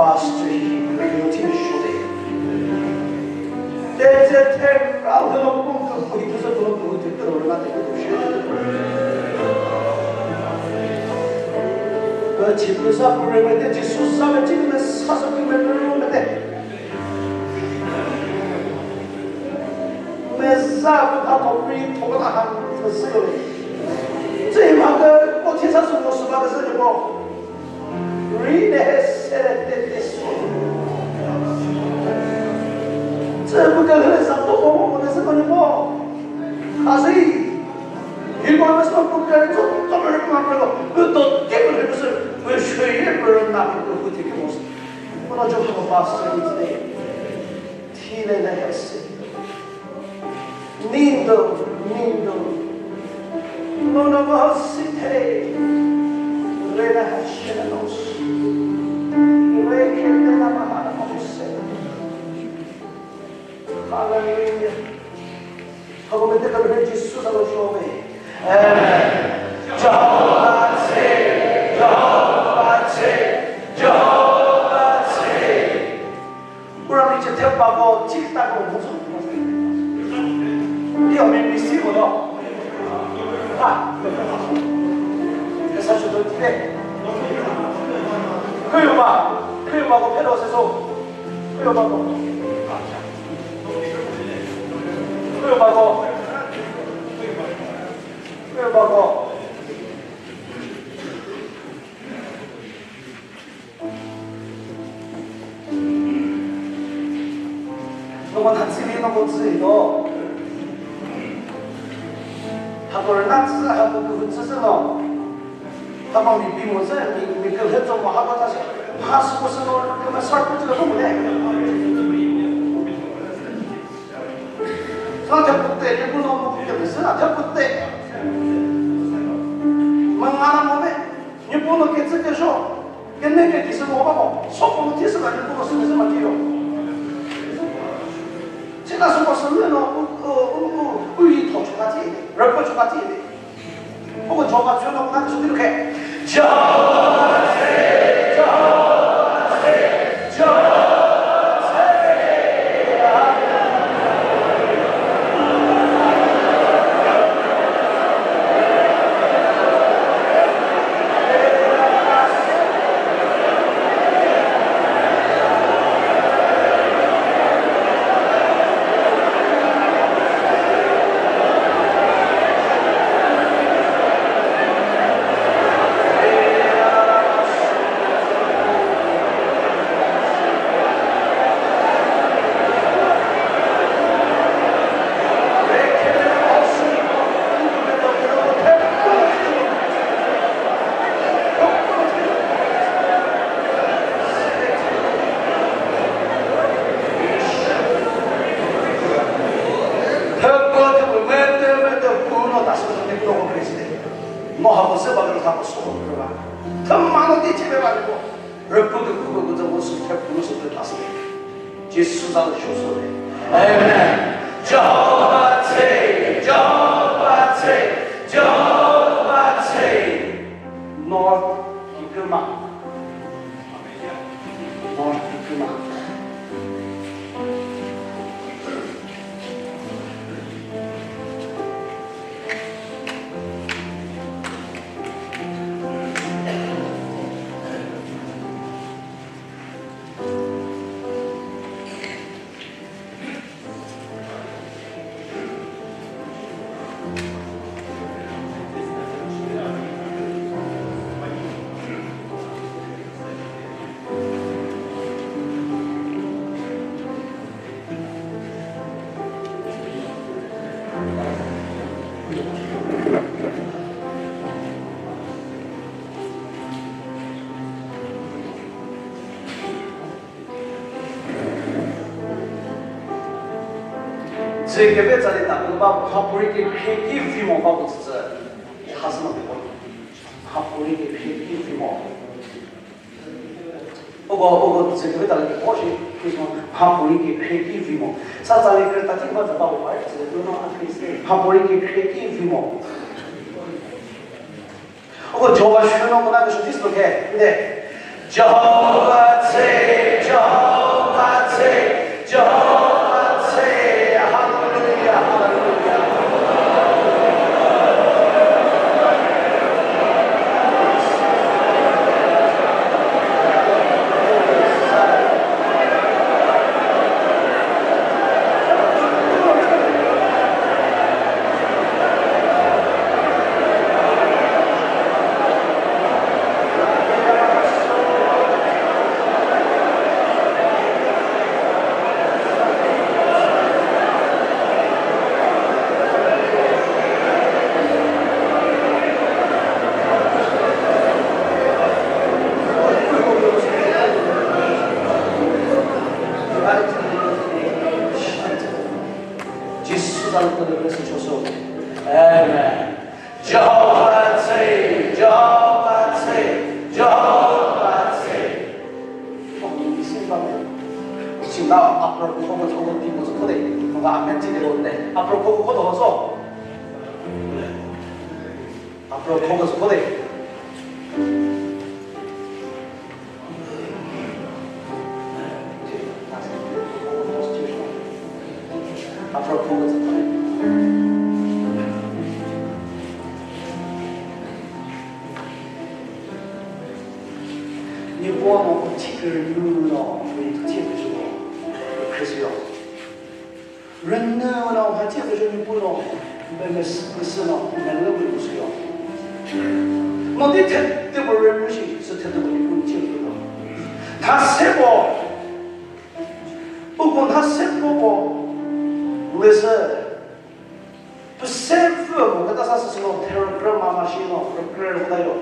Pastor hi, hi, hi, hi, hi, hi. Te, te, te, ra, he, lo, ko, ko, ko, hi, te, sa, ko, lo, ko, hi, te, te, lo, na, te, ko, ko, shi. Ko, chi, ko, sa, ko, re, me, te, chi, su, sa, me, chi, me, sa, sa, ko, me, ko, re, me, te. Me, sa, ko, ta, to, ri, to, ko, ta, han, sa, sa, yo. Chi, ma, ko, ko, chi, sa, su, mo, su, ma, ko, sa, yo, ko. Rine hesere tete so. Tsü bu ke hüle sa to mo mo ne se ko ni mo. Kasi. Hi ko ne so bu ke to to me ko ma ko. Bu to ke bu ne so. Bu shwe ye bu na ko bu ti ke mo. Ko no jo ko pa se ni te. Thile le hese. Nindo, nindo. Nono mahasithe. Rena hashena nos. Rekende na mahana mahuse. Hallelujah. Habo mete ka bene Jisu sa lo shome. Amen. Jehovah say, Jehovah say, Jehovah say. Ura mi che thep ba ko, thik thak ko, mo so. Ti o mi mi si ko no. Ha. Esa shu do ti de. Kuyo ba, kuyo ba ko, pero se so. Kuyo ba ko. Kuyo ba ko. Kuyo ba ko. Noko thatsili noko tsüi no. Hako rüna tsü, hako kühü tsü sü no. Hako mi pi mo sü, mi, mi kühü tso mo hako thasü. Ha sü ko sü no, küma sar ko tsü ko mo le. Sa thepute, ni bu no mo küma sü na thepute. Mangana mo me, ni bu no kütsü küsho. Kene ke kisi mo ba mo, so ko ti sü ka ni ko sü sü ma ti yo. Sina sü ko sü no, u, u, u, u, u yi tho chuka ti, rüpü chuka ti. O ko Jehovah chuno ka sü ti ke. Jehovah, Jehovah, Jehovah. Thüpü thüpü mete mete puno tasü thüpü toko Kriste. Moha ko seba ko thako so ko ba. Thüma no ti chebe ba ko. Rüpü kükro kükro za wo sü thep kuno sü thep asü. Jisu za lo sho so le. Amen. Jehovah tsü, Jehovah tsü, Jehovah tsü. North Kikuma. North Kikuma. Zü keve tsali ta kü ba mhapori kekre ki vi mo ba ko tsü tsü. Hasü no ko. Mhapori kekre ki vi mo. Ogo, ogo, zü keve tsali ko shi, Christmas mhapori kekre ki vi mo. Sa tsali kre ta ti ba tsü ba ko ba, zü no a Christmas. Mhapori kekre ki vi mo. Ogo Jehovah shino mona ke shutis lo ke, nde. Jehovah tshe, Jehovah tshe, Jehovah tshe. Hallelujah, hallelujah. Jisu zalü künü kürüsü choso. Amen. Jehovah tshe, Jehovah tshe, Jehovah tshe. Sina apro ko ko ko ti ko ko de. Ko amen ti de ko de. Apro ko ko ko do so. Apro ko ko ko de. Nipo no ko thikür nu no ko thikür ju ko Christian. Rünyü no ha che püzho mi pu no, be me s-, me sü no, me lü mi pu sü yo. No di the, the bu rünyü shi, sü the, the bu mi pu che pü no. Tha se bo, bu bu tha se bo bo, lü sü, pü se pü bo, kata sa sü no, the rü ma ma shi no, rü rü rü da yo.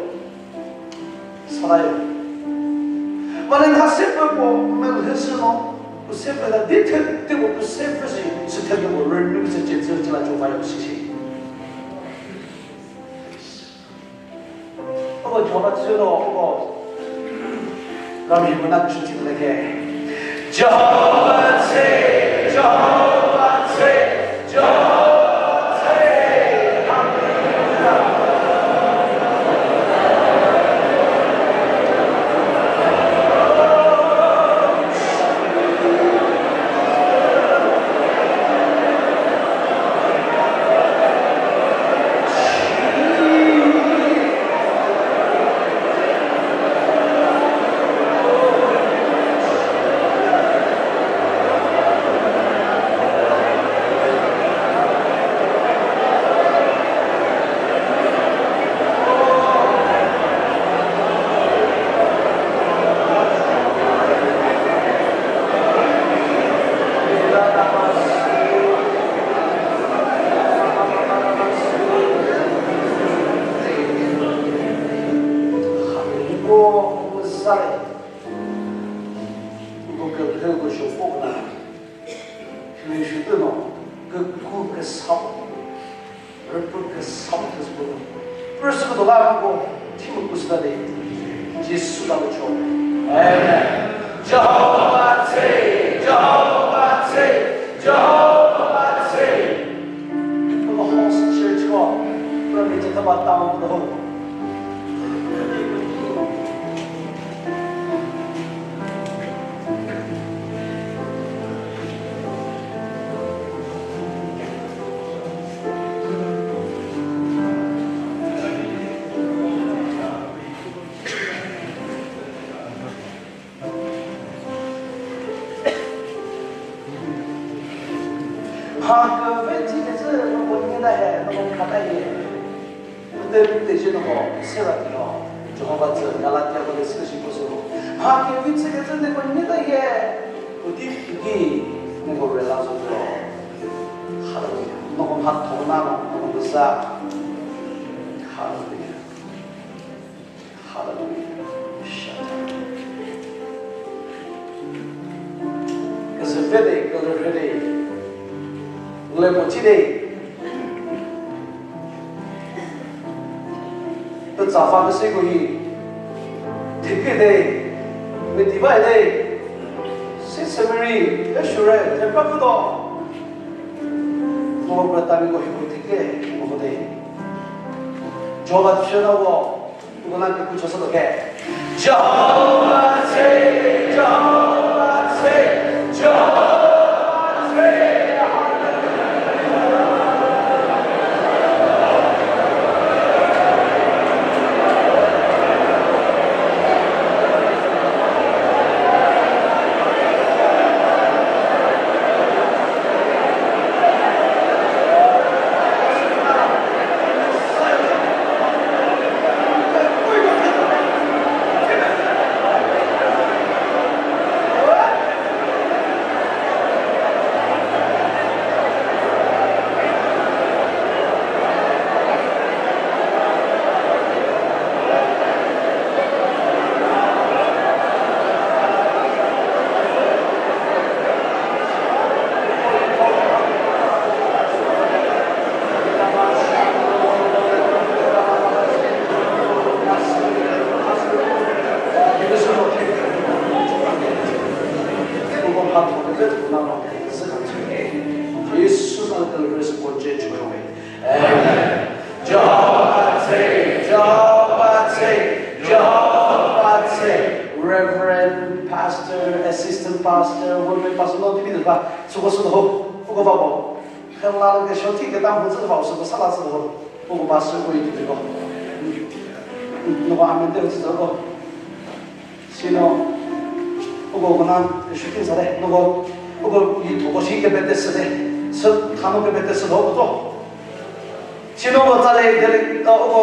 Sarayo. Mane na se pü po mel hesü no, pü se pü da di the, the po pü se pü si, si the po rünyü se che che che la cho fa yo si si. Obo Jehovah tsü no, obo. Rami mona chu ti le ke. Jehovah tshe, Jehovah tshe, Jehovah tshe. Hüsütü no, küku küsap, rüpü küsap küsap. Pürsü küdo la ko, timu küsüta de, Jisu la cho. Amen. Jehovah tshe, Jehovah tshe, Jehovah tshe. Ko host church ko, püri jeta ba town ko. Ha, küve thi küzü, no ko nyena he, no ko khata he. Pütü pütü shi no ko sera ti no. Jehovah tsü Galatia ko le sü shi ko sü no. Ha, küve thi küzü, no ko nyena he. Kuti kuti, no ko rela zo zo. Hallelujah. No ko ha thona no, no ko sa. Hallelujah. Hallelujah. Küzüfede, külüfede, lemochide, pütsafa küsiko hi, thikide, mitivade, sisemiri, eshure, tepakudo, mo pratami ko hi ko thike, mo de. Jehovah tsena wo, Uko na ke kucho sa to ke. Jehovah say, Jehovah say, Jehovah say. Amen. Jehovah say, Jehovah say, Jehovah say. Reverend, pastor, assistant pastor, women pastor, no, tibi de ba, suko suko ho, uko ba bo. Khala ke shoti ke tam ho, suko ba, suko sala suko ho, uko ba suko yi de ko. No ba amen de suko. Sino, uko kona, shooting sa de, noko, uko yi thoko shi ke bete se de, se thano ke bete se do ko to. Sino ko tsale, dele, uh, uko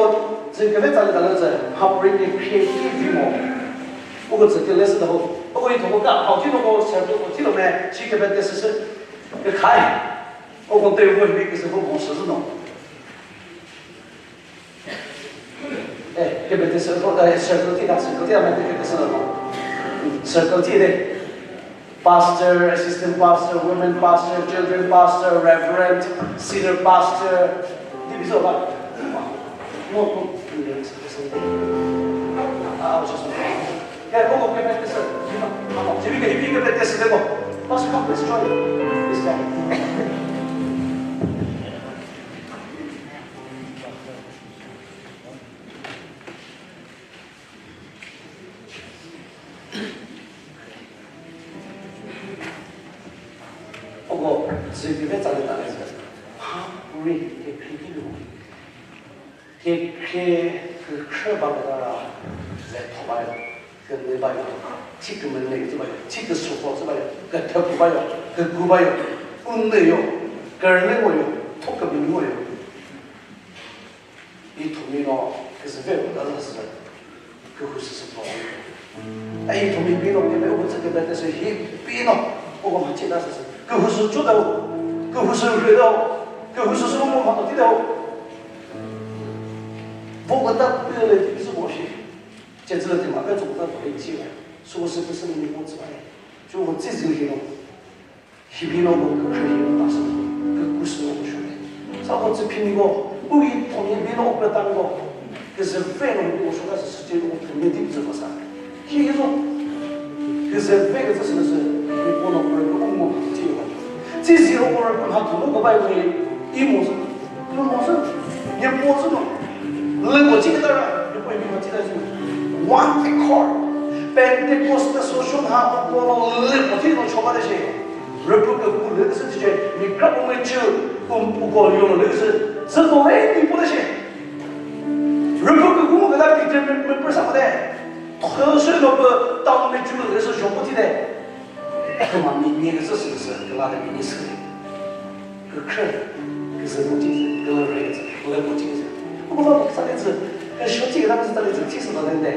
zin ke be tsale tsale tse, ha puri ke creative mo. Uko tse ke le se do, uko yi thoko ka, ha ki noko se do ko ti lo me, shi ke bete se se, ke khai. Uko te uko bi ke se ko mo se no. Eh, ke bete se ko, eh, circle ti da, circle ti da, me ke bete se ko. Circle ti de. Pastor, assistant pastor, women pastor, children pastor, reverend, senior pastor. Di bizo ba. Mo ko. Ah, just. Ke ko ke bete se. Mo, jimi ke, jimi ke bete se ko. Pastor, come, please join. Please join. Oko, züki ve tsale tale zü. Ha, uri, ke khri ki lu. Ke khri, ke khri ba ke da ra, ze tho ba yo, ke ne ba yo, chi ke me ne ke ba yo, chi ke su ko ba yo, ke thö ku ba yo, ke gu ba yo, un ne yo, ke ne mo yo, tho ke bi mo yo. I thümi no küzüve küta zü sü kühu sü sü pho. Ai thümi bi no küme u zü küme te sü hi bi no u ko ma chi ta sü sü kühu sü chu ta u, kühu sü rü ta u, kühu sü sü mu ma ti ta u. Vo küta pü le ti sü mo shi. Che zü ti ma pe zu küta pü chi. Su sü pü sü ni mo zü ai. Chu vo zi zü hi no. Hibi no ko kükre hi no ta sü, küku sü no ko shole. Sa ko tsü phimi ko, u yi thon yi bi no ko tang ko, küzüve no ko shole sa sü ce no ko phimi di zü ko sa. Hi hi zo, küzüve küzü sü sü, mi ko no ko ko mo ti yo. Tsü zi ro ko ko ha tu no ko bai ko yi mo sü. Lü mo sü, Nyepo zü no, lü ko chi küta ra, Nyepo yi mo chi ta zü. One accord. Pentecost sü shun ha ko no lü ko chi no choba de shi. Rüpü küku lü sü chi, mi kra ko me chü, kum pu ko yo lü sü. Zü no le ni pu de shi. Rüpü küku mo küta ki te me, me pür sa ko de. Thö sü no pü tang me chü lü sü shon ko ti de. Küma mi, mi küzü sü küzü, küla de mi, mi sü. Kükre, küzü bu ti, küla re, küla bu ti. Bu da bu sa de zü, küsho ti da bu sa de zü, ti sü da de.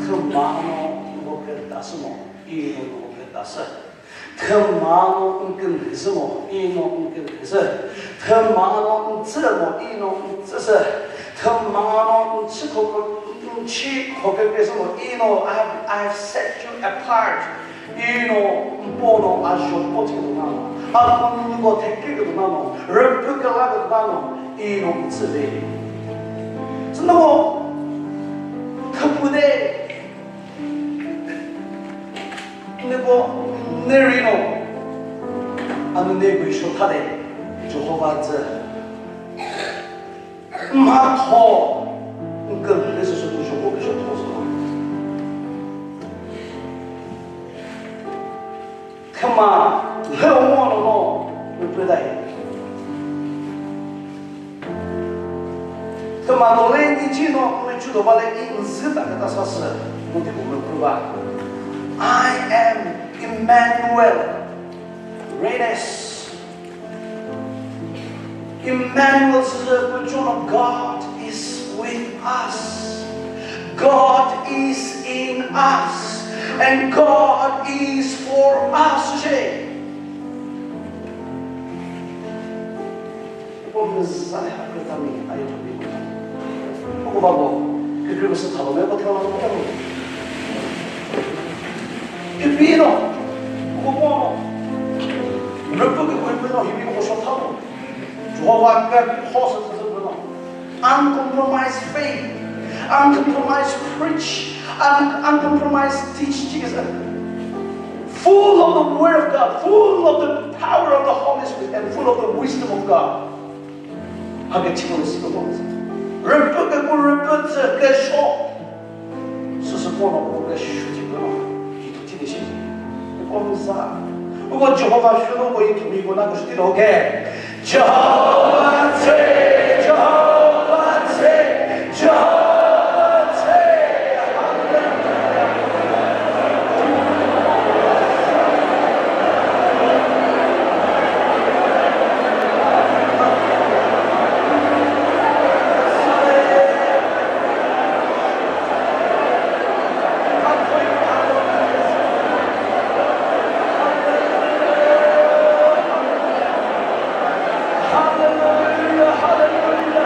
Thüma no n kükre ta sü mo, i no n kükre ta sü. Thüma no n künhü sü mo, i no n künhü sü. Thüma no n tsü mo, i no n tsü sü. Thüma no n chü kho, n chü kho kükre sü mo, i no, I have, I have set you apart. I no n po no a zho po thi kü tuna no, a po n ko thekri kü tuna no, rüpü küla kü tuna no, i no n tsü ve. Sü no, thüpü de, ne po, ne ri no, a no ne gui sho tha de, Jehovah tsü. Mhatho, n künhü sü sü tüzho ko küzho tho sü. Thüma lhü ngo no no, mü pü dai. Thüma no le ni chi no, mü chu do ba le i n zü ta ka ta sa sü, mü ti ko mü pü ba. I am Emmanuel. Greatest. Emmanuel, the God is with us. God is in us. And God is for us. Ko mü za le ha kre ta mi ayo to mi. Ko ba ko, kükre ko sü thalo me ko thalo ko. Kükre no, ko ko no. Rüpü kükre no, hibi ko sho thalo. Jehovah kükre ko sü thalo no. Uncompromised faith, uncompromised preach, un-, uncompromised teach Jesus. Full of the word of God, full of the power of the Holy Spirit, and full of the wisdom of God. Ha ke chimo le siko bonse. Rüpü ke ku rüpü tsü ke sho. Süsü kono ku ke shu ti kono. Ki tu ti de shi. Ko mü sa. Ko Jehovah shu no ko yi tu mi ko na ko shu ti lo ke. Jehovah tsü, Jehovah tsü, Jehovah tsü. Hallelujah, hallelujah.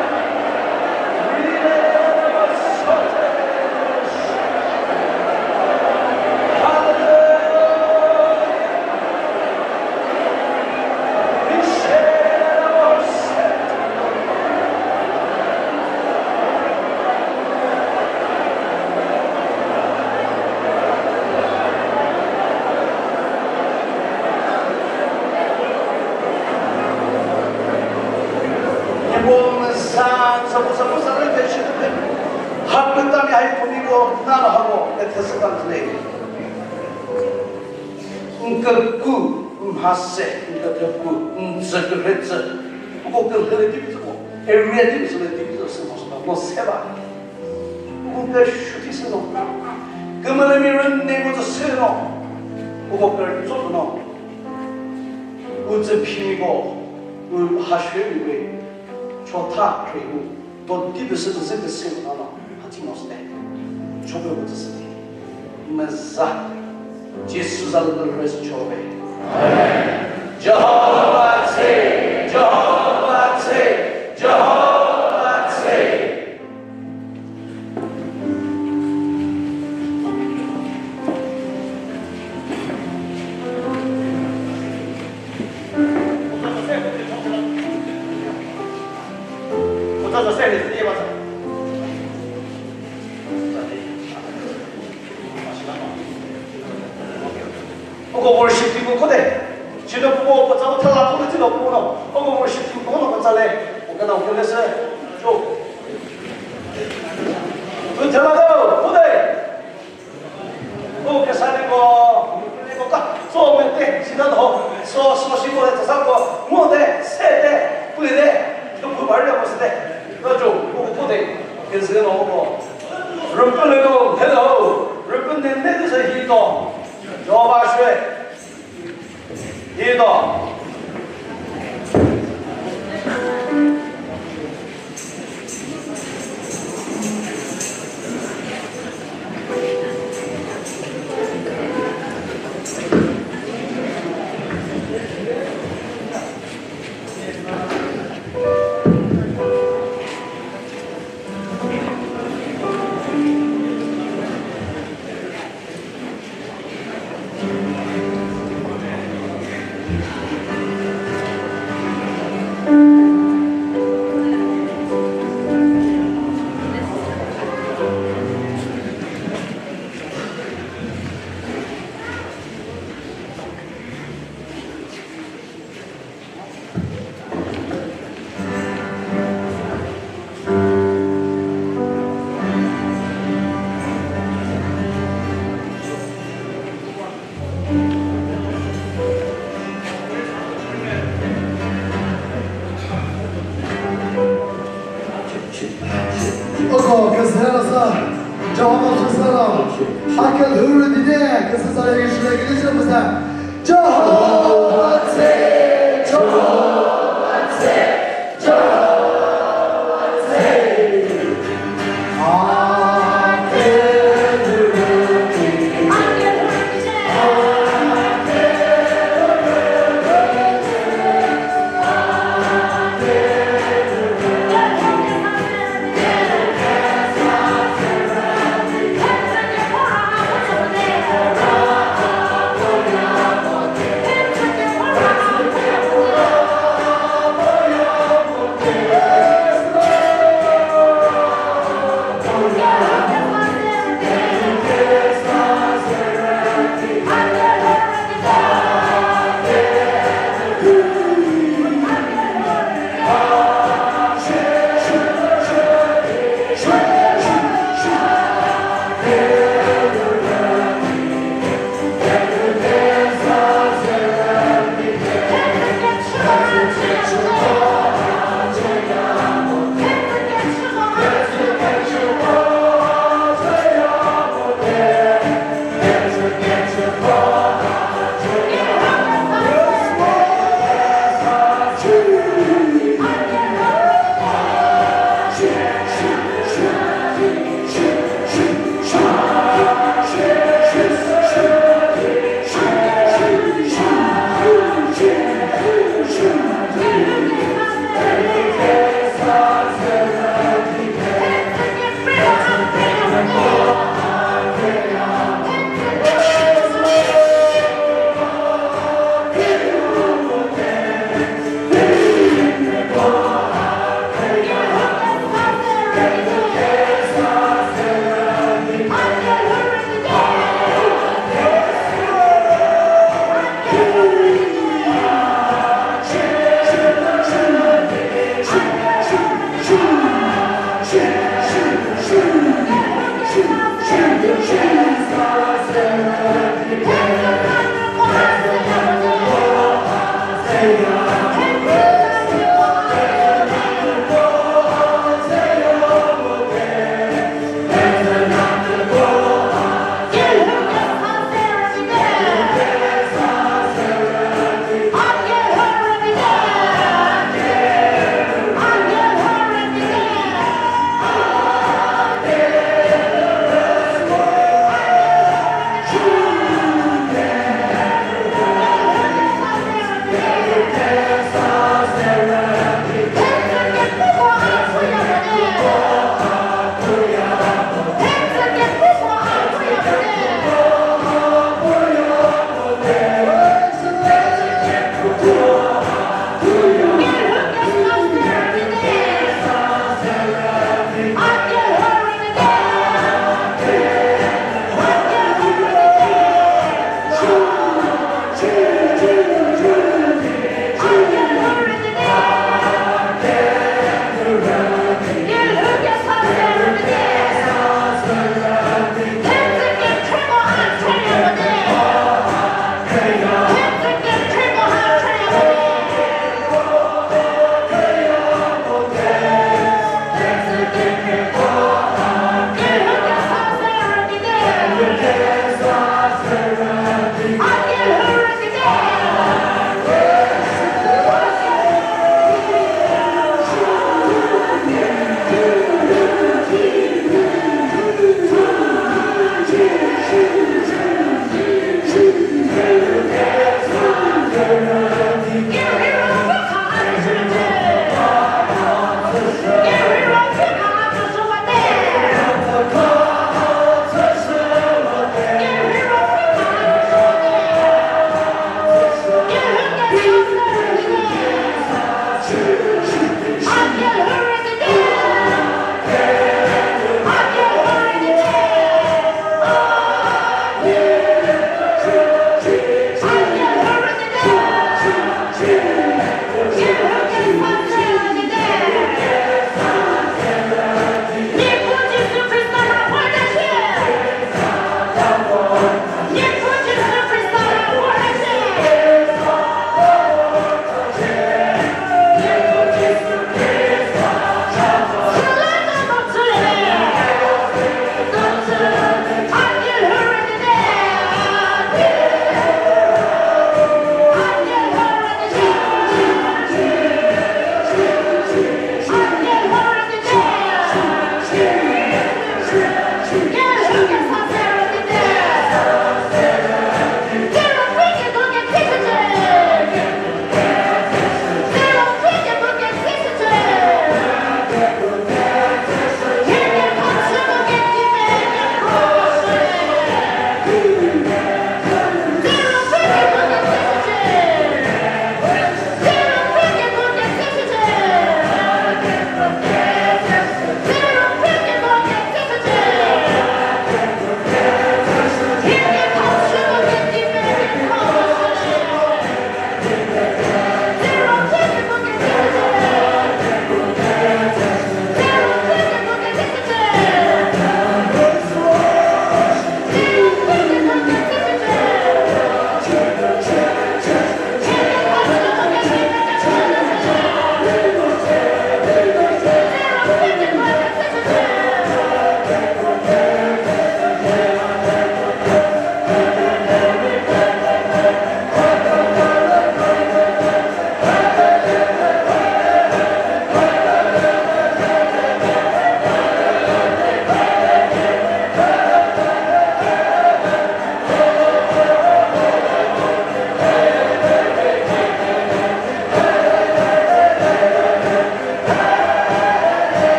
Niepoo mesa, sabu sabu sarü ke shi de. Hakütami hai kuni ko nana habo, e thesü kan tle. Nkeku, mhase, nketheku, nzeküretsü. Uko künhü le tibi tsüko, area tibi tsü le tibi tsü sü mo sü ta, mo se ba. Uko ke shuti sü no. Kümüle mi rün ne ko tsü sü no. Uko ke rün tsü no. U tsü phimi ko, u ha shwe mi we. Chotha khrü u. Don ti püsü püsü püsü nana, hati mosle. Chobe bu tsüsü ti. Meza. Jisu za lü rest chobe. Amen. Jehovah tsü, Jehovah tsü, Jehovah tsü. Oko worship team ko de. Chino pupo patsa thala ko chino pupo no. Oko worship team ko no patsa le. Oka na oka le se. Cho. Tu thala ko, ko de. O kesa ni ko, ni ko ka. So me te, sina do. So, so si ko de sa ko. Mo de, se de, pu de. Tu pu ba ri ko se de. Na jo, ko ko de. Ke se no ko. Rüpü lü no, hello. Rüpü ne ne de se hi to. Jehovah shwe. Hi to. Oko, küzüla sa, Jehovah küzüla, akıl hürü dide, küzü sa, yürüyüşüne gideceğim bize. Jehovah say, Jehovah say, Jehovah say.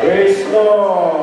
Praise God.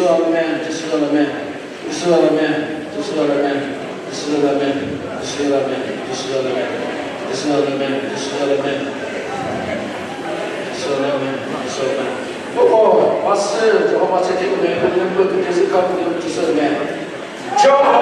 Amen, Jisü amen, Jisü amen, Jisü amen, Jisü amen, Jisü amen, Jisü amen, Jisü amen, Jisü amen, Jisü amen, Jisü amen, Jisü amen. Koko, pasü, Jehovah sete kune, kune, kune, Jisü ka kune, Jisü amen. Jehovah